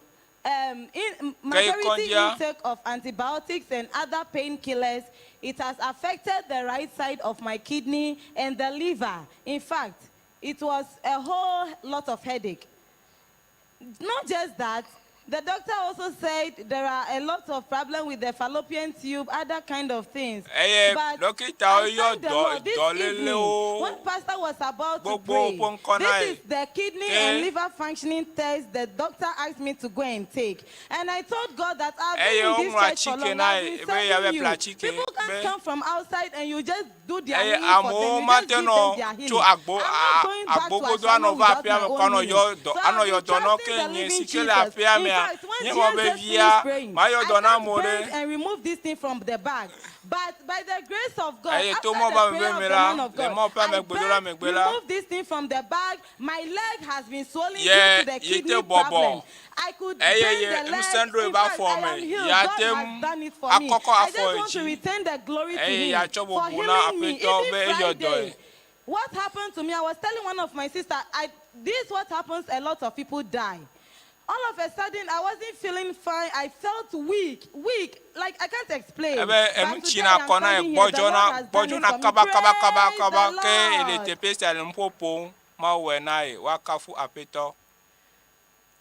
in, Ke yi majority kɔdzia, intake of antibiotics and other painkillers, it has affected the right side of my kidney and the liver. In fact, it was a whole lot of headache. Not just that, the doctor also said there are a lot of problems with the fallopian tube, other kind of things. Eye But dɔkitawo I yɔ thank the dɔ Lord this evening, dɔlélewo when pastor was about to gbogbo pray, woƒe ŋkɔ na this ye. is the kidney Ke and liver functioning test the doctor asked me to go and take. And I told God that I've eye been in woŋlɔ this church for atike long, na I've ye been be yeave serving ƒle you. atike People can't be come from outside and you just do their eye healing for them. amewo You just mate give nɔ them their tso healing. agbo I'm not going back to agbogodo Ashaiman anɔ va without aƒea my me kɔ own anɔ healing. yɔ dɔ So anɔ I've yɔ been dɔ nɔ trusting ke the nye living si ke le Jesus. aƒea In mea fact, when nye wɔ Jesus be just via finished praying, mayɔ I dɔ na can't amewo bend ɖe. and remove this thing from the bag. But by the grace of God, Eye after to mɔ the va prayer megbe of me the la man of le God, mɔ ƒe I amegbedola bent, megbe la removed this thing from the bag. My leg has been swollen ye due to the ye te kidney bɔbɔ problem. I could eye bend ye the leg. ŋusẽ ɖo In ebe fact, afɔ I am me healed. ya God te has ŋu done it for me. akɔkɔ I afɔ just want to dzi return the glory to eye Him yeatsɔ for bubu na healing me. Aƒetɔ Even be eyɔ dɔe. Friday, what happened to me? I was telling one of my sister, I, this what happens. A lot of people die. All of a sudden, I wasn't feeling fine. I felt weak, weak, like I can't explain. Ebe But enu today tsina I'm kɔ na ye standing here. The gbɔdzɔna Lord has done it gbɔdzɔna for me. kaba kaba kaba Praise kaba the ke ele Lord. teƒe sia le nuƒo ƒom. Mawu wɔe na ye woakafu Aƒetɔ.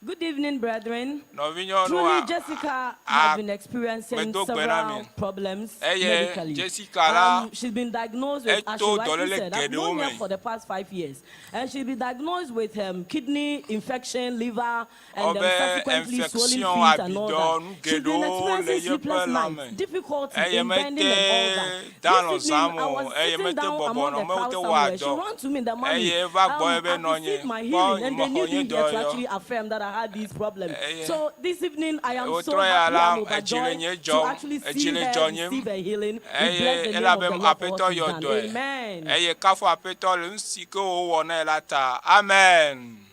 Good evening, brethren. Nɔvinyɔnua, Truly, Jessica has been experiencing medo gbe na several mi. problems Eye medically. Jessica la, she's been diagnosed with, as she eto rightly dɔléle said, I've geɖewo known her me. for the past 5 years. And she's been diagnosed with kidney infection, liver, and Wobe subsequently swollen infection, feet and all abidɔ, that. nu She's been geɖewo le experiencing yeƒe sleepless lãme. nights, difficulty Eye in bending and all that. mete da This nɔ evening, zãm I o, was eye sitting mete down bɔbɔ among nɔ, the crowd mete wɔ somewhere. She adɔ. ran to me, the mommy, Eye eva gbɔ ebe I've nɔ received nye, my kpɔ healing, and they mexɔ need nye me here to dɔyɔ. actually affirm that I had these problems. Eye So this evening, I am so wotrɔ ya happy, la, I'm edzi le overjoyed nye to dzɔm, actually edzi see le her dzɔ nyem. receive a healing. We Eye bless the name of elabe the Lord for Aƒetɔ what he's yɔ done. dɔe. Amen. Eye kafu Aƒetɔ le nu si ke wòwɔ nɛ la ta. Amen.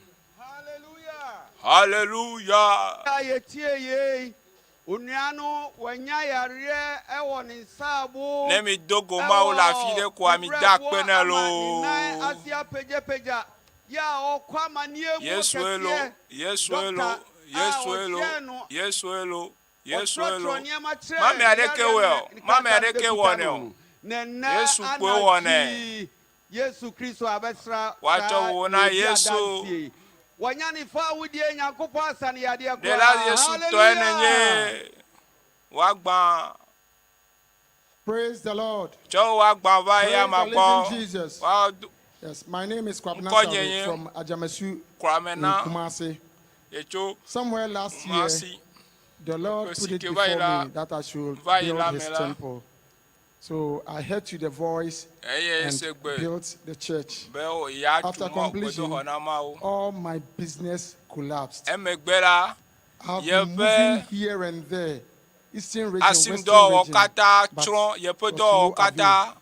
Hallelujah. A yɛtie yei onua no wanya yareɛ ɛwɔ ne nsaabo Ne mi do go Mawu le afi ɖe koa, mi da akpe nɛ ne nan loo. ase apagyapagya yɛ a ɔkɔ amanneɛ mu Yesu elo, kɛseɛ Yesu elo, dɔkta a Yesu elo, ɔhyɛɛ no Yesu elo, Yesu ɔtwerɛtwerɛ elo. nneɛma kyerɛɛ Mami ne aɖeke yareɛ wɔe no o, ne mami krataa no aɖeke bɛkuta wɔnɛ no o. na ɛnnɛ Yesu kpoe wɔnɛ. anadwo yi Yesu Kristo abɛsra Woatsɔ saa wò na yɛdi Yesu. adanseɛ yi. Wɔnya ne fa awudie Nyankopɔn asa ne yadeɛ Ɖela koraa. Yesu tɔe nenye Hallelujah! woagbã. Praise the Lord. Tsɔ woagbã va Praise eya the ma living gbɔ. Jesus. Woado Yes, my name is Kwabena ŋkɔ Sawe nye nye from Ajamasu in Kwamena Kumasi. yetso Somewhere last year, Kumasi. the Lord Ƒe put si it ke va yi before la me that I should va yi build la his me la temple. So I heard to the voice eye and ese gbe built the church. be yeatu After mɔ completion, gbedoxɔ na Mawu. all my business collapsed. Emegbe la I've been yeƒe moving here and there, Eastern region, Western asimdɔwɔwɔ region, katã but tsrɔ̃, yeƒe was to dɔwɔwɔ no katã avail.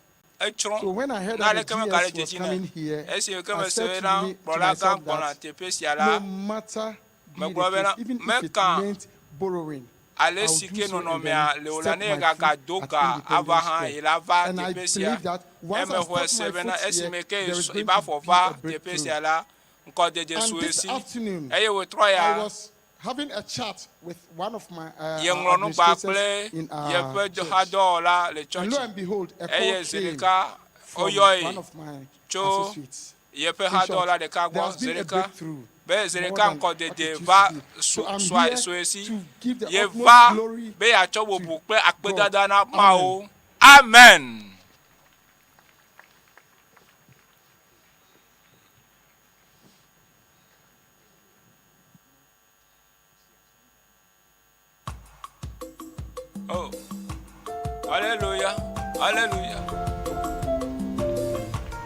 etsrɔ̃. So when I heard that the Naneke megale GS was dzedzi nɛ. coming here, Esi ke I mese said to bena me to kplɔlagã myself gbɔna that teƒe sia no la, matter be megblɔ the bena case, even if it meka meant borrowing, I ale will si do ke so and nɔnɔmea then le o la step ne my yegaga foot do at ga ava Independence hã Square. yi la va And I teƒe sia. believe that once I Eme xɔe step se my bena foot here, esime ke there is yi going va to fɔ be va a teƒe breakthrough. sia la, ŋkɔdzedze And su this esi. afternoon, Eye wòtrɔ I ya was having a chat with one of my yeŋlɔ nu gba administrators kple in our yeƒe church. hadɔwɔla le And lo tsɔtsi. and behold, a Eye call zi came ɖeka from woyɔe one of my tso associates. yeƒe In short, hadɔwɔla ɖeka there gbɔ has zi been a ɖeka breakthrough be zi more ɖeka than what ŋkɔdede it used va to be. su So I'm sua here sue si. to give the Yeva utmost glory be yeatsɔ to bubu kple God. akpedada na Amen. Mawu. Amen. Oh, hallelujah, hallelujah.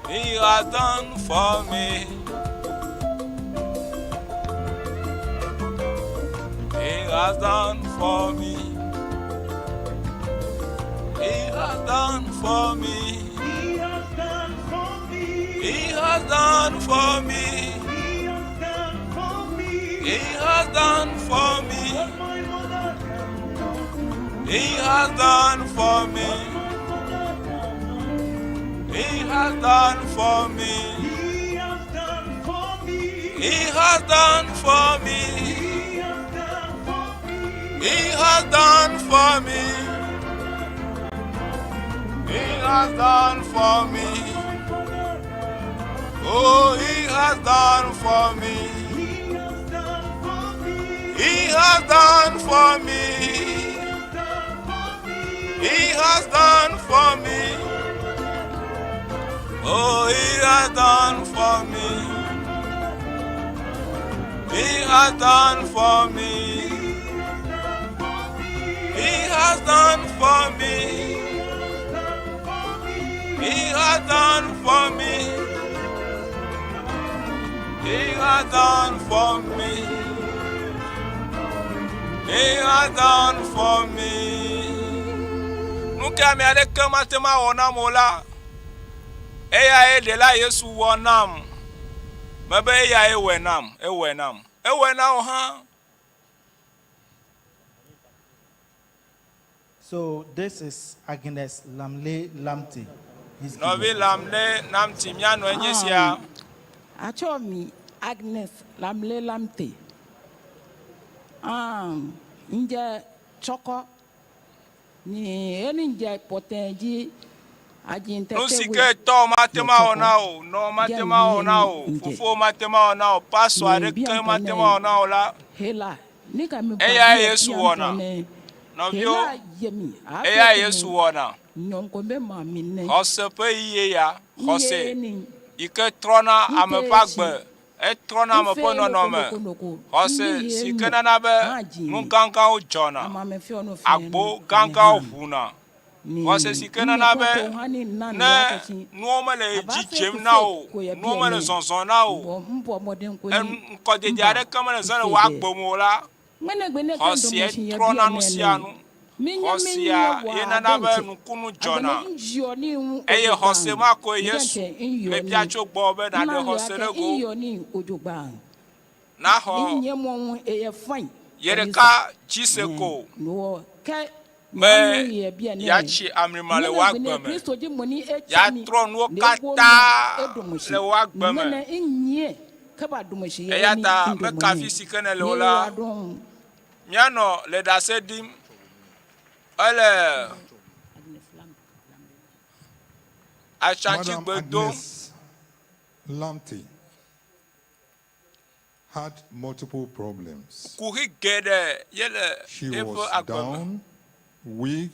He has done for me. He has done for me. He has done for me. He has done for me. He has done for me. He has done for me. He has done for me. What my mother cannot do. He has done for me. He has done for me. He has done for me. He has done for me. He has done for me. He has done for me. He has done for me. Oh, he has done for me. He has done for me. He has done for me. He has done for me. Oh, he has done for me. He has done for me. He has done for me. He has done for me. He has done for me. He has done for me. Nu ke ame aɖeke mate ŋu awɔ nam o la, eyae ɖela Yesu wɔ nam. Mebe eyae wɔe nam, ewɔe nam. Ewɔe na wò hã. So this is Agnes Lamle Lamte. He's Nɔvi Lamle Lamte míanɔe nye sia. Atsɔ mi Agnes Lamle Lamte. Ŋdze tsɔkɔ ni eni ŋdze pɔtɛ dzi Nu si ke tɔwò mate ŋu awɔ na wò, nɔwò mate ŋu awɔ na wò, fofowò mate ŋu awɔ na wò, pastor aɖeke mate ŋu awɔ na wò la, eyae Yesu wɔna. Nɔviwo, eyae Yesu wɔna. Xɔse ƒe ɣeyiɣie ya, xɔse yi ke trɔna ame ƒe agbe, etrɔna ame ƒe nɔnɔme, xɔse si ke nana be nu gãgãwo dzɔna, agbo gãgãwo ʋuna. Xɔse si ke nana be ne nuwo mele dzi dzem na wò, nuwo mele zɔzɔm na wò, ŋkɔdede aɖeke mele zɔm le wò agbe me o la, xɔsea trɔna nu sia nu. Xɔsea ye nana be nukunu dzɔna. Eye xɔse ma koe Yesu le bia tso gbɔwò be nàɖe xɔse ɖe go, naxɔ ye ɖeka dzi se ko. Be yeatsi amlima le wò agbe me, yeatrɔ nuwo katã le wò agbe me. Eya ta meka afi si ke nèle o la, míanɔ le ɖase ɖim. Ele Madam Ashantigbe dom. Agnes Lamptey had multiple problems. Kuxi geɖe ye le She eƒe was agbe me. down, weak,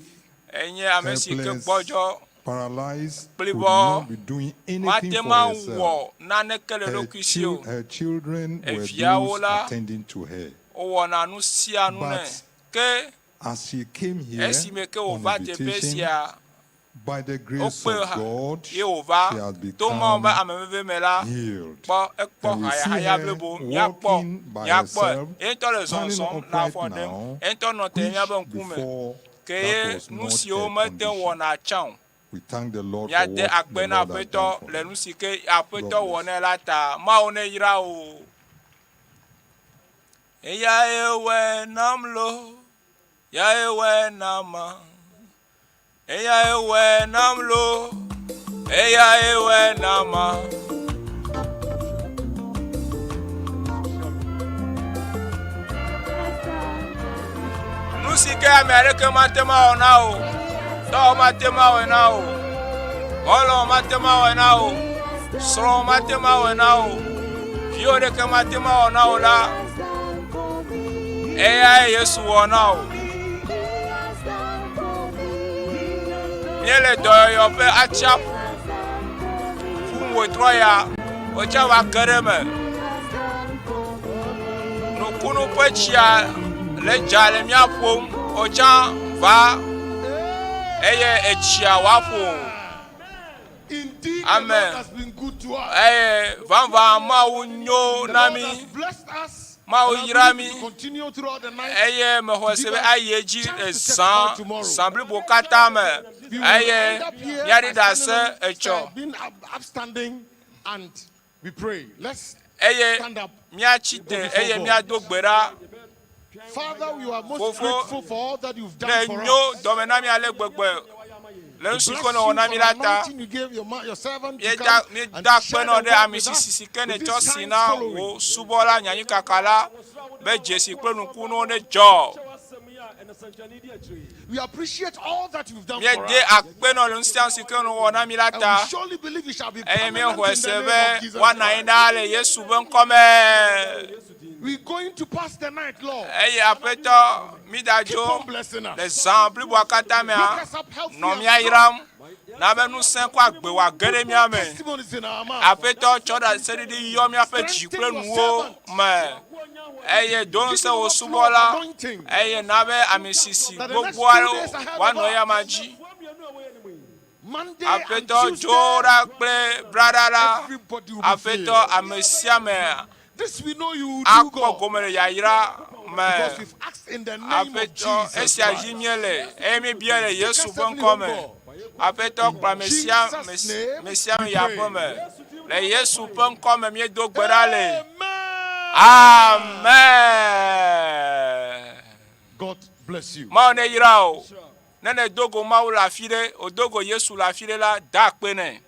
Enye ame si ke helpless, gbɔdzɔ paralyzed, could kplibɔ, not be doing anything mate for ŋu awɔ herself. naneke le Her, eɖokui si o. her children were Eviawo those la, attending to her. wowɔna nu sia nu nɛ. But Ke as she came here esime ke on wòva teƒe invitation, sia, by the grace wokpe of ha God, ye wòva she has to Mawu ƒe become ameveve me la, healed. kpɔ ekpɔ And we see hayahaya her blibo. Míakpɔ, walking by míakpɔe. herself, Ye ŋutɔ le standing zɔzɔm le upright afɔ ɖem. now, Ye ŋutɔ nɔ te ɖe which míaƒe ŋkume. before Ke that ye was nu not siwo her mete ŋu condition. wɔna tsã o. We thank the Lord for Míade what akpe the na Lord has done Aƒetɔ for le her. nu si ke Aƒetɔ God wɔ bless. nɛ la ta. Mawu neyra wò. Eyae wɔe nam loo, yae wɔe nama. Eyae wɔe nam loo, eyae wɔe nama. Nu si ke ame aɖeke mate ŋu awɔ na wò, tɔwò mate ŋu awɔe na wò, xɔlɔ̃wò mate ŋu awɔe na wò, srɔ̃wò mate ŋu awɔe na wò, viwò ɖeke mate ŋu awɔ na wò la, eyae Yesu wɔ na wò. Míele dɔyɔyɔ ƒe atsiaƒu ƒum wòtrɔ ya, wòtsã va ge ɖe eme. Nukunu ƒe tsia le dza le mía ƒom, wòtsã va eye etsia wòaƒo. Amen. Eye vavã Mawu nyo na mí. Mawu yra mí eye mexɔe se be ayi edzi le zã, zã blibo katã me eye míaɖi ɖase etsɔ. Eye míatsi te eye míado gbe ɖa. Fofo, ne nyo dɔme na mí ale gbegbe le nu si ko nèwɔ na mí la ta. Míeda, míeda akpe nɔ ɖe ami sisi si ke nètsɔ si na wò subɔla nyanyuikaka la be dzesi kple nukunuwo nedzɔ. Míede akpe nɔ le nu sia nu si ke nèwɔ na mí la ta, eye míexɔe se be woanɔ anyi ɖaa le Yesu ƒe ŋkɔ me. Eye Aƒetɔ, mída dzo le zã bliboa katã mea, nɔ mía yram, na be ŋusẽ kple agbe wòage ɖe mía me. Aƒetɔ, tsɔ ɖaseɖiɖi yɔ míaƒe dzi kple nuwo me, eye do ŋusẽ wò subɔla, eye na be ame sisi gbogbo aɖewo woanɔ eyama dzi. Aƒetɔ, dzo ɖa kple braɖa la, Aƒetɔ, ame sia ame akpɔ gome le yayra me. Aƒetɔ, esia dzi míele, eye míebia le Yesu ƒe ŋkɔ me. Aƒetɔ, kplɔ ame sia ame sia ame yi aƒe me. Le Yesu ƒe ŋkɔ me míedo gbe ɖa le. Amen. Mawu neyra wò. Ne nèdo go Mawu le afi ɖe, wòdo go Yesu le afi ɖe la, da akpe nɛ.